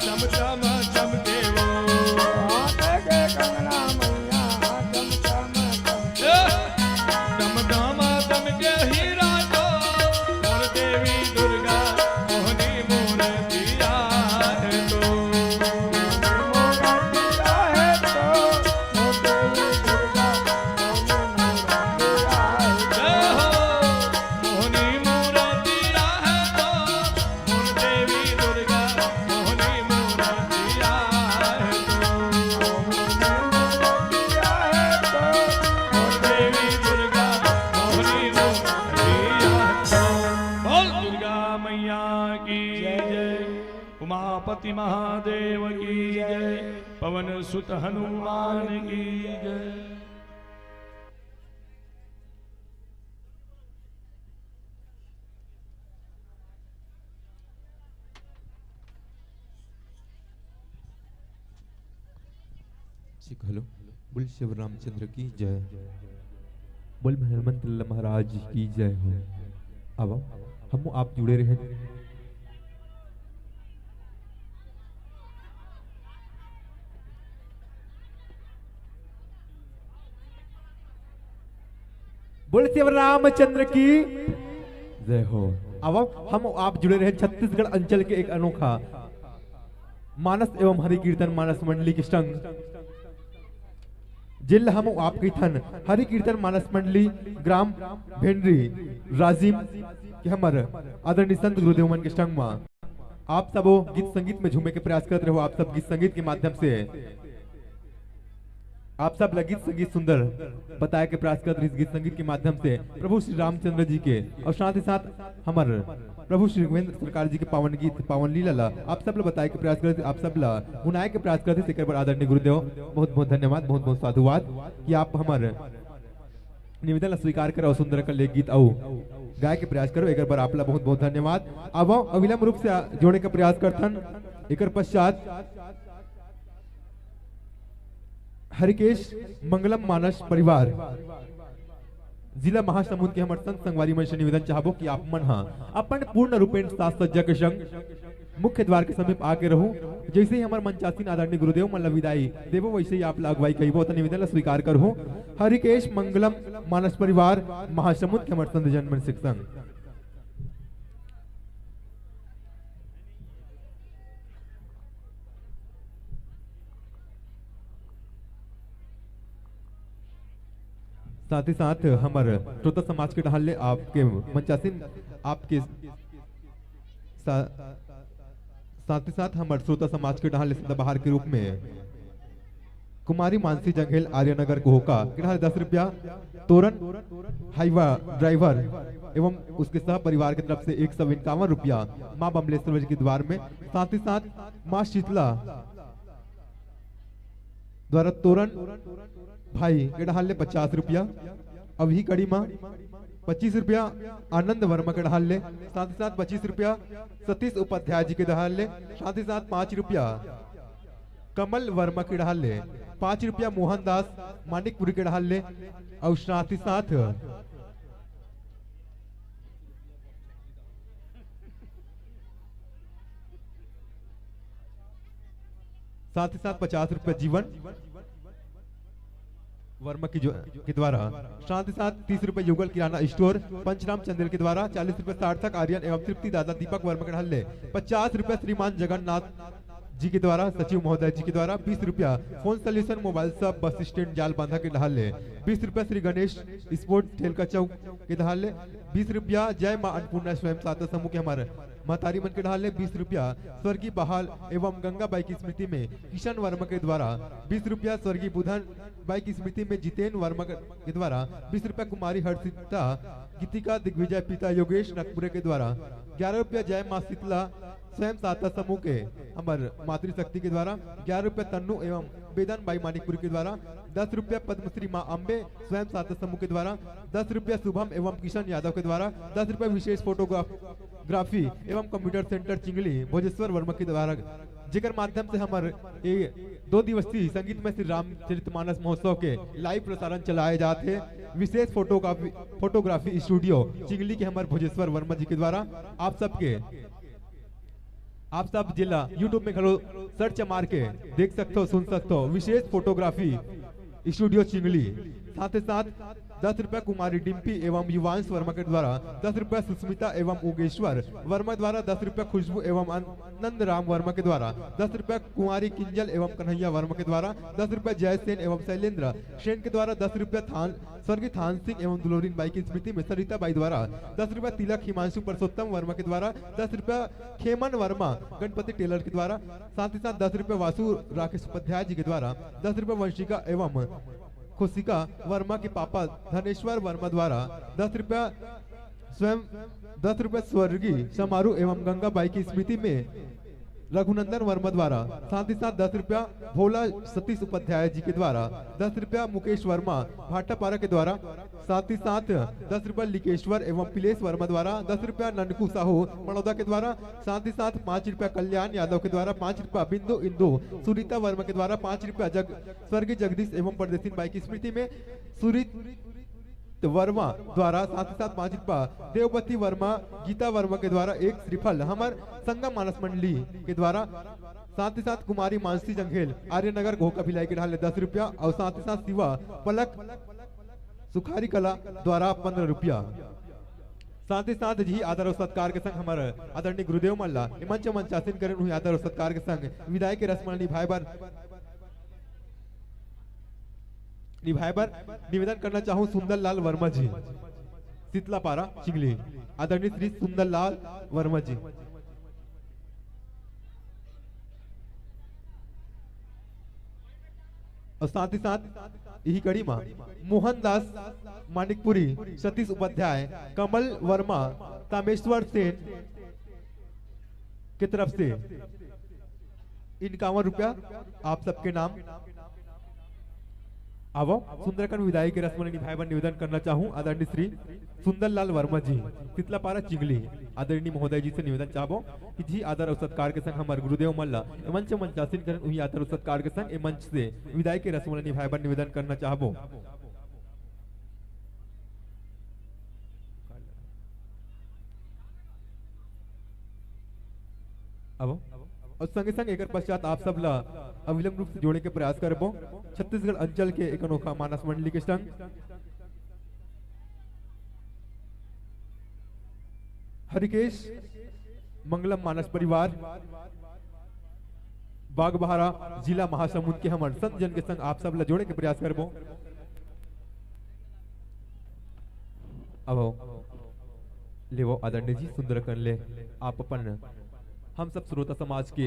चम चम चमके वो। हाथे के कंगना मैया चम चम चमके। ए, दम दम दमके हीरा तो, मोर देवी दुर्गा मोहनी मूरतिया है तो। मूरतिया है तो, मोर देवी दुर्गा मोहनी मूरतिया है तो। जय हो, मोहनी मूरतिया है तो, मोर देवी दुर्गा मोहनी मूरतिया है तो। मोहनी मूरतिया है तो। मोर देवी दुर्गा मोहनी मूरतिया है तो। बोल दुर्गा मैया की जय। जय। उमापति महादेव की जय। पवन सुत हनुमान की जय। ठीक, हेलो। बोल शिव रामचंद्र की जय। बोल हनुमंत लाल महाराज की जय हो। अब हम आप जुड़े रहे। बोल शिव रामचंद्र की जय हो। अब हम आप जुड़े रहे छत्तीसगढ़ अंचल के एक अनोखा मानस एवं हरि कीर्तन मानस मंडली के संग, जिला हम आप कहिथन हरि कीर्तन मानस मंडली ग्राम भेंडरी राजिम के हमर आदरणीय संत गुरुदेव मन के संग मा आप सबो गीत संगीत में झूमे के प्रयास करत रहो। आप सब गीत संगीत के माध्यम से आप सब ला गीत संगीत सुंदर बताए के प्रयास करत रहिस, गीत संगीत के माध्यम से प्रभु श्री रामचंद्र जी के और साथ ही साथ हमर प्रभु श्री रघुवेंद्र सरकार जी के पावन गीत, पावन लीला ला आप सब ला बताए के प्रयास करत, आप सब ला गुनाए के प्रयास करत, एकर बर आदरणीय गुरुदेव बहुत बहुत धन्यवाद, बहुत बहुत साधुवाद कि आप हमर निवेदन ला स्वीकार करो, सुंदर कर ले गीत अउ गाय के प्रयास करो, एकर बर आप ला बहुत बहुत धन्यवाद। अब अविलंब रूप से जोड़े के प्रयास करथन। एकर पश्चात हरिकेश मंगलम मानस परिवार, जिला महासमुंद के हमर संत संगवारी मन से निवेदन चाहबो कि आप मन ह अपन पूर्ण रूपेण साज सज्जा के संग मुख्य द्वार के समीप आके रहू। जैसे ही हमर मंचासीन आदरणीय गुरुदेव मन ला विदाई देबो, वैसे ही आप ला अगुवाई कहिबो, त निवेदन ला स्वीकार करहू। हरिकेश मंगलम मानस परिवार महासमुंद के हमर संत जन मन से संग। साथ ही साथ हमर श्रोता समाज के डहार ले आपके मंचासीन आपके सा-, साथ ही साथ हमर श्रोता समाज के डहार ले सदाबहार के रूप में कुमारी मानसी जंघेल आर्यनगर कोहका के डहार ले दस रुपया, तोरन हाईवा ड्राइवर एवं उसके सह परिवार की तरफ से एक सौ इक्यावन रुपया, माँ बमलेश्वर के द्वार में, साथ ही साथ माँ शीतला द्वारा तोरन भाई के डहार ले पचास रुपया, अवही कड़ी माँ पच्चीस रुपया, आनंद वर्मा के डहार ले, साथ ही साथ पच्चीस रुपया सतीश उपाध्याय जी के डहार ले, साथ ही साथ पाँच रुपया कमल वर्मा के डहार ले, पाँच रुपया मोहनदास मानिकपुरी के डहार ले, अउ साथ ही साथ साथ ही साथ पचास रुपया जीवन वर्मा की जो, के द्वारा, साथ ही साथ तीस रुपया युगल किराना स्टोर पंचराम चंदेल के द्वारा, चालीस रुपया सार्थक आर्यन एवं तृप्ति दादा दीपक वर्मा के डहार ले, पचास रुपया श्रीमान जगन्नाथ जी के द्वारा, सचिव महोदय जी के द्वारा, बीस रुपया phone solution mobile shop bus stand Jalbandha के डहार ले, बीस रुपया श्री गणेश स्पोर्ट ठेलका चौक के डहार ले, बीस रुपया जय माँ अन्नपूर्णा स्वयं सहायता समूह के हमर महतारी मन के डहार ले, बीस रुपया स्वर्गीय बहाल एवं गंगा बाई की स्मृति में किशन वर्मा के द्वारा, बीस रुपया स्वर्गीय बुधन बाई की स्मृति में जितेन वर्मा के द्वारा, बीस रुपया कुमारी हर्षिता गीतिका दिग्विजय पिता योगेश नागपुरे के द्वारा, ग्यारह रुपया जय माँ शीतला स्वयं सहायता समूह के हमर मातृशक्ति के द्वारा, ग्यारह रुपया तन्नू एवं बेदन बाई मानिकपुरी के द्वारा, दस रुपया पद्मश्री माँ अम्बे स्वयं सहायता समूह के द्वारा, दस रुपया शुभम एवं किशन यादव के द्वारा, दस रुपया विशेष फोटोग्राफ ग्राफी एवं कंप्यूटर सेंटर चिंगली भोजेश्वर वर्मा के द्वारा, जेकर माध्यम से हमर ये दो दिवसीय संगीतमय श्री रामचरितमानस महोत्सव के लाइव प्रसारण चलाए जात हे। विशेष फोटोग्राफी, फोटोग्राफी स्टूडियो चिंगली के हमर भोजेश्वर वर्मा जी के द्वारा आप सबके, आप सब जिला YouTube में घलो सर्च मार के देख सकथो, सुन सकथो। विशेष फोटोग्राफी स्टूडियो चिंगली, साथ ही साथ दस रुपया कुमारी डिम्पी एवं युवांश वर्मा के द्वारा, दस रुपया सुस्मिता एवं उगेश्वर वर्मा द्वारा, दस रुपया खुशबू एवं आनंद राम वर्मा के द्वारा, दस रुपया कुमारी किंजल एवं कन्हैया वर्मा के द्वारा, दस रुपया जय सेन एवं शैलेंद्र सेन के द्वारा, दस रुपया थान स्वर्गीय थान सिंह एवं दुलोरिन बाई की स्मृति में सरिता बाई द्वारा, दस रुपया तिलक हिमांशु पुरुषोत्तम वर्मा के द्वारा, दस रुपया खेमन वर्मा गणपति टेलर के द्वारा, साथ ही साथ दस रुपया वासु राकेश उपाध्याय जी के द्वारा, दस रुपया वंशिका एवं खुशिका वर्मा के पापा धनेश्वर वर्मा द्वारा, दस रुपया स्वयं, दस रुपया स्वर्गीय समारोह एवं गंगा बाई की स्मृति में रघुनंदन वर्मा द्वारा, साथ ही साथ दस रुपया भोला सतीश उपाध्याय जी के द्वारा, दस रुपया मुकेश वर्मा भाटापारा के द्वारा, साथ ही साथ दस रुपया लिकेश्वर एवं पिलेश वर्मा द्वारा, दस रुपया ननकू साहू मड़ौदा के द्वारा, साथ ही साथ पाँच रुपया कल्याण यादव के द्वारा, पाँच रुपया बिंदु इंदु सुनीता वर्मा के द्वारा, पाँच रुपया जग स्वर्गीय जगदीश एवं परदेसिन बाई की स्मृति में सुरीत वर्मा द्वारा, साथ ही साथ पाँच रुपया देवपति वर्मा, गीता वर्मा के द्वारा एक श्रीफल हमर संगम मानस मंडली के द्वारा, साथ ही साथ कुमारी मानसी जंघेल आर्यनगर घोका भिलाई के ढाले दस रुपया और साथ ही साथ शिवा पलक सुखारी कला द्वारा पन्द्रह रुपया। साथ ही साथ जी आदर और सत्कार के संग हमर आदरणीय गुरुदेव मन ला मंच मंचासीन करें, उही आदर और सत्कार के संग विदाई के रस्म निभाए बर निभाए बर निवेदन करना चाहूँ सुंदर लाल वर्मा जी, शीतलापारा चिंगली, आदरणीय श्री सुंदर लाल वर्मा जी। और साथ ही साथ यही कड़ी में मोहनदास मानिकपुरी, सतीश उपाध्याय, कमल वर्मा, तामेश्वर सेन के तरफ से इक्यावन रुपया आप सबके नाम। आवो, सुंदरकांड विदाई के रस्म निभाए बर निवेदन करना चाहूँ आदरणीय श्री सुंदरलाल वर्मा जी, शीतलापारा चिंगली, आदरणीय महोदय जी से निवेदन चाहबो कि जी आदर और सत्कार के संग हमर गुरुदेव मन ला मंच मंचासीन करन, उही आदर और सत्कार के संग ए मंच से विदाई के रस्म निभाए बर निवेदन करना चाहबो। अब और संगे संग एकर पश्चात आप सब ला अविलंब रूप से जोड़े के प्रयास करबो छत्तीसगढ़ अंचल के एक अनोखा मानस मंडली के संग हरिकेश मंगलम मानस परिवार बागबाहरा जिला महासमुंद के हमन संत जन के संग आप सब ला जोड़े के प्रयास करबो। अब लेवो आदरणीय जी सुंदरकांड ले आप अपन हम सब श्रोता समाज के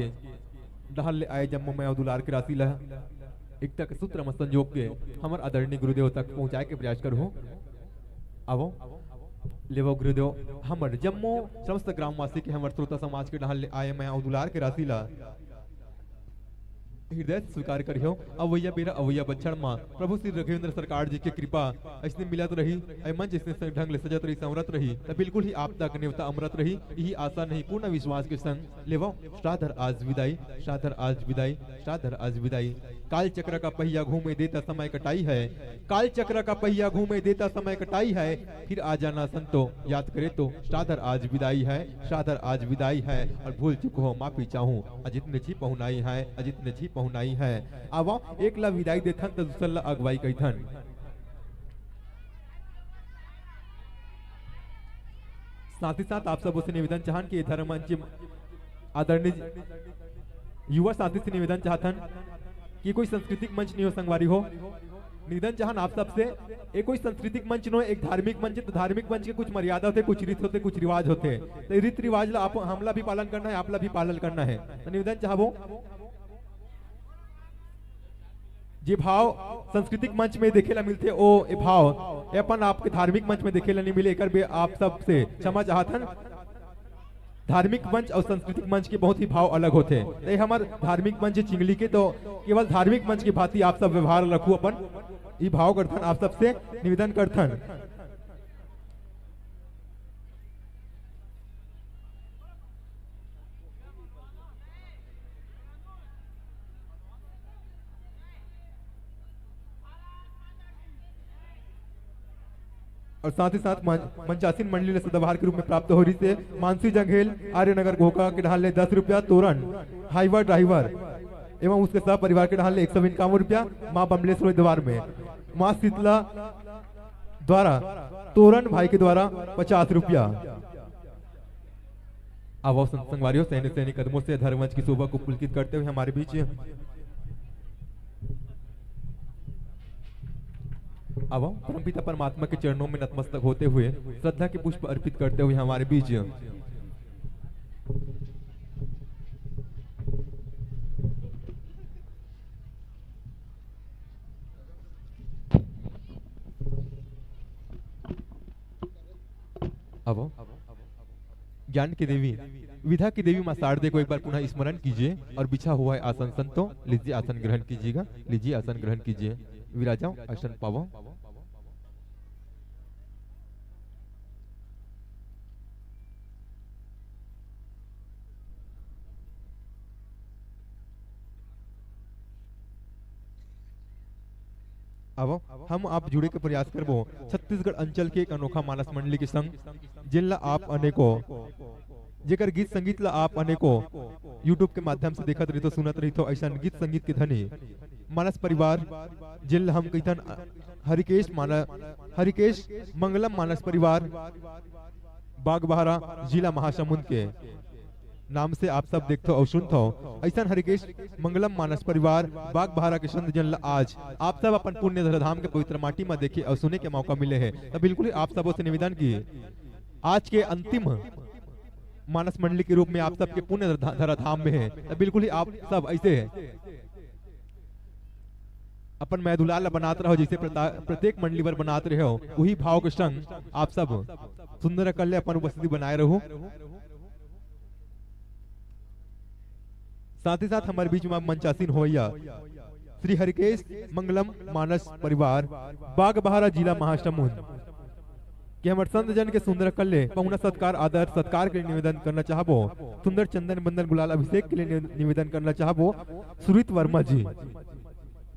डहर ले आए जम्मो मया दुलार के राशि ला एकता के सूत्र म संजोग के हमर आदरणीय गुरुदेव तक पहुंचाए के प्रयास करहूं। आवो, लेवो गुरुदेव, हमर जम्मो समस्त ग्रामवासी के, हमर श्रोता समाज के डहान ले आए मया अउ दुलार के राशि ला हृदय से स्वीकार करिहो। अवैया बेरा, अवैया बछर म प्रभु श्री राघवेंद्र सरकार जी के कृपा अइसने मिलत रही, ए मंच अइसने ढंग ले सजत रही, संवरत रही, त बिल्कुल ही आप तक नेवता अमरत रही। यही आशा नहीं, पूर्ण विश्वास के संग लेवो, श्राद्ध आज विदाई, श्राद्ध आज विदाई, श्राद्ध आज विदाई। काल चक्र का पहिया घूमे देता समय कटाई है, काल चक्र का पहिया घूमे देता समय कटाई है, फिर आ जाना संतो, याद करे तो, श्राद्ध आज विदाई है, श्राद्ध आज विदाई है, अउ भूल चुक हो माफी चाहूं, अजित ने छी पहुनाई है, अजित ने छी पहुनाई है। आवा, एक ला विदाई देथन त दूसर ला अगुवाई कहिथन। साथ ही साथ आप सबो से निवेदन चाहन कि ये धर्म मंच आदरणीय युवा साथी से निवेदन चाहथन कि कोई सांस्कृतिक मंच नहीं हो संगवारी हो। निवेदन चाहन आप सबसे, ये कोई सांस्कृतिक मंच नो, एक धार्मिक मंच हे, तो धार्मिक मंच के कुछ मर्यादा होथे, कुछ रीत होथे, कुछ रिवाज होथे। तो ये रीत रिवाज ला आप, हमला भी पालन करना है, आपला भी पालन करना है। तो निवेदन चाहबो, जे भाव सांस्कृतिक मंच में देखे ला मिलथे, ओ ए भाव ए अपन आपके धार्मिक मंच में देखे ला नहीं मिले, एकर बे आप सबसे क्षमा चाहथन। धार्मिक मंच अउ सांस्कृतिक मंच के बहुत ही भाव अलग होथे। ते हमर धार्मिक मंच चिंगली के तो केवल धार्मिक मंच के भांति आप सब व्यवहार रखू अपन, ई भाव करथन, आप सबसे निवेदन करथन। और साथ ही साथ मन-, मंचासीन मंडली ले सदाबहार के रूप में प्राप्त हो रही से मानसी जंघेल, आर्यनगर घोखा के ढाल ले दस रुपया, तोरण हाईवर ड्राइवर एवं उसके सह परिवार के ढाल ले एक सौ इक्यावन रुपया, माँ बमलेश्वरी द्वार में माँ शीतला द्वारा तोरण भाई के द्वारा पचास रुपया। आवो संत संगवारियों, सैन्य सैनिक कदमों से धर्मवंश की शोभा को पुलकित करते हुए हमारे बीच आवो, परमपिता परमात्मा के चरणों में नतमस्तक होते हुए, श्रद्धा के पुष्प अर्पित करते हुए हमारे बीच आवो। ज्ञान की देवी, विधा की देवी माँ शारदे को एक बार पुनः स्मरण कीजिए और बिछा हुआ है आसन संतो, लीजिए आसन ग्रहण कीजिएगा, लीजिए आसन ग्रहण कीजिए, विराजाओ, आसन पावो। आवो, हम आप जुड़े के प्रयास करबो छत्तीसगढ़ अंचल के एक अनोखा मानस मंडली के संग, जिन ला आप अनेको, जेकर गीत संगीत ला आप अनेको YouTube के माध्यम से देखत रहिथो, सुनत रहिथो, ऐसन गीत संगीत के धनी मानस परिवार, जिन ला हम कहिथन हरिकेश माना-, हरिकेश मंगलम मानस परिवार, बागबाहरा, जिला महासमुंद के नाम से आप सब देखथो अउ सुनथो। ऐसन हरिकेश मंगलम मानस परिवार बागबाहरा के संत जन ला आज आप सब अपन पुण्य धराधाम के पवित्र माटी म देखे अउ सुने के मौका मिले हे, त बिल्कुल ही आप सबो से निवेदन कि आज के अंतिम मानस मंडली के रूप में आप सबके पुण्य धरा-, धराधाम में हे, त बिल्कुल ही आप सब ऐसे अपन मया दुलार ला बनात रहो, जैसे प्रता-, प्रत्येक मंडली बर बनात रहो, उही भाव के संग आप सब सुंदर अकल ले अपन उपस्थिति बनाए रहू। साथ ही साथ हमारे बीच में मंचासीन होवैया श्री हरिकेश मंगलम मानस परिवार, बागबाहरा, जिला महासमुंद के हमर संत जन के सुंदर अकल ले पहुना सत्कार, आदर सत्कार के निवेदन करना चाहबो। सुंदर चंदन बंदन गुलाल अभिषेक के लिए नि-, निवेदन करना चाहबो सुरित वर्मा जी।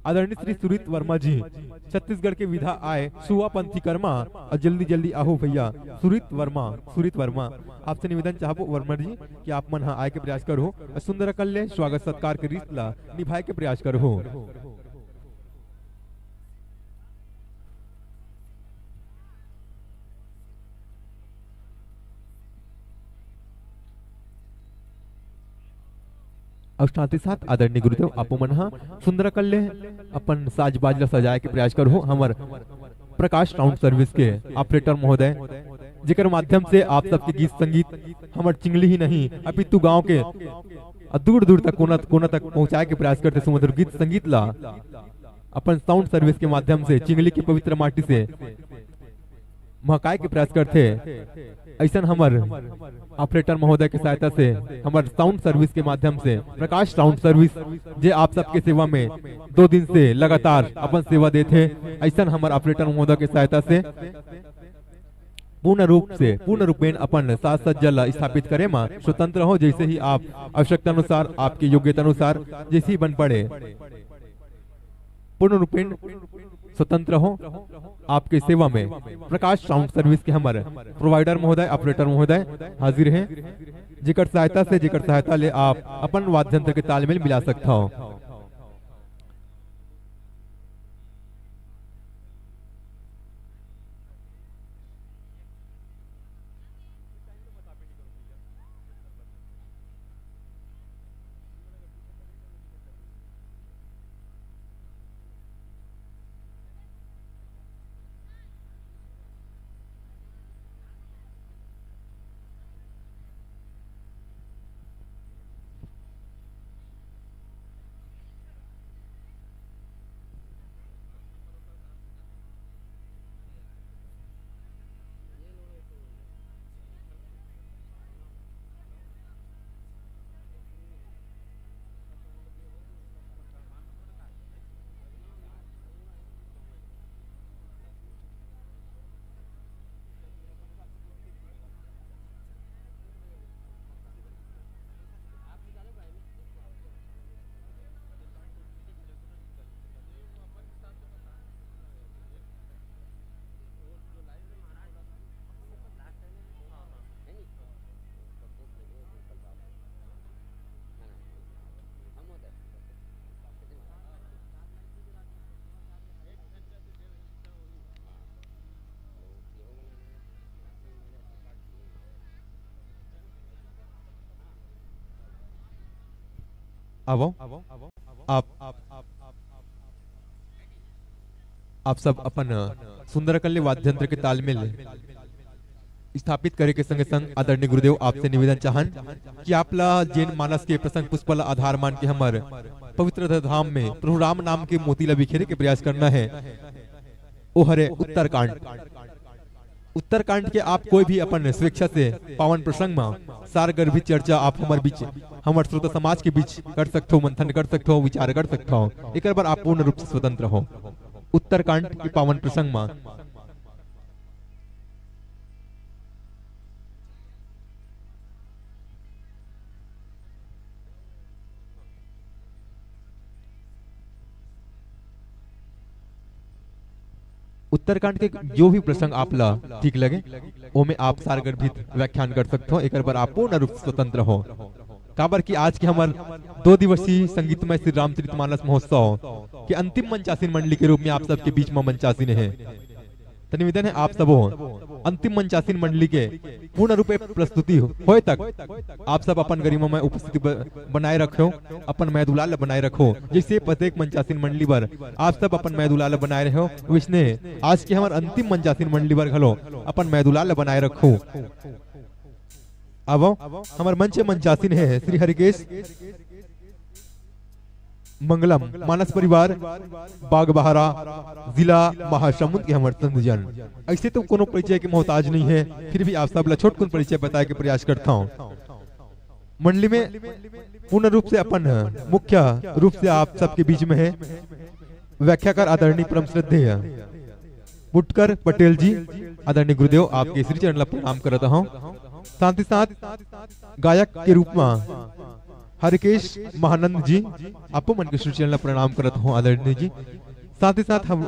आदरणीय श्री सुरित वर्मा जी, छत्तीसगढ़ के विधा आय सुआ पंथी कर्मा और जल्दी जल्दी आहू भैया। सुरित वर्मा, सुरित वर्मा, आपसे निवेदन चाहबो वर्मा जी कि आप मन ह आय के प्रयास करहू और सुंदर अकल ले स्वागत सत्कार के रीत ला निभाए के प्रयास करहू। अउ साथ ही साथ आदरणीय गुरुदेव, आपो मन ह सुंदर अकल ले अपन साज बाज ला सजाए के प्रयास करहू। हमर प्रकाश साउंड सर्विस के ऑपरेटर महोदय, जेकर माध्यम से आप सबके गीत संगीत हमर चिंगली ही नहीं, अपितु गांव के अउ दूर दूर तक, कोना कोना तक पहुंचाए के प्रयास करथे सुमधुर गीत संगीत ला। अपन साउंड सर्विस के माध्यम से चिंगली के पवित्र माटी से महकाए के प्रयास करथे। अइसन हमर ऑपरेटर महोदय के सहायता से, हमर साउंड सर्विस के माध्यम से, प्रकाश साउंड सर्विस, जे आप सबके सेवा में दो दिन से लगातार अपन सेवा देथे, अइसन हमर ऑपरेटर महोदय के सहायता से पूर्ण रूप से, पूर्ण रूपेण अपन साज सज्जा ला स्थापित करे म स्वतंत्र हो। जैसे ही आप आवश्यकता अनुसार, आपके योग्यता अनुसार जैसे ही बन पड़े, पूर्ण रूपेण स्वतंत्र हो। आपके सेवा में प्रकाश साउंड सर्विस के हमर प्रोवाइडर महोदय, ऑपरेटर महोदय हाजिर हैं, जेकर सहायता से, जेकर सहायता ले आप अपन वाद्य यंत्र के तालमेल मिला सकत हो। आवो। आप, आप सब अपन सुंदर कल्ले वाद्य यंत्र के तालमेल स्थापित करे के संगे संग आदरणीय गुरुदेव आपसे निवेदन चाहन कि आप ला जेन मानस के प्रसंग पुष्प ला आधार मान के हमर पवित्र धाम में प्रभु राम नाम के मोती ला बिखेरे के प्रयास करना है, ओ हरे उत्तरकांड। उत्तरकांड के आप कोई भी अपन स्वेच्छा से पावन प्रसंग म सार गर्भित चर्चा आप हमर बीच, हमर श्रोता समाज के बीच कर सकथो, मंथन कर सकथो, विचार कर सकथो। एकर बर आप पूर्ण रूप से स्वतंत्र हो। उत्तरकांड के पावन प्रसंग म उत्तरकांड के जो भी प्रसंग आप ला ठीक लगे, ओमे आप सार गर्भित व्याख्यान कर सकथो। एकर बर आप पूर्ण रूप से स्वतंत्र हो, काबर कि आज के हमर दो दिवसीय संगीतमय श्री रामचरित मानस महोत्सव के अंतिम मंचासीन मंडली के रूप में आप सबके बीच में मंचासीन है। त निवेदन है आप सबो अंतिम मंचासीन मंडली के पूर्ण रूपे प्रस्तुति होए तक आप सब अपन गरिमामय उपस्थिति ब-, बनाए रखो, अपन मया दुलार ल बनाए रखो। जैसे प्रत्येक मंचासीन मंडली बर आप सब अपन मया दुलार ल बनाए रहो, वैसने आज के हमर अंतिम मंचासीन मंडली बर घलो अपन मया दुलार ल बनाए रखो। अब हमर मंच मंचासीन है श्री हरिकेश मंगलम, मानस परिवार, बागबहरा, जिला महासमुंद के हमर संत जन। ऐसे तो कोनो परिचय के मोहताज नहीं है, फिर भी आप सब ला छोटकुन परिचय बताए के प्रयास करता हूँ। मंडली में पूर्ण रूप से अपन मुख्य रूप से आप सबके बीच में है व्याख्याकार आदरणीय परम श्रद्धेय पुटकर पटेल जी, आदरणीय गुरुदेव, आपके श्री चरण ला प्रणाम करत हूँ। साथ ही साथ गायक के रूप में हरिकेश महानंद जी, आपो मन के श्री चरण ला प्रणाम करत हूँ आदरणीय जी। साथ ही साथ हम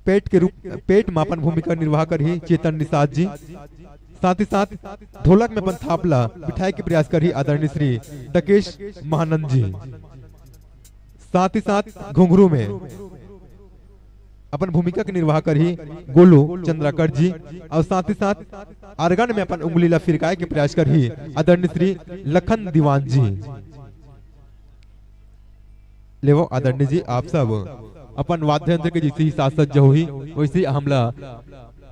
पेट के रूप, पेट में अपन भूमिका निर्वाह करही चेतन निषाद जी। साथ ही साथ ढोलक में अपन थाप ला बिठाए के प्रयास करही आदरणीय श्री डकेश महानंद जी। साथ ही साथ घुंघरू में अपन भूमिका के निर्वाह करही गोलू चंद्राकर जी, और साथ ही साथ आर्गन में अपन उंगली ला फिरकाए के प्रयास करही आदरणीय श्री लखन दीवान जी। लेवो आदरणीय जी, आप सब अपन वाद्य यंत्र के जैसे ही साज सज्जा होही, वैसे ही हमला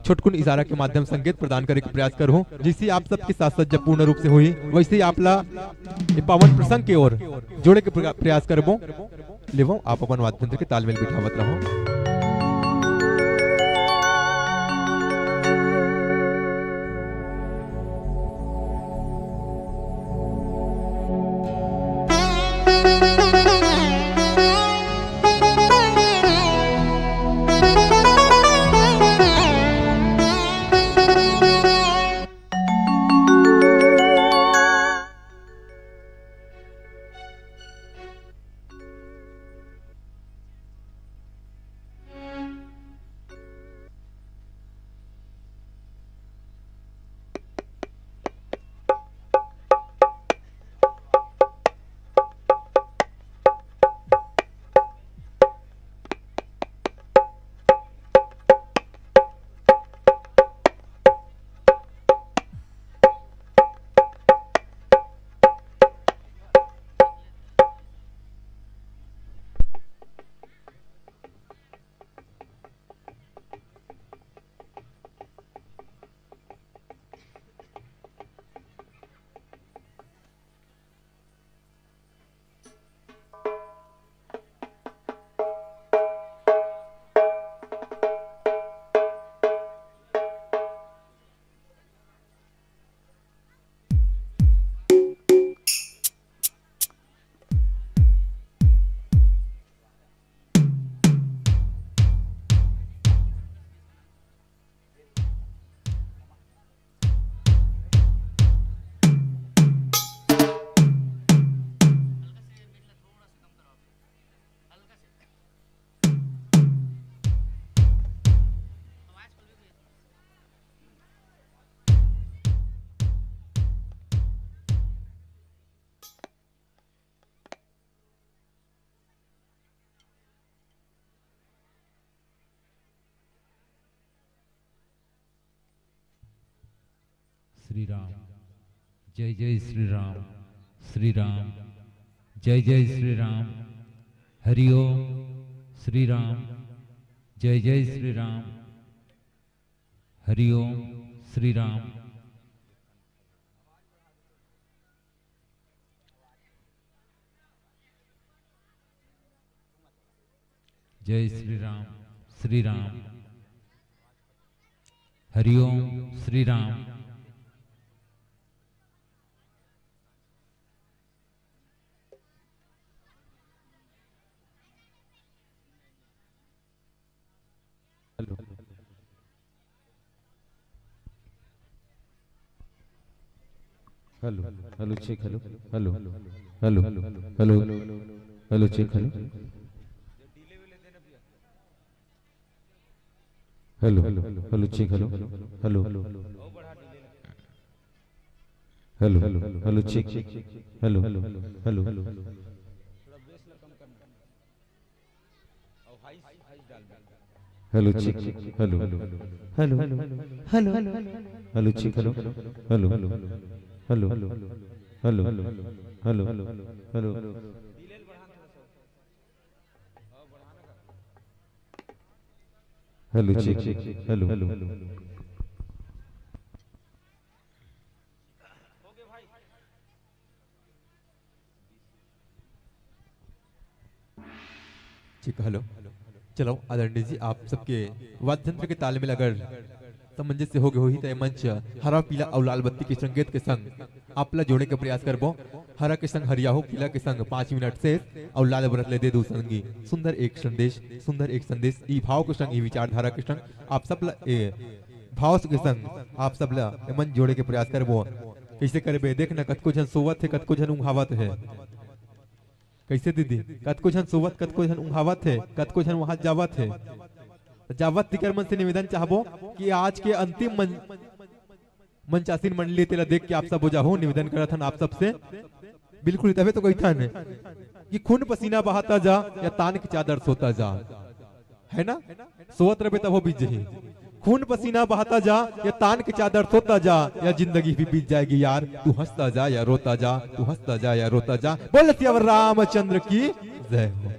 छोटकुन इशारा के माध्यम संकेत प्रदान करे के प्रयास करहूं। जैसे आप सबके साज सज्जा पूर्ण रूप से होही, वैसे ही आप ला ये पावन प्रसंग के ओर जोड़े के प्रया-, प्रयास करबो। लेवो, आप अपन वाद्य यंत्र के तालमेल बिठावत रहो। श्री राम। जय जय श्री राम। श्री राम। जय जय श्री राम। हरि ओम। श्री राम। जय जय श्री राम। हरि ओम। श्री राम। जय Shri Ram. Shri Ram. Hari Om. Shri Ram. Hello. Hello. Hello, check, hello. Hello. Hello. Hello. Hello, check, hello. Hello. Hello, check, hello. Hello. Hello. Hello, check. Hello. Hello. Hello, check. Hello. Hello. Hello. Hello, check. Hello. Hello. Hello. Hello. Hello. Hello. Hello, check. Hello. ठीक, hello. चलो, आदरणीय जी, आप सबके वाद्य यंत्र के तालमेल अगर सामंजस्य हो गए होही, त ये मंच हरा, पीला अउ लाल बत्ती के संकेत के संग आप ला जोड़े के प्रयास करबो। हरा के संग हरिया हो, पीला के संग पाँच मिनट शेष अउ लाल बरत ले दे दू संगी। सुंदर एक संदेश, सुंदर एक संदेश। ई भाव के संग, ई विचारधारा के संग आप सब ला, ए, भाव के संग आप सब ला ये मंच जोड़े के प्रयास करबो। कैसे करबे? देख ना, कतको झन सोवत हे, कतको झन उंघावत हे। कैसे दीदी? कतको झन सोवत, कतको झन उंघावत हे, कतको झन वहां जावत हे। त जावत तिकर मन से निवेदन चाहबो कि आज के अंतिम मन-, मंचासीन मंडली, तेला देख के आप सब हो जाहू, निवेदन करत हन आप सबसे। बिल्कुल, तभे तो कहिथन कि खून पसीना बहाता जा या तान के चादर सोता जा, है ना? सोवत रबे तभो बीत जही। खून पसीना बहाता जा या तान के चादर सोता जा, या जिंदगी भी बीत जाएगी यार, तू हंसता जा या रोता जा, तू हंसता जा या रोता जा। बोल सियावर रामचंद्र की जय हो।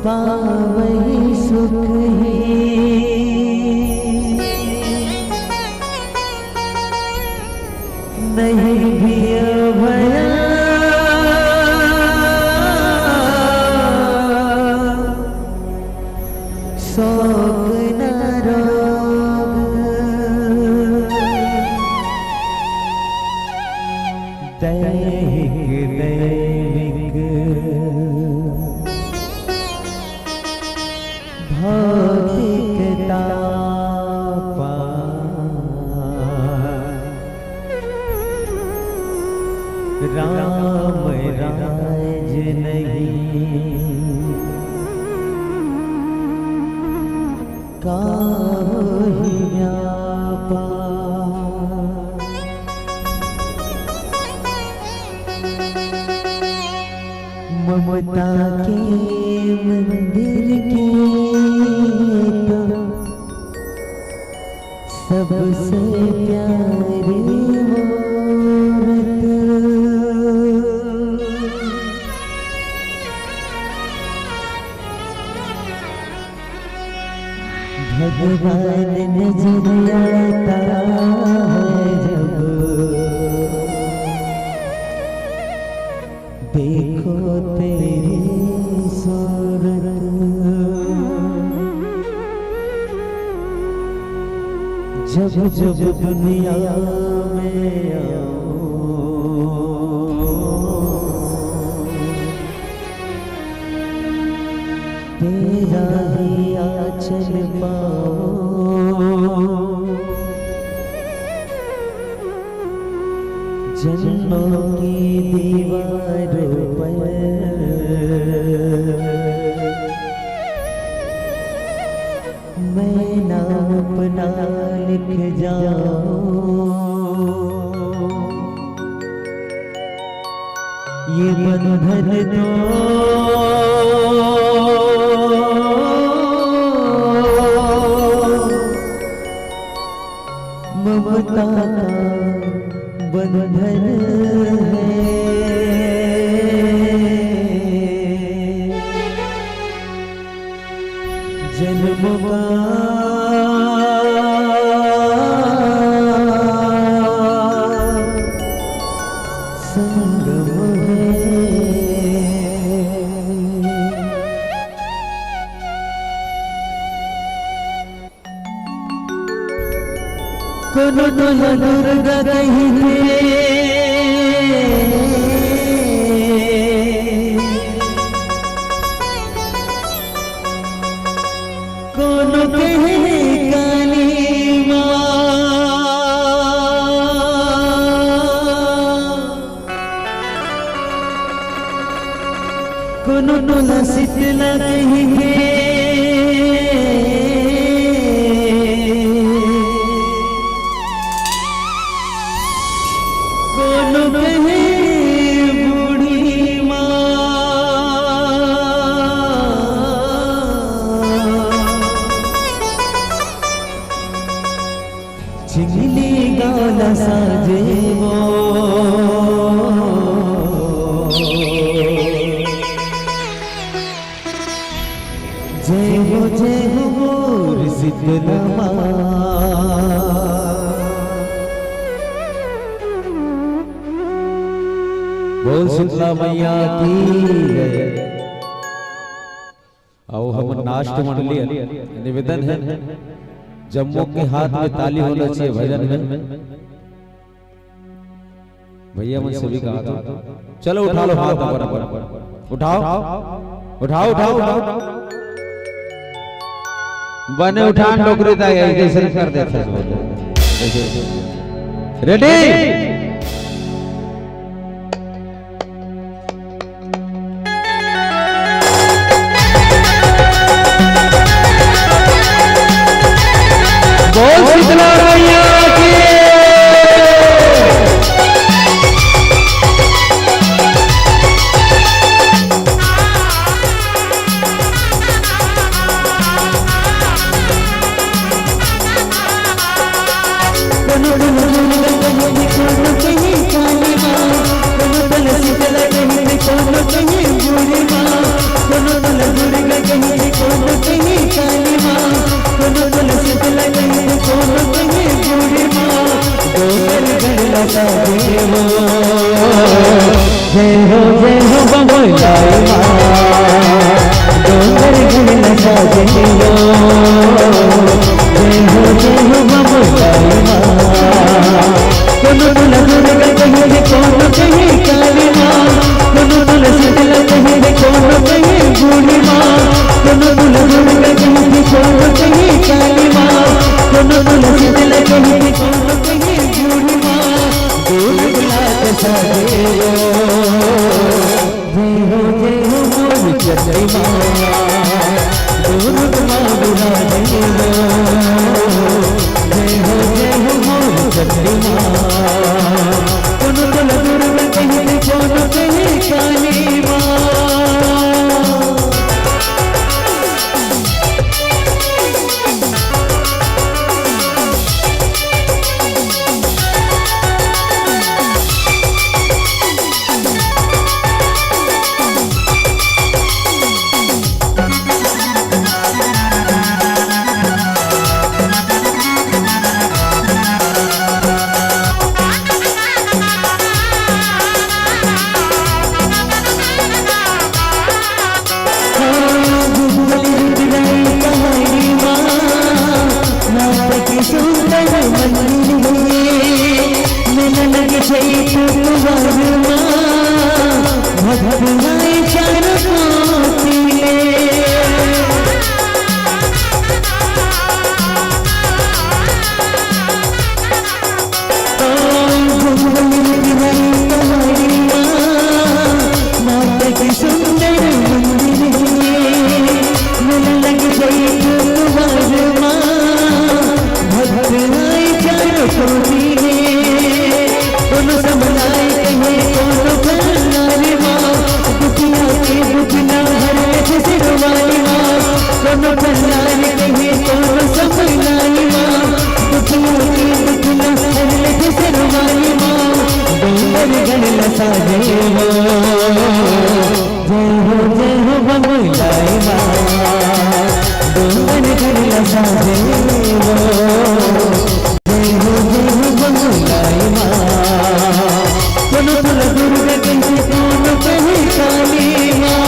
पावही सुख ही, नहीं भी भया शोक न रोग। दैहिक दैविक भौतिक तापा, राम राज नहीं काहू ही व्यापा। ममता के मंदिर के तो सबसे प्यारी मूरत। भगवान नजर आता है जब, देखो तेरी सूरत। जब जब दुनिया में आऊं, तेरा ही आंचल पाऊं। जन्मों की दीवारों पर मैं नाम अपना लिख जाऊं। ये बंधन तो ममता का बंधन है। जन्म का संगम है। कोनो तोला दुर्गा कहिथे, कोनो कहे काली माँ, कोनो तोला शीतला कहिथे, कोनो कहे बूढ़ी माँ। चिंगली गाना साजे वो। जय हो, जय हो मोर शीतला माँ। बोल शीतला मैया की जय। अउ हमर नाट्य मंडली निवेदन है, जम्मो के हाथ में ताली होना चाहिए भजन में। भैया मन सभी का हाथ, चलो उठा लो हाथ अपन अपन, उठाओ, उठाओ, उठाओ, उठाओ। बने उठान डोकरी दा, ऐसे कर देते हैं। रेडी? बोल शीतला मैया की। जय हो, जय हो बम लाई माँ, डोंगर गढ़ नसा देवो। जय हो, जय हो बम लाई माँ, कोनो तुला दुर्गा कहे रे, कोनो कहे काली माँ, कोनो तुला शीतला कहे रे, कोनो कहे बूढ़ी माँ, कोनो तुला दुर्गा कहे रे, कोनो कहे काली माँ, कोनो तुला शीतला कहे रे, कोनो कहे बूढ़ी माँ। दुर्गा के साजे हो, जय हो, जय हो मोर चंडी माँ, दुर्गा माँ विराजे हो। जय हो, जय हो मोर चंडी माँ, कोनो तोला दुर्गा कहे, कोनो कहे काली माँ। कोनो भंडारी कहे, कोनो संभलाई माँ, दुखिया के दुख न हर ले, सिरवाली माँ, डोंगर गढ़ नसा देवो। जय हो, जय हो बम लाई माँ, डोंगर गढ़ नसा देवो। जय हो, जय हो बम लाई माँ, कोनो तुला दुर्गा कहे, कोनो कहे काली माँ।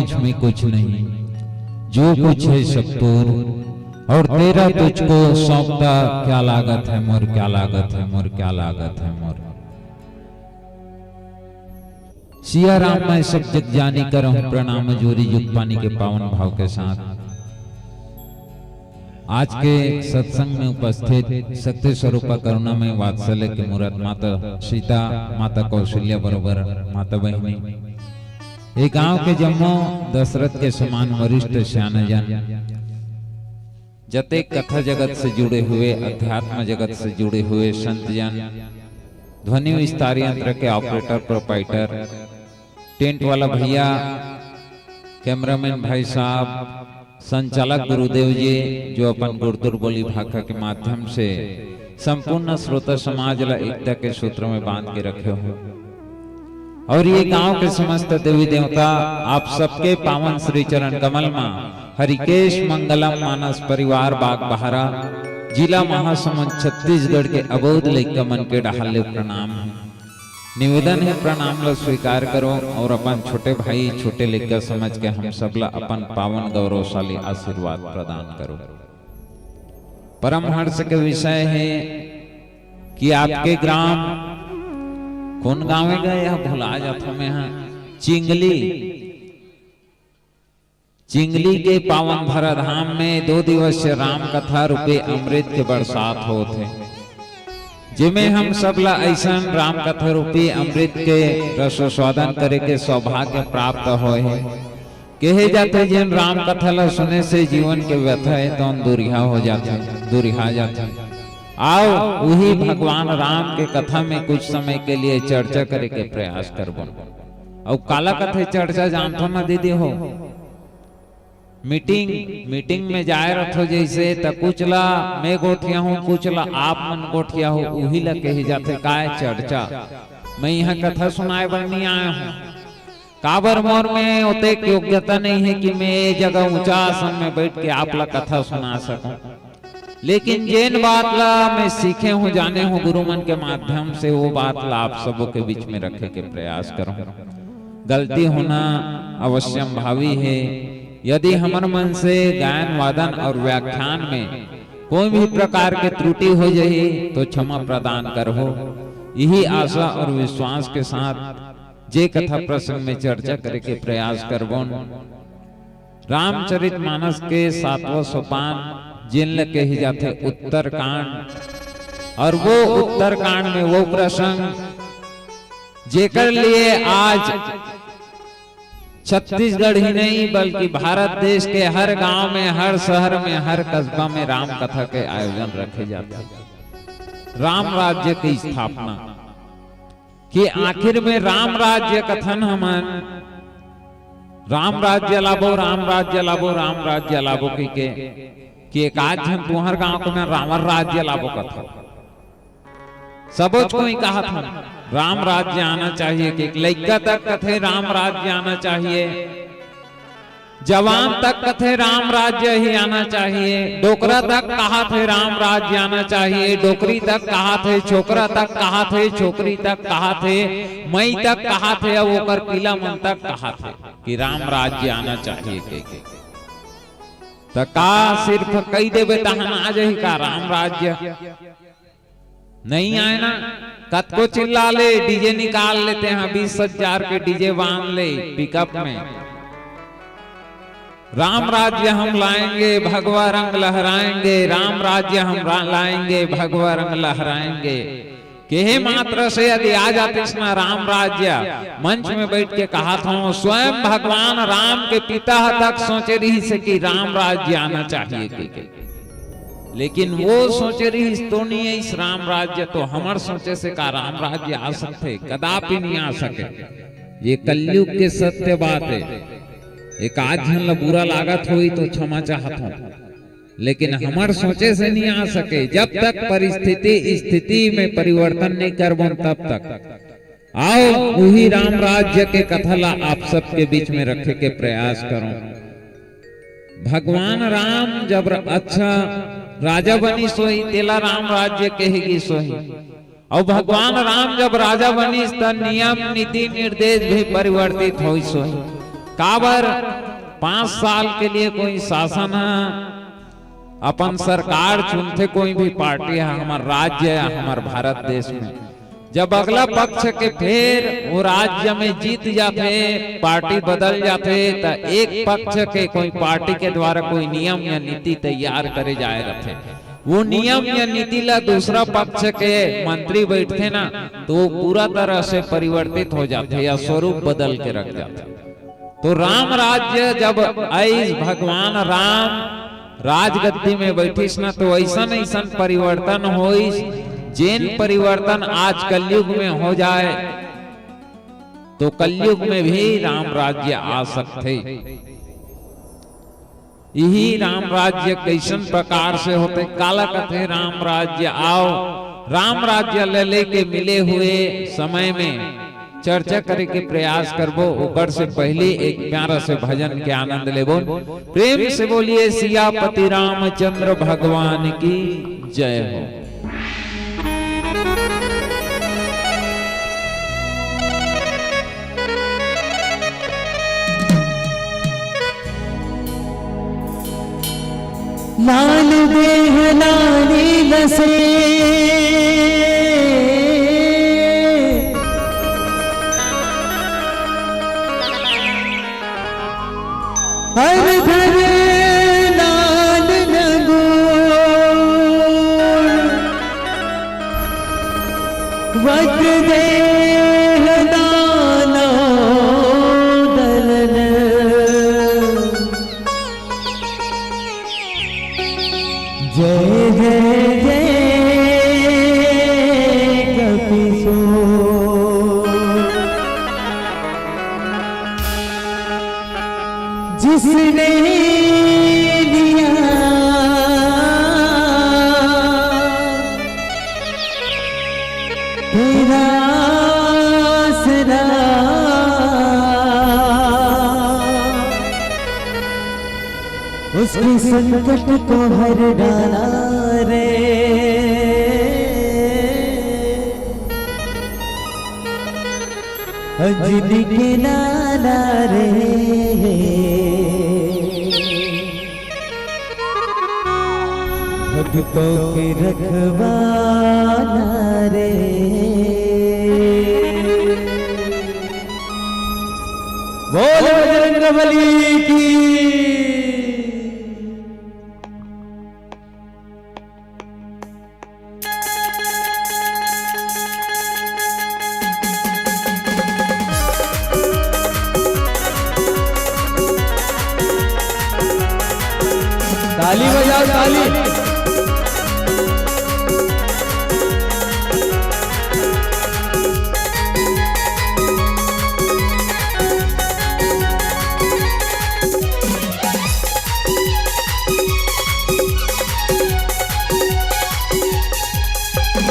कुछ में कुछ नहीं, जो कुछ है सब तोर, और तेरा तुझको सौंपता। क्या लागत है मोर, क्या लागत है मोर, क्या लागत है मोर। सिया राम मैं सब जग जानी, करहूं प्रणाम जोरी जुग पानी के पावन भाव के साथ। आज के सत्संग में उपस्थित शक्ति स्वरूपा करुणामय वात्सल्य के मूरत माता सीता, माता कौशल्या बरोबर माता बहिनी, ये गांव के जम्मो दशरथ के समान वरिष्ठ सियान जन, जतेक कथा जगत से जुड़े हुए, अध्यात्म जगत से जुड़े हुए संत जन, ध्वनि विस्तार यंत्र के ऑपरेटर, प्रोपाइटर, टेंट वाला भैया, कैमरामैन भाई साहब, संचालक गुरुदेव जी, जो अपन गुरतुर बोली भाखा के माध्यम से संपूर्ण श्रोता समाज ला एकता के सूत्र में बांध के रखे हो, और ये गांव के समस्त देवी देवता, आप सबके पावन श्री चरण कमल मा हरिकेश मंगलम मानस परिवार बागबाहरा, जिला महासमुंद, छत्तीसगढ़ के अबोध लइका मन के डहार ले प्रणाम हे। निवेदन हे, प्रणाम ला स्वीकार करो और अपन छोटे भाई, छोटे लइका समझ के हम सब ला अपन पावन गौरवशाली आशीर्वाद प्रदान करो। परम हर्ष के विषय हे कि आपके ग्राम, कौन गांव हे गा, यह भुला जाथो मैं, हां, चिंगली, चिंगली के पावन धरा धाम में दो दिवसीय राम कथा रूपी अमृत के बरसात होत हे, जेमे हम सब ला अइसन राम कथा रूपी अमृत के रसोस्वादन करे के सौभाग्य प्राप्त होय हे। कहे जाथे, जेन राम कथा ला सुने से जीवन के व्यथा हे, तौन दूरिहा हो जाथे, दूरिहा जाथे। आओ, उही भगवान राम के कथा में कुछ समय के लिए चर्चा करे के प्रयास करबो। अउ काला कथे चर्चा, जानथो ना दीदी हो? मीटिंग, मीटिंग में जाए रथो जैसे, त कुछ ला मैं गोठिया हूं, कुछ ला आप मन गोठिया हो, उही ला कही जाथे काय चर्चा। मैं यहां कथा सुनाए बर नहीं आया हूं, काबर मोर में ओतेक योग्यता नहीं हे कि मैं ये जगह ऊंचा आसन में बैठ के आप ला कथा सुना सकूं। लेकिन जेन बात ला मैं सीखे हूं, जाने हूं गुरु मन के माध्यम से, वो बात ला आप सबों के बीच में रखे के प्रयास करूं। गलती होना अवश्यम भावी हे। यदि हमर मन से गायन वादन और व्याख्यान में कोई भी प्रकार के त्रुटि हो जाही तो क्षमा प्रदान करहू। यही आशा और विश्वास के साथ जे कथा प्रसंग में चर्चा करे के प्रयास करबोन, रामचरित मानस के सातवां सोपान, जेन ल कहे जाथे उत्तरकांड, और वो उत्तरकांड में वो प्रसंग, जेकर लिए आज छत्तीसगढ़ ही नहीं, बल्कि भारत देश के हर गांव में, हर शहर में, हर कस्बा में राम कथा के आयोजन रखे जाथे। राम राज्य की स्थापना कि आखिर में राम राज्य कथन हमन, राम राज्य लाबो, राम राज्य लाबो, राम राज्य लाबो कहिके, कि एक आध झन तुंहर गांव के में रावण राज्य लाबो कथन। सबोच कोई कहत हन, राम राज्य आना चाहिए, कि एक लइका तक कथे राम राज्य आना चाहिए, जवान तक कथे राम राज्य ही आना चाहिए, डोकरा तक कहत हे राम राज्य आना चाहिए, डोकरी तक कहत हे, छोकरा तक कहत हे, छोकरी तक कहत हे, मई तक कहत हे, अउ ओकर पिला मन तक कहत हे कि राम राज्य आना चाहिए कहिके। त का सिर्फ कहि देबे तहन आ जाही का राम राज्य? नहीं आए ना, कतको चिल्ला ले, डीजे निकाल लेते हैं, बीस हजार के डीजे बांध ले पिकअप में। राम राज्य हम लाएंगे, भगवा रंग लहराएंगे, राम राज्य हम रा-, लाएंगे, भगवा रंग लहराएंगे। केहे मात्र से यदि आ जातिस ना राम राज्य, मंच में बैठ के कहत हूं, स्वयं भगवान राम के पिता तक सोचे रहिस कि राम राज्य आना चाहिए कहिके। लेकिन वो सोचे रहिस तो नहीं आइस राम राज्य, तो हमर सोचे से का राम राज्य आ सकथे? कदापि नहीं आ सके। ये कलयुग के सत्य बात हे। एक आध झन ला बुरा लागत होही तो क्षमा चाहत हूं, लेकिन हमर सोचे से नहीं आ सके। जब तक परिस्थिति स्थिति में परिवर्तन नहीं करबोन तब तक। आओ, उही राम राज्य के कथा ला आप सबके बीच में रखे के प्रयास करो। भगवान राम जब र-, अच्छा राजा बनिस होही, तेला राम राज्य कहे गिस होही। अउ भगवान राम जब राजा बनिस, त नियम, नीति, निर्देश भी परिवर्तित होइस होही। काबर पांच साल के लिए कोई शासन ह, अपन सरकार चुनथे कोई भी पार्टी ह, हमर राज्य या हमर भारत देश में, जब अगला पक्ष के फेर वो राज्य में जीत जाथे, पार्टी बदल जाथे, त एक पक्ष के कोई पार्टी के द्वारा कोई नियम या नीति तैयार करे जाए रथे। वो नियम या नीति ला दूसरा पक्ष के मंत्री बैठथे ना, तो वो पूरा तरह से परिवर्तित हो जाथे या स्वरूप बदल के रख जाथे। तो राम राज्य जब आइस, भगवान राम राजगद्दी में बैठिस ना, तो ऐसन ऐसन परिवर्तन होइस, जेन परिवर्तन आज कलयुग में हो जाए, तो कलयुग में भी राम राज्य आ सकथे। यही राम राज्य कैसन प्रकार से होथे, काला कथे राम राज्य? आओ, राम राज्य ले लेके मिले हुए समय में चर्चा करे के प्रयास करबो। ओकर से पहले एक प्यारा से भजन के आनंद लेबो। प्रेम से बोलिए सियापति रामचंद्र भगवान की जय हो। लाल देह लाली लसे, हर घर लाल लगो। वज्र देह दानव दलन। जय जय जय कपिसो। जिसने लिया तेरा आसरा, उसके संकट को हर डाला रे। अंजनी के लाला रे, भक्तों के रखवाला रे। बोल बजरंग बली की। ताली बजाओ, ताली।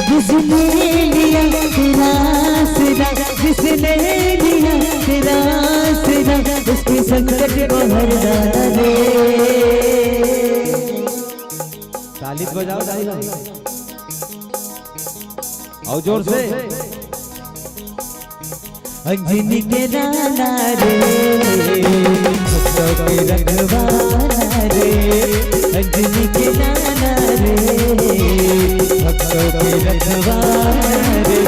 जिसने लिया तेरा आसरा, जिसने लिया तेरा आसरा, उसके संकट को हर डाला रे। ताली बजाओ, ताली बजाओ। और जोर से। अंजनी के लाला रे, भक्तों के रखवाला रे। अंजनी के लाला रे, भक्तों के रखवाला रे।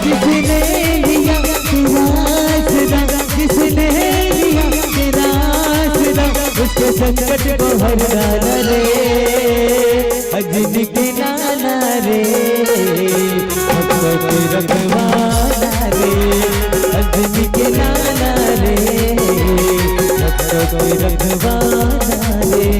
जिसने लिया तेरा आसरा, जिसने लिया तेरा आसरा, उसके संकट को हर डाला रे। अंजनी के लाला रे, भक्तों के रखवाला रे। अंजनी के लाला रे, भक्तों के रखवाला रे।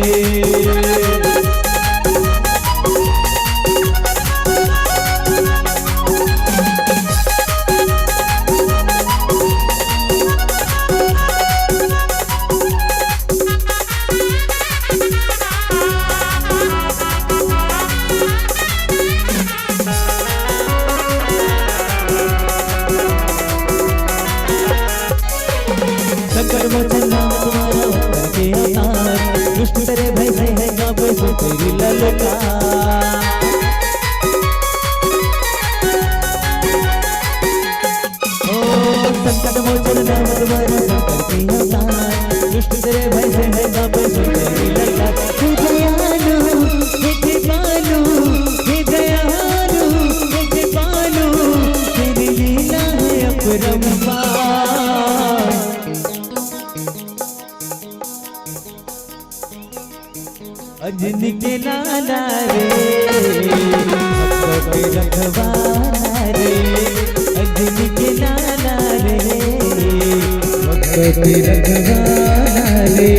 जिनके लाला रे, भक्तों के रखवाला रे, जिनके लाला रे, भक्तों के रखवाला रे।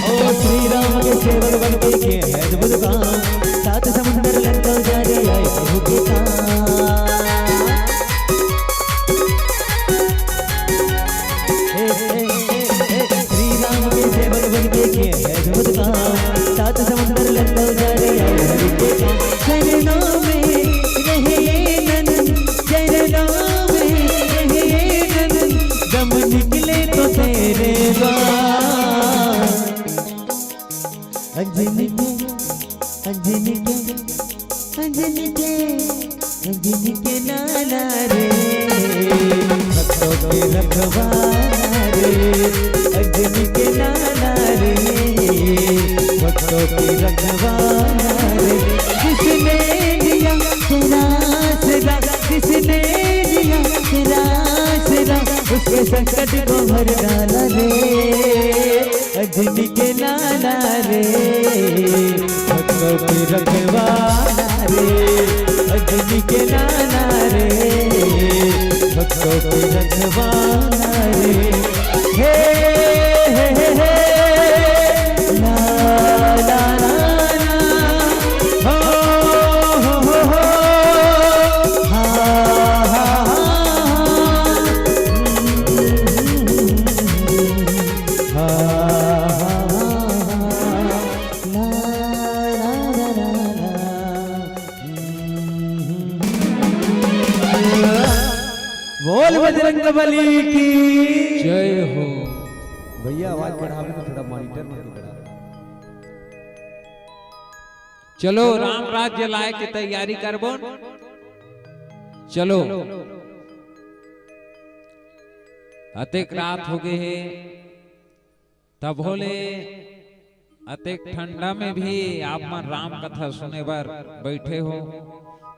ओ श्री राम के सेवक बन के किए हैं अद्भुत काम, सात समुंदर लंका उजाड़े आए प्रभु के काम। हे, हे, हे, हे, श्री राम के सेवक बन के किए हैं अद्भुत काम, सात समुंदर लंका उजाड़े आए प्रभु के काम। चरणों में रहे ये नंद, चरणों में रहे ये नंद, दम निकले तो तेरे बाल। अंजनी के, अंजनी के, अंजनी के, अंजनी के लाला रे, भक्तों के रखवाला रे, अंजनी के लाला रे, भक्तों के रखवाला रे। जिसने लिया तेरा आसरा, जिसने लिया तेरा आसरा, उसके संकट को हर डाला रे। अजनी के लाला रे, भक्तों के रखवाला रे, अजनी के लाला रे, भक्तों के रखवाला रे। हे, हे, हे, हे, ला, ला, ला, ला, हो, हो, हो, हो, हा, हा, हा, हा। बोल बजरंग बली की जय हो। भैया, आवाज बढ़ावे तो थोड़ा मॉनिटर में भी बढ़ा। चलो, राम राज्य लाए के तैयारी करबो। चलो, अतेक रात हो गए हे, तभो ले अतेक ठंडा में भी आप मन राम कथा सुने बर बैठे हो,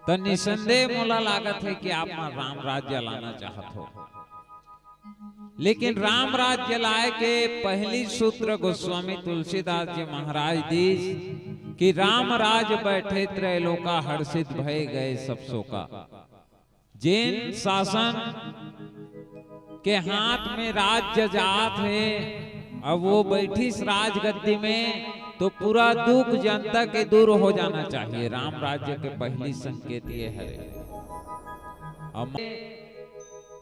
त निसंदेह मोला लागत हे कि आप मन राम राज्य लाना चाहत हो। लेकिन राम राज्य लाए के पहली सूत्र गोस्वामी तुलसीदास जी महाराज दीस कि राम राज बैठे त्रैलोका, हर्षित भय गए सब शोका। जेन शासन के हाथ में राज्य जात हे, अब वो बैठिस राजगद्दी में, तो पूरा दुख जनता के दूर हो जाना चाहिए। राम राज्य के पहली संकेत ये है। अब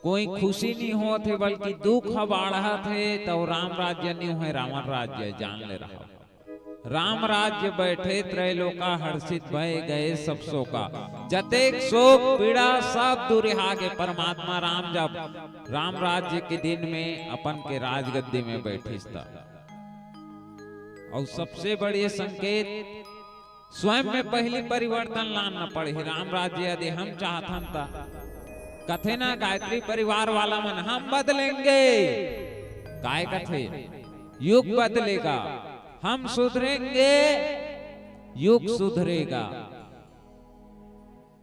कोई खुशी नहीं होत हे, बल्कि दुख ह बाढ़त हे, तो राम राज्य नहीं होय, रावण राज्य, जान ले रहा। राम राज्य बैठे त्रैलोका, हर्षित भय गए सब शोका। जतेक शोक पीड़ा सब दूर हागे, परमात्मा राम जब राम राज्य के दिन में अपन के राजगद्दी में बैठिस त। और सबसे बड़े संकेत, स्वयं में पहली परिवर्तन लाना पड़ही। राम राज्य यदि हम चाहथन त कथे ना गायत्री परिवार वाला मन, हम बदलेंगे। काय कथे? युग बदलेगा, हम सुधरेंगे, युग सुधरेगा।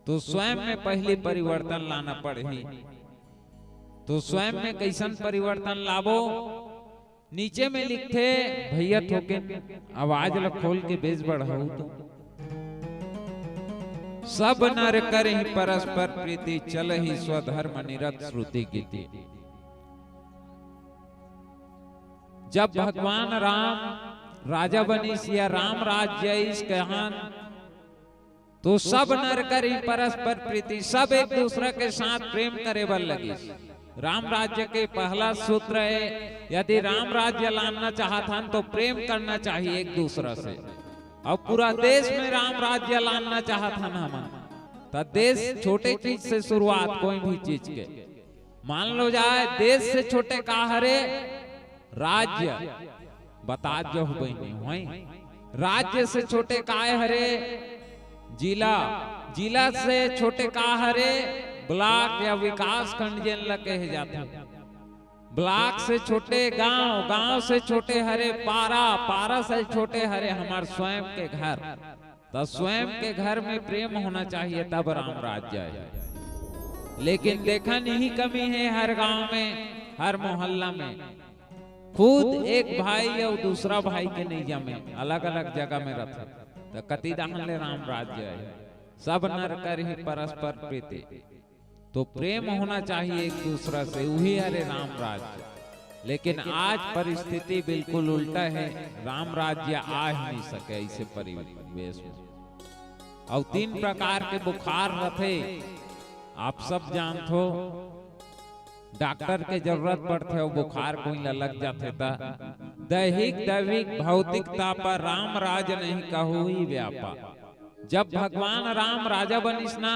तो स्वयं में पहली परिवर्तन लाना पड़ही। तो स्वयं में कैसन परिवर्तन लाबो? नीचे में लिखथे, भैया थोकिन आवाज ल खोल के बेस बढ़ाऊ तो। सब नर करही परस्पर प्रीति, चलही स्वधर्म निरत श्रुति गीति। जब भगवान राम राजा बनिस या राम राज्य आइस कहन, तो सब नर करही परस्पर प्रीति, सब एक दूसरा के साथ प्रेम करे बर लगिस। राम राज्य के पहला सूत्र है, यदि राम राज्य लानना चाहत हन तो प्रेम करना चाहिए एक दूसरा से। अब पूरा देश में राम राज्य लानना चाहत हन हमन, त देश छोटे चीज से शुरुआत, कोई भी चीज के। मान लो जाए, देश से छोटे का हरे? राज्य। बता जो बहिनी होई, राज्य से छोटे काय हरे? जिला। जिला से छोटे का हरे, ब्लॉक या विकास खंड जेन ल कहे जाथे। ब्लॉक से छोटे गांव, गांव से छोटे हरे पारा, पारा से छोटे हरे हमार स्वयं के घर। त स्वयं के घर में प्रेम होना चाहिए, तब राम राज्य हे। लेकिन देखन यही कमी हे हर गांव में, हर मोहल्ला में। खुद एक भाई अउ दूसरा भाई के नहीं जमे, अलग-अलग जगह में रथे, त कति डहन ले राम राज्य हे? सब नर करही परस्पर प्रीति। तो प्रेम होना चाहिए एक दूसरा से, वही हरे राम राज्य। लेकिन आज परिस्थिति बिल्कुल उल्टा हे, राम राज्य आ ही नहीं सके ऐसे परिवेश में। अउ तीन प्रकार के बुखार रथे, आप सब जानथो। डॉक्टर के जरूरत पड़थे अउ बुखार कोई ला लग जाथे त दैहिक, दैविक, भौतिकता पर राम राज नहीं कहू ही व्यापा। जब भगवान राम राजा बनिस ना,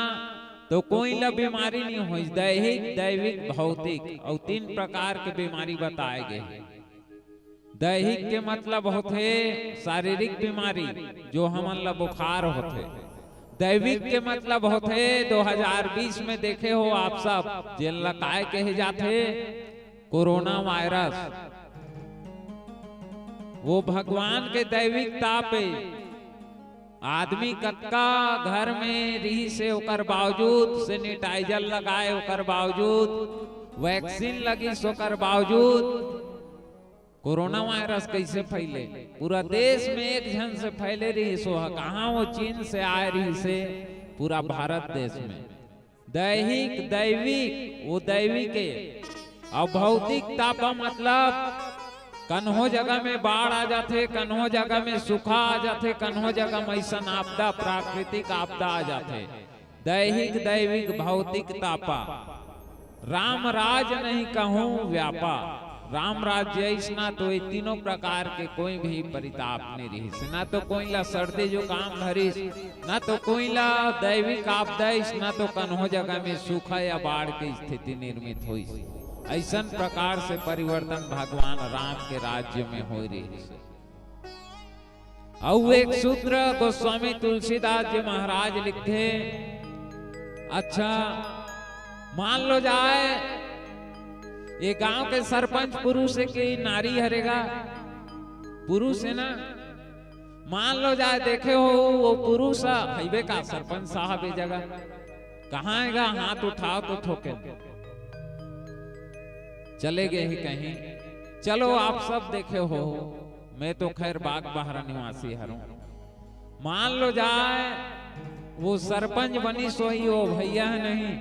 तो कोई ला बीमारी नहीं होइस। दैहिक, दैविक, भौतिक अउ तीन प्रकार के बीमारी बताए गए हे। दैहिक के मतलब होथे शारीरिक बीमारी, जो हमन ला बुखार होथे। दैविक के मतलब होथे दो हज़ार बीस में देखे हो आप सब, जेन ला काय कहे जाथे, कोरोना वायरस। वो भगवान के दैविक ताप हे। आदमी कतका घर में रिहिस हे, ओकर बावजूद, सैनिटाइजर लगाए ओकर बावजूद, वैक्सीन लगिस ओकर बावजूद, कोरोना वायरस कैसे फैले? पूरा देश में एक झन से फैले रिहिस, वो कहाँ? वो चीन से आए रिहिस हे, पूरा भारत देश में। दैहिक, दैविक, वो दैविक हे। अउ भौतिक तापा मतलब कन्हो जगह में बाढ़ आ जाथे, कन्हो जगह में सूखा आ जाथे, कन्हो जगह में ऐसन आपदा, प्राकृतिक आपदा आ जाथे। दैहिक, दैविक, भौतिक तापा। राम राज नहीं कहूँ व्यापा। राम राज्य अइसना तो ये तीनों प्रकार के कोई भी परिताप नहीं रहिस। ना तो कोई ला सर्दी जुकाम धरिस, ना तो कोई ला दैविक आपदा अइस, ना तो कन्हो जगह में सूखा या बाढ़ के स्थिति निर्मित होइस। ऐसन प्रकार से परिवर्तन भगवान राम के राज्य में होए रहिस। अउ एक सूत्र गोस्वामी तुलसीदास जी महाराज लिखथे, अच्छा, मान लो जाए ये गांव के सरपंच पुरुष हे कि नारी हरे गा? पुरुष हे ना। मान लो जाए देखे हो वो पुरुष हइबे का सरपंच साहब ये जगह? कहाँ हे गा? हाथ उठाओ तो ठोके। चले गए ही कहीं। चलो आप सब देखे हो, मैं तो खैर बाग बहरा निवासी हरौं। मान लो जाए वो सरपंच बनिस होही, वो भैया हे नहीं,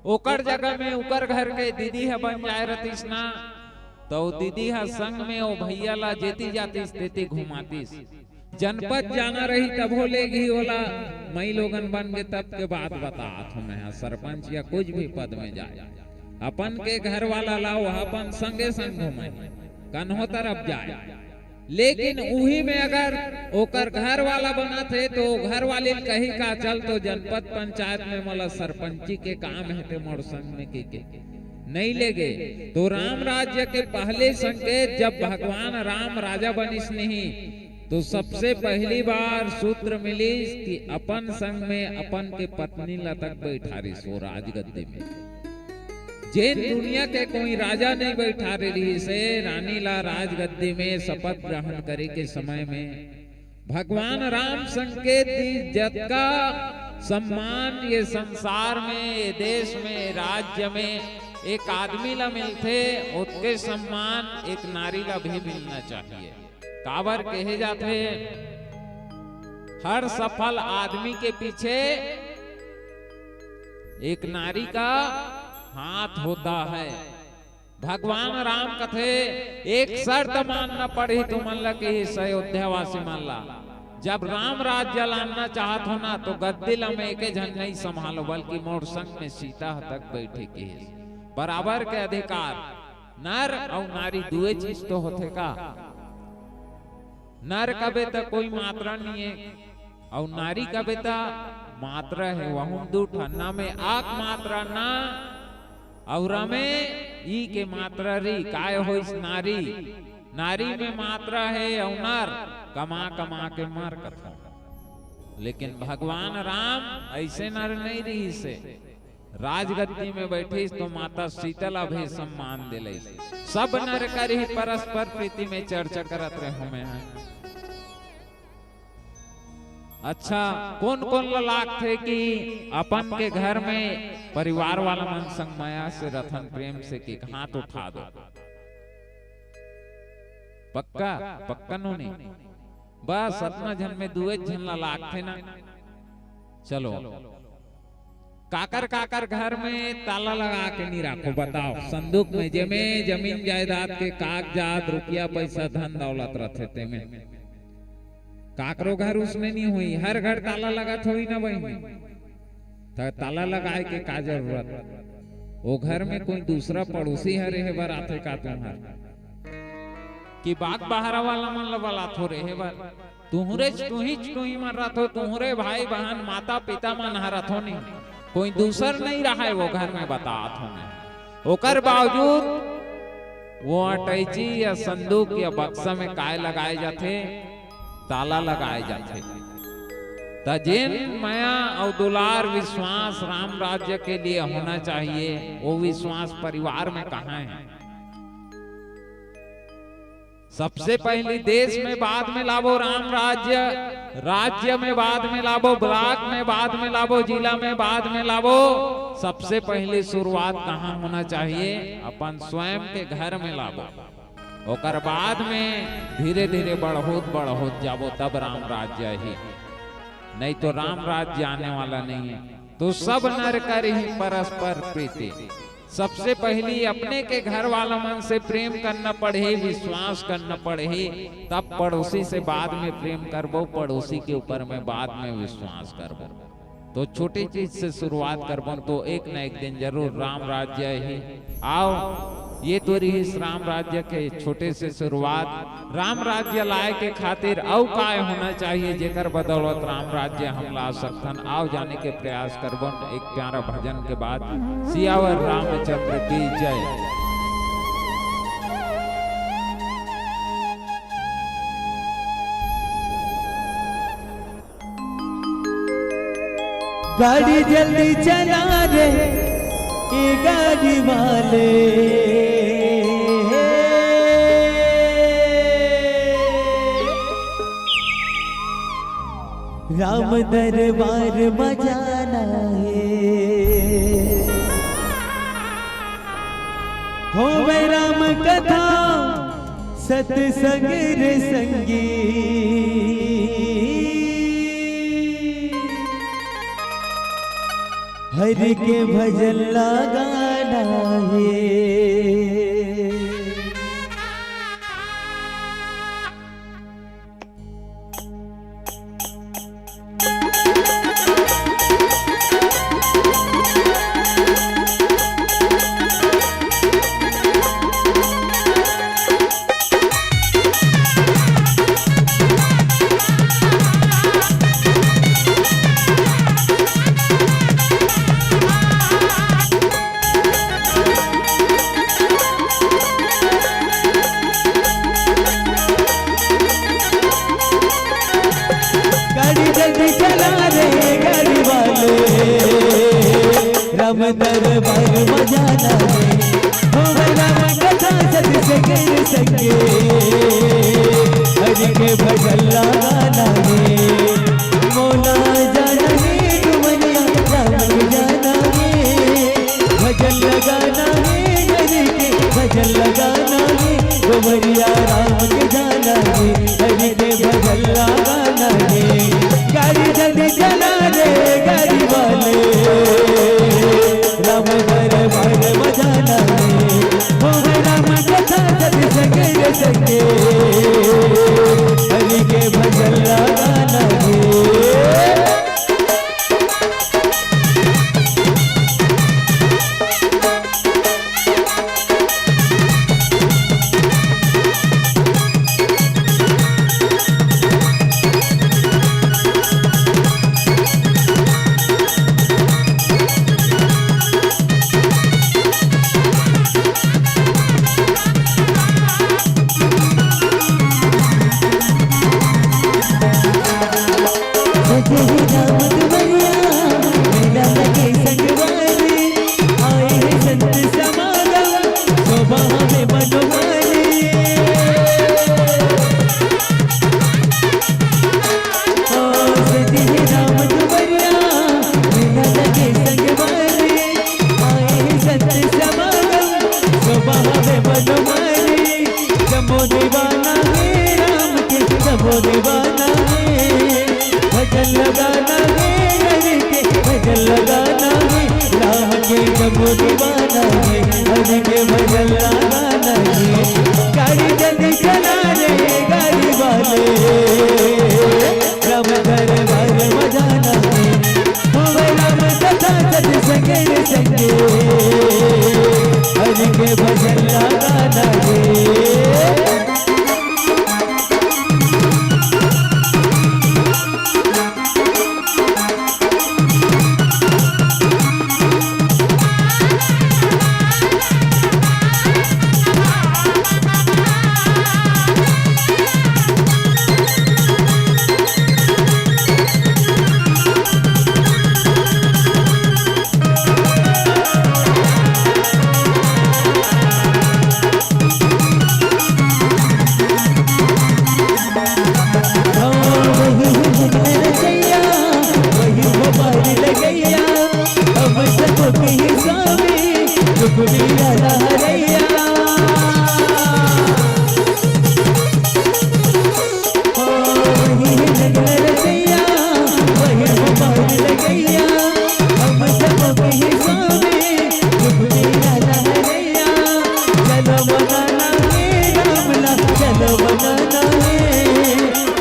ओकर जगह में ओकर घर के दीदी ह बन जाए रतिस ना, तो दीदी ह संग में वो भैया ला जेती जातिस तेती घुमातिस। जनपद जाना रही तभो लेगही ओला, मई लोगन बन गे तब के बात बतात हों मैं ह, सरपंच या कुछ भी पद में जाए, अपन के घर वाला ला वो अपन संगे संग घुमाए, कन्हो तरफ जाए। लेकिन उही में अगर ओकर घर वाला बनत हे तो घर वाली ल कही का, चल तो जनपद पंचायत में मोला सरपंची के काम हे ते मोर संग में के के नहीं लेगे। तो राम राज्य के पहले संकेत जब भगवान राम राजा बनिस नहीं तो सबसे पहली बार सूत्र मिलिस कि अपन संग में अपन के पत्नी ला तक बैठारिस वो राजगद्दी में। जेन दुनिया के कोई राजा नहीं बैठारे रिहिस हे, रानी ला राजगद्दी में शपथ ग्रहण करे के समय में भगवान राम संकेत दिस, जतका सम्मान ये संसार में, ये देश में, राज्य में एक आदमी ला मिलथे, ओतके सम्मान एक नारी ला भी मिलना चाहिए। काबर कहे जाथे, हर सफल आदमी के पीछे एक नारी का हाथ होता है। भगवान राम कथे, एक शर्त मानना पड़ही तुमन ला, किहिस अयोध्यावासी मन ला, जब राम राज्य लानना चाहत हो ना, तो गद्दी ला में एके झन नहीं संभालो, बल्कि मोर संग में सीता ह तक बैठे, किहिस। बराबर के अधिकार, नर अउ नारी दुए चीज तो होथे का? नर कबे त कोई मात्रा नहीं है, अउ नारी कबे त मात्रा है। वहुन दू ठन्ना में आक मात्रा ना, अउ रमे ई के मात्रा री, काय होइस नारी? नारी में मात्रा है, अउ नर कमा कमा के मर कथा। लेकिन भगवान राम ऐसे नर नहीं रहिस हे। राजगद्दी में बैठिस तो माता सीता ला भी सम्मान दिलइस। सब नर करही परस्पर प्रीति में चर्चा करत रहे हों मैं। अच्छा, कोन कोन ला लागथे कि अपन के घर में परिवार वाला मन संग मया से रथन, प्रेम से, के हाथ उठा दो। पक्का, पक्का नोनी। बस अतना झन में दुए झन ला लागथे ना। चलो, काकर काकर घर में ताला लगा के नहीं राखो, बताओ। संदूक में जेमे जमीन जायदाद के कागजात, रुपया पैसा, धन दौलत रथे तेमे। काकरो घर उसने नहीं होई, हर घर ताला लगत होई ना बहिनी। त ताला लगाए के का जरूरत? ओ घर में कोई दूसरा पड़ोसी ह रेहे बर आथे का तुम्हर? कि बाग बहरा वाला मन ल बलाथो रेहे बर? तुहरेच टूहीच टूही मन रथो, तुहरे भाई बहन, माता पिता मन ह रथो नहीं, कोई दूसर नहीं रहाय वो घर में, बतात हों मैं। ओकर बावजूद वो अटैची या संदूक या बक्सा में काय लगाए जाथे? ताला लगाए जाथे। त जेन मया अउ दुलार, विश्वास राम राज्य के लिए होना चाहिए, वो विश्वास परिवार में कहाँ है? सबसे पहली देश में बाद में लाबो राम राज्य, राज्य में बाद में लाबो, ब्लॉक में बाद में लाबो, जिला में बाद में लाबो। सबसे पहली शुरुआत कहाँ होना चाहिए? अपन स्वयं के घर में लाबो। ओकर बाद में धीरे धीरे बढ़ होत बढ़ होत जाबो, तब राम राज्य ही, नहीं तो राम राज्य आने वाला नहीं है। तो सब नर करही परस्पर प्रीति। सबसे पहली अपने के घर वाला मन से प्रेम करना पड़ही, विश्वास करना पड़ही, तब पड़ोसी से बाद में प्रेम करबो, पड़ोसी के ऊपर में बाद में विश्वास करबो। तो छोटी चीज से शुरुआत करबो तो एक न एक दिन जरूर राम राज्य ही। आओ, ये तो रहिस राम राज्य के छोटे से शुरुआत। राम राज्य लाए के खातिर अउ काय होना चाहिए, जेकर बदौलत राम राज्य हम ला सकथन? आओ, जाने के प्रयास करबो एक प्यारा भजन के बाद। सियावर रामचंद्र की जय। गाड़ी जल्दी चला रे, ए गाड़ी वाले। राम दरबार म जाना हे। होवय राम कथा सतसंग रे संगी, हरि के भजन ला गाना हे। गाड़ी जल्दी चला रे गाड़ी वाले, राम दरबार म जाना रे। हो भाई राम कथा सतसंग संगे, हरि के भजन ला गाना रे। मोला जाना रे डुमरिया, राम के जाना रे। भजन ला गाना रे, हरि के भजन ला गाना रे। डुमरिया राम के जाना रे, हरि के भजन ला गाना रे। गाड़ी जल्दी चला रे गाड़ी वाले, राम दरबार म जाना रे। हो भाई राम कथा सतसंग रे संगे, हरि के भजन ला गाना रे। हनुमारी, जम्मो दीवाना है राम के, जम्मो दीवाना है। भजन लगाना है हरि के, भजन लगाना है राम के, जम्मो दीवाना है। हरि के भजन लगाना है। गाड़ी जल्दी चला रे गाड़ी वाले, राम दरबार में जाना है। होवे राम कथा सत संगे रे संगे, हरि के भजन लगाना रे।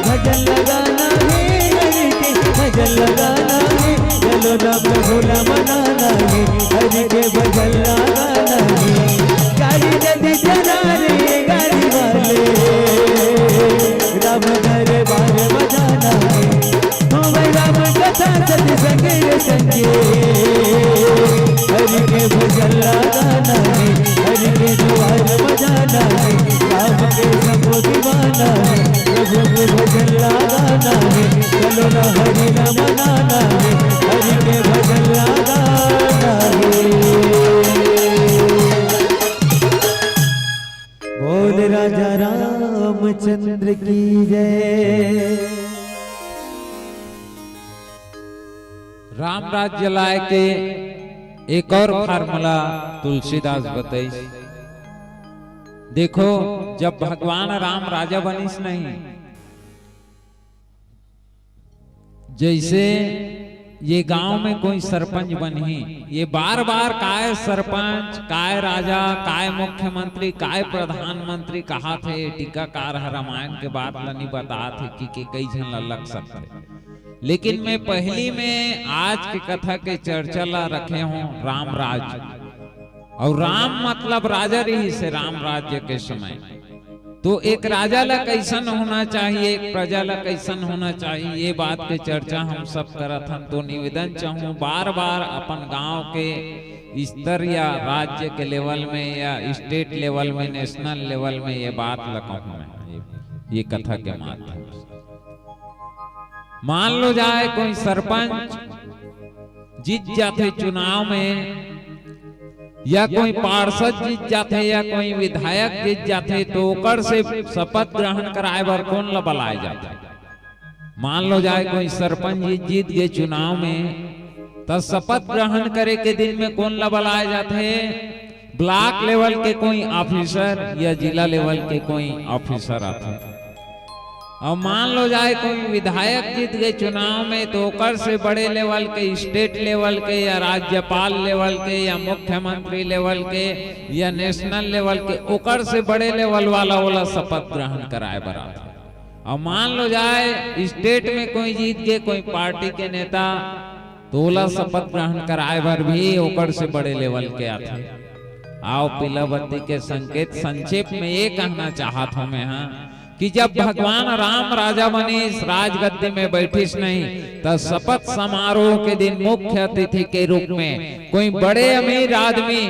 भजन लगाना है हरि के, भजन लगाना है। चलो ना प्रभु ना मनाना है, हरि के भजन लगाना है। गाड़ी जल्दी चला रे गाड़ी वाले, राम दरबार में जाना है। हो भाई राम कथा सत संगे रे संगे, हरि के भजन लगाना है, हरि के द्वार में जाना है। राम के सबो दीवाना है, प्रभु के भजन लगाना है। चलो ना हरि ना मनाना है, हरि के भजन लगाना है। बोल राजा रामचंद्र की जय। राम राज्य लाए के एक और formula तुलसीदास बताइस। देखो, जब भगवान राम राजा बनिस नहीं, जैसे ये गांव में कोई सरपंच बनही, ये बार बार काय सरपंच, काय राजा, काय मुख्यमंत्री, काय प्रधानमंत्री कहाथे, टीकाकार ह रामायण के बात ल नहीं बताथे कि, कि कई झन ल लग सकथे। लेकिन मैं पहली में आज के कथा के चर्चा ला रखे हूँ राम राज। और राम मतलब राजा रहिस हे राम राज्य के समय। तो एक राजा ला कैसन होना चाहिए, एक प्रजा ला कैसन होना चाहिए, ये बात के चर्चा हम सब करत हन। तो निवेदन चाहूँ, बार बार अपन गांव के स्तर या राज्य के level में या state level में, national level में ये बात ला कहूँ मैं, ये, ये कथा के माध्यम से। मान लो जाए कोई सरपंच जीत जाथे चुनाव में, या कोई पार्षद जीत जाथे, या कोई विधायक जीत जाथे, तो ओकर से शपथ ग्रहण कराए बर कोन ला बलाए जाथे? मान लो जाए कोई सरपंच जी जीत गए चुनाव में, त शपथ ग्रहण करे के दिन में कोन ला बलाए जाथे? Block level के कोई officer या जिला level के कोई officer आथे। और मान लो जाए कोई विधायक जीत गए चुनाव में, तो ओकर से बड़े level के, state level के या राज्यपाल level के या मुख्यमंत्री level के या national level के, ओकर से बड़े level वाला ओला शपथ ग्रहण कराए बर आथे। और मान लो जाए state में कोई जीत गए, कोई पार्टी के नेता, तो ओला शपथ ग्रहण कराए बर भी ओकर से बड़े level के आथे। आओ, पीला बत्ती के संकेत संक्षेप में ये कहना चाहत हूँ मैं, हाँ, कि जब भगवान राम राजा बनिस, राजगद्दी में बैठिस नहीं, त शपथ समारोह के दिन मुख्य अतिथि के रूप में कोई बड़े अमीर आदमी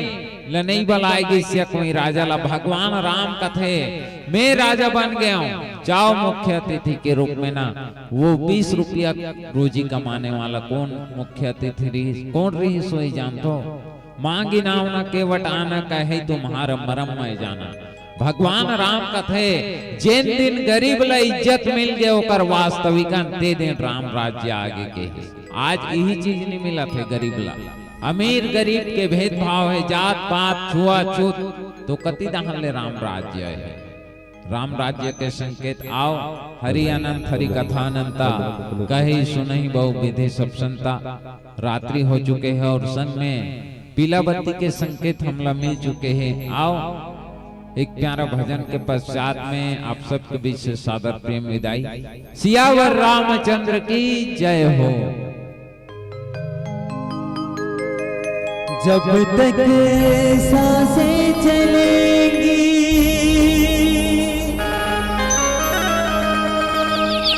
ल नहीं बलाए गिस या कोई राजा ला। भगवान राम कथे, "मैं राजा बन गया हूँ, जाओ मुख्य अतिथि के रूप में ना।" वो बीस रुपया रोजी कमाने वाला कौन मुख्य अतिथि रहिस, कौन रहिस, वही जानथो। मांगी नाव न केवट आना, कहे तुम्हारा मरम मैं जाना। भगवान राम कथे, जेन दिन गरीब ला इज्जत मिल गए, ओकर वास्तविकन ते दिन राम राज्य आगे के। आज यही चीज नहीं मिलत हे गरीब ला। अमीर गरीब के भेदभाव हे, जात पात, छुआछूत, तो कति डहर ले राम राज्य हे। राम राज्य के संकेत आव, हरि अनंत हरि कथा अनंता, कही सुनही बहु विधि सब संता। रात्रि हो चुके हे अउ संग में पीला बत्ती के संकेत हमला मिल चुके हे। आव, एक प्यारा भजन के पश्चात में आप सबके बीच से सादर प्रेम विदाई। सियावर रामचंद्र की जय हो। जब तक सांसें चलेंगी,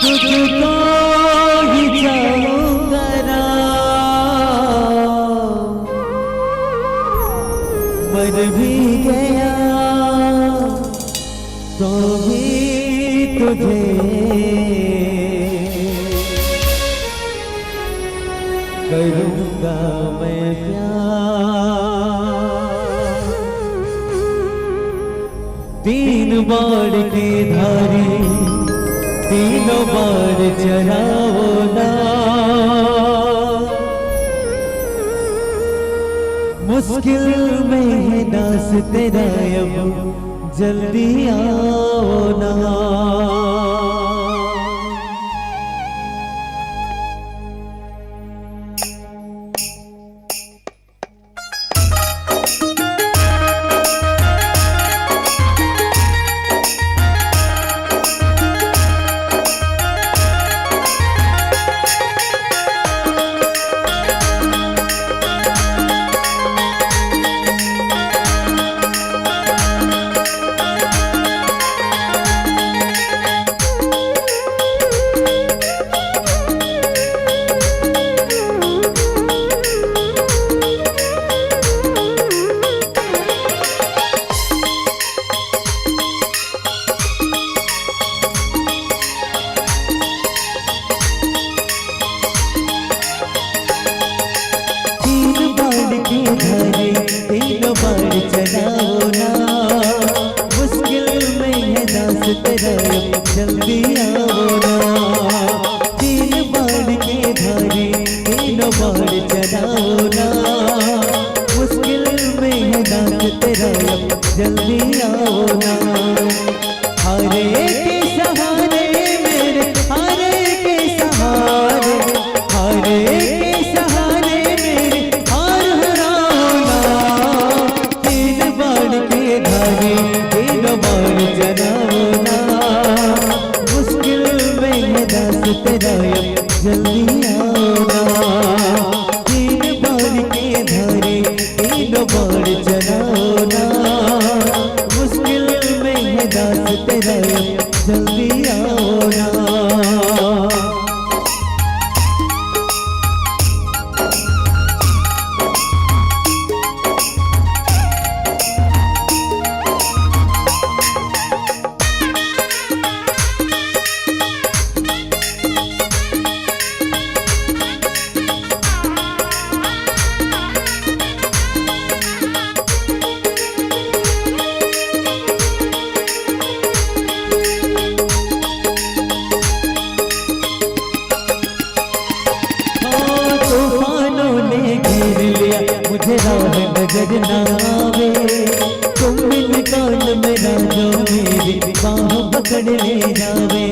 तुझको ही चाहूंगा राम। मर भी गया तो भी तुझे करूंगा मैं प्यार। तीन बाण के धारी, तीनों बाण चलाओ ना। मुश्किल में है दास तेरा अब, जल्दी आओ ना। तीन बाण के धारे, तीनों बाण चलाओ ना। मुश्किल में है दास तेरा, जल्दी आओ ना। तीन बाण के धारे, तीनों बाण चलाओ ना। मुश्किल में है दास तेरा, जल्दी आओ ना। हारे के सहारे मेरे, हारे के सहारे, हारे के सहारे मेरे, हार हराओ ना। तीन बाण के धारे, तीन बाण चलाओ ना। मुश्किल में है दास तेरा, जल्दी आओ ना। तीन बाण के धारे, तीन बाण चलाओ ना। मुश्किल में है दास तेरा, जल्दी आओ ना। हाँ, तूफानों ने घेर लिया, मुझे राह नजर ना आवे। तुम बिन कौन मेरा जो मेरी बाहों पकड़ ले जावे।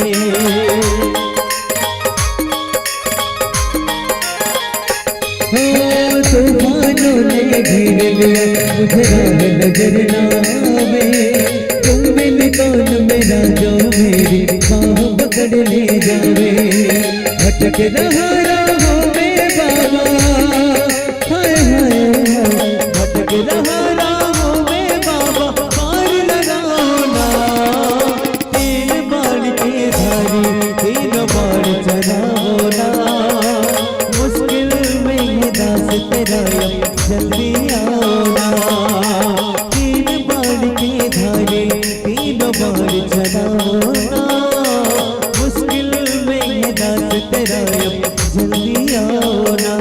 हो, तूफानों ने घेर लिया, मुझे राह नजर ना आवे। तुम बिन कौन मेरा जो मेरी बाहों पकड़ ले जावे। भटक रहा राहों में बाबा, हाय, हाय, हाय। भटक रहा राहों में बाबा, पार लगाओ ना। तीन बाण के धारी, तीन बाण चलाओ ना। मुश्किल में है दास तेरा, अब जल्दी आओ ना। तीन बाण के धारी, तीन बाण चलाओ ना। मुश्किल में है दास तेरा, अब जल्दी आओ ना।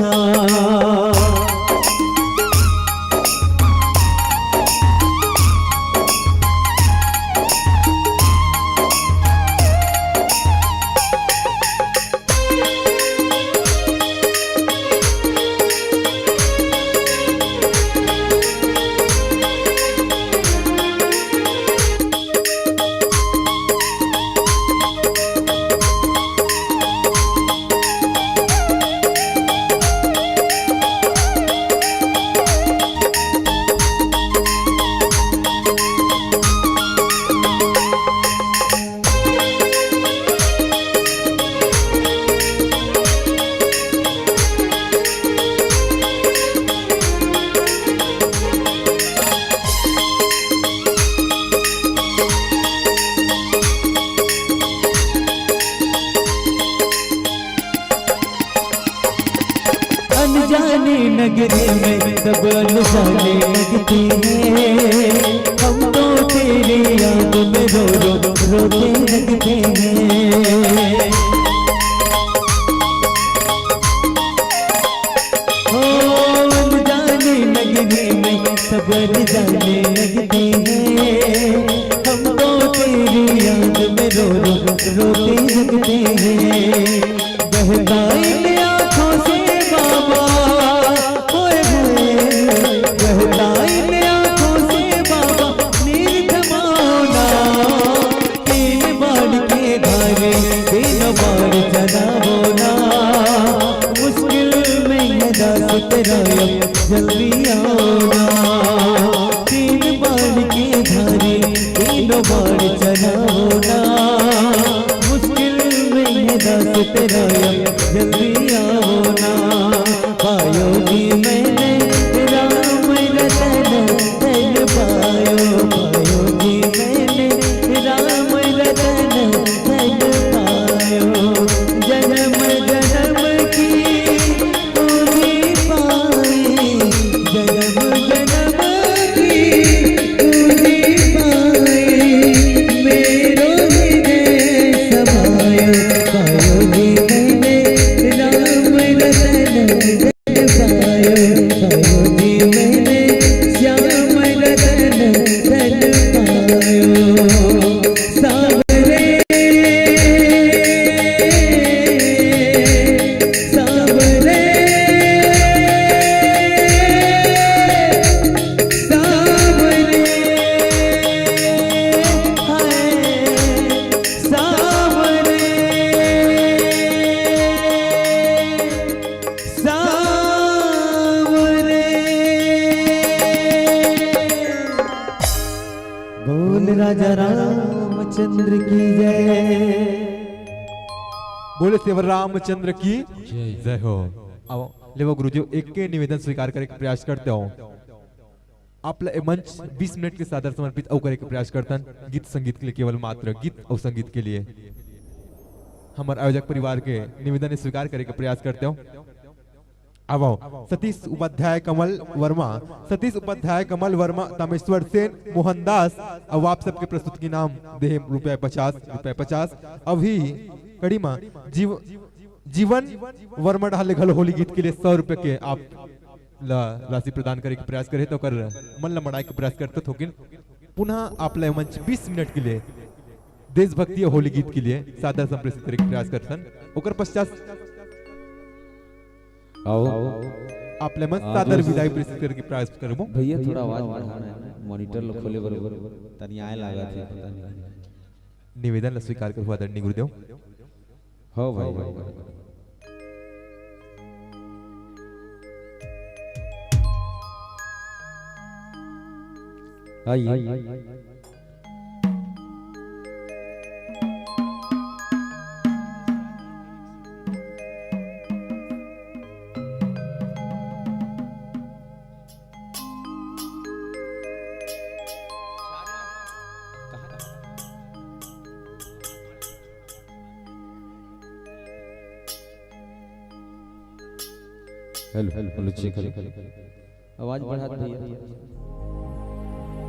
नगरी में सब अनजाने लगते हैं, हम तो तेरी याद में रो रो रोते लगते हैं। हो अनजाने नगरी में सब अनजाने लगते हैं, हम तो तेरी याद में रो रो रोते लगते हैं। बहता इन आँखों से बाबा, होए होए, बहता इन आँखों से बाबा, नीर थमाओ ना। तीन बाण के धारे, तीनों बाण चलाओ ना। मुश्किल में ये दास तेरा अब जल्दी आओ ना। तीन बाण के धारे, तीनों बाण चलाओ ना। मुश्किल में ये दास तेरा अब जल्दी आओ ना। पायो जी मैंने राम रतन धन पायो, पायो जी मैंने राम रतन धन पायो। जन्म जन्म की पूंजी पाई, जन्म जन्म की पूंजी पाई, मेरो हृदय समायो, पायो जी मैंने राम रतन धन पायो, पायो जी मैंने श्याम रतन धन पायो। सावरे, सावरे, सावरे, हाय, सावरे, सावरे। बोल राजा रामचंद्र की जय। बोले सेवर रामचंद्र की जय। जय हो। अब लेवा गुरुजी, एक के निवेदन स्वीकार करे के प्रयास करते हो। आपला ए मंच बीस मिनट के सादर समर्पित अउ करे के प्रयास करथन। गीत संगीत के लिए, केवल मात्र गीत अउ संगीत के लिए हमर आयोजक परिवार के निवेदन स्वीकार करे के प्रयास करते हो। आवो, सतीश उपाध्याय, कमल वर्मा, सतीश उपाध्याय, कमल वर्मा, तामेश्वर सेन, मोहन दास, अउ आप सबके प्रस्तुत के नाम देहे रुपया पचास, रुपया पचास। अभी कड़ी मा जीव-, जीवन वर्मा डहार ले घलो होली गीत के लिए सौ रुपया के आप ला राशि प्रदान करे के प्रयास करे, तो ओकर मन ला मड़ाए के प्रयास करते थोकिन। पुनः आप ला मंच बीस मिनट के लिए देशभक्ति और होली गीत के लिए सादर संप्रेषित करे के प्रयास करथन। ओकर पश्चात आओ। आप ला मंच हाँ, सादर जो विदाई प्रेषित करे के प्रयास करबो। भैया, थोड़ा आवाज बढ़ाना है, मॉनिटर लो खोले बरोबर, तनी आए लागत है, पता नहीं। निवेदन ला स्वीकार करहु आदरणीय गुरुदेव। हो भाई, हो भाई। आइए। Hello, hello, hello, check, hello. आवाज बढ़ा दे भैया।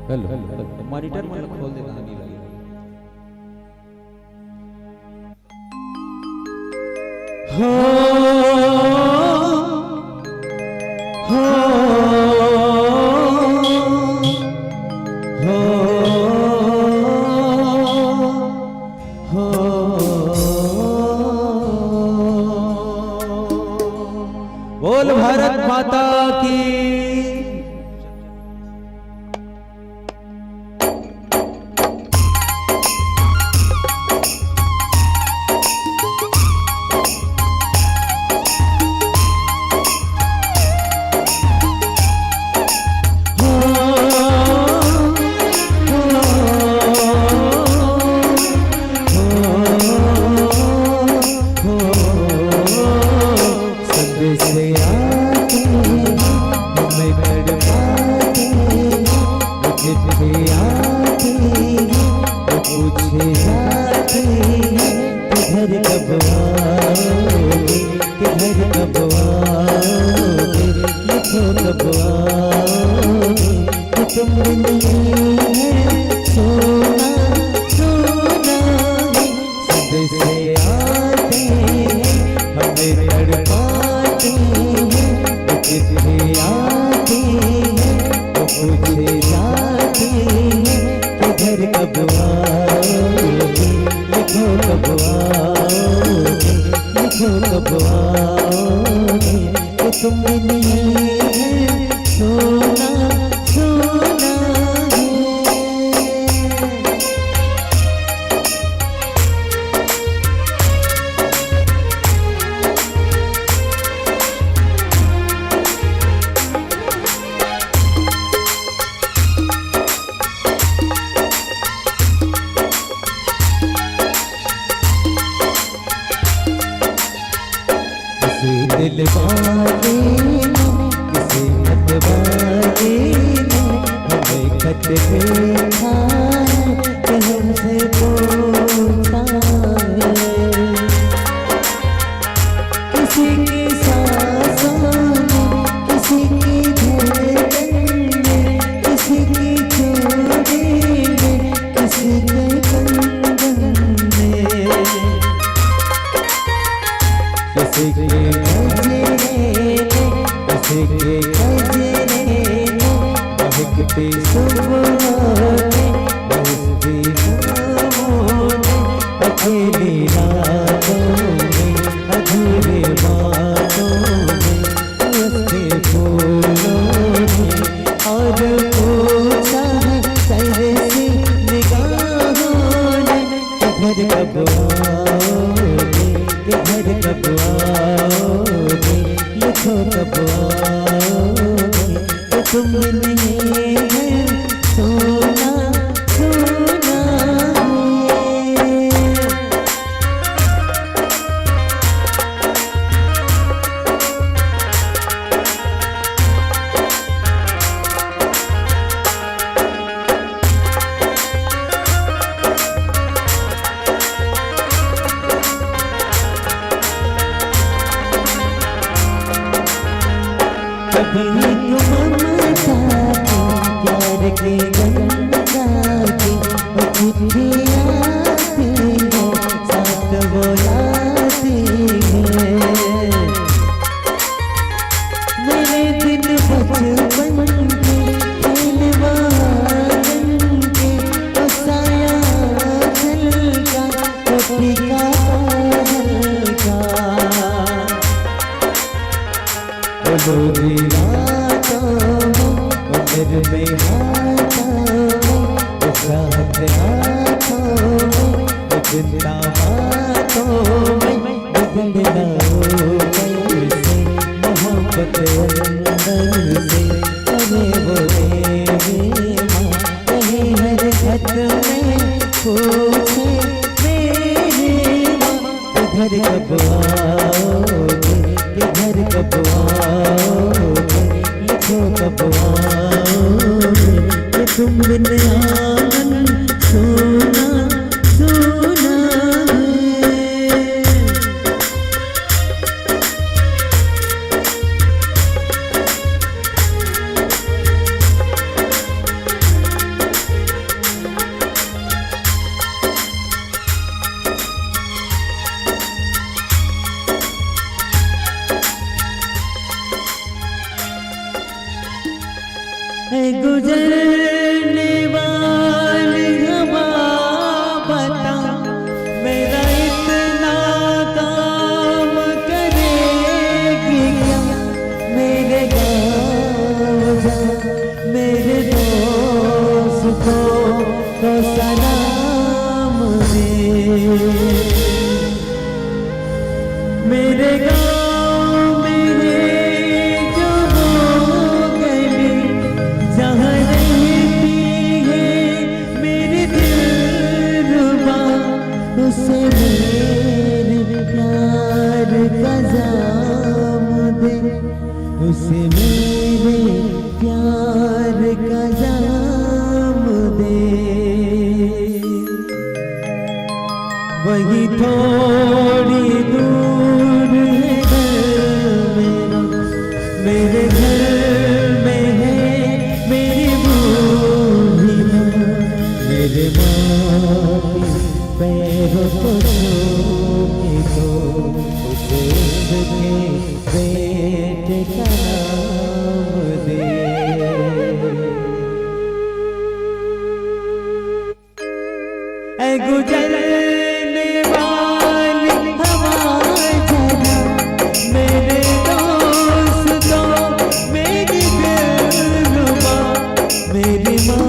Hello, hello. मॉनिटर मन खोल देना, आगे लगे। हो, हो, हो, हो। बोल भारत माता की। सोना सोना है। सबसे आते हैं, हमें तड़पाते हैं, वो कितने आते हैं, वो पूछे जाते हैं, किधर कब आओगे, लिखो कब आओगे, लिखो कब आओगे, कि तुम नहीं है सोना सोना है। किसी दिल वाले ने, किसी मत वाले ने हमें खत लिखा है कि हमसे पूछा है। किसी की सांसों में, किसी की धड़कन में, किसी की चूड़ी में, किसी के कंगन में, किसी के गजरे में, किसी के गजरे में, महकती सुबहों में, बहती हवाओं में, अकेली रातों में, अधूरे बातों में, तरसते फूलों ने और पूछा है तरसी निगाहों ने, किधर कब आओगे, किधर कब आओगे, लिखो कब आओगे, तो तुम नहीं है सोना सोना है। कभी एक ममता की, प्यार की गंगा की, वो चिट्ठी आती है, साथ वो लाती है। मेरे दिन बचपन के, खेलवा आंगन के, वो साया झलका, वो फीका हल्का। वो लोरी रातों में, वो नरमे हाथों में, वो चाहत आँखों में, वो जिंदा बातों में, वो दिन मिलाओ कैसे, मोहब्बत अंदर से करे वो देवी माँ। कहीं हर खत में पूछे मेरी माँ, किधर कब आओगे, किधर कब आओगे, लिखो कब आओगे, कि तुम बिन आंगन सूना सूना है। ऐ गुजरने वाली हवा, बता मेरा इतना काम करेगी क्या? मेरे गाँव जा, मेरे दोस्तों को सलाम दे। मेरे गाँव में है जो वो गली, जहाँ रहती है मेरी दिलरुबा, उसे मेरे प्यार का जाम दे, उसे मेरे प्यार का जाम दे। वही थोड़ी दूर है घर मेरा, मेरे घर में है मेरी बहू ऐ गुजरने वाली हवा जरा, मेरे दोस्तों, मेरी दिलरुबा, मेरी माँ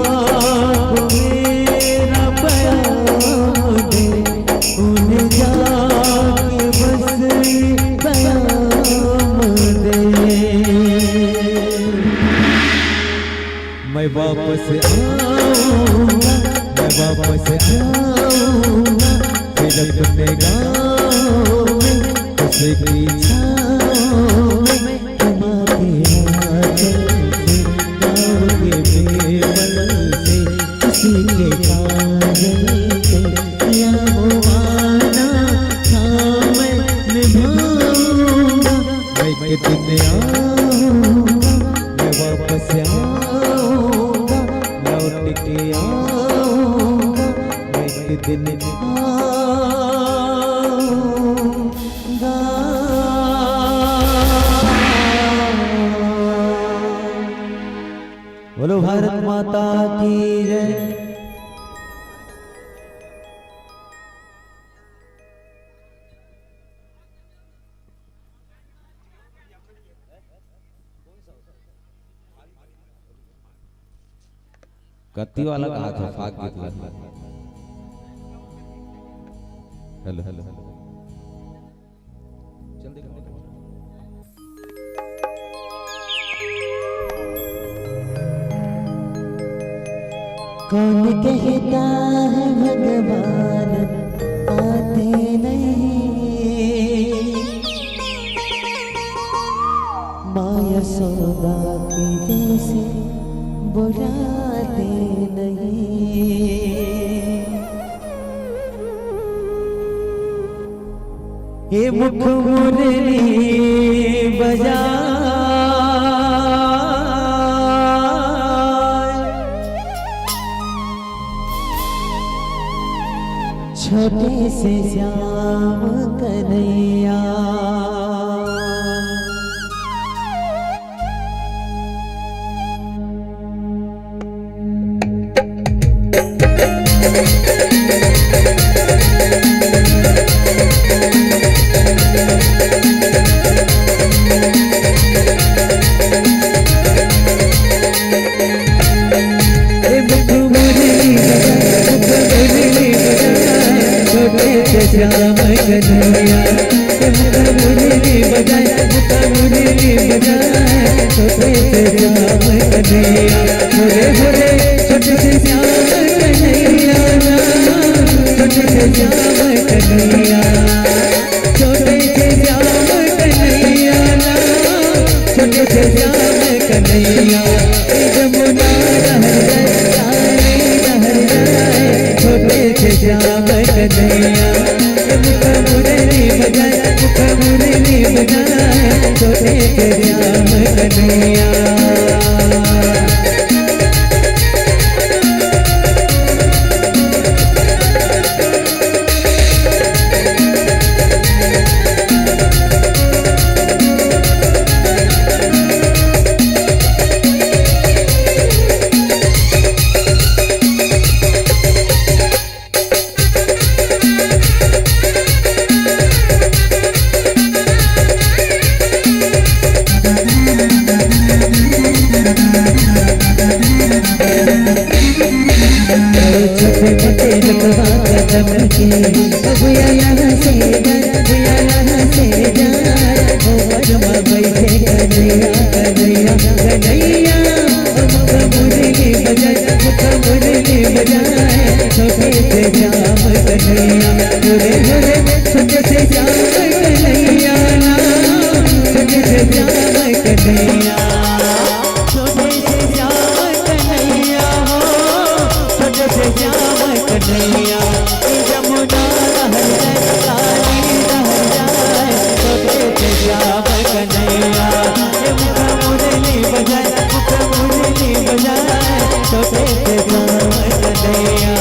को मेरा पैगाम दे, उन्हें जाके बस ये पैगाम दे। मैं वापस आऊंगा, मैं वापस आऊंगा, फिर अपने गाँव में, खुशी की छाँव में, माँ के आंचल से, गाँव के पीपल से, खुशी के काजल से, या वो वादा था मैं निभाऊंगा। मैं एक दिन आऊंगा, मैं वापस आऊंगा, लौट के आऊंगा, मैं एक दिन आऊंगा। बोलो भारत माता की जय। कत्ती वाला कहा था, फाग गीत वाला। Hello, hello, hello. चल दे। कौन कहता है भगवान आते नहीं, माँ यशोदा के जैसे बुलाते नहीं। ये मुख मुरली बजा, छोटे से श्याम कन्हैया। श्याम कन्हैया, तुमको मुरली बजाए, तुमको मुरली बजाए, छोटे से श्याम कन्हैया, होरे होरे, छोटे से श्याम कन्हैया ना, छोटे से श्याम कन्हैया, छोटे से श्याम कन्हैया ना, छोटे से श्याम कन्हैया, यमुना लहर जाए, काली लहर जाए, छोटे से श्याम कन्हैया, मुख मुरली बजाए, मुख मुरली बजाए, छोटे से श्याम कन्हैया। छोटे मोटे लकवा कदम के, बबुआ यहाँ से जा, बबुआ यहाँ से जा, ओ परमा बैठे कन्हैया, कन्हैया, कन्हैया। मुख मुरली बजाए, मुख मुरली बजाए, छोटे से श्याम कन्हैया, होरे होरे, छोटे से श्याम कन्हैया ना, छोटे से श्याम कन्हैया, छोटे से श्याम कन्हैया हो, छोटे से श्याम कन्हैया, यमुना लहर जाए, काली लहर जाए, छोटे से श्याम कन्हैया, ये मुख मुरली बजाए, मुख मुरली बजाए, छोटे से श्याम कन्हैया।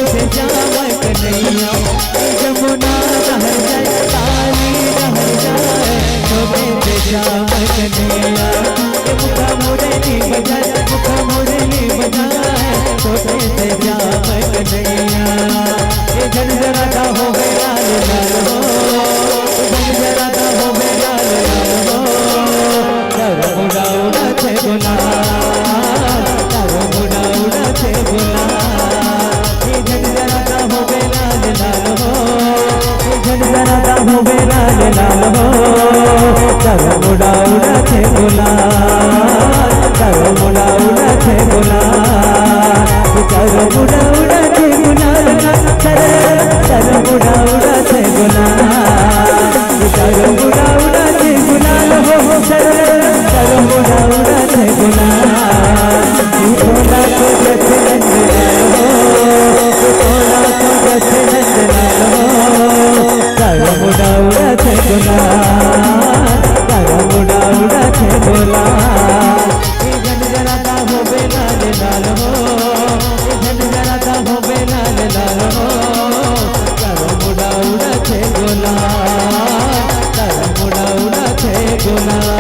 से जावय कन्हैया, ए जमुना डहर जाय, काली डहर जाय, छोटे से जावय कन्हैया, ए मुखा मुरली बजाय, मुखा मुरली बजाय, छोटे से जावय कन्हैया, ए झंझनाटा होवय लाल लाल हो, ए झंझनाटा होवय लाल लाल हो। तारो मुड़ा उड़ाथे गुलाल, तारो मुड़ा उड़ाथे गुलाल। ए झंझनाटा होवय लाल लाल हो, ए झंझनाटा होवय लाल लाल हो। तारो मुड़ा उड़ाथे गुलाल, तारो मुड़ा उड़ाथे गुलाल। तारो मुड़ा उड़ाथे गुलाल, तारो मुड़ा उड़ाथे गुलाल। तारो मुड़ा उड़ाथे गुलाल हो, तारो मुड़ा उड़ाथे गुलाल। तू तोला को जस नंद लाल हो, तू तोला को जस नंद लाल हो। तारो मुड़ा उड़ाथे गुलाल, तारो मुड़ा उड़ाथे गुलाल। ए झंझनाटा होवय लाल लाल हो, ए झंझनाटा होवय लाल लाल हो। तारो मुड़ा उड़ाथे गुलाल, तारो मुड़ा उड़ाथे गुलाल।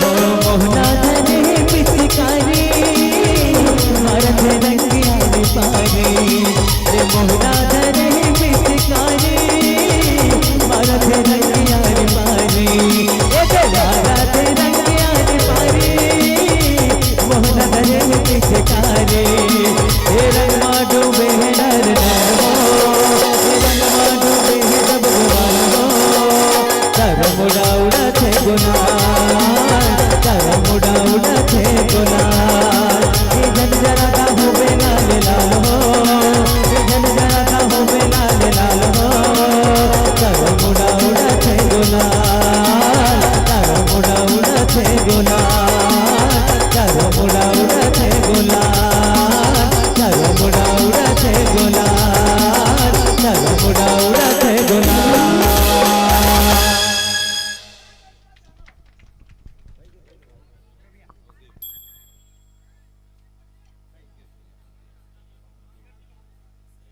ओ मोहना धरे पिचकारी, मारत रंग आर पारी। रे मोहना धरे पिचकारी, मारत रंग आर पारी। ए दे मारत रंग आर पारी, मोहना धरे पिचकारी। ए रंगमा डूबे हे नर नर हो, ए रंगमा डूबे हे सब गुमान हो। तारो मुड़ा उड़ाथे गुलाल, तारो मुड़ा उड़ाथे गुलाल। ए झंझनाटा होवय लाल लाल हो, ए झंझनाटा होवय लाल लाल हो। तारो मुड़ा उड़ाथे गुलाल, तारो मुड़ा उड़ाथे गुलाल, तारो मुड़ा उड़ाथे गुलाल, तारो मुड़ा उड़ाथे गुलाल, तारो मुड़ा उड़ाथे गुलाल।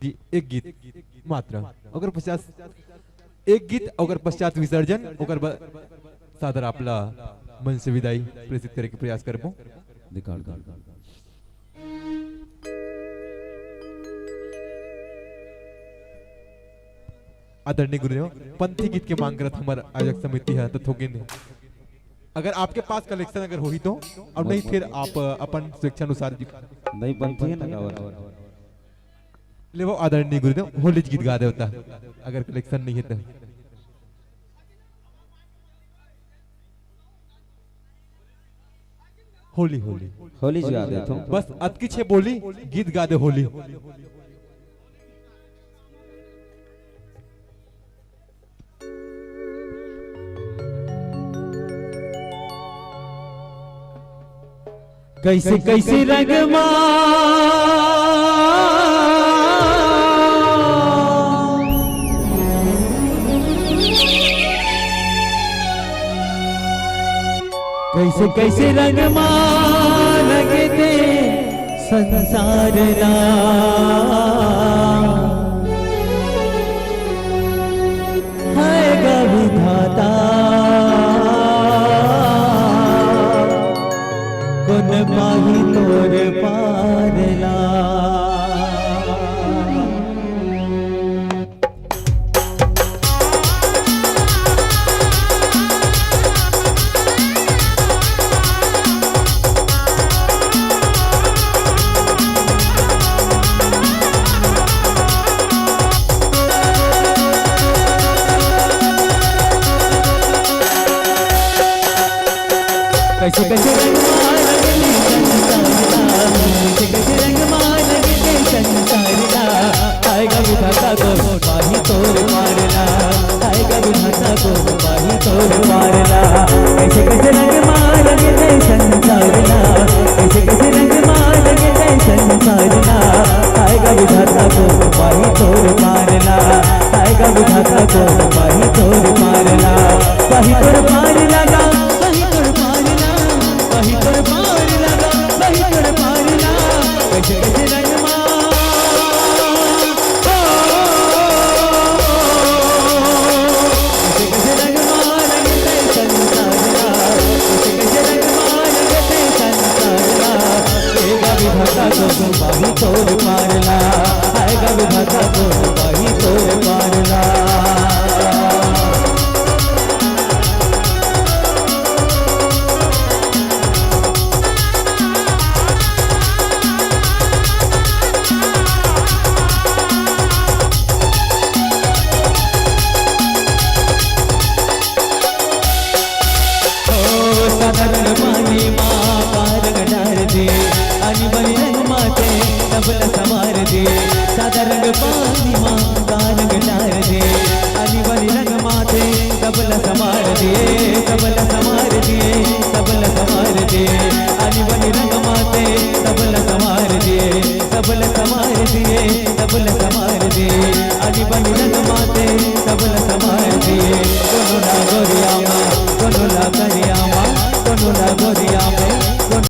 जी, एक गीत मात्र, ओकर पश्चात एक गीत, ओकर पश्चात विसर्जन, ओकर बाद सादर आपला मंच से विदाई प्रेषित करे के प्रयास करबो। धिक्कार, धिक्कार। आदरणीय गुरुदेव, पंथी गीत के मांग करत हमर आयोजक समिति ह, त थोकिन अगर आपके पास कलेक्शन अगर होही तो, अउ नहीं फिर आप अपन स्वेच्छानुसार जी। नहीं, पंथी हे ना गावत। लेवो आदरणीय गुरुदेव, होली गीत गा देवता, अगर कलेक्शन नहीं हे तो। होली, होली। होली जी गा देथों। बस अतकी छे बोली, गीत गा दे होली। कइसे कइसे रंग मा, कइसे कइसे रंग मा रंग दे संसार ला। हाय गा विधाता, कोन पाही तोर पार ला। कइसे कइसे रंग मा रंग दे संसार ला, कइसे कइसे रंग मा रंग दे संसार ला, हाय गा विधाता, कोन पाही तोर पार ला, आय गा विधाता कोन पाही तोर पार ला। कइसे कइसे रंग मा रंगे तैं संसार ला, कइसे कइसे रंग मा रंगे तैं संसार ला। आय गा विधाता कोन पाही तोर पार ला, आय गा विधाता कोन पाही तोर पार ला। पाही तोर पार ला गा, पाही तोर पार ला, पाही तोर पार ला गा, पाही तोर पार ला। कइसे कइसे रंग मा तोर पार ला, आय गा विधाता कोन पाही तोर पार ला। ओ साधारण पानी मा का रंग डार दे, आनी बानी रंग मा तैं सबला समार दे। साधारण पानी मा का रंग डार दे, आनी बानी रंग मा तैं सबला समार दे, सबला समार दे, सबला समार दे। आनी बानी रंग मा तैं सबला समार दे, सबला समार दे, सबला समार दे। आनी बानी रंग मा तैं सबला समार दे। कोनो ला गोरिया मा, कोनो ला करिया मा, कोनो ला गोरिया मा, कोनो